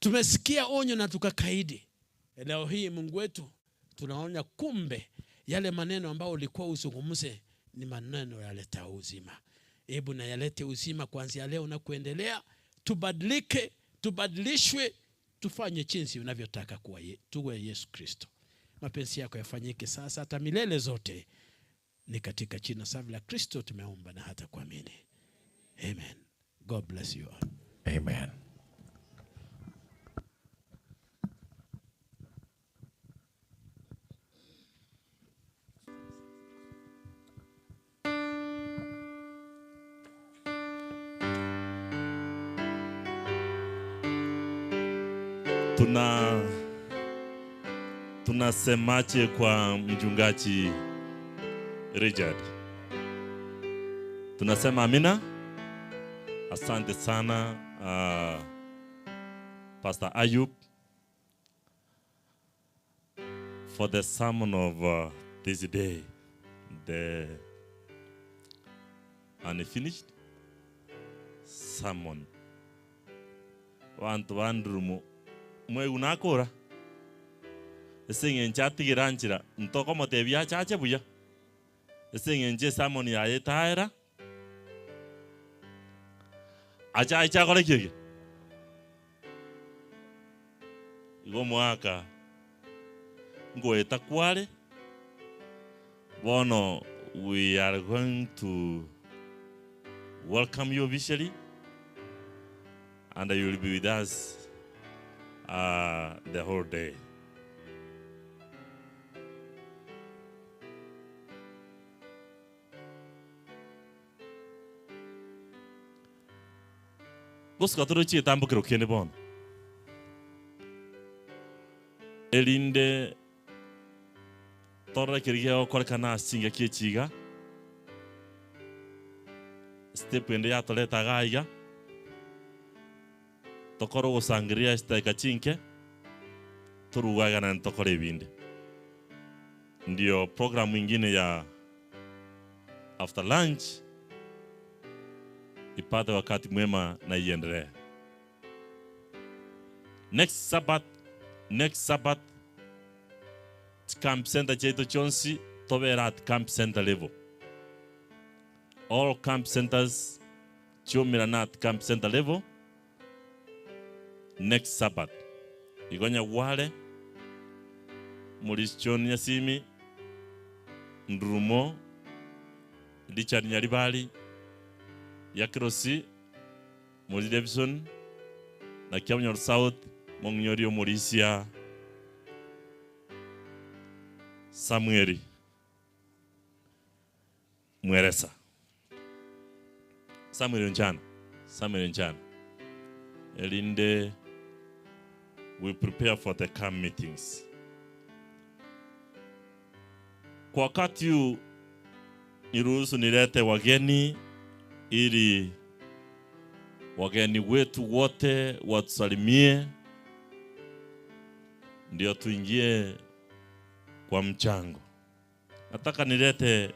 Speaker 13: tumesikia onyo na tukakaidi, leo hii Mungu wetu tunaona kumbe yale maneno ambayo ulikuwa uzungumze ni maneno yaleta uzima. Hebu na yalete uzima kuanzia leo na kuendelea. Tubadilike, tubadilishwe, tufanye jinsi unavyotaka kuwa tuwe Yesu Kristo. Mapenzi yako yafanyike sasa hata milele zote. Ni katika jina safi la Kristo tumeomba na hata kuamini. Amen. God bless you all.
Speaker 5: Amen.
Speaker 6: Tuna tunasemaje kwa mchungaji Richard? Tunasema amina. Asante sana Pastor Ayub for the sermon of this day, the unfinished sermon. Bantu bandurumo mwegu nakora ase eng'encho atigera nchera ntokomotebia achache buya ase eng'encho esermon yaye etaera achache akore ki eke igo omwaka ngoeta kware bono we are going to welcome you officially and you will be with us the whole day. Gosuka toroche etambokero kende bono erinde torore keria gegokorekana ase chingaki echi iga step ende yatoreta iga iga tokore ogosangereria ase chidakika chinke. Toruga iga naende tokore ebinde. Ndio programu ingine ya after lunch ipate wakati mwema na iendelee. Next Sabbath, next Sabbath chicamp center chiaito chionsi tobere at camp center level. All camp centers chiomerane at camp center level next Sabbath. Igo Nyagware, Maurice John Nyasimi, Ndurumo, Richard Nyaribari, Yakirosi, Mori Davison, na Kiabonyoru South, mong'inyorie omorisia Samueli Mweresa. Samuel Onchana, Samuel Onchana, erinde we prepare for the camp meetings. Kwa wakati huu niruhusu nilete wageni ili wageni wetu wote watusalimie, ndio tuingie kwa mchango. Nataka nilete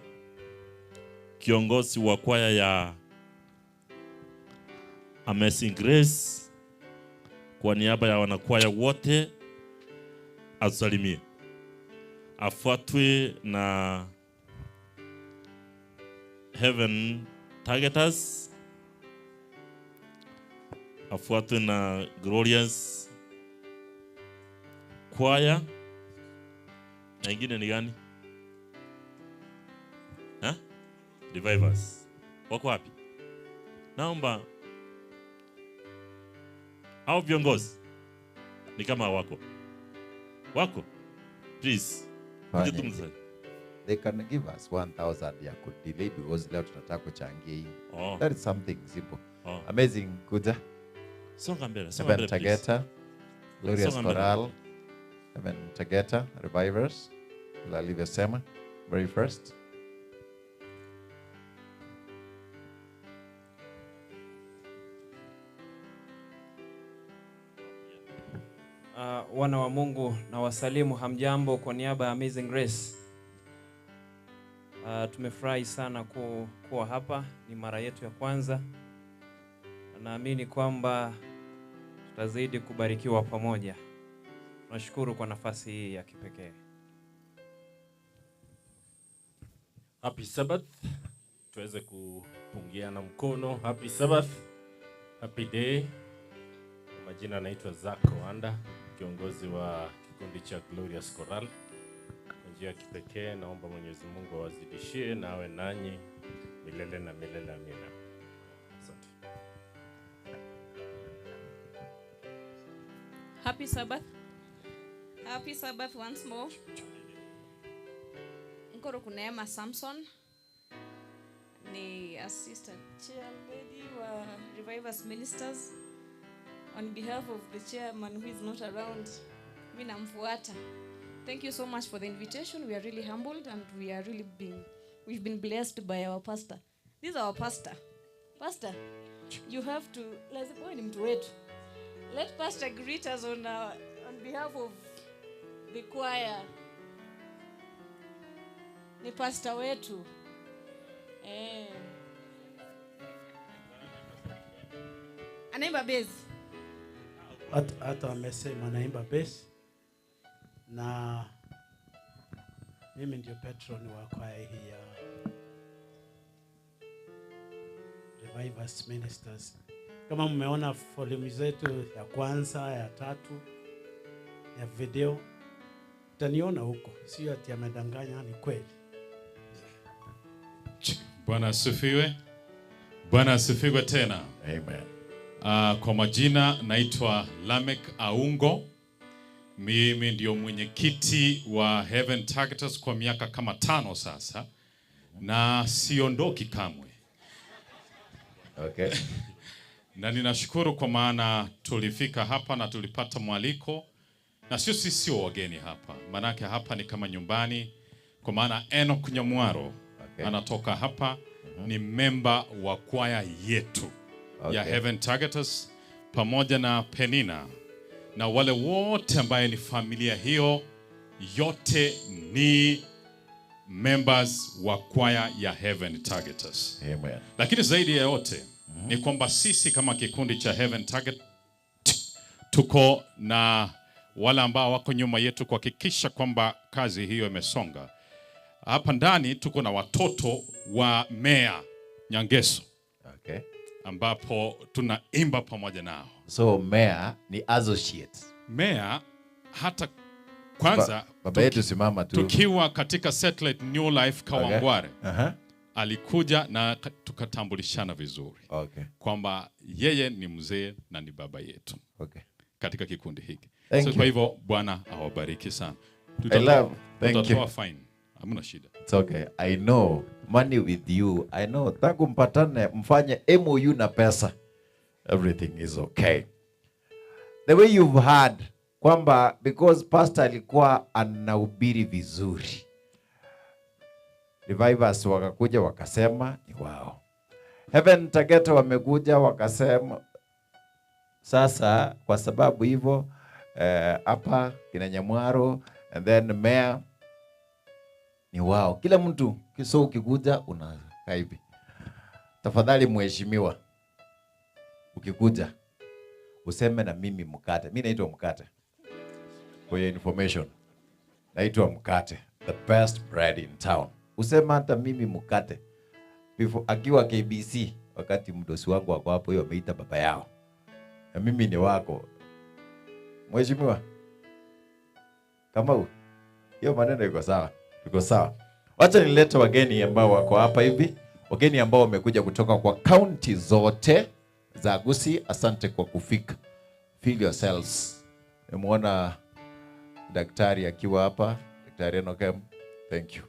Speaker 6: kiongozi wa kwaya ya Amazing Grace kwa niaba ya wanakwaya wote atusalimie, afuatwe na Heaven Targeters, afuatwe na Glorious Choir na ingine ni gani? Ha? Revivers. Wako wapi? Naomba hao viongozi ni kama wako wako, please
Speaker 2: Fanya
Speaker 6: Kuja tu
Speaker 2: hivi.
Speaker 6: mzee.
Speaker 2: They can give us 1000 ya kudelay because leo tunataka kuchangia hii.
Speaker 6: Oh.
Speaker 2: That is something simple.
Speaker 6: Oh.
Speaker 2: Amazing kuja.
Speaker 6: Songa mbele, songa
Speaker 2: Heaven
Speaker 6: mbele, please.
Speaker 2: Tageta, Glorious
Speaker 6: Songa mbele.
Speaker 2: Choral, Heaven Tageta, Revivers, vile alivyosema very first.
Speaker 17: Wana wa Mungu na wasalimu hamjambo kwa niaba ya Amazing Grace. Tumefurahi sana kuwa hapa, ni mara yetu ya kwanza. Naamini kwamba tutazidi kubarikiwa pamoja. Tunashukuru kwa nafasi hii ya kipekee.
Speaker 18: Happy Sabbath. Tuweze kupungiana mkono. Happy Sabbath. Happy day. Kwa majina naitwa Zack Wanda, kiongozi wa kikundi cha Glorious Choral. Kwa njia ya kipekee naomba Mwenyezi Mungu awazidishie na awe nanyi milele na milele, amina. Asante.
Speaker 19: Happy Sabbath. Happy Sabbath once more. Nkoro Kuneema Samson ni assistant chair lady wa Revivers Ministers. On behalf of the chairman who is not around, mi namfuata. Thank you so much for the invitation. We are really humbled and we are really being, we've been blessed by our pastor. This is our pastor. Pastor, you have to, lazima wewe ni mtu wetu. Let pastor greet us on behalf of the choir. Ni pastor wetu. Anaimba bass.
Speaker 13: Hata amesema anaimba bass, na mimi ndio patron wa kwaya hii ya Revivers Ministers. Kama mmeona volume zetu ya kwanza, ya tatu, ya video, utaniona huko. Sio ati amedanganya, ni kweli.
Speaker 21: Bwana asifiwe. Bwana asifiwe tena.
Speaker 2: Amen.
Speaker 21: Kwa majina naitwa Lamek Aungo. Mimi ndio mwenyekiti wa Heaven Targeters kwa miaka kama 5 sasa, na siondoki kamwe. Na ninashukuru kwa maana tulifika hapa na tulipata mwaliko, na sio sisi sio wageni hapa, manake hapa ni kama nyumbani, kwa maana Enoch Nyamwaro anatoka hapa, ni memba wa kwaya yetu ya Heaven Targeters pamoja na Penina. na wale wote ambaye ni familia hiyo yote ni members wa kwaya ya Heaven Targeters.
Speaker 2: Amen.
Speaker 21: Lakini zaidi ya yote ni kwamba sisi kama kikundi cha Heaven Target tuko na wale ambao wako nyuma yetu kuhakikisha kwamba kazi hiyo imesonga. Hapa ndani tuko na watoto wa Mea Nyangeso.
Speaker 2: Okay.
Speaker 21: Ambapo tunaimba pamoja nao.
Speaker 2: So Mea ni associate.
Speaker 21: Mea hata kwanza
Speaker 2: Baba yetu simama tu.
Speaker 21: tukiwa katika Satellite New Life Kawangware.
Speaker 2: Okay. Aha.
Speaker 21: Alikuja na tukatambulishana vizuri.
Speaker 2: Okay.
Speaker 21: Kwamba yeye ni mzee na ni baba yetu.
Speaker 2: Okay.
Speaker 21: Katika kikundi hiki.
Speaker 2: Thank
Speaker 21: So
Speaker 2: you.
Speaker 21: kwa hivyo Bwana awabariki sana.
Speaker 2: I love. Thank
Speaker 21: Tutatoa
Speaker 2: you.
Speaker 21: fine. Hamna shida.
Speaker 2: It's okay. I know money with you. I know tangu mpatane mfanye MOU na pesa. Everything is okay. The way you've heard kwamba because pastor alikuwa anahubiri vizuri. Revivers wakakuja wakasema ni wao. Heaven Target wamekuja wakasema sasa kwa sababu hivyo hapa kina Nyamwaro and then mayor ni wao. Kila mtu so ukikuja unakaa hivi. Tafadhali mheshimiwa, ukikuja useme na mimi mkate. Mimi naitwa mkate. For your information, naitwa mkate, the best bread in town. Useme hata mimi mkate. Before, akiwa KBC wakati mdosi wangu ako hapo, hiyo ameita baba yao. Na mimi ni wako. Mheshimiwa, Kamau, hiyo maneno iko sawa. Iko sawa. Wacha nilete wageni ambao wako hapa hivi, wageni ambao wamekuja kutoka kwa kaunti zote za Gusii. Asante kwa kufika. Feel yourselves. Nimeona daktari akiwa hapa, Daktari Enokem, thank you.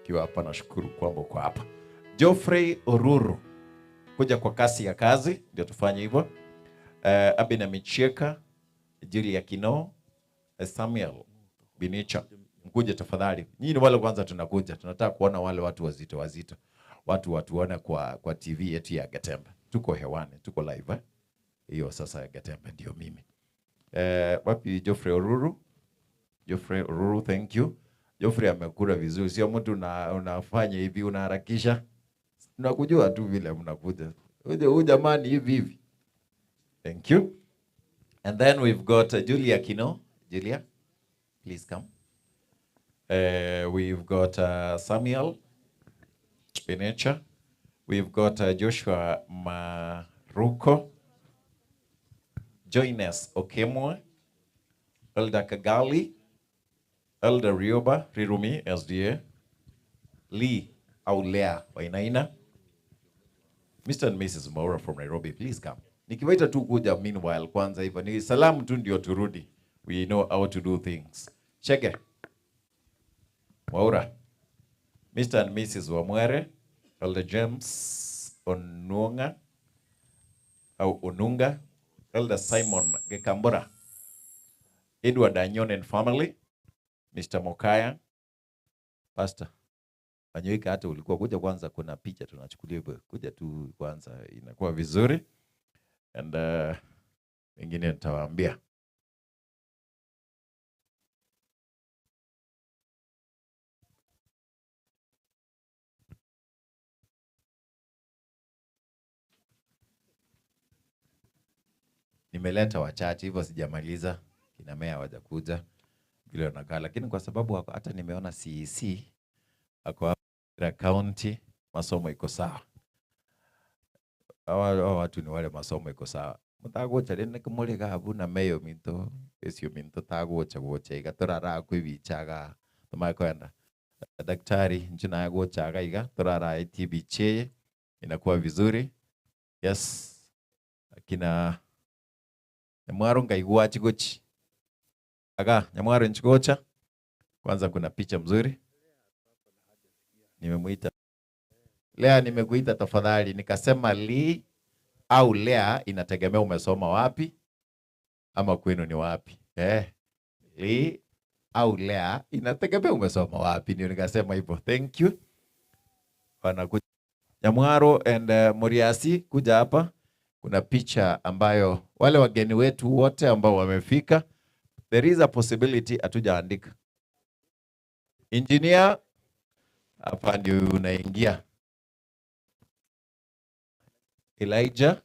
Speaker 2: Akiwa hapa nashukuru kwamba uko hapa. Geoffrey Oruru, kuja kwa kasi ya kazi ndio tufanye hivyo. Abina Michieka, Julia Kino, Samuel Binicha, mkuje tafadhali. Nyinyi ni wale kwanza tunakuja, tunataka kuona wale watu wazito wazito, watu watuone kwa TV yetu ya Gatembe. Tuko hewani, tuko live? Hiyo sasa ya Gatembe ndio mimi. Wapi Geoffrey Oruru? Geoffrey Oruru, thank you. Geoffrey amekula vizuri, sio mtu unafanya hivi unaharakisha. Tunakujua tu vile mnakuja. Huyu jamani hivi hivi. Thank you. And then we've got Julia Kino. Julia, please come. We've got Samuel Benecha. We've got Joshua Maruko. Joynes Okemwa. Elder Kagali. Elder Rioba Rirumi, SDA. Lee Aulea Wainaina. Mr. and Mrs. Maura from Nairobi, please come. Nikiwaita tu kuja meanwhile kwanza hivyo ni salamu tu ndio turudi. We know how to do things. Chege. Mwaura. Mr. and Mrs. Wamwere, Elder James Onunga au Onunga, Elder Simon Gekambora, Edward Anyon and family, Mr. Mokaya, Pastor Wanyoika, hata ulikuwa kuja kwanza, kuna picha tunachukulia hivyo, kuja tu kwanza inakuwa vizuri, and wengine nitawaambia. Nimeleta wachache hivyo, sijamaliza, kina Meya hawajakuja vile wanakaa, lakini kwa sababu hata nimeona CEC ako hapa county, masomo iko sawa. Hawa watu ni wale masomo iko sawa. Mutagocha rene kumurega habu na meyo minto, esio minto tagocha gocha iga torara kwibichaga tumakwenda. Daktari nchina gochaga iga torara itibiche inakuwa vizuri. Yes. Akina Nyamwaro ngaigua chigochi. Aga Nyamwaro nchigocha. Kwanza kuna picha mzuri. Nimemuita Lea, nimekuita tafadhali. Nikasema Lee au Lea inategemea umesoma wapi ama kwenu ni wapi. Lee au Lea inategemea umesoma wapi. Ndio nikasema hivyo. Thank you. Wanakuja Nyamwaro and Muriasi kuja hapa. Kuna picha ambayo wale wageni wetu wote ambao wamefika, there is a possibility hatujaandika. Engineer, hapa ndio unaingia. Elijah.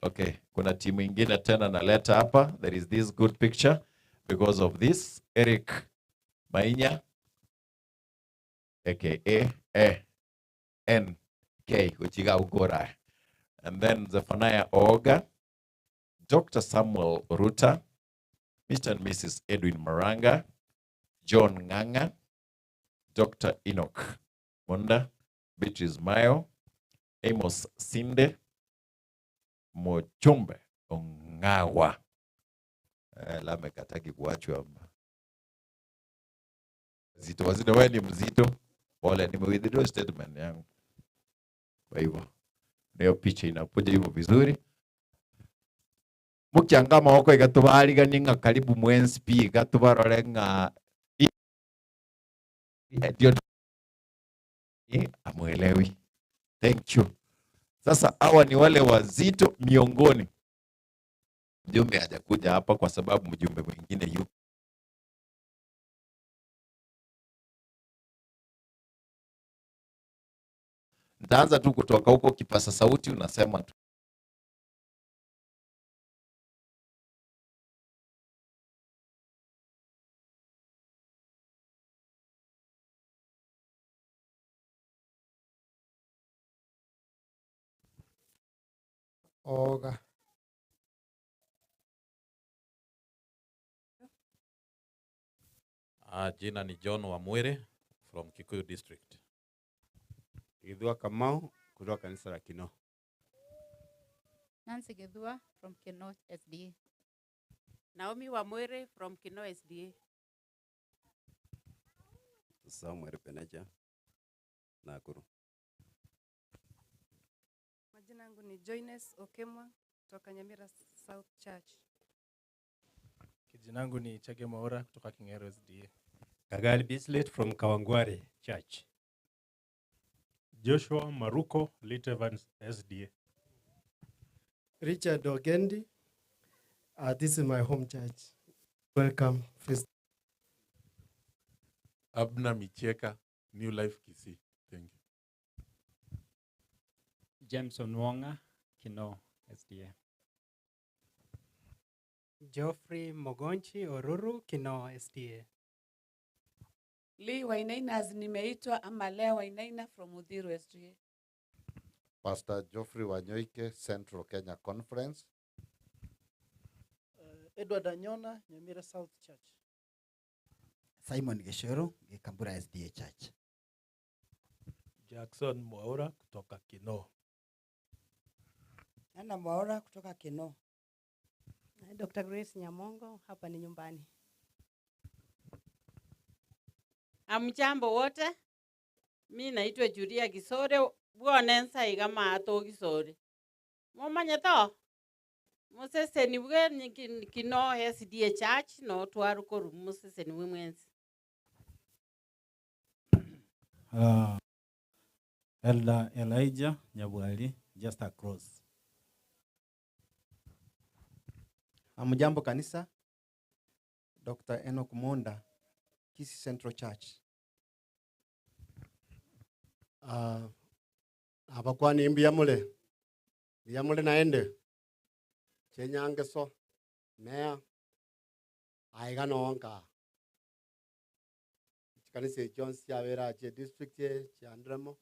Speaker 2: Okay, kuna timu ingine tena naleta hapa. There is this good picture because of this. Eric Mainya aka A N K Uchiga Ugora. And then Zephaniah Oga, Dr. Samuel Ruta, Mr. and Mrs. Edwin Maranga, John Nganga, Dr. Enoch Munda, Beatrice Mayo, Amos Sinde, Mochumbe Ongawa. Lamek hataki kuachwa. Mzito, wazito, wewe ni mzito. Pole, nime-withdraw statement yangu. Kwa hivyo nayo picha inakuja hivyo vizuri. Mukyanga mawoko igatubariganie ng'a karibu mwensi pi igatubarore ng'a ndio amuelewi. Thank you. Sasa hawa ni wale wazito miongoni. Mjumbe hajakuja hapa kwa sababu mjumbe mwingine yupo. Nitaanza tu kutoka huko, kipasa sauti unasema tu.
Speaker 15: Oga.
Speaker 16: Jina ni John Wamwere from Kikuyu District.
Speaker 22: Githua Kamau kutoka kanisa la Kinoo.
Speaker 24: Nancy Githua from Kinoo SDA.
Speaker 25: Naomi Wamwere from Kinoo SDA.
Speaker 22: Samuel Penaja, Nakuru.
Speaker 26: Majina yangu ni Joynes Okemwa kutoka Nyamira South Church.
Speaker 27: Jina langu ni Chege Mwaura kutoka King'ero SDA.
Speaker 28: Kagali Bislet from Kawangware Church.
Speaker 18: Joshua Maruko, Lit Evans SDA.
Speaker 15: Richard Ogendi. This is my home church. Welcome. First.
Speaker 29: Abner Micheka, New Life Kisii. Thank you.
Speaker 14: Jameson Wonga, Kinoo SDA.
Speaker 30: Geoffrey Mogonchi Oruru, Kinoo SDA.
Speaker 31: Lee Wainaina as nimeitwa ama Lea Wainaina from Uthiru SDA.
Speaker 11: Pastor Geoffrey Wanyoike, Central Kenya Conference.
Speaker 32: Edward Anyona, Nyamira South Church.
Speaker 23: Simon Gishoro, Gikambura SDA Church.
Speaker 27: Jackson Mwaura kutoka Kinoo.
Speaker 33: Nana Mwaura kutoka Kinoo.
Speaker 26: Dr. Grace Nyamongo, hapa ni nyumbani.
Speaker 25: Amjambo wote, mi naitwa Julia Gisore bwone nsaiga mato Gisore mumanye to museseni bwe Kinoo SDA Church no twarukoru museseni bwe mwensi.
Speaker 34: Elder Elijah Nyabwali, just across.
Speaker 35: Hamjambo kanisa. Dr. Enoch Monda, Kisii Central Church.
Speaker 36: Abakwani mbiyamule mbiyamule naende chenyangeso meya aiga nonka chikanisa ekyo nsiabera che district chiandiremo.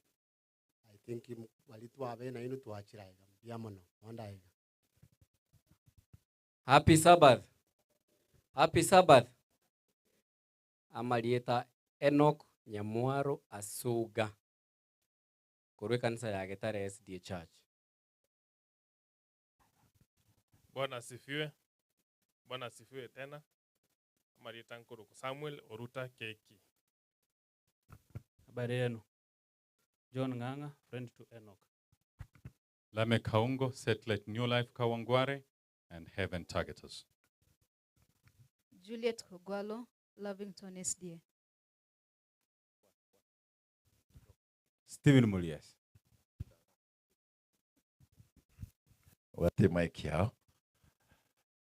Speaker 36: I think bali twabe nainu twachira aiga mbiyamono onda aiga.
Speaker 37: Happy Sabbath. Happy Sabbath. Amarieta Enoch Nyamwaro Asuga. Korwe kanisa ya Getare SDA Church.
Speaker 18: Bwana asifiwe. Bwana asifiwe tena. Amarieta Nkuruku Samuel Oruta Keki.
Speaker 38: Habari yenu. John Ng'ang'a, friend to Enoch.
Speaker 21: Lamek Kaungo, Satellite New Life Kawangware, and Heaven Targeters.
Speaker 24: Juliet Kogwalo, Lavington SDA.
Speaker 22: Stephen Mulies.
Speaker 1: Wate mic yao.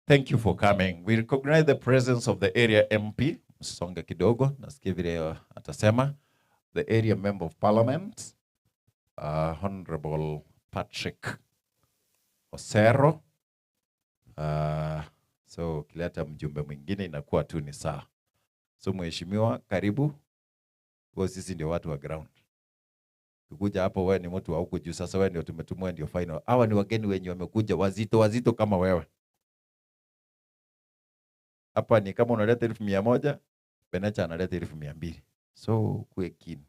Speaker 1: Thank you for coming. We recognize the presence of the area MP. Msonge kidogo, nasikia vile atasema. The area member of parliament, Honorable Patrick Osero. So ukileta mjumbe mwingine inakuwa tu ni sawa. So mheshimiwa, karibu. Kwa sisi ndio watu wa ground. Ukikuja hapo wewe ni mtu wa huku juu, sasa wewe ndio tumetumwa, ndio final. Hawa ni wageni wenye wamekuja wazito wazito kama wewe. Hapa ni kama unaleta 100,000, Benacha analeta 200,000. So kuwe keen.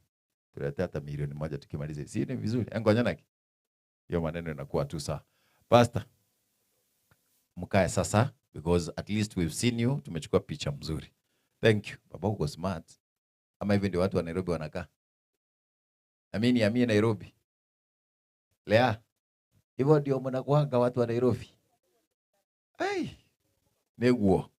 Speaker 1: Tulete hata 1,000,000 tukimaliza. Si ni vizuri? Ngoja naki. Hiyo maneno inakuwa tu sawa. Pastor, mkae sasa because at least we've seen you, tumechukua picha mzuri. Thank you. Baba uko smart. Ama hivi ndio watu wa Nairobi wanakaa. Amini amini Nairobi. Lea. Hivyo ndio mnakuanga watu wa Nairobi. Ai. Neguo.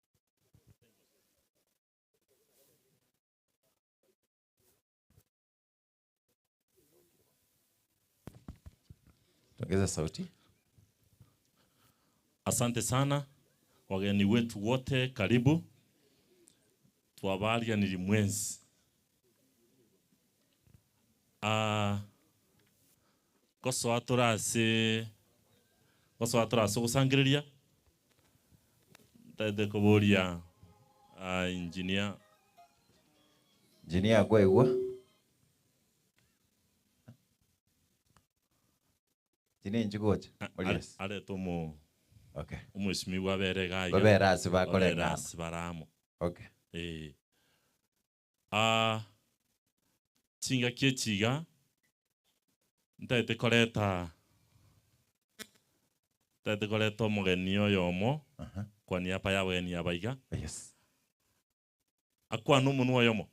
Speaker 1: Tuongeze sauti.
Speaker 18: Asante sana wageni wetu wote, karibu. Twabaria ni mwenzi. Kosoa torase, kosoa torase gusangiriria. Ndaete kuboria, engineer.
Speaker 1: Engineer kwa igwa. Engineer nchigocha. Yes.
Speaker 18: Aretwo mu
Speaker 1: Okay.
Speaker 18: Omweshimiwa abere gaiga.
Speaker 1: Babere ase bakore
Speaker 18: Babere
Speaker 1: ng'ana.
Speaker 18: ase baramo.
Speaker 1: Okay.
Speaker 18: Chingaki echiga ntaete koreta, ntaete koreta omogeni oyomo, kwa niaba ya abageni abaiga.
Speaker 1: Yes.
Speaker 18: Akwana omonwa oyomo.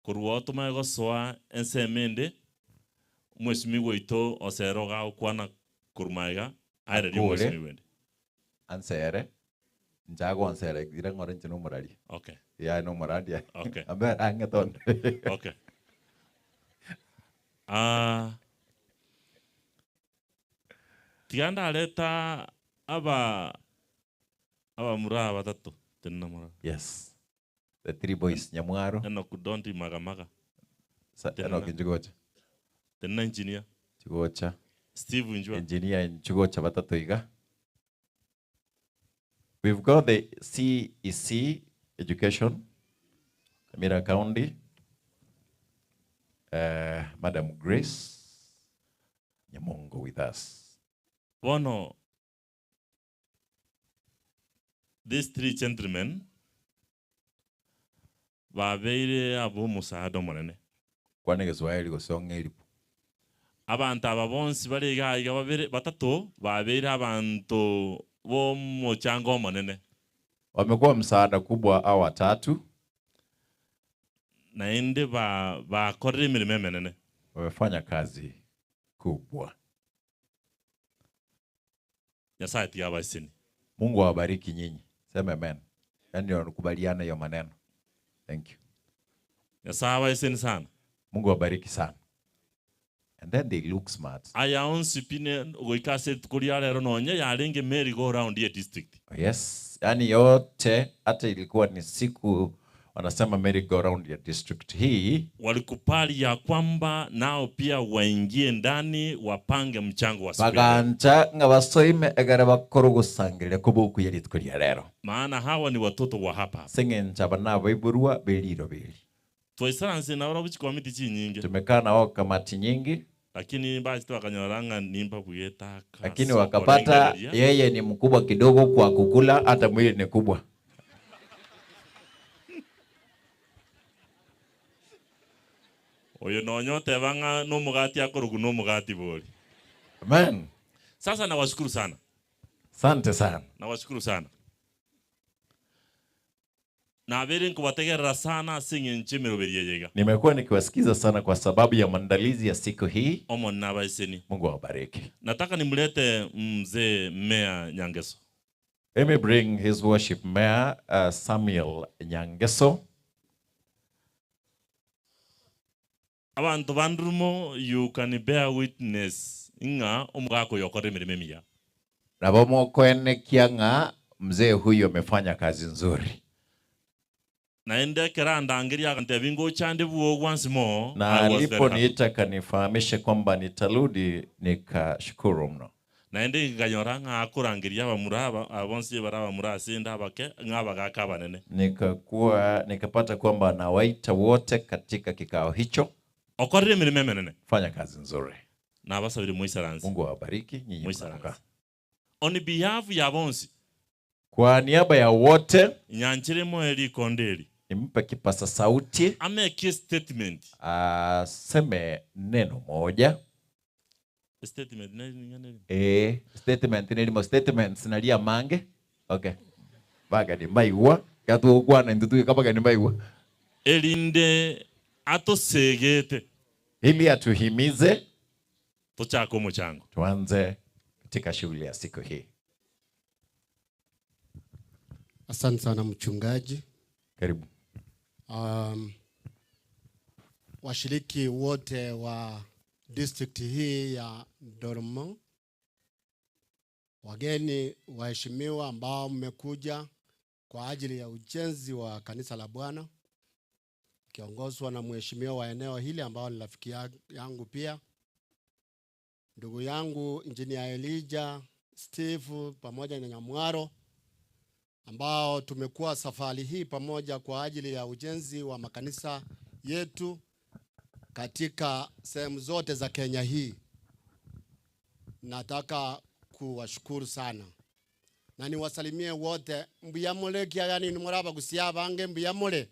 Speaker 18: Korwa otomae gosoa ensemo ende, omweshimiwa oito osere ogakwana korwa maega, aererie
Speaker 1: Akore.
Speaker 18: omweshimiwa ende.
Speaker 1: Ansere. Nchago ansere, gira ng'ore nche nomorari.
Speaker 18: Okay.
Speaker 1: Ya nomorari.
Speaker 18: Okay.
Speaker 1: Ambe ang'e tonde.
Speaker 18: Okay. Tiga ndareta abamura batatu. Tenna mura.
Speaker 1: Yes. The three boys, Nyamwaro.
Speaker 18: Enoch Dondi Magamaga.
Speaker 1: Sa,
Speaker 18: Tenna.
Speaker 1: Enoch Njugocha.
Speaker 18: Tenna engineer.
Speaker 1: Njugocha.
Speaker 18: Steve Njua.
Speaker 1: Engineer Njugocha batatu iga. We've got the CEC Education, Nyamira County, Madam Grace Nyamongo with us.
Speaker 18: Bono, these three gentlemen, babeire abo musaada omonene.
Speaker 1: Kwane Kiswahili gosonga eribu.
Speaker 18: Abantu aba bonsi bari iga iga babere, batatu, babeire abantu bo mochango omonene.
Speaker 1: Wamekuwa msaada kubwa hao watatu.
Speaker 18: Naende bakorire emirimo emenene.
Speaker 1: Wamefanya kazi kubwa.
Speaker 18: Nyasaye tiga abasini.
Speaker 1: Mungu awabariki nyinyi. Sema amen. Yaani wanakubaliana hiyo maneno. Thank you.
Speaker 18: Nyasaye abasini sana.
Speaker 1: Mungu awabariki sana. And then they look smart.
Speaker 18: Aya onsi pine goika se kuria lero nonye yarenge merry go round ye district.
Speaker 1: Yes, yani yote hata ilikuwa ni siku wanasema merry go round ya district hii.
Speaker 18: Walikubali ya kwamba nao pia waingie ndani wapange mchango wa siku ya leo.
Speaker 1: Bagancha nga basoime egere bakoro gusangire kubuku ya ritko lya lero.
Speaker 18: Maana hawa ni watoto wa hapa.
Speaker 1: Seng'encha bana baiburwa beliro beli.
Speaker 18: Twaisaranse na wala komiti chinyinge.
Speaker 1: Tumekaa na wao kamati nyingi.
Speaker 18: Lakini basi tu wakanyoranga nimba buyeta ka
Speaker 1: Lakini
Speaker 18: soko
Speaker 1: wakapata
Speaker 18: lengereria.
Speaker 1: yeye ni mkubwa kidogo kwa kukula, hata mwili ni kubwa.
Speaker 18: Oyo nonyote banga no mugati akorugu no mugati bori.
Speaker 1: Amen.
Speaker 18: Sasa nawashukuru sana.
Speaker 1: Asante sana.
Speaker 18: Nawashukuru sana. Na bere nkubategerera sana singe nchimiro beriye yega.
Speaker 1: Nimekuwa nikiwasikiza sana kwa sababu ya maandalizi ya siku hii.
Speaker 18: Omo nabaiseni.
Speaker 1: Mungu awabariki.
Speaker 18: Nataka nimlete mzee Mayor Nyangeso.
Speaker 1: Let me bring his worship Mayor Samuel Nyangeso.
Speaker 18: Abantu bandumo, you can bear witness. Ng'a omogaka oyo okorire emeremo emiya.
Speaker 1: Nabo mokoenekia ng'a mzee huyu amefanya kazi nzuri.
Speaker 18: Naende ekero andangeria agantebia ngocha nde bwogwa nsimo,
Speaker 1: Na
Speaker 18: I was very happy.
Speaker 1: aliponiita akanifahamisha kwamba nitarudi, nikashukuru mno.
Speaker 18: Naende nkanyora ng'a akorangeria abamura aba, aba bonsi bare abamura ase ende abake, ng'a abagaaka abanene.
Speaker 1: Nikakuwa, nikapata kwamba anawaita wote katika kikao hicho.
Speaker 18: Okorire emeremo emenene.
Speaker 1: Fanya kazi nzuri.
Speaker 18: Nabasabire moisaranse.
Speaker 1: Mungu awabariki nyinyi
Speaker 18: Moisaranse.
Speaker 1: mnapokaa.
Speaker 18: On behalf ya bonsi.
Speaker 1: Kwa niaba ya wote.
Speaker 18: Nyanchire moe rikonde eri.
Speaker 1: Nimpe kipasa sauti.
Speaker 18: Ameke statement.
Speaker 1: Aseme neno moja.
Speaker 18: Statement ne ring'ana erimo.
Speaker 1: Ee, statement nerimo statements nari amange. Okay. Bageni mbaigwa, ekero togokwana intwe tweka abageni mbaigwa.
Speaker 18: Erinde atosegete.
Speaker 1: Ili atuhimize.
Speaker 18: Tochake omochango.
Speaker 1: Tuanze katika shughuli ya siku hii.
Speaker 36: Asante sana mchungaji.
Speaker 1: Karibu.
Speaker 36: Washiriki wote wa district hii ya Ndormo, wageni waheshimiwa ambao mmekuja kwa ajili ya ujenzi wa kanisa la Bwana, kiongozwa na mheshimiwa wa eneo hili ambao ni rafiki yangu pia, ndugu yangu Engineer Elijah Steve pamoja na Nyamwaro, ambao tumekuwa safari hii pamoja kwa ajili ya ujenzi wa makanisa yetu katika sehemu zote za Kenya hii. Nataka kuwashukuru sana na niwasalimie wote. Mbuyamule kiagani ni muraba gusia bange mbuyamule.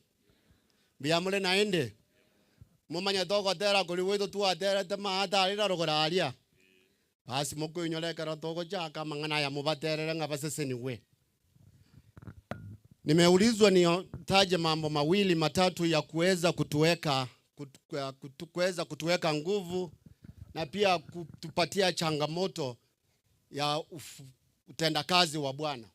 Speaker 36: Mbuyamule naende. Mumanye togotera kuri wetu tuaterete maata rira rogora aria. Basi mukuinyorekera togochaka mang'ana ya mubaterere ng'a baseseniwe. Nimeulizwa nitaje mambo mawili matatu ya kuweza kuweza kutuweka nguvu na pia kutupatia changamoto ya utendakazi wa Bwana.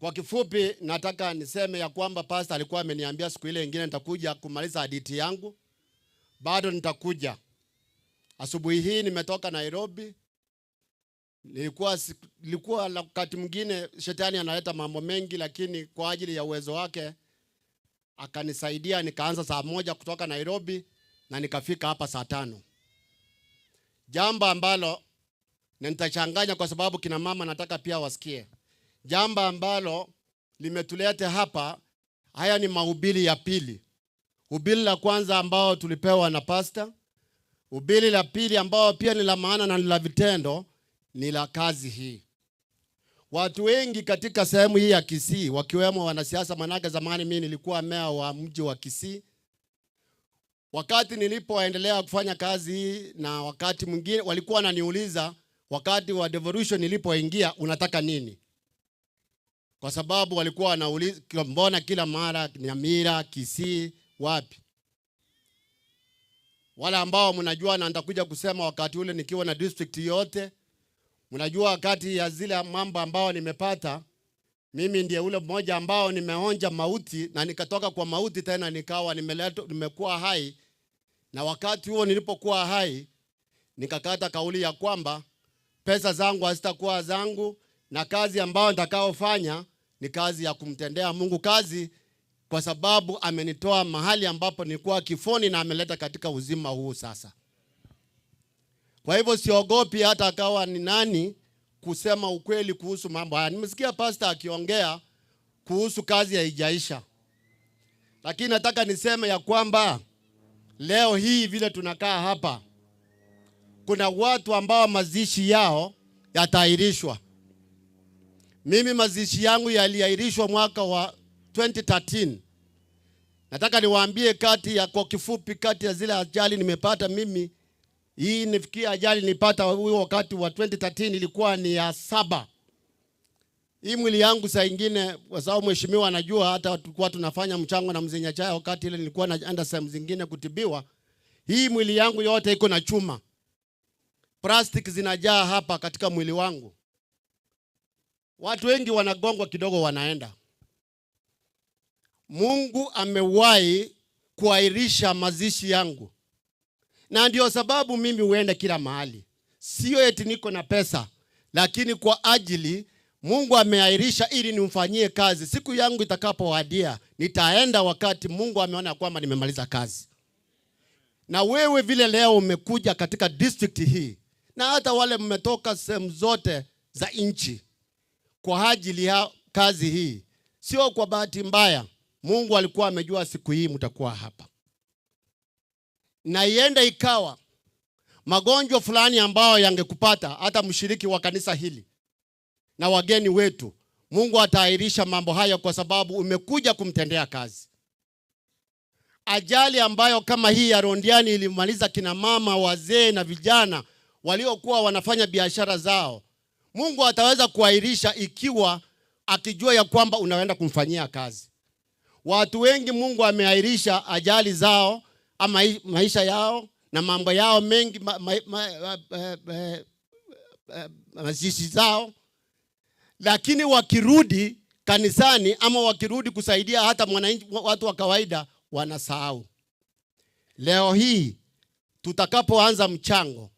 Speaker 36: Kwa kifupi nataka niseme ya kwamba pastor alikuwa ameniambia siku ile nyingine nitakuja kumaliza hadithi yangu. Bado nitakuja. Asubuhi hii nimetoka Nairobi. Nilikuwa wakati mwingine shetani analeta mambo mengi, lakini kwa ajili ya uwezo wake akanisaidia nikaanza saa 1 kutoka Nairobi na nikafika hapa saa 5. Jambo ambalo na nitachanganya kwa sababu kina mama nataka pia wasikie. Jambo ambalo limetuleta hapa, haya ni mahubiri ya pili. Hubiri la kwanza ambao tulipewa na pastor, hubiri la pili ambao pia ni la maana na ni la vitendo, ni la kazi hii. Watu wengi katika sehemu hii ya Kisii wakiwemo wanasiasa, manake zamani mimi nilikuwa meya wa mji wa Kisii. Wakati nilipoendelea kufanya kazi hii na wakati mwingine walikuwa wananiuliza wakati wa devolution nilipoingia unataka nini? Kwa sababu walikuwa wanauliza mbona kila mara Nyamira, Kisii, wapi? Wale ambao mnajua, na nitakuja kusema wakati ule nikiwa na district yote, mnajua kati ya zile mambo ambao nimepata, mimi ndiye ule mmoja ambao nimeonja mauti na nikatoka kwa mauti tena nikawa nimekuwa hai. Na wakati huo nilipokuwa hai nikakata kauli ya kwamba pesa zangu hazitakuwa zangu na kazi ambayo nitakaofanya ni kazi ya kumtendea Mungu kazi, kwa sababu amenitoa mahali ambapo nilikuwa kifoni na ameleta katika uzima huu sasa. Kwa hivyo siogopi hata akawa ni nani kusema ukweli kuhusu mambo haya. Nimesikia pastor akiongea kuhusu kazi haijaisha. Lakini nataka niseme ya kwamba leo hii vile tunakaa hapa, kuna watu ambao mazishi yao yataahirishwa. Mimi mazishi yangu yaliahirishwa mwaka wa 2013. Nataka niwaambie kwa kifupi, kati ya zile ajali nimepata mimi, hii nifikia ajali nilipata huo wakati wa 2013 ilikuwa ni ya 7. Hii mwili yangu saa ingine, kwa sababu mheshimiwa anajua, hata tulikuwa tunafanya mchango na mzee Nyachae wakati ile nilikuwa naenda sehemu zingine kutibiwa. Hii mwili yangu yote iko na chuma. Plastic zinajaa hapa katika mwili wangu. Watu wengi wanagongwa kidogo wanaenda. Mungu amewahi kuahirisha mazishi yangu. Na ndio sababu mimi huenda kila mahali, sio eti niko na pesa, lakini kwa ajili Mungu ameahirisha ili nimfanyie kazi. Siku yangu itakapowadia nitaenda wakati Mungu ameona kwamba nimemaliza kazi. Na wewe vile leo umekuja katika district hii na hata wale mmetoka sehemu zote za nchi kwa ajili ya kazi hii, sio kwa bahati mbaya. Mungu alikuwa amejua siku hii mtakuwa hapa, na ienda ikawa magonjwa fulani ambayo yangekupata hata mshiriki wa kanisa hili na wageni wetu, Mungu ataahirisha mambo hayo kwa sababu umekuja kumtendea kazi. Ajali ambayo kama hii ya Londiani ilimaliza kina mama, wazee na vijana waliokuwa wanafanya biashara zao, Mungu ataweza kuahirisha ikiwa akijua ya kwamba unaenda kumfanyia kazi. Watu wengi Mungu ameahirisha ajali zao ama maisha yao na mambo yao mengi mazishi zao, lakini wakirudi kanisani ama wakirudi kusaidia hata mwananchi, watu wa kawaida wanasahau. Leo hii tutakapoanza mchango,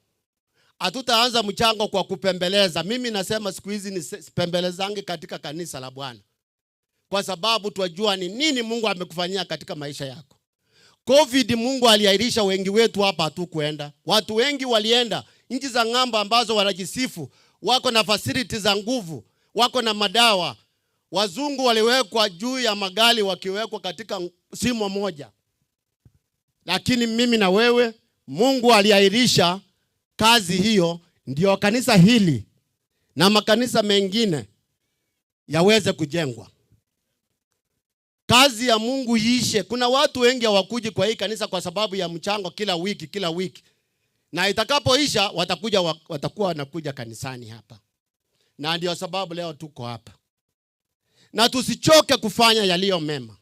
Speaker 36: hatutaanza mchango kwa kupembeleza. Mimi nasema siku hizi ni sipembelezangi katika kanisa la Bwana, kwa sababu twajua ni nini Mungu amekufanyia katika maisha yako. Covid Mungu aliahirisha wengi wetu hapa hatukuenda. Watu wengi walienda nchi za ng'ambo ambazo wanajisifu wako na facility za nguvu, wako na madawa. Wazungu waliwekwa juu ya magari wakiwekwa katika simo moja. Lakini mimi na wewe Mungu aliahirisha kazi hiyo, ndio kanisa hili na makanisa mengine yaweze kujengwa. Kazi ya Mungu iishe. Kuna watu wengi hawakuji kwa hii kanisa kwa sababu ya mchango kila wiki, kila wiki. Na itakapoisha watakuwa wanakuja kanisani hapa. Na ndio sababu leo tuko hapa. Na tusichoke kufanya yaliyo mema.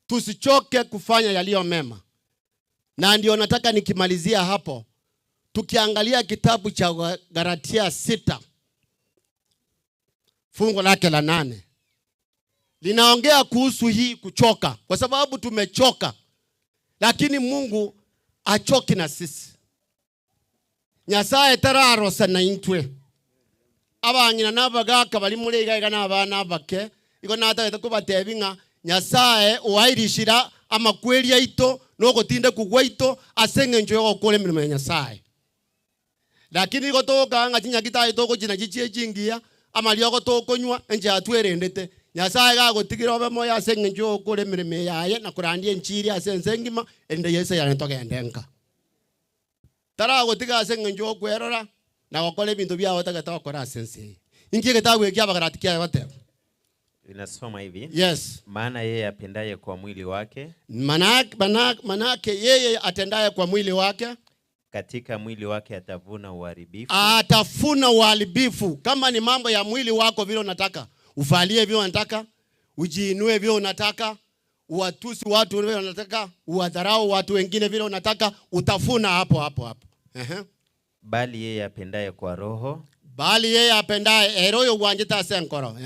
Speaker 36: Tusichoke kufanya yaliyo mema. Na ndio nataka nikimalizia hapo, tukiangalia kitabu cha Galatia 6 fungu lake la 8 linaongea kuhusu hii kuchoka, kwa sababu tumechoka, lakini Mungu achoki na sisi. Nyasaye tararosa na intwe. Abang'ina n'abagaka bari muri iga iga n'abana abake, igo natagete kobatebi ng'a Nyasaye owairishira amakweri aito n'ogotinda kugwa aito ase eng'encho ya gokora emirimo ya Nyasaye. Lakini igo togokaa ng'a chinyagitari togochina chichie chingiya, amariogo tokonywa enchera atwerendete. Nyasaye gagotigira obe moyo ase eng'encho ya gokora emirimo yaye na korandia enchiri ase ense engima, erinde Yeso yane togende nka. Taragotiga ase eng'encho ya okwerora na gokora ebinto biago otagete gokora ase ense eye. Inki egetabu eki abagarati kiaye goteba?
Speaker 2: Inasoma hivi.
Speaker 36: Yes.
Speaker 2: Maana yeye apendaye kwa mwili wake.
Speaker 36: Manake yeye atendaye kwa mwili wake,
Speaker 2: katika mwili wake atavuna uharibifu.
Speaker 36: Atafuna uharibifu. Kama ni mambo ya mwili wako vile unataka, uvalie vile unataka, ujiinue vile unataka, uwatusi watu vile unataka, uwadharau watu wengine vile unataka, utafuna hapo hapo hapo.
Speaker 2: Bali yeye apendaye kwa roho,
Speaker 36: Bali yeye apendaye eroyo uwanjita asenkoro.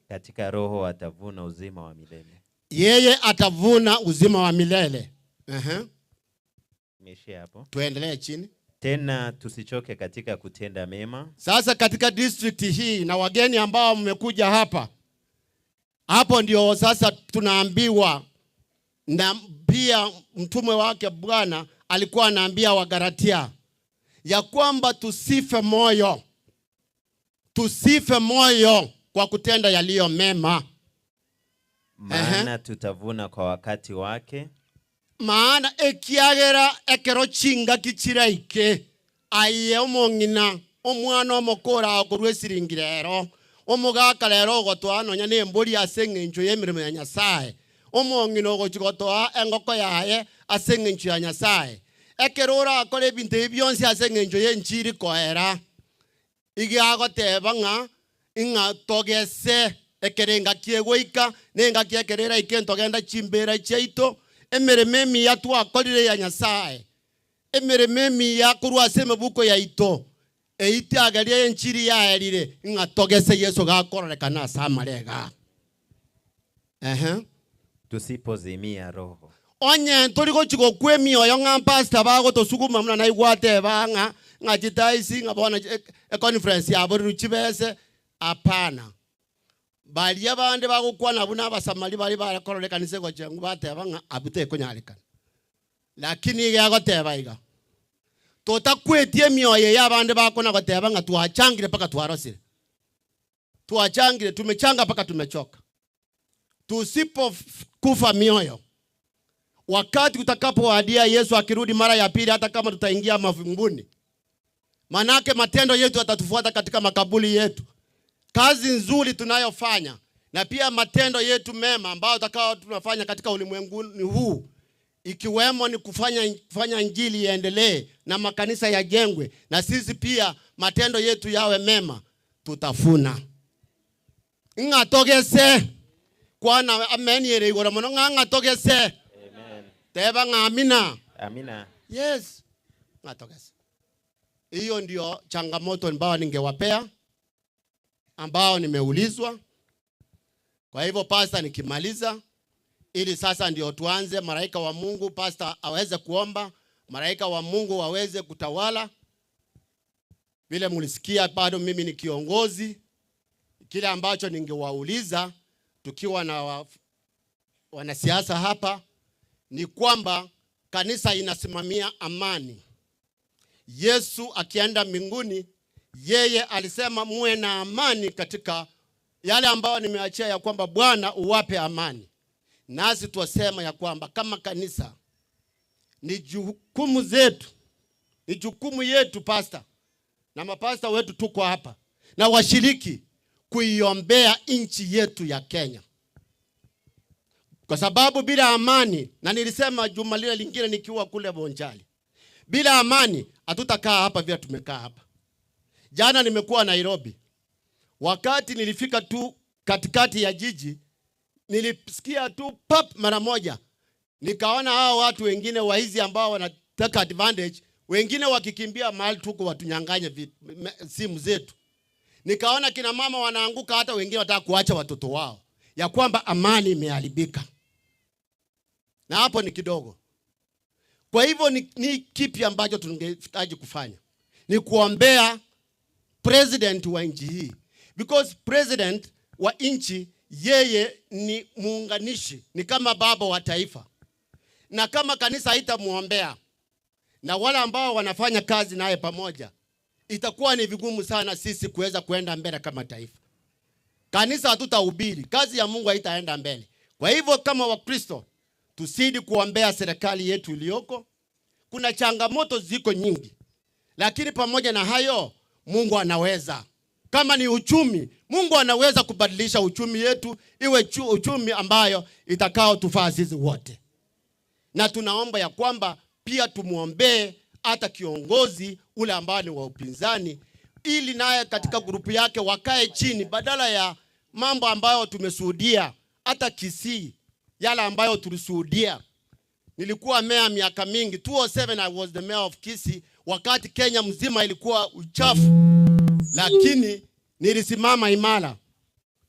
Speaker 2: Katika roho atavuna uzima wa milele.
Speaker 36: Yeye atavuna uzima wa milele.
Speaker 2: Niishie hapo.
Speaker 36: Tuendelee chini.
Speaker 2: Tena tusichoke katika kutenda mema.
Speaker 36: Sasa katika district hii na wageni ambao mmekuja hapa, hapo ndio sasa tunaambiwa, na pia mtume wake Bwana alikuwa anaambia Wagalatia ya kwamba tusife moyo. Tusife moyo kwa kutenda yaliyo mema.
Speaker 2: Maana tutavuna kwa wakati wake.
Speaker 36: Maana ekiagera ekero chinga kichiraike aye omong'ina omwana omokora okorwa esiringi rero omogaka rero ogotoa nonya na embori ase eng'encho ya emirimo ya Nyasaye omong'ina ogochi gotoa engoko yaye ase eng'encho ya Nyasaye ekero orakore ebinto ebi bionsi ase eng'encho ya enchiri koera igiagoteba ng'a ing'a togese ekere engaki egoika na engaki ekere eraike ntogenda chimbera chiaito emeremo emiya twakorire ya Nyasaye emeremo emiya korwa ase emebuko yaito eitiageria enchiri yaerire ng'a togese Yesu gakororekana ase amarega.
Speaker 2: Tusipozimia roho.
Speaker 36: Onye ntori gochi gokwa emioyo ng'a pastor bagotosuguma buna naigwa ateba ng'a ng'a chitaisi ng'a bono econference yaborirwe chibese, hapana. Baria bande bagokwana buna abasamari baria bare korora ekanisa egochengwa bateba ng'a abwo tekonyarekana. Lakini iga agoteba iga, totakwetie emioyo eye abande bakona goteba ng'a twachangire mpaka twarosire. Twachangire, tumechanga mpaka tumechoka. Tusipo kufa mioyo, wakati utakapowadia Yesu akirudi mara ya pili, hata kama tutaingia mavinguni, manake matendo yetu yatatufuata katika makaburi yetu. Kazi nzuri tunayofanya na pia matendo yetu mema ambayo tutakao tunafanya katika ulimwenguni huu, ikiwemo ni kufanya, kufanya injili iendelee na makanisa yajengwe, na sisi pia matendo yetu yawe mema, tutafuna. Ng'a togese kwana amen ere igoro mono ng'a ng'a togese.
Speaker 2: Amen.
Speaker 36: Teba ng'a amina.
Speaker 2: Amina.
Speaker 36: Yes, ng'a togese. Hiyo ndio changamoto ambayo ningewapea ambao nimeulizwa. Kwa hivyo pastor, nikimaliza ili sasa ndio tuanze, malaika wa Mungu pastor aweze kuomba, malaika wa Mungu aweze kutawala. Vile mulisikia, bado mimi ni kiongozi. Kile ambacho ningewauliza tukiwa na wanasiasa hapa ni kwamba kanisa inasimamia amani. Yesu akienda mbinguni, yeye alisema muwe na amani katika yale ambayo nimeachia, ya kwamba Bwana uwape amani. Nasi twasema ya kwamba kama kanisa ni jukumu zetu, ni jukumu yetu pastor na mapasta wetu tuko hapa na washiriki kuiombea nchi yetu ya Kenya, kwa sababu bila amani, na nilisema juma lile lingine nikiwa kule Bonchari, bila amani hatutakaa hapa vile tumekaa hapa. Jana nimekuwa Nairobi, wakati nilifika tu katikati ya jiji nilisikia tu pap mara moja, nikaona hao watu wengine waizi ambao wanataka advantage, wengine wakikimbia mahali tuko watunyanganye simu zetu. Nikaona kina mama wanaanguka, hata wengine wataka kuacha watoto wao, ya kwamba amani imeharibika, na hapo ni kidogo. Kwa hivyo ni kipi ambacho tungehitaji kufanya? Ni kuombea president wa nchi hii, because president wa nchi yeye ni muunganishi, ni kama baba wa taifa, na kama kanisa haitamuombea na wale ambao wanafanya kazi naye pamoja, itakuwa ni vigumu sana sisi kuweza kuenda mbele kama taifa. Kanisa hatutahubiri, kazi ya Mungu haitaenda mbele. Kwa hivyo kama Wakristo tusidi kuombea serikali yetu iliyoko. Kuna changamoto ziko nyingi, lakini pamoja na hayo Mungu anaweza. Kama ni uchumi, Mungu anaweza kubadilisha uchumi yetu iwe uchumi ambayo itakao tufaa sisi wote. Na tunaomba ya kwamba pia tumuombee hata kiongozi ule ambaye ni wa upinzani, ili naye katika grupu yake wakae chini, badala ya mambo ambayo tumeshuhudia hata Kisii, yale ambayo tulishuhudia. Nilikuwa meya miaka mingi, 2007 I was the mayor of Kisii, wakati Kenya mzima ilikuwa uchafu, lakini nilisimama imara,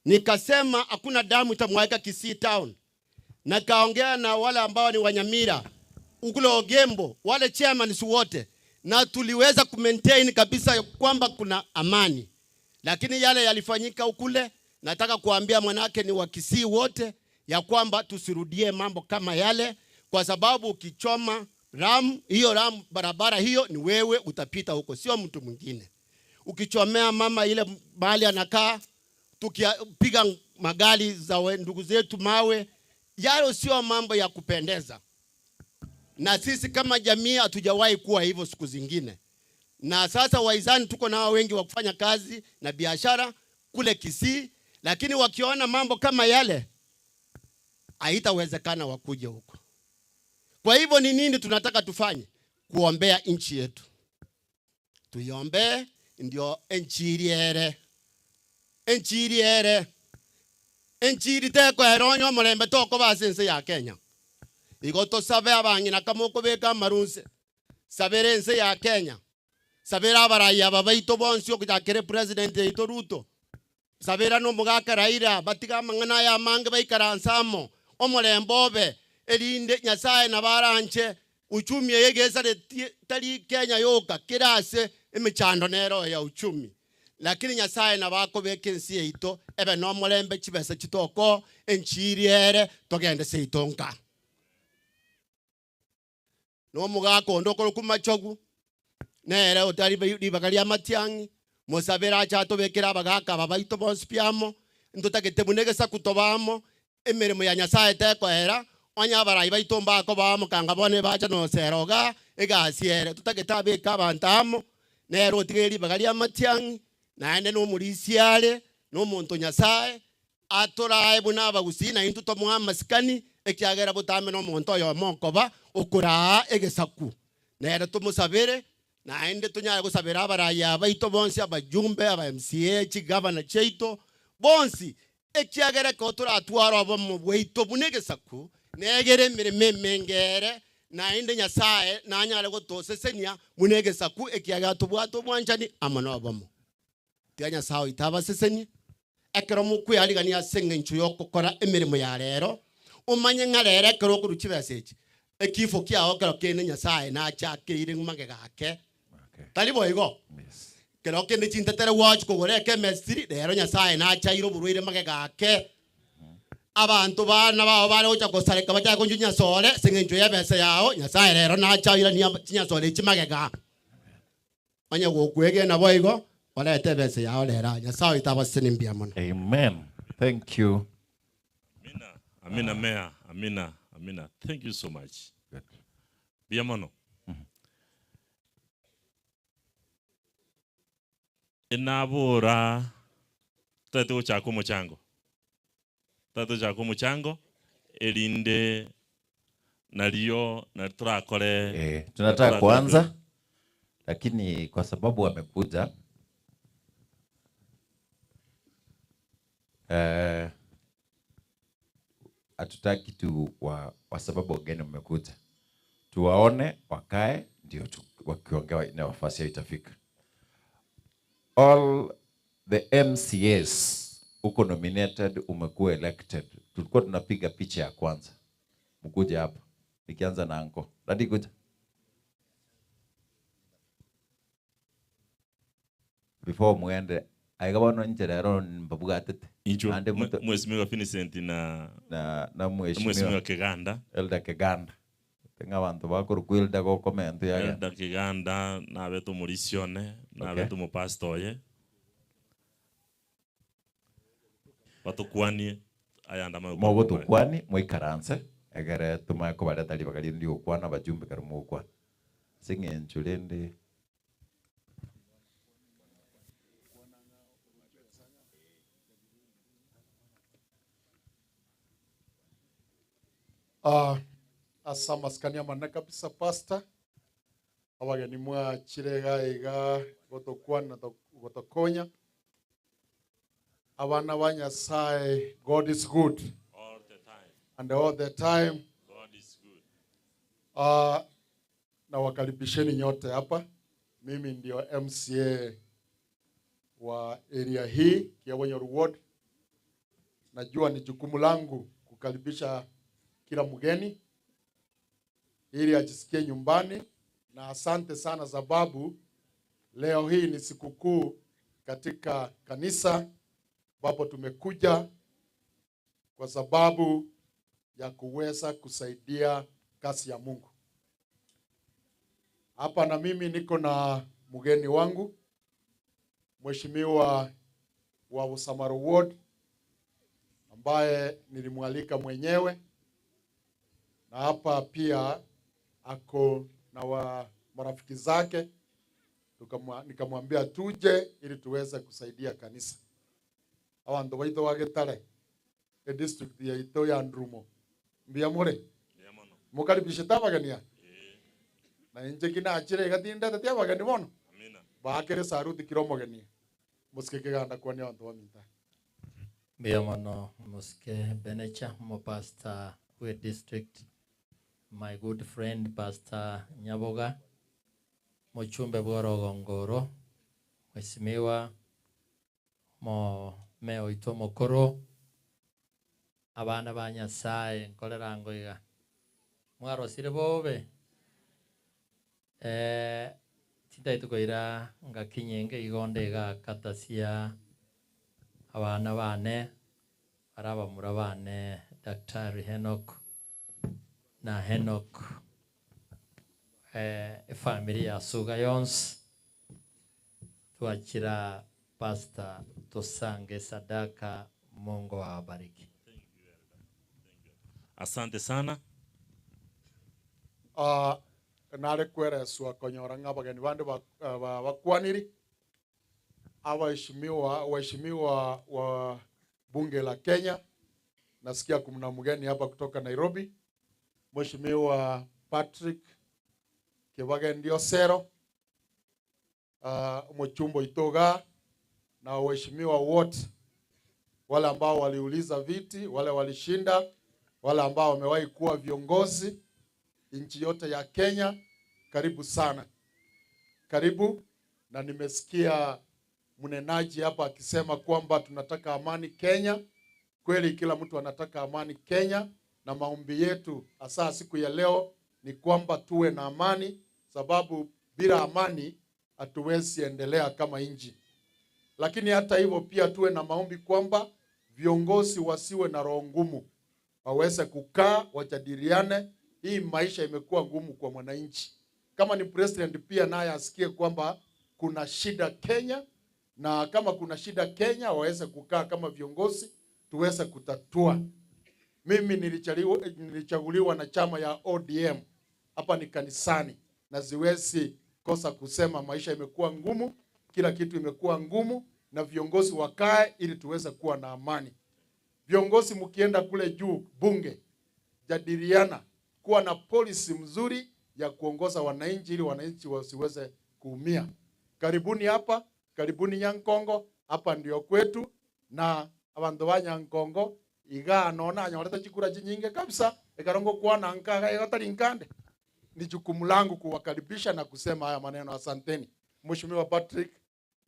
Speaker 36: nikasema hakuna damu itamwagika Kisii town. Nikaongea na wale ambao ni Wanyamira, Ukule Ogembo, wale chairmen wote, na tuliweza kumaintain kabisa kwamba kuna amani. Lakini yale yalifanyika ukule, nataka kuambia mwanake ni wa Kisii wote ya kwamba tusirudie mambo kama yale, kwa sababu ukichoma ram, hiyo ram barabara hiyo ni wewe utapita huko, sio mtu mwingine. Ukichomea mama ile mahali anakaa, tukipiga magari za ndugu zetu mawe, yale sio mambo ya kupendeza. Na sisi kama jamii hatujawahi kuwa hivyo siku zingine. Na sasa waizani tuko nao wengi wa kufanya kazi na biashara kule Kisii, lakini wakiona mambo kama yale haitawezekana wakuje huko. Kwa hivyo ni nini tunataka tufanye? Kuombea nchi yetu. Tuiombee ndio nchi iriere. Nchi iriere. Nchi iriteko eronyo mulembe toko base ya Kenya. Igo tosabe abang'ina kama okobeka amarunse. Sabere ense ya Kenya. Sabere abaraiya aba baito bonsi okuchakere president yaito Ruto. Sabera no omogaka Raila, batiga amang'ana aya amange baikaranse amo. Omorembe obe. Erinde Nyasaye nabo aranche uchumi eye egesaretie tari Kenya yoka kera ase emechando nero ya uchumi. Lakini Nyasaye nabo akobeka ensi yaito ebe nomorembe chibesa chitoko enchiri ere togende seito nka. Nomogaka onde okorokwa Machogu, nere otari ribaga ria matiang'i, mosabere ache atobekere abagaka aba baito bonsi pi amo, ntotagete buna egesaku tobe amo, emeremo ya Nyasae tekoera, onye abarai baito mbakoba amo kanga bono ebacha nosera igaa, egasi ere, totagete abeke abanto amo, nere otigere ribaga ria matiang'i, naende nomorisia are, nomonto Nyasae, Atorae buna abagusii na intwe tomoe amasikani, ekiagera botambe nomonto oyomo okoba okoraa egesaku. Nere tomosabere, naende tonyare gosabera abarai abaito bonsi, abajumbe, aba MCA, chigavana chiaito bonsi, ekiagera ekero toratware obomo bwaito buna egesaku, negere emeremo emenge ere, naende Nyasae nanyare gotosesenia buna egesaku, ekiagera tobwate obwanchani amo nobomo. Tiga Nyasae oito abasesenie, ekero mokwearigania ase engencho y'ogokora emeremo ya rero, omanye ng'a rero ekero okorua chibesa echi, ekifo kiao kero kende Nyasae nachakeire magega ake. Tari boigo? Kero kende chintetere gwachi kogora ekemestiri, rero Nyasae nachaire oborwaire magega ake. Abanto bana bao bare gocha gosareka bachake konywa chinyasore ase engencho y'ebesa yao, Nyasae rero nachairanie chinyasore echi magega. Onye gokwegena boigo, orete ebesa yao rero aa. Nyasae oito abasesenie mbuya mono.
Speaker 1: Amen. Thank you.
Speaker 18: Amina, amina Mayor, amina, amina. Thank you so much.
Speaker 1: Good.
Speaker 18: Mbuya mono. Enabora totagete gochaka omochango. Totagete gochaka omochango erinde nario nari torakore
Speaker 1: Eh, tunataka kuanza lakini kwa sababu wamekuja eh, hatutaki tu wa, kwa sababu wageni wamekuja tuwaone wakae ndio tu, wakiongea nafasi yao itafika. All the MCAs uko nominated, umekuwa elected. Tulikuwa tunapiga picha ya kwanza, mkuje hapa, nikianza na anko Dadi, kuja before muende aiga bono inche rero mbabwatete
Speaker 18: Inchwe
Speaker 1: Naende muto-
Speaker 18: Mheshimiwa Vincent na
Speaker 1: na na
Speaker 18: Mheshimiwa
Speaker 1: mheshimiwa
Speaker 18: Kiganda.
Speaker 1: Elder Kiganda ng'a abanto bakorokwa Elder gokomenta yagenda
Speaker 18: Elder Kiganda nabete omorisia one, nabete omopastor oye. Batokwanie ayande amanye gokwana
Speaker 1: Mogotokwani moikaranse egere tomanye kobareta ribaga rinde rigokwana abajumbe ekero mogokwana ase eng'encho rende
Speaker 3: Ah, ase amasikani amanene kabisa pastor, abageni mwachire iga iga gotokwana na gotokonya. Abana ba Nyasaye, God is good.
Speaker 18: All the time.
Speaker 3: And all the time.
Speaker 18: God is good.
Speaker 3: Ah, na wakaribisheni nyote hapa. Mimi ndio MCA wa area hii Kiabonyoru Ward. Najua ni jukumu langu kukaribisha kila mgeni ili ajisikie nyumbani, na asante sana sababu leo hii ni sikukuu katika kanisa ambapo tumekuja kwa sababu ya kuweza kusaidia kazi ya Mungu. Hapa na mimi niko na mgeni wangu Mheshimiwa wa Usamaro Ward ambaye nilimwalika mwenyewe, na hapa pia ako na wa marafiki zake, nikamwambia tuje ili tuweze kusaidia kanisa. Abanto baito ba Getare, e district yaito ya Ndurumo, mbuya more? Mokaribishete abageni aa? Na inche ki nachire iga tindeteti abageni bono? Baakere saruti kira omogeni. Mosike keganda kwania abanto baminto.
Speaker 4: Mbuya mono Mosike Benecha, omopastor we district, my good friend Pastor Nyaboga, mochumbe bwa orogongoro, Mheshimiwa omomea oito omokoro, abana ba Nyasaye nkorerango iga. Mwarosire bobe? Eh, tintagete koira ngaki nyinge igo onde iga katasia abana bane, bare abamura bane Daktari Henock na Henock, eh, efamiri ya Suga yonsi, twachira Pastor tosange esadaka, Mungu awabariki.
Speaker 18: Asante sana.
Speaker 3: Ah, nare kwereswa konyora ng'a abageni bande bakwaniri, abaheshimiwa, waheshimiwa wa bunge la Kenya. Nasikia kuna mgeni hapa kutoka Nairobi, Mheshimiwa Patrick Kibagendi Osero, omochumba oito igaa, na waheshimiwa wote wale ambao waliuliza viti, wale walishinda, wale ambao wamewahi kuwa viongozi nchi yote ya Kenya, karibu sana, karibu. Na nimesikia mnenaji hapa akisema kwamba tunataka amani Kenya. Kweli kila mtu anataka amani Kenya, na maombi yetu hasa siku ya leo ni kwamba tuwe na amani, sababu bila amani hatuwezi endelea kama nchi. Lakini hata hivyo pia tuwe na maombi kwamba viongozi wasiwe na roho ngumu, waweze kukaa wajadiliane. Hii maisha imekuwa ngumu kwa mwananchi. Kama ni president pia naye asikie kwamba kuna shida Kenya, na kama kuna shida Kenya waweze kukaa kama viongozi tuweze kutatua. Mimi nilichaguliwa na chama ya ODM, hapa ni kanisani, na siwezi kosa kusema maisha imekuwa ngumu, kila kitu imekuwa ngumu, na viongozi wakae ili tuweze kuwa na amani. Viongozi mkienda kule juu bunge, jadiliana, kuwa na policy mzuri ya kuongoza wananchi ili wananchi wasiweze kuumia. Karibuni hapa, karibuni Nyankongo, hapa ndio kwetu, na abandu ba Nyankongo iga nona nyorete chikura chinyinge kabisa ekarongo kwana nkaga egatari nkande. Ni jukumu langu kuwakaribisha na kusema haya maneno. Asanteni Mheshimiwa Patrick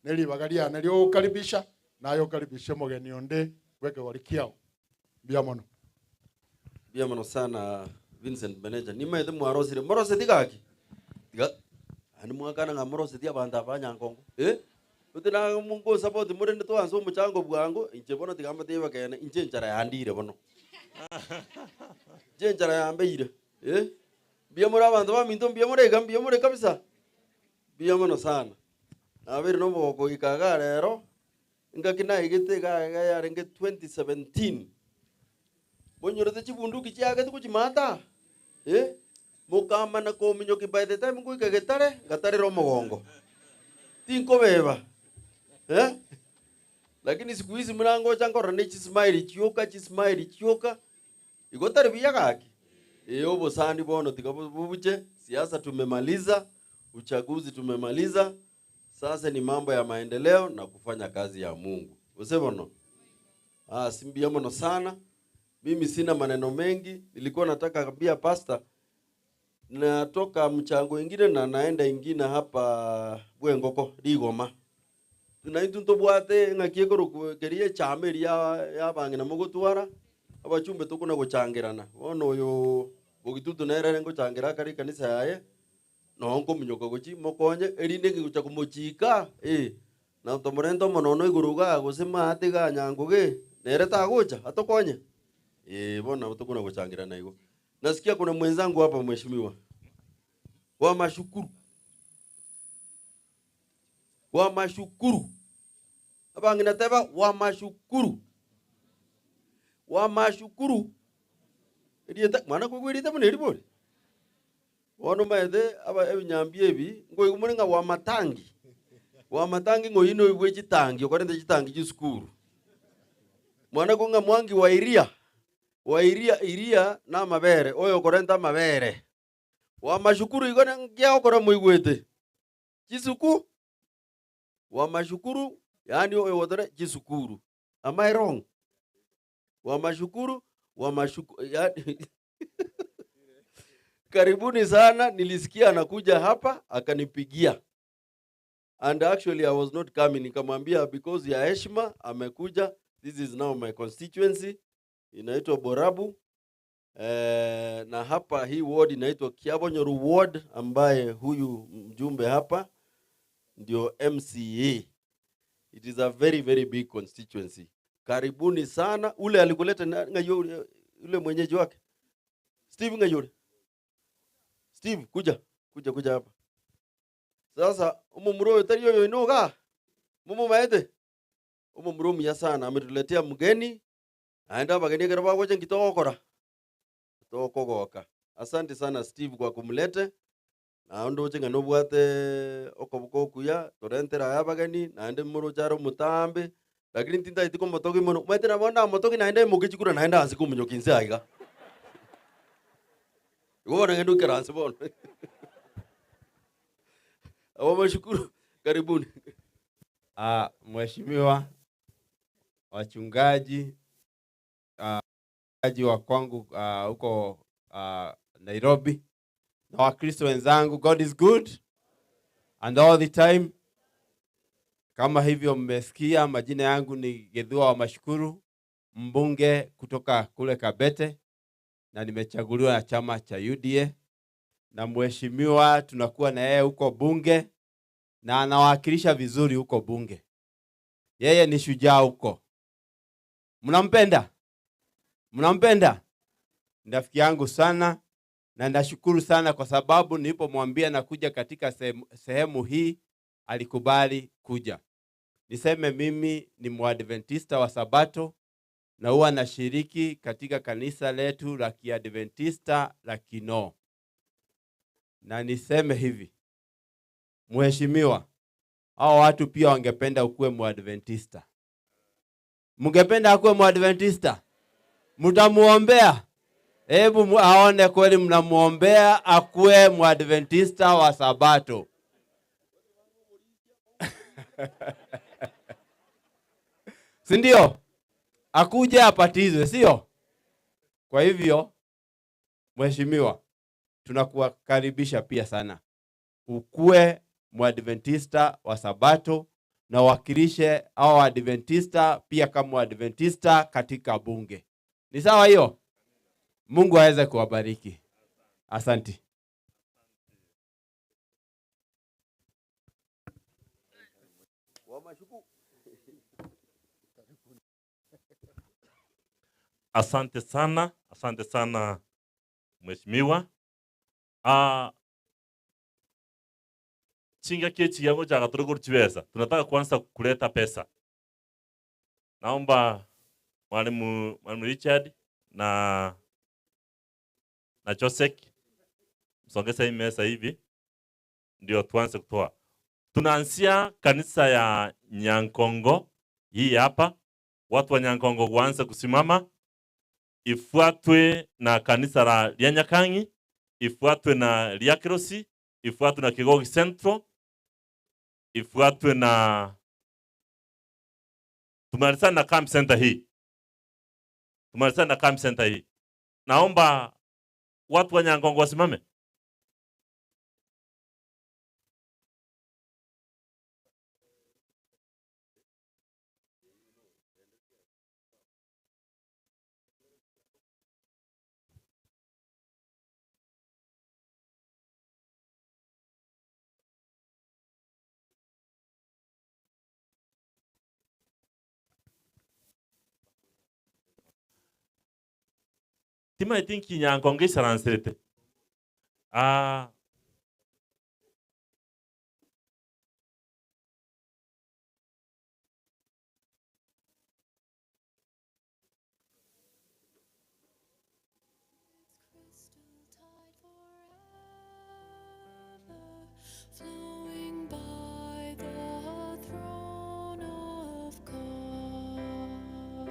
Speaker 3: neli bagaria neli ukaribisha nayo karibishe mugeni onde weke walikiao. Mbia mono.
Speaker 5: Mbia mono sana Vincent Manager. Nimaete mwarosire. Morose tigaki. Tiga. Ani mwakana nga morose ti abantu aba Nyankongo. Utina mungu support muri ndi twanso muchango bwangu inche bono tigamba teba kene inche nchara yandire bono. Inche nchara yambeire. Mbia muri abantu ba minto mbia muri ga mbia muri kabisa. Mbia mono sana. Nabere no boko ikaga rero ngaki na igete ga ga yarenge 2017. Bonyorete chibunduki chiage tukuchimata. Mukamana kominyoki by the time nguika getare gatare ro mugongo. Tinkobeba. Lakini siku hizi mlango changora ne chismile chioka chismile chioka. Igotare biyagaki. Obosani bono tikabubuche siasa tumemaliza, uchaguzi tumemaliza. Sasa ni mambo ya maendeleo na kufanya kazi ya Mungu. Usebono? Simbia mono sana. Mimi sina maneno mengi. Nilikuwa nataka kuambia pastor natoka mchango ingine na naenda ingine hapa Bwengoko Rigoma. Tunaitu ntobwate ng'akie koro kerie chama eria ya bang'ina mogotwara abachumbe tukuna gochangirana. Bono oyo bogitutu nerere ngochangira kari kanisa yaye no nkominyoka gochi mokonye erinde ngigocha komochika na tomorento monono iguru ga gose maate ga nyangoge nere tagocha atokonye bona tukuna gochangirana igo. Nasikia kuna mwenzangu hapa mheshimiwa wa mashukuru wa mashukuru abangina teba wa mashukuru wa mashukuru erieta mwana kwegwerite muno eribori bono maethe aba ebinyambi ebi ngoigumore ng'a wa matangi wa matangi ng'oino oibwe chitangi okorente chitangi chisukuru mwana kong'a mwangi wa iria wa iria iria na amabere oyo okorenta amabere wa mashukuru igo ngia okora moigwete chisuku wa mashukuru yani oyo otore chisukuru am I wrong wa mashukuru wa mashukuru yani karibuni sana. Nilisikia anakuja hapa akanipigia, and actually I was not coming. Nikamwambia because ya heshima amekuja, this is now my constituency, inaitwa Borabu. Eh, na hapa hii ward inaitwa Kiabonyoru Ward, ambaye huyu mjumbe hapa ndio MCA. It is a very very big constituency. Karibuni sana. Ule alikuleta na- Ngayore, ule mwenyeji wake Steve Ngayore. Steve, kuja kuja kuja hapa sasa. Umumuro oyo tari oyo inoga mumumaete umumuro muya sana, ametuletea mgeni aenda abageni ekero bagocha nki togokora tokogoka. Asante sana Steve kwa kumlete naende oche ng'a nobwate okoboka okuya torentera aya abageni naende moroche are omotambe lakini ntintaeti komotogi mono omanyete nabo ndamotogi naende emoke chikura naende anse komonyokia inse aiga igo bono ng'ende oikaranse bono abo mashukuru karibuni.
Speaker 22: Ah, Mheshimiwa, wachungaji, ah, wachungaji wa kwangu ah, huko ah, Nairobi na Wakristo wenzangu, God is good and all the time. Kama hivyo mmesikia, majina yangu ni Githua wa Mashukuru, mbunge kutoka kule Kabete, na nimechaguliwa na chama cha UDA, na mheshimiwa tunakuwa na yeye huko bunge na anawakilisha vizuri huko bunge. Yeye ni shujaa huko. Mnampenda? Mnampenda? Ni rafiki yangu sana na nashukuru sana kwa sababu nilipomwambia nakuja katika sehemu hii alikubali kuja. Niseme mimi ni Mwadventista wa Sabato na huwa nashiriki katika kanisa letu la Kiadventista la Kinoo. Na niseme hivi, Mheshimiwa, hao watu pia wangependa ukuwe Mwadventista. Mungependa akuwe Mwadventista? Mtamuombea? Hebu aone kweli mnamuombea akuwe Mwadventista wa Sabato. Si ndio? Akuje apatizwe, sio? Kwa hivyo, Mheshimiwa, tunakukaribisha pia sana. Ukue Mwadventista wa Sabato na wakilishe hao Waadventista pia kama Waadventista katika bunge. Ni sawa hiyo? Mungu aweze kuwabariki. Asante.
Speaker 18: Asante sana, asante sana mheshimiwa. Chinga kechi yangu cha katorogo chibesa. Tunataka kuanza kuleta pesa. Naomba mwalimu Richard na Joseph msongeze hii meza hivi ndio tuanze kutoa. Tunaanzia kanisa ya Nyankongo hii hapa. Watu wa Nyankongo waanze kusimama, ifuatwe na kanisa la Lyanyakangi, ifuatwe na Lyakirosi, ifuatwe na Kigogi Central, ifuatwe na tumalizane na camp center hii. Tumalizane na camp center hii. Naomba watu wa Nyangongo wasimame. Tima I think Nyangongo isaransirete.
Speaker 6: Flowing by the throne of God.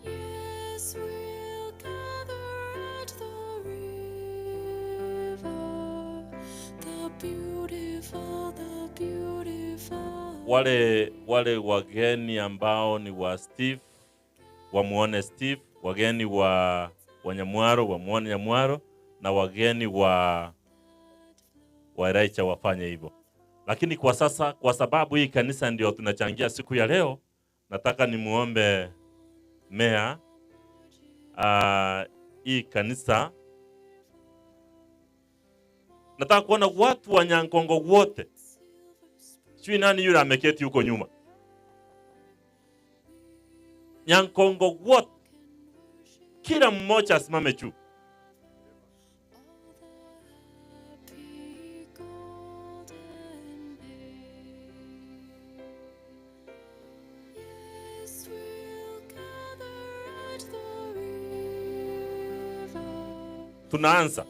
Speaker 6: Yes, we'll gather at the river, the beautiful, the beautiful.
Speaker 18: Wale wageni ambao ni wa Steve wamuone Steve, wageni wa Nyamwaro wamuone Nyamwaro, na wageni wa Elijah wafanye hivyo. Lakini kwa sasa, kwa sababu hii kanisa ndio tunachangia siku ya leo, nataka nimuombe Meya
Speaker 7: Ah, hii kanisa nataka kuona watu wa Nyankongo wote, sijui nani yule ameketi huko nyuma. Nyankongo wote, kila mmoja asimame juu.
Speaker 6: Yes, we'll gather at the river.
Speaker 7: Tunaanza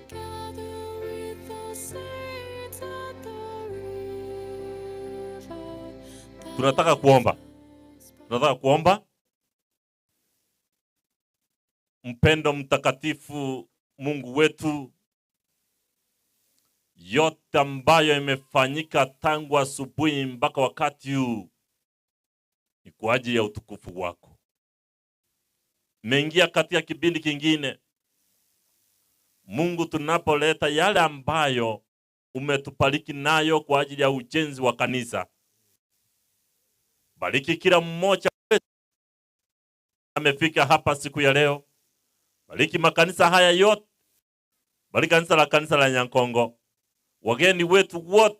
Speaker 6: Gather with the saints at the river.
Speaker 7: tunataka kuomba, tunataka kuomba. Mpendo mtakatifu, Mungu wetu, yote ambayo imefanyika tangu asubuhi mpaka wakati huu ni kwa ajili ya utukufu wako. Meingia katika kipindi kingine, Mungu, tunapoleta yale ambayo umetubariki nayo kwa ajili ya ujenzi wa kanisa, bariki kila mmoja wetu amefika hapa siku ya leo. Bariki makanisa haya yote, bariki kanisa la kanisa la Nyankongo, wageni wetu wote,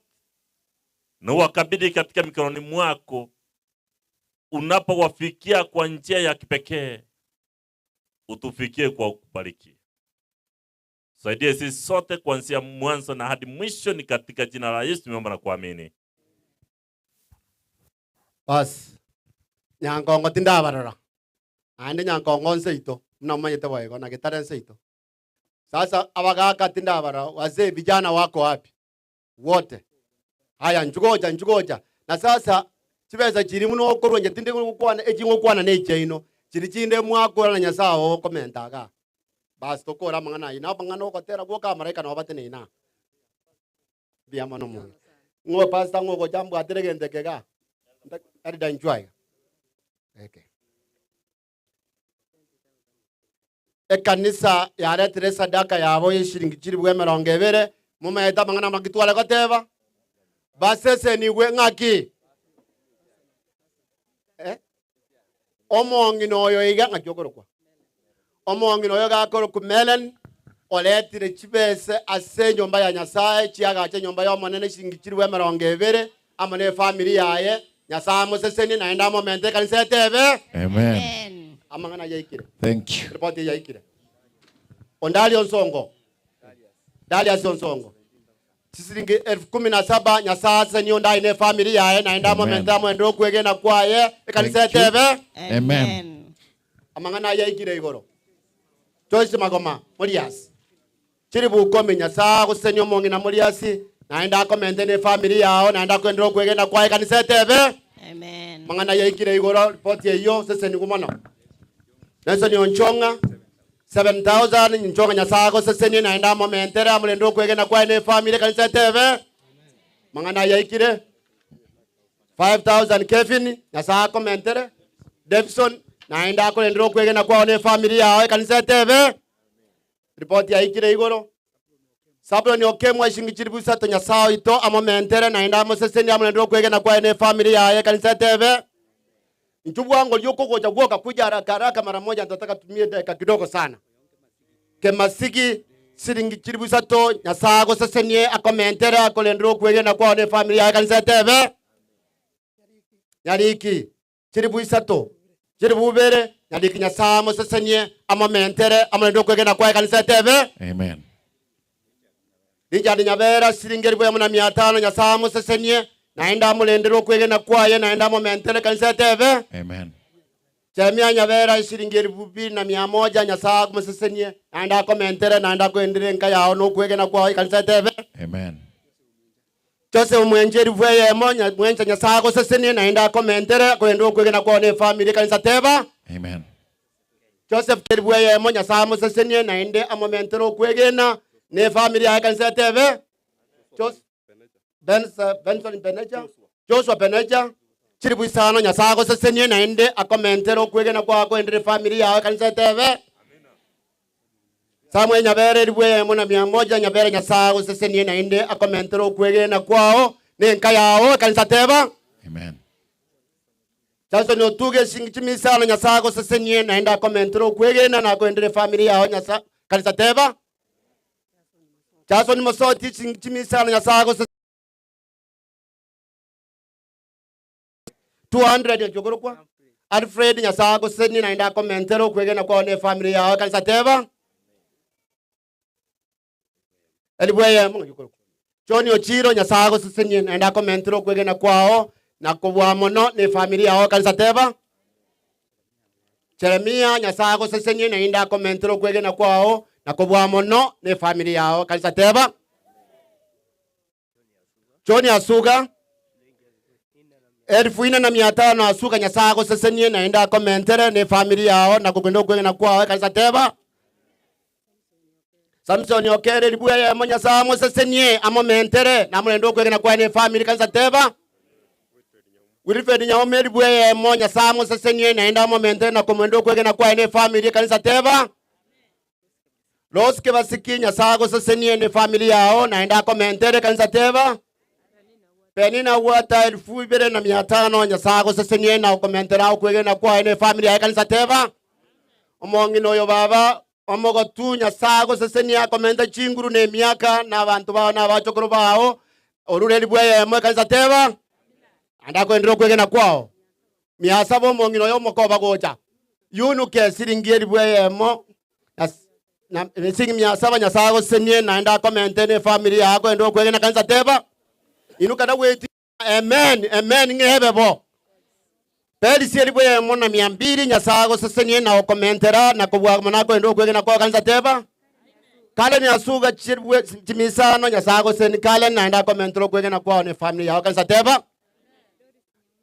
Speaker 7: na wakabidhi katika mikononi mwako, unapowafikia kwa njia ya kipekee, utufikie kwa kubariki. Saidie sisi sote kuanzia mwanzo na hadi mwisho, ni katika jina la Yesu tumeomba na kuamini.
Speaker 36: Bas Nyankongo tindabarora ande Nyankongo nseito mnamanyete boigo na Gitare nseito. Sasa abagaka tindabarora, wazee vijana wako wapi wote? Haya, njugoja njugoja. Na sasa chibesa chiri muno okorwa nje tinde gukwana echingokwana ne chaino chiri chinde mwakora na Nyasaye okomentaga. Bas tokora mang'ana ina mang'ana okotera gwoka maraika no batenena bia mono mono ng'o pastor ng'o gocha mbwatire gento kega arida nchwaiga eke ekanisa yaretire sadaka yabo yeshiringi chiri bwa emerongo ebere mumaete amang'ana makitware goteba basesenigwe ng'aki eh? Omong'ina oyo iga ng'aki okorokwa omong'ina oyo gakorokwa Melen oretire chibese ase enyomba ya Nyasaye chiagacha enyomba ya omonene shiringi chiri bwa emerongo ebere amo na efamily yaye Nyasaye amosesenie naende amomente ekanisa etebe
Speaker 1: Amen.
Speaker 36: Amang'ana yaikire.
Speaker 1: Thank you.
Speaker 36: Ripoti yaikire. Ondali Onsongo. Dalius Onsongo. Chisiringi 17,000 Nyasaye asesenie ondali na efamily yaye naende
Speaker 1: Amen.
Speaker 36: amomente amoende okwegena kwaye ekanisa
Speaker 1: Thank you.
Speaker 36: etebe
Speaker 1: Amen.
Speaker 36: Amang'ana yaikire igoro. Joyce Magoma Morias. Chiri bukomi Nyasaye agosesenie omong'ina Morias naende akomente na efamily yao naende akoendera okwegena kwaye ekanisa etebe
Speaker 8: Amen.
Speaker 36: Mang'ana yaikire igoro ripoti eyo sesenigu mono. Nelson Onchonga 7000 Nchonga Nyasaye agosesenie naende amomentere amorende okwegena kwaye na efamily ekanisa etebe Mang'ana yaikire 5000 Kevin Nyasaye akomentere Davison naende akorendera okwegena kwao na efamily yao ekanisa etebe Ripoti yaikire igoro Sabuloni okemwa ishingi chiri busato Nyasaye oito amomentere naende amosesenie amorendere okwegena kwaye na efamily yaye ekanisa etebe Nchubwango lyoko gocha gwoka kuja haraka haraka mara moja, nataka tumie dakika kidogo sana. Kemasigi siringi chiri busato Nyasaye agosesenie akomentere akorendere okwegena kwao na efamily yaye ekanisa etebe Nyariki chiri busato chiri bubere Nyariki Nyasaye amosesenie amomentere amorendere okwegena kwaye ekanisa etebe
Speaker 1: Amen.
Speaker 36: Richard Nyabera siringi elfu emo na mia tano Nyasaye amosesenie naende amorendere okwegena kwaye naende amomentere ekanisa etebe
Speaker 1: Amen.
Speaker 36: Jeremia Nyabera shilingi 2100 Nyasaye akomosesenie naende akomentere naende akoendere enka yao nokwegena kwao ekanisa etebe
Speaker 1: Amen.
Speaker 36: Joseph Mwenje 1000 Mwenje Nyasaye agosesenie naende akomentere akoendere okwegena kwao na efamily ekanisa teba
Speaker 1: Amen.
Speaker 36: Joseph 1000 Nyasaye amosesenie naende amomentere okwegena na efamily yaye ekanisa etebe Benson Beneja Joshua Beneja chiribu isano Nyasaye agosesenie naende akomentere okwegena kwao akoendere efamily yao ekanisa etebe Samuel Nyabere 1100 Nyabere Nyasaye agosesenie naende akomentere okwegena kwao na enka yao ekanisa teba.
Speaker 1: Amen.
Speaker 36: Jackson Otuge eshingi chimisano Nyasaye agosesenie naende akomentere okwegena na akoendere efamiri yao Nyasa kanisa teba. Jackson Mosoti eshingi chimisano Nyasaye agosesenie 200 ekiogorokwa Alfred Nyasaye agosesenie naende akomentere okwegena kwao na efamiri yao kanisa teba. Elifu eyemo ng'aki okorokwa. John Ochiro Nyasaye agosesenie naende akomentere okwegena kwao na kobua mono na efamiri yao ekanisa teba. Jeremia Nyasaye agosesenie naende akomentere okwegena kwao na kobua mono na efamiri yao ekanisa teba. John Asuga Elfu ine na mia tano Asuga Nyasaye agosesenie naende akomentere na efamiri yao na kogenda okwegena kwao ekanisa teba. Samson Okere elifu eyemo Nyasaye amosesenie amomentere na amorende okwegena kwaye na efamiri kanisa teba. Wilfred Nyauma elifu eyemo Nyasaye amosesenie naende amomentere na komorenda okwegena kwaye na efamiri ekanisa teba. Rose Kebasiki Nyasaye agosesenie ne family yao naende akomentere ekanisa teba. Penina Gwata 2500 Nyasaye agosesenie na okomentera okwegena kwaye ne family yaye ekanisa teba. Omong'ina oyo baba omogotu Nyasaye agosesenie akomente chinguru na emiaka na abanto bao na abachokoro bao orure elifu eyemo ekanisa teba. Naende akoendere okwegena kwao. Miasaba omong'ina oyo omokoba gocha, yunuke esiringi elifu eyemo, na esiringi miasaba Nyasaye agosesenie naende akomente na efamiri yao akoende okwegena kanisa teba inuka na gweti amen amen ng'a ebe bo. Perisi elifu eyemo na mia mbili Nyasaye agosesenie na okomentera na kobua mono akoende okwegena kwao kanisa teba Karen asuga chilifu chimisano Nyasaye agosesenie Karen naende akomentera okwegena kwao na efamiri yao kanisa teba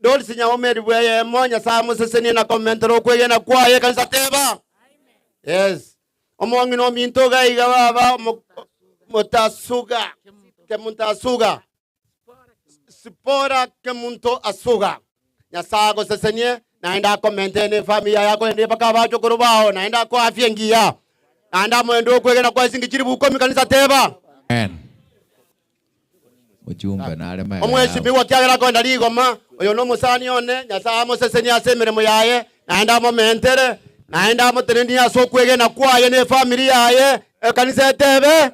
Speaker 36: Doris Nyauma elifu eyemo, Nyasaye amosesenie na komentera okwegena kwaye ekanisa teba. Yes. Omong'ina ominto iga iga baba omo- motasuga kemunto asuga Sipora kemunto asuga Nyasaye agosesenie naende akomentere na efamiri yaye akorende mpaka abachokoro bao naende akoe afya engiya naende amoende okwegena kwaye singi chilifu ikomi kanisa teba.
Speaker 1: Amen. Ojumbe nare magega yao.
Speaker 36: Omweshimiwa kiagera akoenda rigoma, oyo nomosani one, Nyasae amosesenie ase emeremo yaye, naende amomentere, naende amotenenie ase okwegena kwaye na efamiri yaye, ekanisa etebe,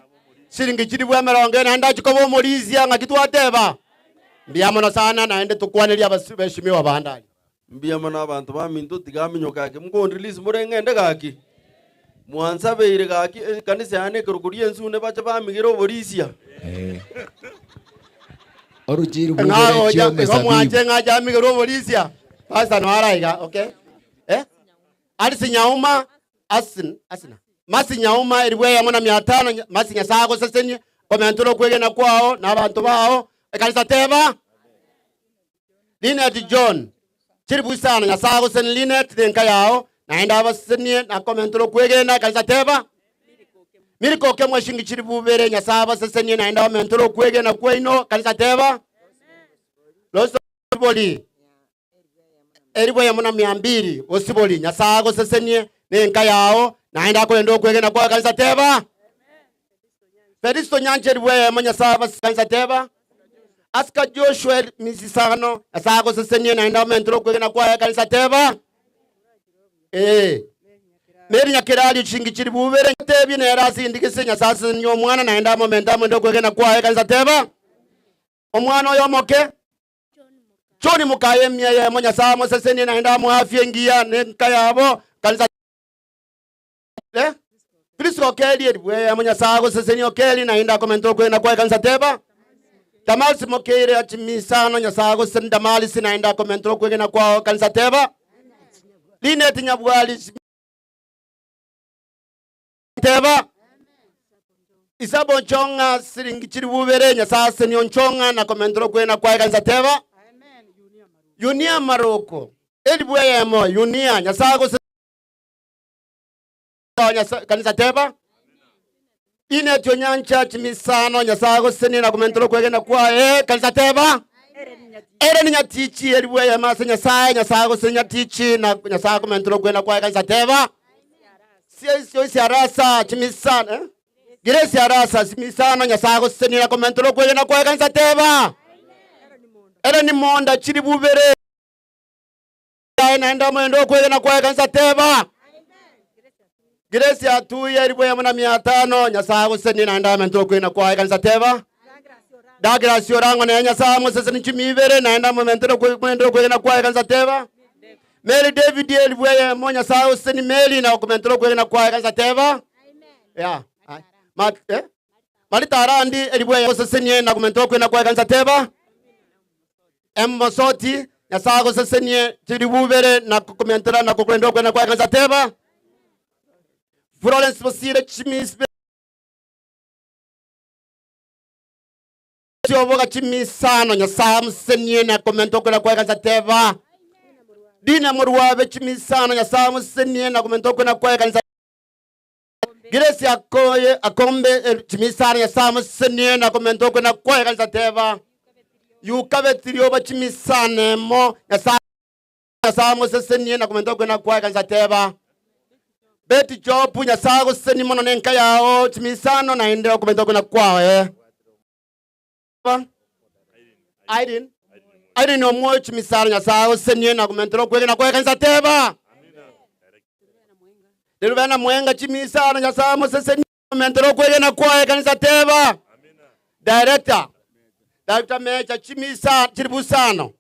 Speaker 36: Siringi chilifu emerongo ene naende achie koba omorisia, ng'aki twateba? Mbuya mono sana, naende tokwanerie abeshimiwa bande aria.
Speaker 5: Mbuya mono abanto baminto tiga aminyoke gaki mkonrelease more ng'ende gaki mwansabeire gaki ekanisa yane ekeroko ri'ensune bache bamigere oborisia.
Speaker 1: Oruchiri
Speaker 36: Ng'a
Speaker 1: bubere
Speaker 36: gocha
Speaker 1: chio
Speaker 36: igo
Speaker 1: mesabibu.
Speaker 36: mwanche ng'a ache amigerwe oborisia pastor noyo araiga okay eh Alice Nyauma asin asina Mercy Nyauma elifu eyemo na mia tano Mercy Nyasaye agosesenie komentera okwegena kwao na abanto bao ekanisa teba Linet John, chilifu isano Nyasaye agosesenie Linet na enka yao, naende abasesenie na komentera okwegena ekanisa teba. Milka okemwa shingi chilifu ibere Nyasaye abasesenie naende abamentere okwegena kwaino kanisa teba. Rosibori elifu eyemo na mia mbili Bosibori Nyasaye agosesenie na enka yao naende akorende okwegena kwao kanisa teba. Felisto Nyancha elifu eyemo Nyasaye abasesenie kanisa teba. Asika Joshua misisano, Nyasaye agosesenie naende amentere okwegena kwaye ekanisa teba. Ee. Mary Nyakerario chingi chiri bubere tebie nere asindigise Nyasaye asesenie omwana naende amomente amoende okwegena kwaye ekanisa teba. Omwana oyo omoke John Mukaye emia eyemo Nyasaye amosesenie naende amoe afya engiya ne enka yabo kanisa Eh? Kristo okeri elifu eyemo Nyasaye agosesenie okeri naende akomente okwegena kwaye kanisa teba. Damaris mokeire achimisano Nyasaye agosesenie Damaris naende akomentere okwegena kwao kanisa teba. Linet Nyabwari teba. Isabo Onchong'a siringi chilifu ibere Nyasaye asesenie Onchong'a na komentera okwegena kwaye kanisa teba. Yunia Maroko elifu eyemo Yunia Nyasaye agosesenie Kanisa teba, Inetio nyancha chimisano Nyasaye agosesenie na komentera okwegena kwaye. Kanisa teba, Ere ninyatichi eribu eyemo ase Nyasaye, Nyasaye agosesenie nyatichi na Nyasaye akomentera okwegena kwaye. Kanisa teba, Sioisi arasa chimisano eh? Grace arasa chimisano Nyasaye agosesenie na komentera okwegena kwaye. Kanisa teba. Ere nimonda chiri bubere yaye naende omoende okwegena kwaye kanisa teba. Grace atuye elifu eyemo na mia tano Nyasaye agosesenie naende amente okwegena kwaye kanisa teba. Douglas Orango neye Nyasaye amosesenie chimi ibere naende amomentere omoende okwegena kwaye kanisa teba. Mary David elifu eyemo Nyasaye agosesenie Mary na okomentera okwegena kwaye kanisa teba. Yeah. Ma, eh? Marita Arandi elifu eyemo agosesenie na komentera okwegena kwaye kanisa teba. Emosoti Nyasaye agosesenie chilifu ibere na kokomentera na kokorenda okwegena kwaye kanisa teba. Florence Bosire chimi Chioboga chimisano Nyasaye amusesenie na komenta okwegena kwaye kanisa teba. Dina Morwabe chimisano Nyasaye amusesenie na komenta okwegena kwaye kanisa Grace Akoye Akombe chimisano Nyasaye amusesenie na komenta okwegena kwaye kanisa teba. Yukabeti Rioba chimisano emo Nyasaye Nyasaye amosesenie na komenta okwegena kwaye kanisa teba. Betty Job Nyasaye agosesenie mono nenka yao chimisano naende okomenta okwegena kwaye. Irene Irene omwoyo chimisano Nyasaye agosesenie na komentera okwegena kwaye kanisa teba. Rubena Mwenga chimisano Nyasaye amosesenie komentera okwegena kwaye kanisa teba. Director Director Mecha chimisa chiribusano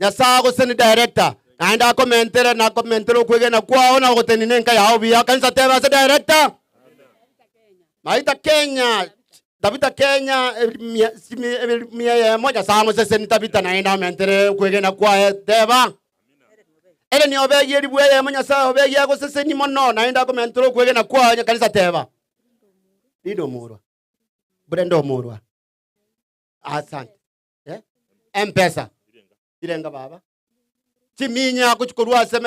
Speaker 36: Nyasaye agosesenie director naende akomentere na akomentere okwegena kwao na ogoteni nenka yao buya kanisa teba ase director. Maita Kenya Tabitha Kenya mia eyemo Nyasaye amoseseni Tabitha naende amentere okwegena kwaye teba. Ere niobegie ribu eyemo Nyasaye obegie agoseseni mono naende akomentere okwegena kwaye kanisa teba. Linda omorwa. Brenda omorwa. Asante. Eh? Mpesa. Irenga baba. Chiminya agochi korwa ase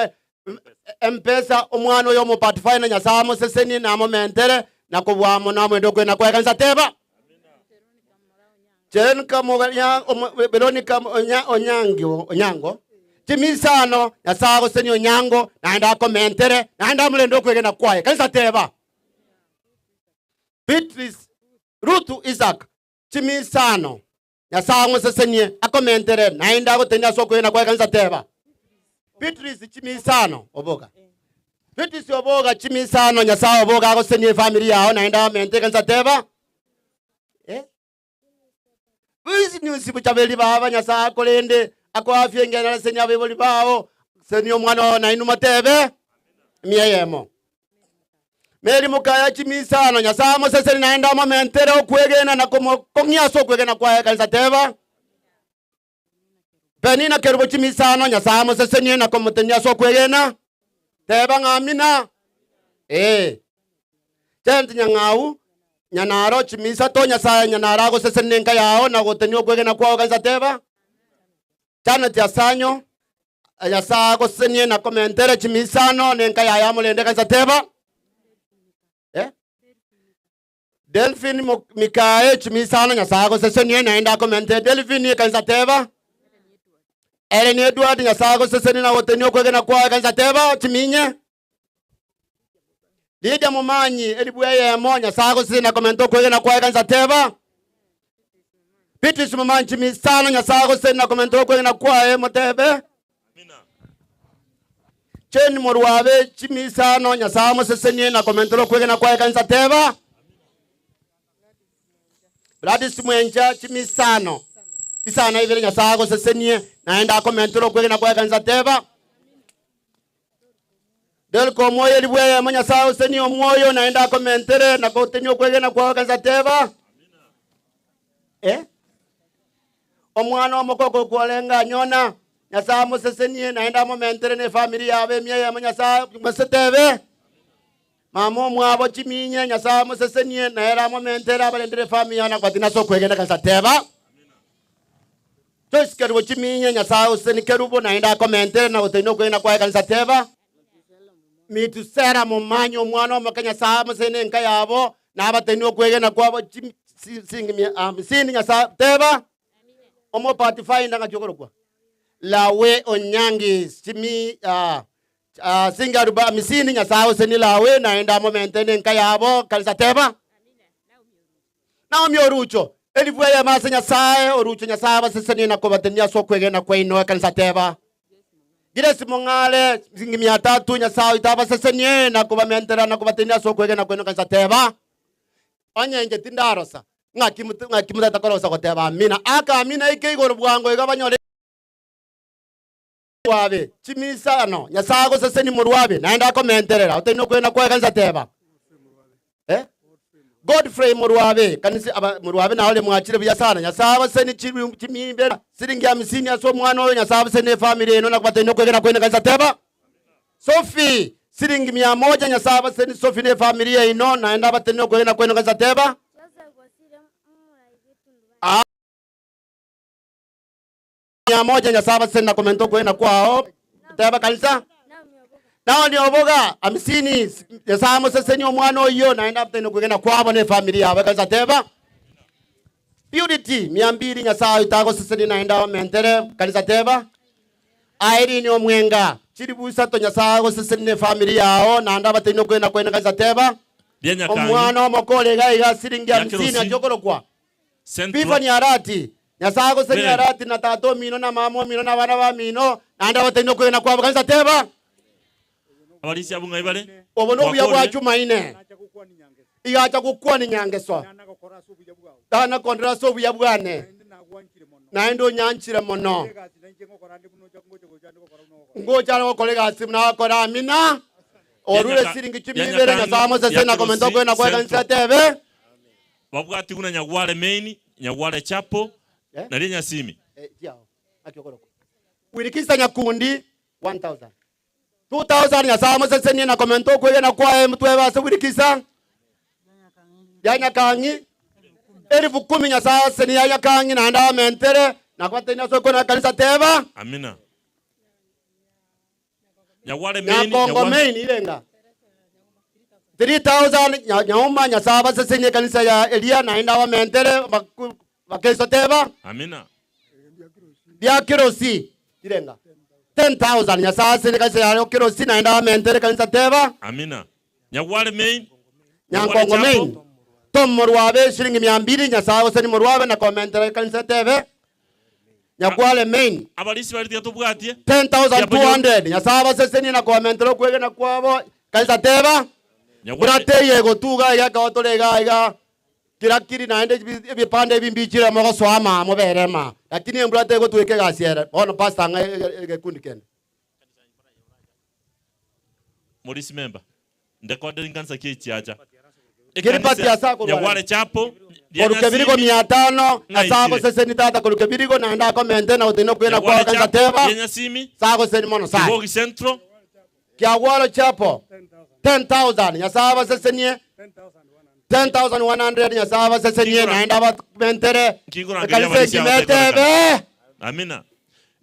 Speaker 36: Mpesa omwana oyo omopathfinder Nyasaye amosesenie na amomentere na kobua mono amwende okwegena kwaye kanisa teba. Jeronica Veronica Onyango Onyango chimisano Nyasaye agosesenie Onyango naende akomentere naende amorende okwegena kwaye kanisa teba. Beatrice Ruth Isaac chimisano Nyasaye amosesenie akomentere naende agotenie ase okwegena kwaye kanisa teba. Beatrice chimisano oboga. Beatrice oboga chimisano Nyasaye oboga agosesenie efamiri yao naende amente kanisa teba. Eh? Business buchaberi baba Nyasaye akorende akoa afya engene arasenie abaibori bao senia omwana oo nainwe motebe emia eyemo. Mary mokaya chimisano Nyasaye amosesenie naende amomentere okwegena na komokong'ia ase okwegena kwaye kanisa teba. Penina kerubo chimisano Nyasaye amosesenie na komotenia ase okwegena teba ng'a amina. Ee. Janet Nyang'au Nyanaro chimisato Nyasaye Nyanaro agosesenie enka yao na gotenia okwegena kwao kanisa teba. Janet Asanyo Nyasaye agosesenie na komentere chimisano nenka yaye amorende kanisa teba. Eh? Delphine Mikae chimisano Nyasaye agosesenie naende akomentere Delphine kanisa teba. Ellen Edward Nyasaye agosesenie na gotenia okwegena kwaye kanisa teba chiminye. Lydia Momanyi elibu eyemo Nyasaye agosesenie na komenta okwegena kwaye kanisa teba. Beatrice Momanyi chimisano Nyasaye agosesenie na komenta okwegena kwaye motebe. Jane Morwabe chimisano Nyasaye amosesenie na komentera okwegena kwaye kanisa teba. Gladys Mwencha chimisano isano ibere Nyasaye agosesenie naende akomentera okwegena kwaye kanisa teba. Delko omwoyo elibu eyemo Nyasaye agosesenie omwoyo naende akomentere na gotenia okwegena kwao kanisa teba. Eh? Omwana omokoko okworenga anyona Nyasaye amosesenie naende amomentere na efamiri yabo emia eyemo Nyasaye mosetebe. Mama omwabo chiminye Nyasaye amosesenie naere amomentere abarendere efamiri yabo na kobatina ase okwegena kanisa teba. Joyce Kerubo chiminye Nyasaye osesenie Kerubo naende akomentere na gotenia okwegena kwaye kanisa teba. Metusela momanyi omwana omoke Nyasaye amosesenie enka yabo na abatenie okwegena kwabo hamsini Nyasaye teba. Omopathfinder ng'aki okorokwa Lawe Onyangi chimi singi aruba hamsini Nyasaye osesenie Lawe naende amomente nenka yabo kanisa teba. Naomi Orucho. Elifu eyemo ase Nyasae, oruche Nyasae abasesenie na kobatenia ase okwegena kwaino. Ekanisa teba, Grace Mong'are, siringi mia tatu, Nyasae oito abasesenie na kobamentera na kobatenia ase okwegena kwaino. Ekanisa teba, Onye inche tindarosa, ng'aki ng'aki motagete korosa goteba amina? Aka amina eke igoro bwango iga banyore Morwabe chimisano, Nyasae agosesenie morwabe, naende akomenterera, oteine okwegena kwaye kanisa teba. Eh? Godfrey morwabe, kanisa aba morwabe naye ore mwachire buya sana. Nyasae abasesenie chimimbe siringi hamsini ase omwana oyo, Nyasae abasesenie efamily eno na kobateine okwegena kwaino kanisa teba. Sophie, siringi mia moja, Nyasae abasesenie Sophie ne efamily yaino, naende abateine okwegena kwaino kanisa teba. Ah. Mia moja Nyasae abasesenie na komenta okwegena kwao. Teba kanisa. Nao ni oboga hamsini Nyasae amosesenie omwana oyio naende abatene okwegena kwabo ne efamiri yabo ekanisa teba. Purity mia mbili Nyasae oito agosesenie naende aomentere kanisa teba. Irene omwenga chilifu isato Nyasae agosesenie ne efamiri yao naende abatene okwegena kwaino kanisa teba. Omwana omokore iga iga siringi hamsini achia okorokwa Stephen Arati, Nyasae agosenie Arati na tata omino na mama omino na abana bamino, naende abateine okwegena kwabo kanisa teba.
Speaker 7: Abarisia abwo ng'ai bare?
Speaker 36: Obo nobuya bwa Jumaine. Igacha gokwana inyangeso. Tana kondora ase obuya bwane. Naende onyanchire mono. Ngocha are gokora egasi buna agokora amina. Orure siringi chimia ibere Nyasae amosesenie na komenta okwegena kwaye kanisa etebe.
Speaker 7: Babwati buna Nyagware Main, Nyagware Chapel, naria Nyasimi.
Speaker 36: Wirikisa Nyakundi 1000. 2000 Nyasae amosesenie na komenta okwegena kwaye motwebe ase Wirikisa ya Nyakang'i elifu kumi Nyasae asesenie ya Nyakang'i naende amentere na kobatenia ase okwegena kanisa teba.
Speaker 7: Amina. Nyagware Main,
Speaker 36: Nyakongo
Speaker 7: Nyagware.
Speaker 36: Main irenga 3000 nya, Nyauma Nyasae abasesenie ekanisa ya eria naende abamentere baku- bakristo teba
Speaker 7: Amina.
Speaker 36: ria Kirosi irenga 10000 Nyasae asesenie ekanisa ya Kirosi naende abamentere ekanisa teba
Speaker 7: Amina. Nyagware Main, Nyagware
Speaker 36: Nyankongo
Speaker 7: Chapel.
Speaker 36: Main Tom Morwabe shilingi mia mbili Nyasae agosenie Morwabe na komentera ekanisa etebe Nyakware Main
Speaker 7: Abarisia baria tiga tobwatie.
Speaker 36: 10,200 Nyasae abasesenie na kobamentera okwegena kwabo kanisa teba
Speaker 7: Nyagware.
Speaker 36: Buna teiyo egotuga iga ekero tore iga iga kira kiri naende ebi- ebipande ebi mbichire mogosoa ama mobere ama lakini embura tegotweka egasi ere bono pastor ng'a egekundi kende.
Speaker 7: Morisi member. Ndekoderi nkanisa ki echiacha.
Speaker 36: Kiribati ase akorwa
Speaker 7: Nyagware Chapel.
Speaker 36: Koru kebirigo mia tano ase agoseseni tata koru kebirigo naende akomente na gotena okwena kwao
Speaker 7: Nyagware
Speaker 36: kanisa
Speaker 7: Chapel.
Speaker 36: teba
Speaker 7: Yenyasimi.
Speaker 36: sagoseni mono sana
Speaker 7: Kibogi Central.
Speaker 36: Kiagwaro Chapel 10,000 Nyasaye abasesenie 10,100 Nyasaye abasesenie naende abamentere
Speaker 7: Nkigorangeria
Speaker 36: ekanisa
Speaker 7: abarisia
Speaker 36: engima
Speaker 7: abatekoreka.
Speaker 36: etebe
Speaker 7: Amina.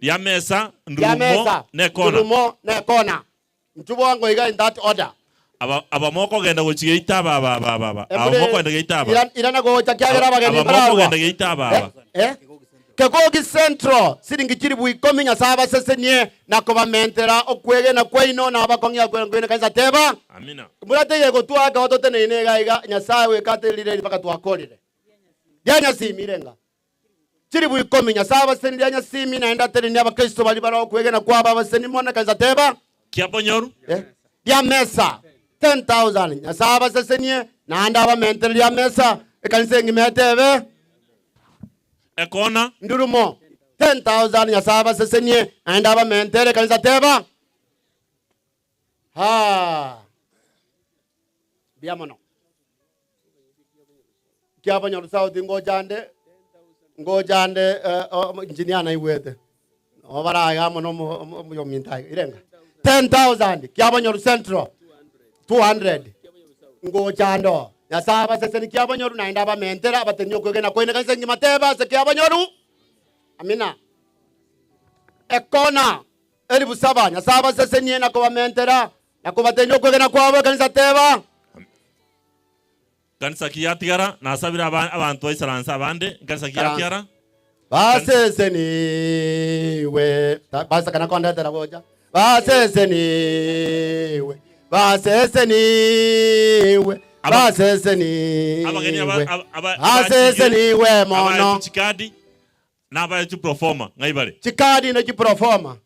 Speaker 7: Riamesa, Ndurumo,
Speaker 36: Riamesa,
Speaker 7: nekona.
Speaker 36: Ndurumo, nekona. Intwe bwango iga in that order.
Speaker 7: Aba aba mokogenda gochia geita aba aba aba aba aba. Aba
Speaker 36: Embure
Speaker 7: mokogenda geita aba.
Speaker 36: ira- irana gocha kiagera
Speaker 7: Aba
Speaker 36: abageni
Speaker 7: aba
Speaker 36: bararwa.
Speaker 7: mokogenda geita aba aba.
Speaker 36: Eh? Kegogi Central, siringi chilifu ikomi Nyasaye abasesenie na kobamentera okwegena kwaino na abakong'ia kwegena kanisa teba.
Speaker 7: Amina.
Speaker 36: Mbura teiyo egotwaka ekero toteneine iga iga Nyasaye goika aterire mpaka twakorire. Rianyasimi renga. Chilifu ikomi Nyasaye abasesenie rianyasimi naende aterenie abakristo baria bare okwegena kwabo abaseseni mono ekanisa teba.
Speaker 7: Kiabonyoru.
Speaker 36: Eh? Riamesa 10,000 Nyasaye abasesenie naende abamentere riamesa ekanisa engima etebe.
Speaker 7: Ekona.
Speaker 36: Ndurumo 10,000 Nyasaye abasesenie naende abamentere ekanisa teba. Ha. Mbuya mono. Kiabonyoru South ngocha nde ngocha nde eh, oh, engineer naigwete nabo baraiga amo na omo- omo- omoyominto aiga irenga 10,000 Kiabonyoru Central 200 ngocha ndo Nyasaye abaseseni Kiabonyoru naende abamentere abatenie okwegena kwaino ekanisa engima teba ase Kiabonyoru amina ekona elifu saba Nyasaye abasesenie na kobamentera na kobatenia okwegena kwabo ekanisa teba
Speaker 7: Kanisa ki yatigara nasabire aba abanto baisaranse abande nkanisa ki yatigara
Speaker 36: Baseseniwe basa kana kondetera gocha baseseniwe baseseniwe.
Speaker 1: Abageni aba-
Speaker 36: Baseseniwe.
Speaker 7: aba- aba-
Speaker 36: Baseseniwe mono.
Speaker 7: abaetu chikadi na abaetu proforma ng'ai bare?
Speaker 36: Chikadi na chiproforma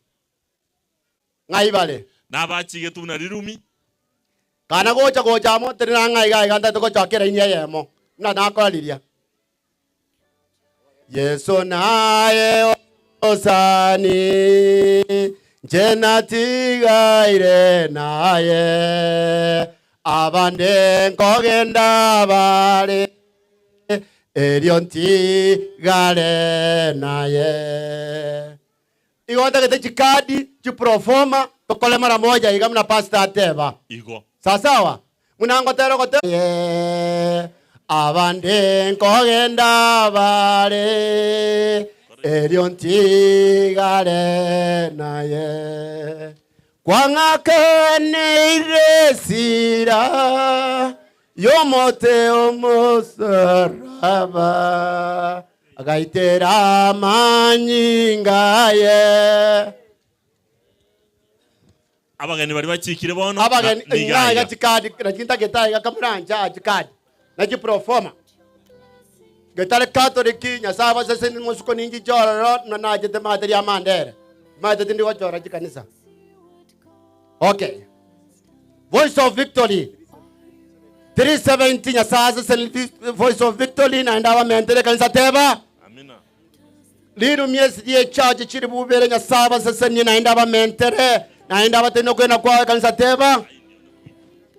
Speaker 36: ng'ai bare?
Speaker 7: Na abachigetwe buna rirumi.
Speaker 36: Kana gocha gocha amo tari na ng'ai iga iga ntagete gochoka eraini eyemo buna nakora riria. Yeso naye osani nche natigaire naye abande nkogenda bare erio ntigare naye. Igo ntagete chikadi chiproforma tokore mara moja iga buna pastor ateba.
Speaker 7: Igo.
Speaker 36: Sasawa? Buna ngotera ogote Ye, abande nkogenda bare, erio ntigare naye. Kwang'akaneire esira y'omote omosaraba, agaitera amanyinga aye.
Speaker 7: Abageni baria bachikire bono,
Speaker 36: Abageni
Speaker 7: na- niga
Speaker 36: ng'a iga
Speaker 7: aiga.
Speaker 36: chikadi na chintagete aiga kamoranche aa chikadi na chiproforma getare Catholic Nyasaye abaseseni mosuko ninchiche ororo na nachete maate ria Mandere maate tindi gochora chikanisa okay Voice of Victory 370 Nyasaye aseseni Voice of Victory naende abamentere ekanisa teba
Speaker 7: Amina.
Speaker 36: Rirumie rie church chiri bubere Nyasaye abasesenie naende abamentere naende abatari nokwena kwao ekanisa teba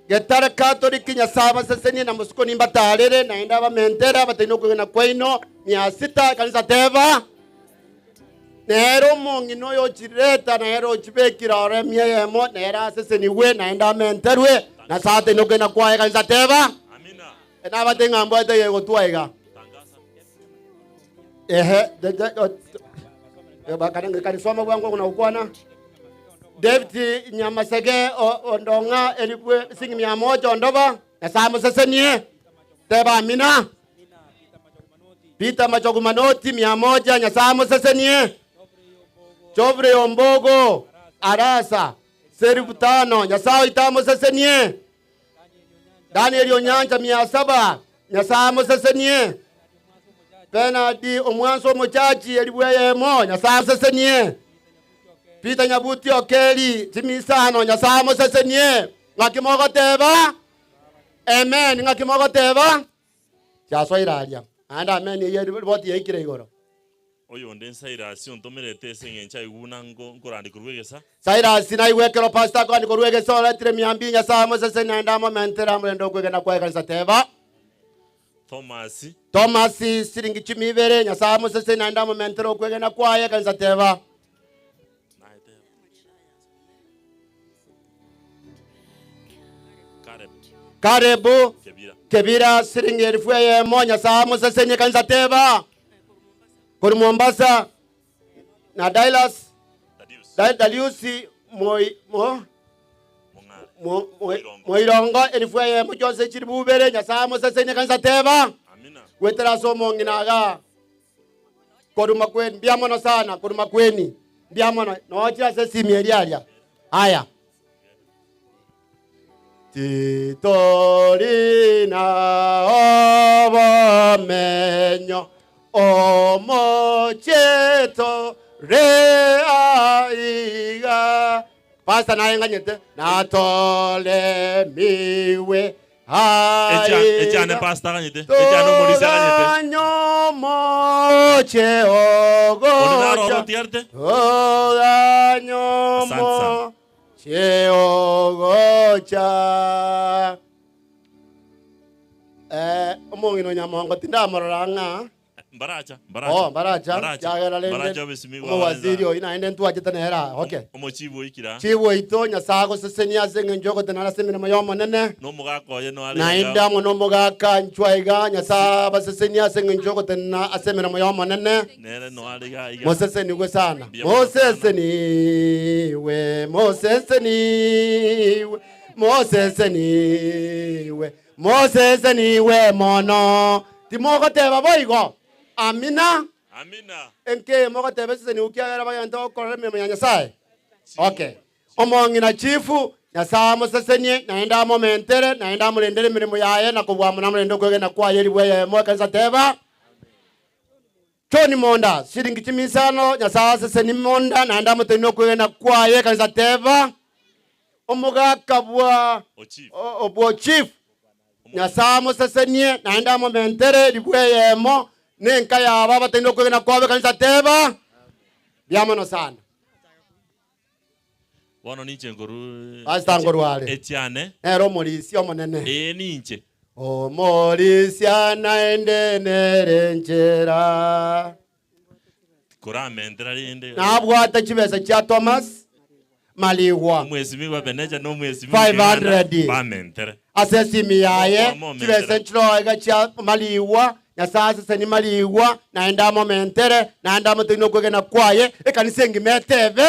Speaker 36: Getare Catholic Nyasaye abasesenie na mosuko nimbatarere naende abamentere abatari nokwegena kwaino 600 ekanisa teba Nere omong'ina oyo ochireta nere ochibekire oro emia eyemo nere asesenigwe naende amenterwe Nyasaye atari nokwegena kwaye ekanisa teba Nabate ng'a mbwate egotwa iga Ehe, de- de- o- eh, bakana- kanisoma bwango kuna gokwana. David Nyamasege o- ondong'a elifu silingi mia moja ondoba Nyasaye amosesenie teba amina. Peter Machogu Manoti 100 Nyasaye amosesenie. Geoffrey Ombogo Arasa selifu tano Nyasaye oito amosesenie. Daniel Onyancha 700, Nyasae amosesenie. Bernard Omwansa Omochachi elifu eyemo, Nyasae amosesenie. Peter Nyabuti Okeri chimi isano, Nyasae amosesenie. Ng'aki mogoteba? Amen. Ng'aki mogoteba? Chiasoire aria. Naende amen eyio riboti yaikire igoro.
Speaker 7: Oyonde Sairasi ontomerete ase engencho aigwe buna nkorandia korwa egesa.
Speaker 36: Sairasi naigwe ekero pastor akorandia korwa egesa oretire miambi Nyasae amosesenie naende amomentere amorende okwegena kwaye ekanisa teba.
Speaker 7: Thomasi.
Speaker 36: Thomasi siringi chimi ibere Nyasae amosesenie naende amomentere okwegena kwaye ekanisa teba. Karebu Kebira siringi elifu eyemo Nyasae amosesenie kanisa teba korwa Mombasa na Dailas Darius Moi mo mo Moirongo elifu eyemo chionsi chiri bubere Nyasae amosesenie kanisa teba gwetera ase omong'ina igaa Korwa makweni, mbuya mono sana, korwa makweni, mbuya mono. Nochire ase esimi eria aria. Aya. Titori na obomenyo omochieto re aiga. Pastor naye nganyete natolemiwe
Speaker 7: Echa- echane pastor aganyete, echane omorisia aganyete.
Speaker 36: Toganyomoche
Speaker 7: Onde naro
Speaker 36: ogocha
Speaker 7: orotiarete? Asante sana.
Speaker 36: Toganyomoche ogocha Eh, omong'ina o Nyamongo tindamorora ng'a
Speaker 7: Mbaracha, mbaracha.
Speaker 36: Oh, mbaracha,
Speaker 7: Mbaracha.
Speaker 36: kiagera rende
Speaker 7: Mbaracha obesimigwa
Speaker 36: omowaziri
Speaker 7: abanza.
Speaker 36: oyio naende ntwachete nere aa. Okay.
Speaker 7: Omochibu oikire aa.
Speaker 36: Chibu oito, Nyasae agosesenie ase eng'encho y'ogotenena ase emeremo y'Omonene.
Speaker 7: Nomogaka oye noare
Speaker 36: Naende
Speaker 7: iga.
Speaker 36: amo nomogaka inchwe aiga, Nyasae abasesenie ase eng'encho y'ogotenena ase emeremo y'Omonene.
Speaker 7: Nere noare iga iga.
Speaker 36: Mosesenigwe sana.
Speaker 7: Mbuya mono sana.
Speaker 36: Moseseniwe, moseseniwe, moseseniwe. Moseseniwe mono. Timogoteba boigo? Amina.
Speaker 7: Amina.
Speaker 36: Enki mogoteba eseseniwe kiagera bagente gokorera emeremo ya Nyasae? Okay. Omong'ina chifu, Nyasae amosesenie, naende amomentere, naende amorendere emeremo yaye, na kobua amo namorende okwegena kwaye elifu eyemo. Ekanisa teba, John Monda, siringi chimisano, Nyasae asesenie Monda, naende amotenenie okwegena kwaye. Ekanisa teba, Omogaka bwa obwo chief, Nyasae amosesenie, naende amomentere elifu eyemo, na enka yabo abatenenie okwegena kwabo. Ekanisa teba, Mbuya mono sana.
Speaker 7: Bono ninche nkoru
Speaker 36: Pastor nkorwa are.
Speaker 7: Echiane.
Speaker 36: Nere omorisia omonene.
Speaker 7: Ee ninche.
Speaker 36: Omorisia naende nere nchera.
Speaker 7: Koramentera rende.
Speaker 36: Nabwate chibesa chia Thomas Maligwa.
Speaker 7: Omwesimigwa Ebenezer na omwesimigwa
Speaker 36: 500.
Speaker 7: Bamentere.
Speaker 36: Ase esimi yaye
Speaker 7: Mokoamomentera.
Speaker 36: chibesa nchiroo iga chia Maligwa, Nyasae asesenie Maligwa naende amomentere naende amoteine okwegena kwaye, ekanisa engima etebe.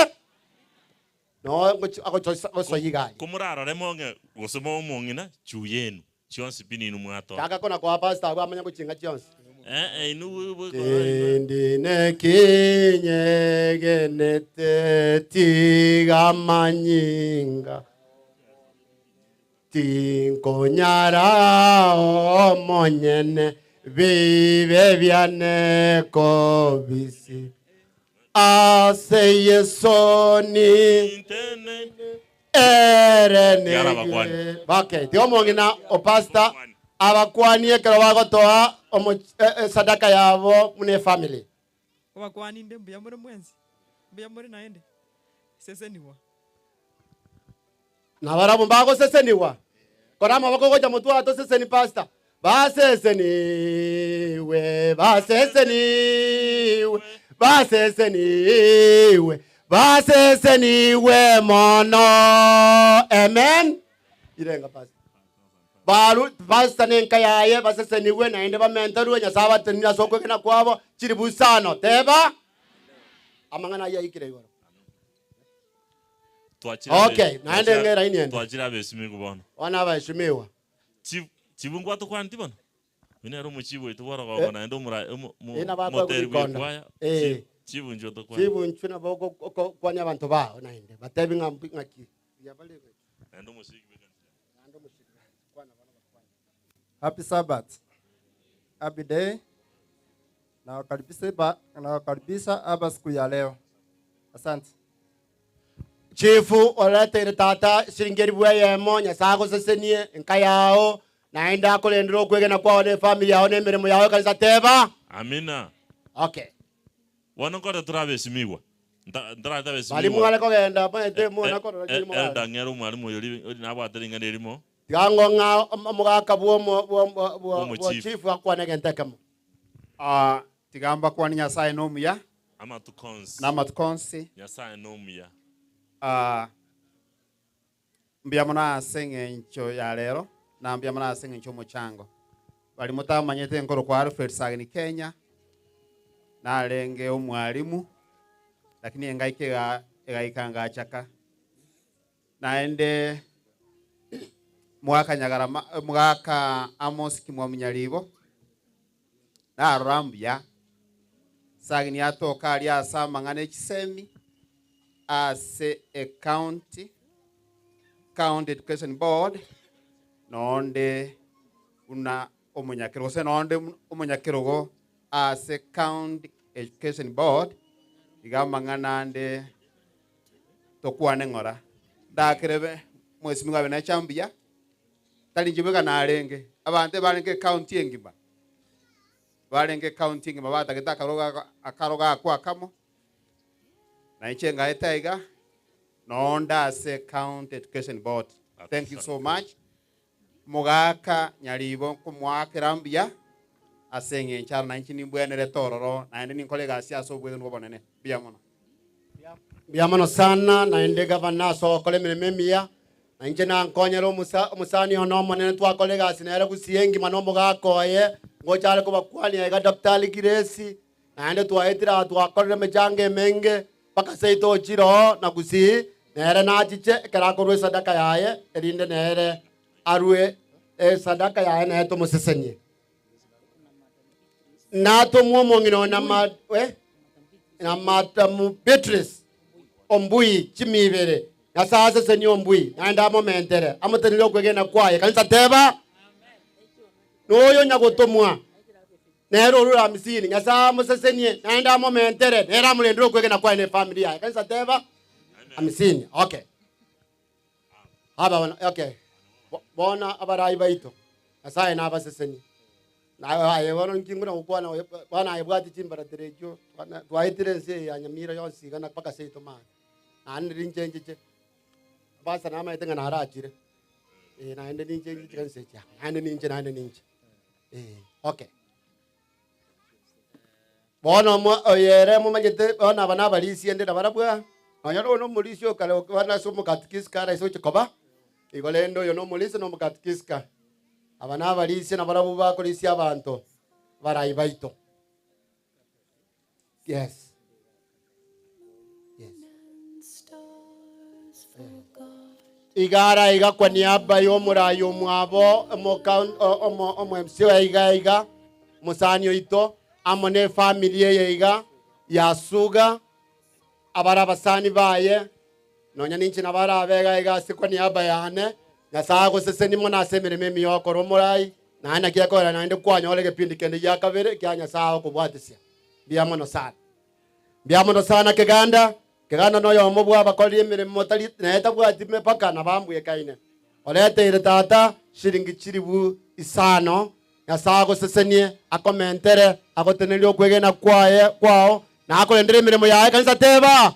Speaker 36: Noo agosoyia iga aria.
Speaker 7: Komorarore mong'e gose momong'ina chuyenu chionsi pi ninwe mwatoa.
Speaker 36: Chaka kona koa pastor abwo amanye gochinga chionsi.
Speaker 7: Eh, inwe bwe
Speaker 36: Tindi nekinyegenete tiga amanyinga Tinkonyara omonyene bibe biane kobisi ase Yeso ni ere nege. Okay, tiga omong'ina o pastor abakwanie ekero bagotoa omo- e- esadaka yabo buna efamily.
Speaker 8: Obakwani inde mbuya more mwensi, mbuya more naende, sesenigwa.
Speaker 36: Na barabwo mbagosesenigwa. Kora amaboko gocha motwe oo toseseni pastor. Baseseniwe, baseseniwe, baseseniwe, baseseniwe mono. Amen. Irenga pastor. Baru pastor na enka yaye basesenigwe naende bamenterwe Nyasae abatenenire ase okwegena kwabo chilifu isano. Teba amang'ana ayio aikire igoro.
Speaker 7: Twachire
Speaker 36: Okay, naende
Speaker 7: twachire-
Speaker 36: ng'era ini ende.
Speaker 7: Twachire abesimigu bono.
Speaker 36: Bono abaheshimiwa.
Speaker 7: Chief, chief ngwatokwaneti bono? Oyo nere omochief oito bw'orogongo
Speaker 36: Eh.
Speaker 7: naende omora omo- mo-
Speaker 36: Eh, nabo akoegwa
Speaker 7: moteri
Speaker 36: rikonda.
Speaker 7: bw'ekwaya.
Speaker 36: Eh.
Speaker 7: Chief, chief inchuo tokwane.
Speaker 36: Chief inchuo nabo ogo- okokwania abanto bao naende, batebi ng'a mbu- ng'aki.
Speaker 7: Naende omoshiriki bw'ekanisa.
Speaker 9: Happy Sabbath. Happy day. Nawakaribisha ba- nawakaribisha hapa siku ya leo. Asante.
Speaker 36: Chief oreteire tata siringi elifu eyemo, Nyasae agosesenie enka yao, naende akorendere okwegena kwao na efamiri yao na emeremo yao ekanisa teba.
Speaker 7: Amina.
Speaker 36: Okay.
Speaker 7: Bono nkore tore abesimigwa. Nta- ntararete
Speaker 36: Baria
Speaker 7: abesimigwa.
Speaker 36: mware kogenda maete mona korora chiri mogare.
Speaker 7: Elder ng'ere omwalimu oyo ori ori nabwate ring'ana erimo.
Speaker 36: Tiga ng'o ng'a omogaka bw'omo- bwo- bwo- bwo- bwo
Speaker 7: Bw'omochief.
Speaker 36: chief akwane egento ekemo.
Speaker 10: Ah, tiga mbakwanie Nyasae nomuya.
Speaker 7: Amatuko onsi.
Speaker 10: Namatuko onsi.
Speaker 7: Nyasae nomuya.
Speaker 10: Ah, mbuya mono ase eng'encho ya rero, na mbuya mono ase eng'encho y'omochango. Baria motamanyete nkorokwa Alfred Sagini Kenya, narenge omwalimu, lakini engaika ega egaika ngachaka. Naende mwaka Nyagarama, mwaka Amos Kimwamu Nyaribo, narora mbuya, Sagini atoka aria ase amang'ana echisemi ase ecounty, County Education Board, nonde buna omonyakerogo gose nonde omonyakerogo ase County Education Board, iga amang'ana ande tokwane ng'ora. Ndakerebe mwesimigwa abe necha mbuya, tari inche bweka narenge, abanto ebarenge ecounty engima, barenge ecounty engima batagete akarogo aka akarogo akwo akamo, na inche ngaeta iga, nonde ase County Education Board. Thank you so much. Mogaka nyaribo nkomoakera mbuya ase eng'encho aro nainche nimbwenerete ororo, naende ninkore egasi ase obwegenwa obonene. Mbuya mono.
Speaker 36: Mbuya mono sana naende gavana ase ogokora emeremo emiya, na inche nankonyere omosa omosani one omonene twakora egasi nere gusii engima na omogaka oye, ngocha are kobakwania iga Daktari Grace, naende twaetire aa twakorire emechango emenge, mpaka seito ochire oo na gusii, nere nachiche ekero akorua esadaka yaye, erinde nere arue esadaka yaye nere tomosesenie. Natomwe omong'ina oyo na eh, na Madamu Beatrice Ombui chimia ibere. Nyasae asesenie ombui, naende amomentere, amotenenere okwegena kwaye. Kanisa teba, Noyo nyagotomwa, nere orure amisini. Nyasae amosesenie, naende amomentere, nere amorendere okwegena kwaye na efamiri yaye. Kanisa teba, Amisini. Okay. Aba bono, okay. Bono abarai baito, Nyasae nabasesenie. Naye aye bono inki nguna gokwana oyo, bono aye bwati chimbaratero echio, twaetire ense eye ya Nyamira yonsi iga na mpaka seito maate. Naende ninche nchiche, pastor namaete ng'a narachire, eh, naende ninche nchiche kanisa echi aa, naende ninche naende ninche, eh, okay. Bono omo oyo ere momanyete bono aba nabarisia ende nabarabwo aa, nonya oyo na omorisia okare bono ase omokatikisika araise gochia koba, igo rende oyo na omorisia na omokatikisika. Aba nabarisia nabarabwo bakorisia abanto abarai baito. Yes. Iga ara iga kwa niaba y'omorai omwabo omoka- o- omo- omo MC oye iga iga omosani oito amo ne efamiri eye iga ya Suga abare abasani baye nonya ninche nabo arabe iga iga ase kwa niaba yane Nyasae agosesenie mono ase emeremo emiya okora omorai naende naki ekoera naende kwanyora egepindi kende gia kabere kia Nyasae okobwatisia mbuya mono sana. Mbuya mono sana Keganda. Keganda noyomo bw'abakorire emeremo tari naye tabwati mepaka na bambwekaine. Oreteire tata shilingi chilifu isano, Nyasae agosesenie, akomentere, agotenerie okwegena kwaye kwao, na akorendere emeremo yaye kanisa teba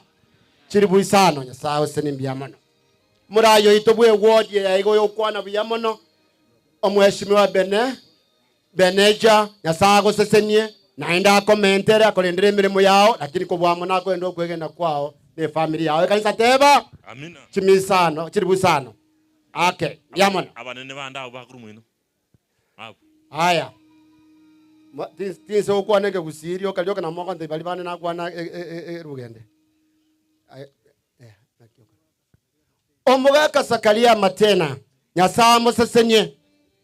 Speaker 36: chilifu isano. Nyasae agosesenie mbuya mono. Morai oito bw'ewodi eye iga oyokwana buya mono, omweshimiwa Bene Beneja, Nyasae agosesenie, naende akomentere, akorendere emeremo yao, lakini kobua mono akorende okwegena kwao na efamiri yao. Ekanisa teba,
Speaker 7: Amina.
Speaker 36: chimisano, chilifu isano. Okay, mbuya mono.
Speaker 7: Abanene bande abwo bakorwa moino. Abwo.
Speaker 36: Aya, Mo- tins- tinse gokwana ekegusii rioka rioka nabo mogontebia baria bande nakwana e- e- e- erugende. Aye, eh, naki okora. Omogaka Zakaria Matena, Nyasae amosesenie,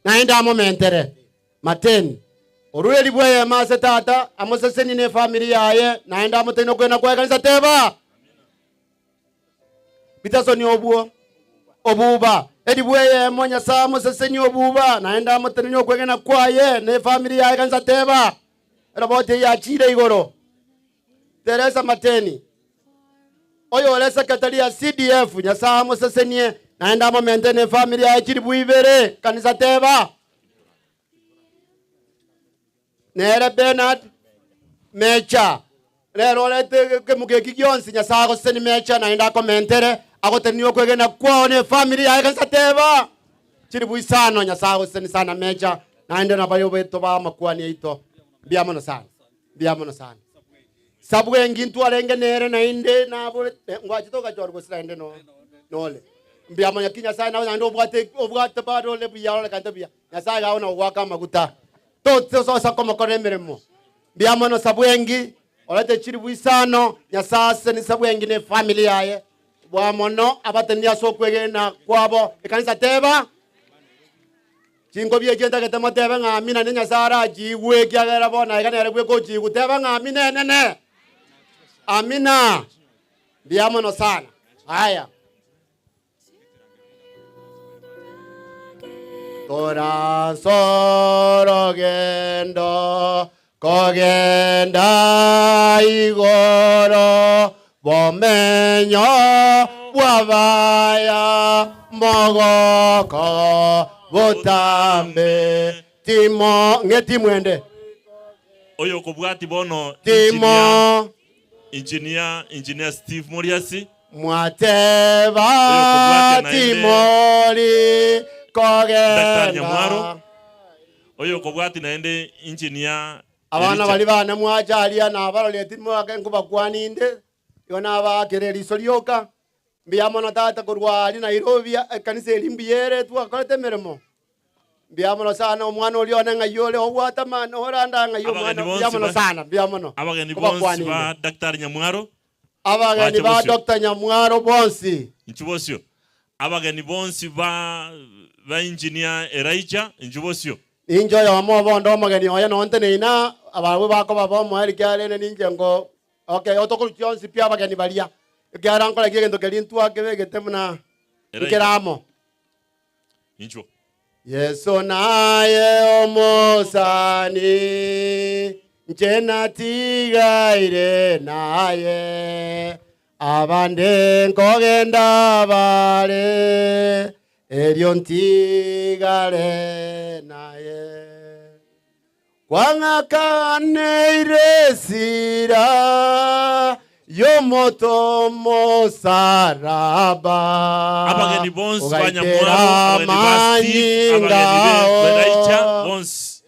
Speaker 36: naende amomentere. Mateni, orure ribwa eyemo ase tata, amosesenie na efamiri yaye, naende amoteine okwegena kwaye kanisa teba. Bitasoni obwo, obuba, eribwa eyemo, Nyasae amosesenie obuba, naende amotenenie okwegena kwaye na efamiri yaye kanisa teba. Eroboti eye yachiire igoro. Teresa Mateni, oyore secretary ya CDF, Nyasae amosesenie naende amomente ne family yaye chilifu ibere, kanisa teba. Nere Bernard Mecha, rero orete ekemuga eki gionsi, Nyasae agosesenie Mecha naende akomentere, agotenenie okwegena kwao ne family yaye, kanisa teba. Chilifu isano, Nyasae agosesenie sana Mecha, naende nabayo beto ba amakwani aito, mbuya mono sana. Mbuya mono sana. Sabwengi ntwarenge nere naende nabore eh, ngwachete ogachorwa gose naende no nole. Mbuya mono ki Nyasaye nawe naende obwate obwate bado ole buya ororekante buya. Nyasaye iga agona gogoaka amaguta. Totososa komokora emeremo. Mbuya mono Sabwengi, orete chilifu isano, Nyasaye asesenie Sabwengi na efamily yaye. Bwa mono abateneni ase okwegena kwabo. Ekanisa teba. Chingobi echio ntagete motebe ng'a amina, ne Nyasae arachiigwe, ekiagera bono aiga nere bweka ochiigwe. Teba ng'a amina enene. Amina. Mbuya mono sana. Aya. Toransorogendo kogenda igoro bomenyo bw'abaya mogoko botambe timo ng'e timwende
Speaker 7: Oyo okobwati bono
Speaker 36: Timo.
Speaker 7: engineer, engineer, engineer Steve Moriasi.
Speaker 36: Mwateba
Speaker 7: Oyo okobwatia naende
Speaker 36: timori
Speaker 7: Daktari Nyamwaro.
Speaker 36: kogenda
Speaker 7: Oyo okobwati naende engineer
Speaker 36: Abana
Speaker 7: Elija.
Speaker 36: baria bane mwacha aria nabarorire timwake nkobakwania inde, igo nabaakera eriso rioka. Mbuya mono tata korwa aria Nairobi ekanisa eria mbuya ere twakorete emeremo. Mbuya mono sana omwana oria one ng'ai ore obwate amani oranda ng'ai omwana
Speaker 7: Abageni
Speaker 36: mbuya
Speaker 7: bonsi
Speaker 36: mono
Speaker 7: ba
Speaker 36: sana mbuya mono
Speaker 7: abageni bonsi
Speaker 36: nkobakwania
Speaker 7: ba
Speaker 36: inde.
Speaker 7: Daktari Nyamwaro
Speaker 36: Abageni
Speaker 7: bache
Speaker 36: ba
Speaker 7: bosio.
Speaker 36: Doctor Nyamwaro bonsi.
Speaker 7: Inchu bosio. Abageni bonsi ba ba Engineer Elijah inchu bosio.
Speaker 36: Ninche oyomo obo onde omogeni oye nonteneine aa, abarabwo bakoba bomoerio kiarende ninche nko okay otokorwa chionsi pi abageni baria. Ekiagera nkore ki egento keria ntwakebegete buna
Speaker 7: Elijah.
Speaker 36: nkere amo.
Speaker 7: Inchuo.
Speaker 36: Yeso naye omosani, nche natigaire naye, abande nkogenda bare, erio ntigare naye. Kwang'akaneire esira y'omoto omosaraba,
Speaker 7: Abageni bonsi ba
Speaker 36: ogaitera
Speaker 7: Nyamwaro, abageni ba Steve,
Speaker 36: amanyinga
Speaker 7: abageni be
Speaker 36: ao.
Speaker 7: Elijah bonsi.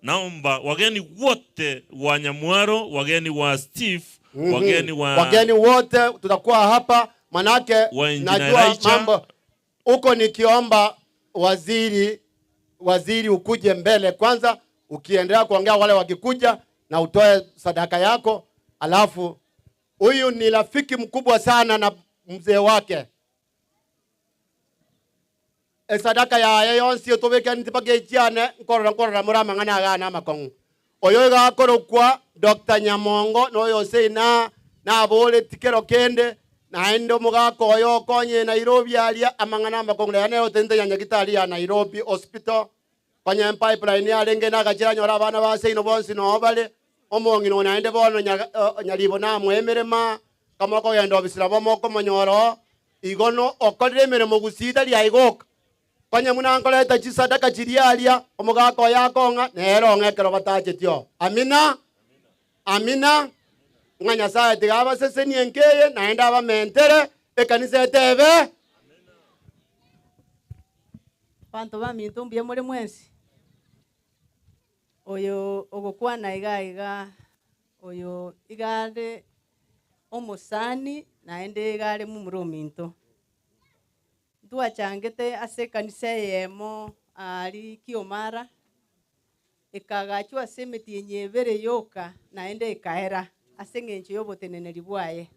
Speaker 7: Naomba wageni wote wa Nyamwaro, wageni wa Steve, wageni wa
Speaker 36: Wageni wote tutakuwa hapa, manake
Speaker 7: wa Engineer
Speaker 36: najua
Speaker 7: Elijah.
Speaker 36: mambo huko. Nikiomba waziri, waziri ukuje mbele kwanza, ukiendelea kuongea wale wakikuja, na utoe sadaka yako. Alafu huyu ni rafiki mkubwa sana na mzee wake esadaka yaye yonsi etobeke ntibake echiane nkorora nkorora muri amang'ana agana amakong'u oyo igakorokwa Dr. Nyamongo noyo oseina naboreti kero kende naende omogaka oyo okonye Nairobi aria amang'ana amakong'u rero nere otente ya Nyagitari ya Nairobi Hospital konye pipeline yarenge nagachira nyora abana ba seino bonsi noo bare omong'ina oyo naende bono Nyaribo namoa emerema kama okogenda obisi nabo mokomonyora oo igo no okorire emeremo gusii tari aigoka konye buna nkoreta chisadaka chiria aria omogaka oyo akong'a nere ong'a ekero batacheti oo amina amina ng'a Nyasaye tiga abasesenie enkeye naende abamentere ekanisa etebe
Speaker 11: Abanto baminto mbuya more mwensi? Oyo ogokwana iga iga, oyo iga are omosani naende iga are momura ominto. Ntwachangete ase ekanisa eyemo aria Kiomara, ekagachwa ase emetienyi ebere yoka naende ekaera ase eng'encho y'oboteneneri bwaye.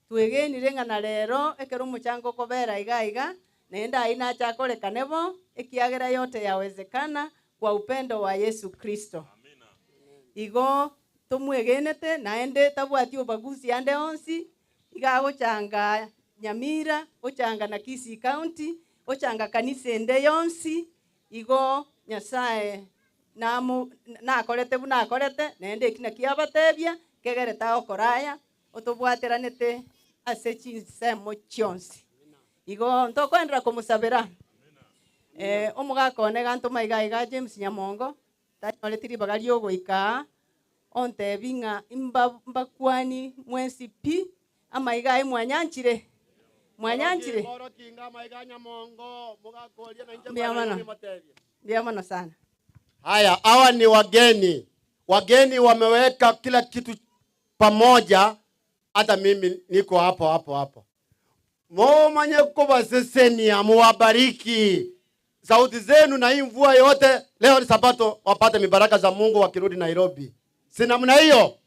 Speaker 11: Twegenire ng'a na rero ekero omochango okobera iga iga, naende ayio nache akorekane bo, ekiagera yote yawezekana kwa upendo wa Yesu Kristo. Igo tomwegenete naende tabwati obaguzi ande onsi, iga agochanga Nyamira, ochanga na Kisii County, ochanga kanisa ende yonsi, igo Nyasaye namo nakorete buna akorete, naende eki nakio abatebia, kegerete agokora aya, otobwateranete ase chinsemo chionsi. Igo ntokoenderera komosabera eh, omogaka one iga ntoma iga iga James Nyamongo, tanyoreti ribaga riogoika aa, ontebi ng'a imba mbakwani mwensi pi, amaiga aye mwanyanchire? Mwanyanchire? Mbuya mono, mbuya mono sana.
Speaker 36: Haya, hawa ni wageni. Wageni wameweka kila kitu pamoja, hata mimi niko hapo hapo hapo. Momanye kubasesenia, muwabariki sauti zenu na hii mvua yote. Leo ni Sabato, wapate mibaraka za Mungu wakirudi Nairobi. Si namna hiyo?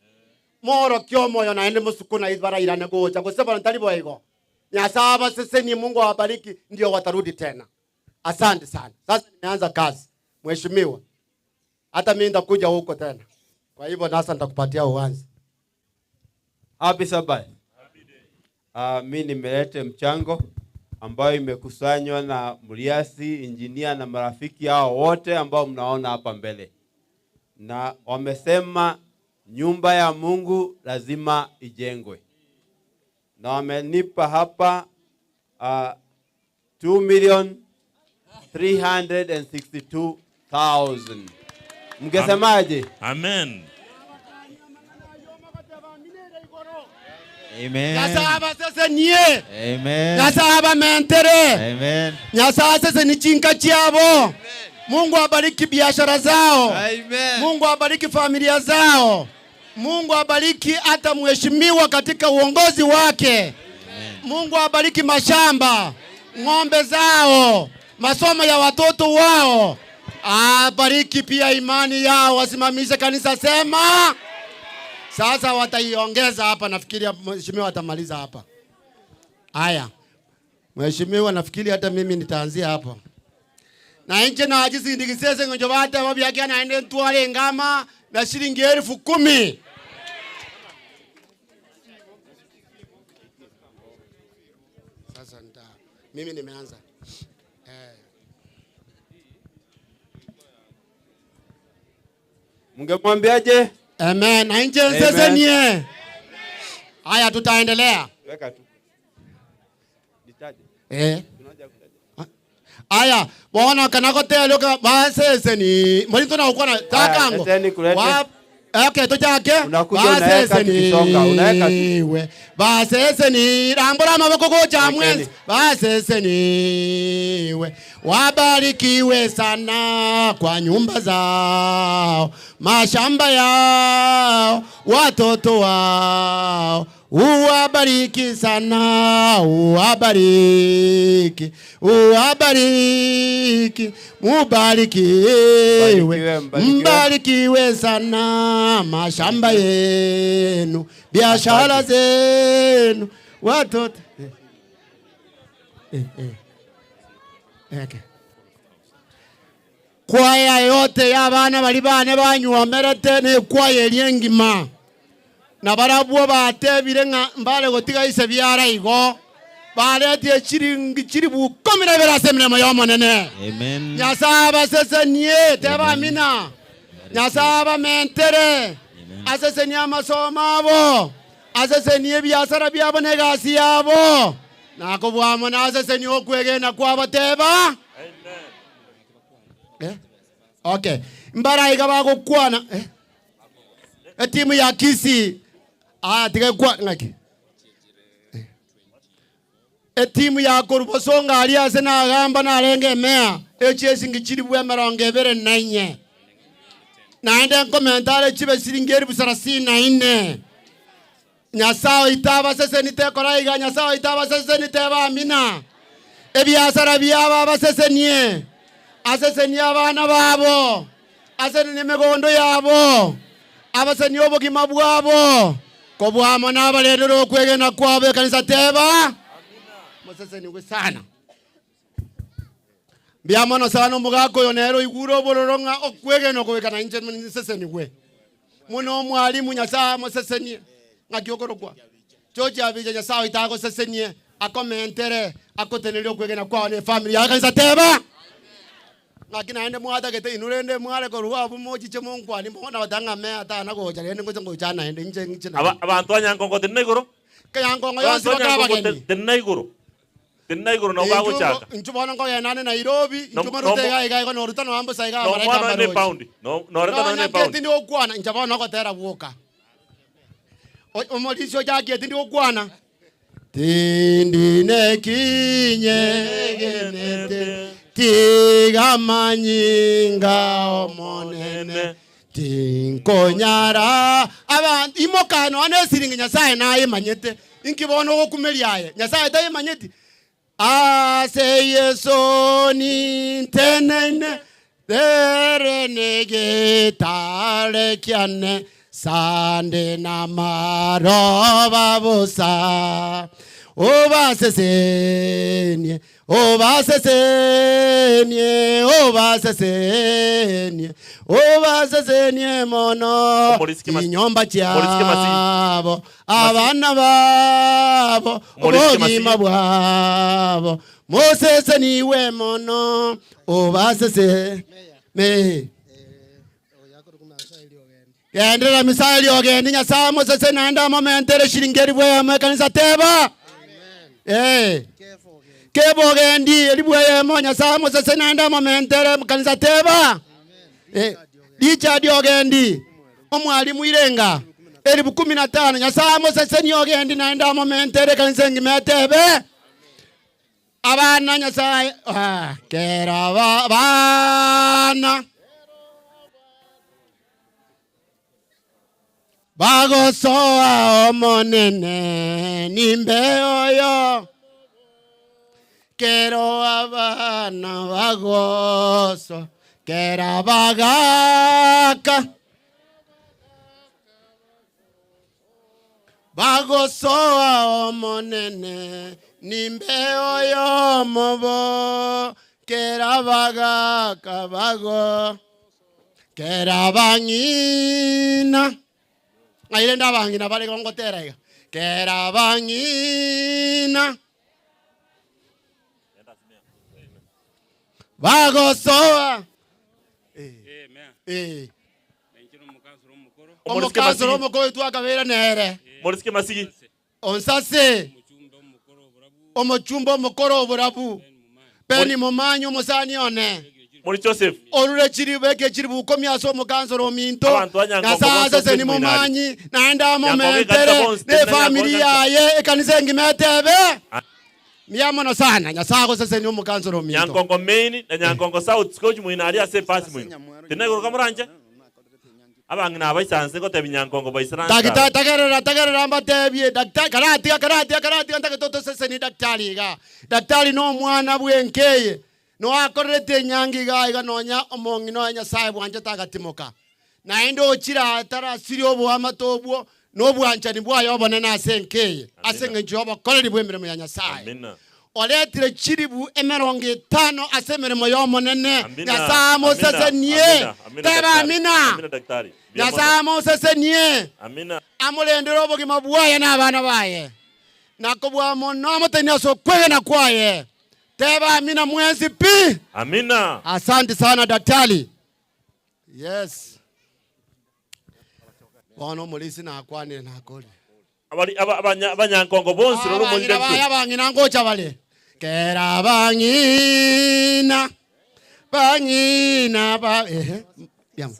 Speaker 36: Moro kio moyo naende musukuna ibara irane gocha kusema ntali boigo. Nyasaye abasesenie, Mungu awabariki, ndio watarudi tena. Asante sana. Sasa nimeanza kazi, mheshimiwa. Hata mimi nitakuja huko tena. Kwa hivyo sasa nitakupatia uanze.
Speaker 22: Happy Sabbath. Mi nimeleta mchango ambayo imekusanywa na Mliasi, injinia na marafiki hao wote ambao mnaona hapa mbele. Na wamesema nyumba ya Mungu lazima ijengwe. Na wamenipa hapa 2,362,000. Mngesemaje?
Speaker 7: Amen.
Speaker 2: Amen.
Speaker 36: Nyasaye abasesenie.
Speaker 2: Amen.
Speaker 36: Nyasaye abamentere.
Speaker 2: Amen.
Speaker 36: Nyasaye asesenie chinka chiabo. Mungu abariki biashara zao.
Speaker 2: Amen.
Speaker 36: Mungu abariki familia zao. Mungu abariki hata mheshimiwa katika uongozi wake.
Speaker 2: Amen.
Speaker 36: Mungu abariki mashamba, ng'ombe zao, masomo ya watoto wao. Abariki pia imani yao, wasimamishe kanisa. Sema sasa wataiongeza hapa, nafikiri mheshimiwa atamaliza hapa. Haya mheshimiwa, nafikiri hata mimi nitaanzia hapo. Na inche nachisindigisese ng'oncho bateba biakia naende ntware ngama na shilingi 10,000. Mimi nimeanza. Eh.
Speaker 22: Mngemwambiaje?
Speaker 36: Amen. Na nje nsesenie. Haya tutaendelea.
Speaker 22: Weka tu. Nitaje.
Speaker 36: Eh.
Speaker 22: Tunaja kutaja.
Speaker 36: Aya, bona kana goteloka baseseni. Mbona tunakwana takango.
Speaker 22: leteni kulete.
Speaker 36: Wa Okay, tuchake.
Speaker 22: Unakuja unaweka tukisonga, unaweka tu.
Speaker 36: We. Baseseni rambura maboko gocha mwenzi. Baseseniwe. Wabarikiwe sana kwa nyumba zao, mashamba yao, watoto wao. Uwabariki sana, uwabariki, uwabariki, mubarikiwe,
Speaker 22: Mbarikiwe, mbarikiwe.
Speaker 36: mbarikiwe sana mashamba yenu, biashara zenu, watoto eh, eh. Okay. Kwaya yote y'abaana bali bane banywomerete nekwaya eri engima na barabwo batebire ng'a mbare gotiga ise biara igo baretie chiringi chiri bukomire birase emiremo y'omonene
Speaker 2: Amen.
Speaker 36: nyasaye abasesenie tebamina nyasaye abamentere asesenie amasomo abo asesenie ebiasara biabo na egasi yabo nakobwamo nasesenie okwegena kwabo teba Eh? Okay mbaraiga bagokwana eh? etimu ya Kisii aya tiga kwa ng'aki etimu ya korubosonga aria ase nagamba narenge emea echi esingi chiri bwa emerongo ebere na inye naende nkomentare chibe siringi eribu sarasini na ine nyasaye oito abaseseni tekora iga nyasaye oito abaseseni teba amina ebiasara biabo abasesenie asesenie abana babo asesenie emegondo yabo abasenie obogima bwabo kobwamo nabarendere okwegena kwabo ekanisa teba moseseniwe sana mbiamono sana omogaka oyo nere oigure obororo ng'a okwegena okobekana inche nseseniwe muno omwalimu nyasaye amosesenie ng'aki okorokwa chochi abicha nyasaye oito agosesenie akomentere akoteneria okwegena kwao na efamily yaye kanisa teba ng'aki naende mwatagete inwe rende mware korwa abwo mochiche monkwani mono goteba ng'a me atana gocha rende ngocha ngocha naende inche inche
Speaker 7: Aba abantu anyankongo tinna igoro.
Speaker 36: Kanyankongo yonsi
Speaker 7: Abantu
Speaker 36: bakaba
Speaker 7: anyankongo
Speaker 36: abageni.
Speaker 7: tinna igoro. Tinna igoro no bagochaka.
Speaker 36: Inchu bono nkogenane Nairobi,
Speaker 7: No-
Speaker 36: inchu
Speaker 7: no-
Speaker 36: marute iga iga igo noruta noambusa iga
Speaker 7: No
Speaker 36: amaraika
Speaker 7: mwana ne
Speaker 36: amarochi.
Speaker 7: pound. No no reta no ne
Speaker 36: Nonya
Speaker 7: pound.
Speaker 36: tindi gokwana inche bono ogotera bwoka. Omorisia ochakie tindi gokwana. Tindi nekinyegenete tiga manyinga omonene tinkonyara abantu imoka nonya na esiringi nyasaye nayemanyete inki bono ogokumeria aye nyasaye tayemanyeti ase yeso nintenene tere negetare kiane sande na maroba bosa obasesenie obasesenie obasesenie obasesenie mono inyomba chiabo abana babo
Speaker 7: Omorisike
Speaker 36: obogima bwabo moseseniwe mono obasese me genderera misaeli ogendi nyasaye mosese naende amomentere shilingi eribu eyemo ekanisa teba Eh. Keba ogendi eribu eyemo nyasaye mosese naende amomentere kanisa teba Eh, Richard ogendi omwalimu irenga eribu kumi na tano nyasaye moseseni ogendi naende amomentere kanisa engima etebe abana nyasaye ah, kera bana bagosoa omonene nimbe oyo kero abana bagoso kera bagaka bagosoa omonene nimbe oyo mobo kera bagaka bago kera bang'ina ng'aire nda abang'ina bare gongotera iga kera bang'ina Bagosoa. Eh. Omokansoro omokoro oitwe akabeera nere.
Speaker 7: Morisike Masigi.
Speaker 36: Onsase. Omochumba omokoro oborabu. Beni Momanyi omosani one.
Speaker 7: Mori Joseph.
Speaker 36: Orure chiribu eke chiribu ukomi ase omokansoro ominto.
Speaker 7: Abanto ba Nyangongo
Speaker 36: Nyasaye
Speaker 7: bonsi
Speaker 36: aseseni
Speaker 7: okwe mwinari.
Speaker 36: Momanyi naende
Speaker 7: Nyangongo
Speaker 36: amomentere
Speaker 7: ekanisa bonsi,
Speaker 36: ne
Speaker 7: tena Nyangongo
Speaker 36: efamiri
Speaker 7: ekanisa.
Speaker 36: yaye ekanisa engima etebe. Mbuya mono sana Nyasaye agosesenie omokansoro ominto.
Speaker 7: Nyangongo main na Nyangongo south sikochi moino aria ase epasi moino. Tena igoro kamoranche? Abang'ina aba isanse ngotebi Nyangongo baisaranse
Speaker 36: Daktari
Speaker 7: aba.
Speaker 36: tagerera tagerera mbatebie daktari karatiga karatiga karatiga ntagete otosesenie daktari igaa. Daktari na omwana bwenka eye noakorerete enyangi igaa iga nonya omong'ina oye Nyasaye bwanchete agatimoka. Naende ochire aa tarasirie oboamate obwo na obwanchani bwaye obonene ase enka eye, ase engencho y'obokoreri bw'emeremo ya Nyasae.
Speaker 7: Amina.
Speaker 36: Oretire chilifu emerongo etano ase emeremo y'Omonene.
Speaker 7: Amina.
Speaker 36: Nyasae amosesenie.
Speaker 7: Amina. Amina,
Speaker 36: Teba
Speaker 7: daktari.
Speaker 36: amina.
Speaker 7: Amina, daktari. Mbuya
Speaker 36: Nyasae
Speaker 7: mono.
Speaker 36: amosesenie.
Speaker 7: Amina.
Speaker 36: Amorendere obogima bwaye na abana baye, na kobua mono amotenie ase okwegena kwaye. Teba amina mwensi pi.
Speaker 7: Amina.
Speaker 36: Asante sana daktari. Yes. Bono omorisia nakwanire nakorire.
Speaker 7: Abari aba abanya abanyankongo bonsi rora omorisia
Speaker 36: Abang'ina baye
Speaker 7: Davidson.
Speaker 36: abang'ina ngocha bare. Kera abang'ina bang'ina ba ehe yamo.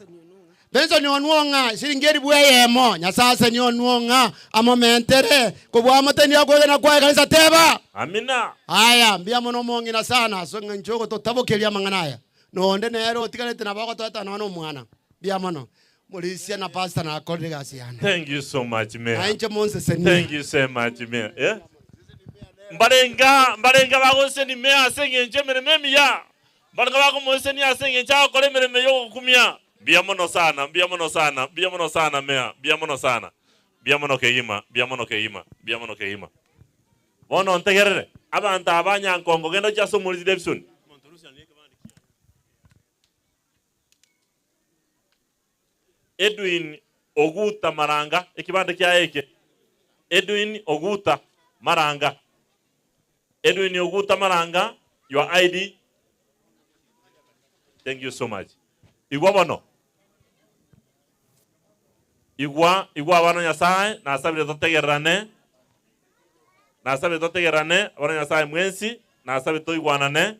Speaker 36: Benson onwong'a siringi elifu eyemo Nyasaye asenie onwong'a amomentere kobua amoteni okwegena kwaye kanisa teba.
Speaker 7: Amina.
Speaker 36: Aya mbuya mono omong'ina sana ase eng'encho ogototabokeria amang'ana aya. Na onde nere otigarete nabo agotoeta nonya nomwana. Mbuya mono. Morisia na pastor nakorire egasi yane.
Speaker 7: Thank you so much mayor.
Speaker 36: Na inche monsesenie.
Speaker 7: Thank you so much mayor. Eh? Mbarenga mbarenga bagoseseni mayor ase eng'encho emeremo emiya. Mbarenga bakomosesenia ase eng'encho agokora emeremo eye ogokumia. Mbuya mono sana, mbuya mono sana, mbuya mono sana mayor, mbuya mono sana. Mbuya mono kegima, mbuya mono kegima, mbuya mono kegima. Bono ntegerere, abanto aba ba Nyankongo genda gochia ase omorisia Davison. Edwin Oguta Maranga, ekibande kiaye eke. Edwin Oguta Maranga. Edwin Oguta Maranga, your ID. Thank you so much. Igwa bono. Igwa, igwa abana Nyasaye, nasabire totegererane, nasabire totegererane, abana Nyasaye mwensi, nasabire toigwanane.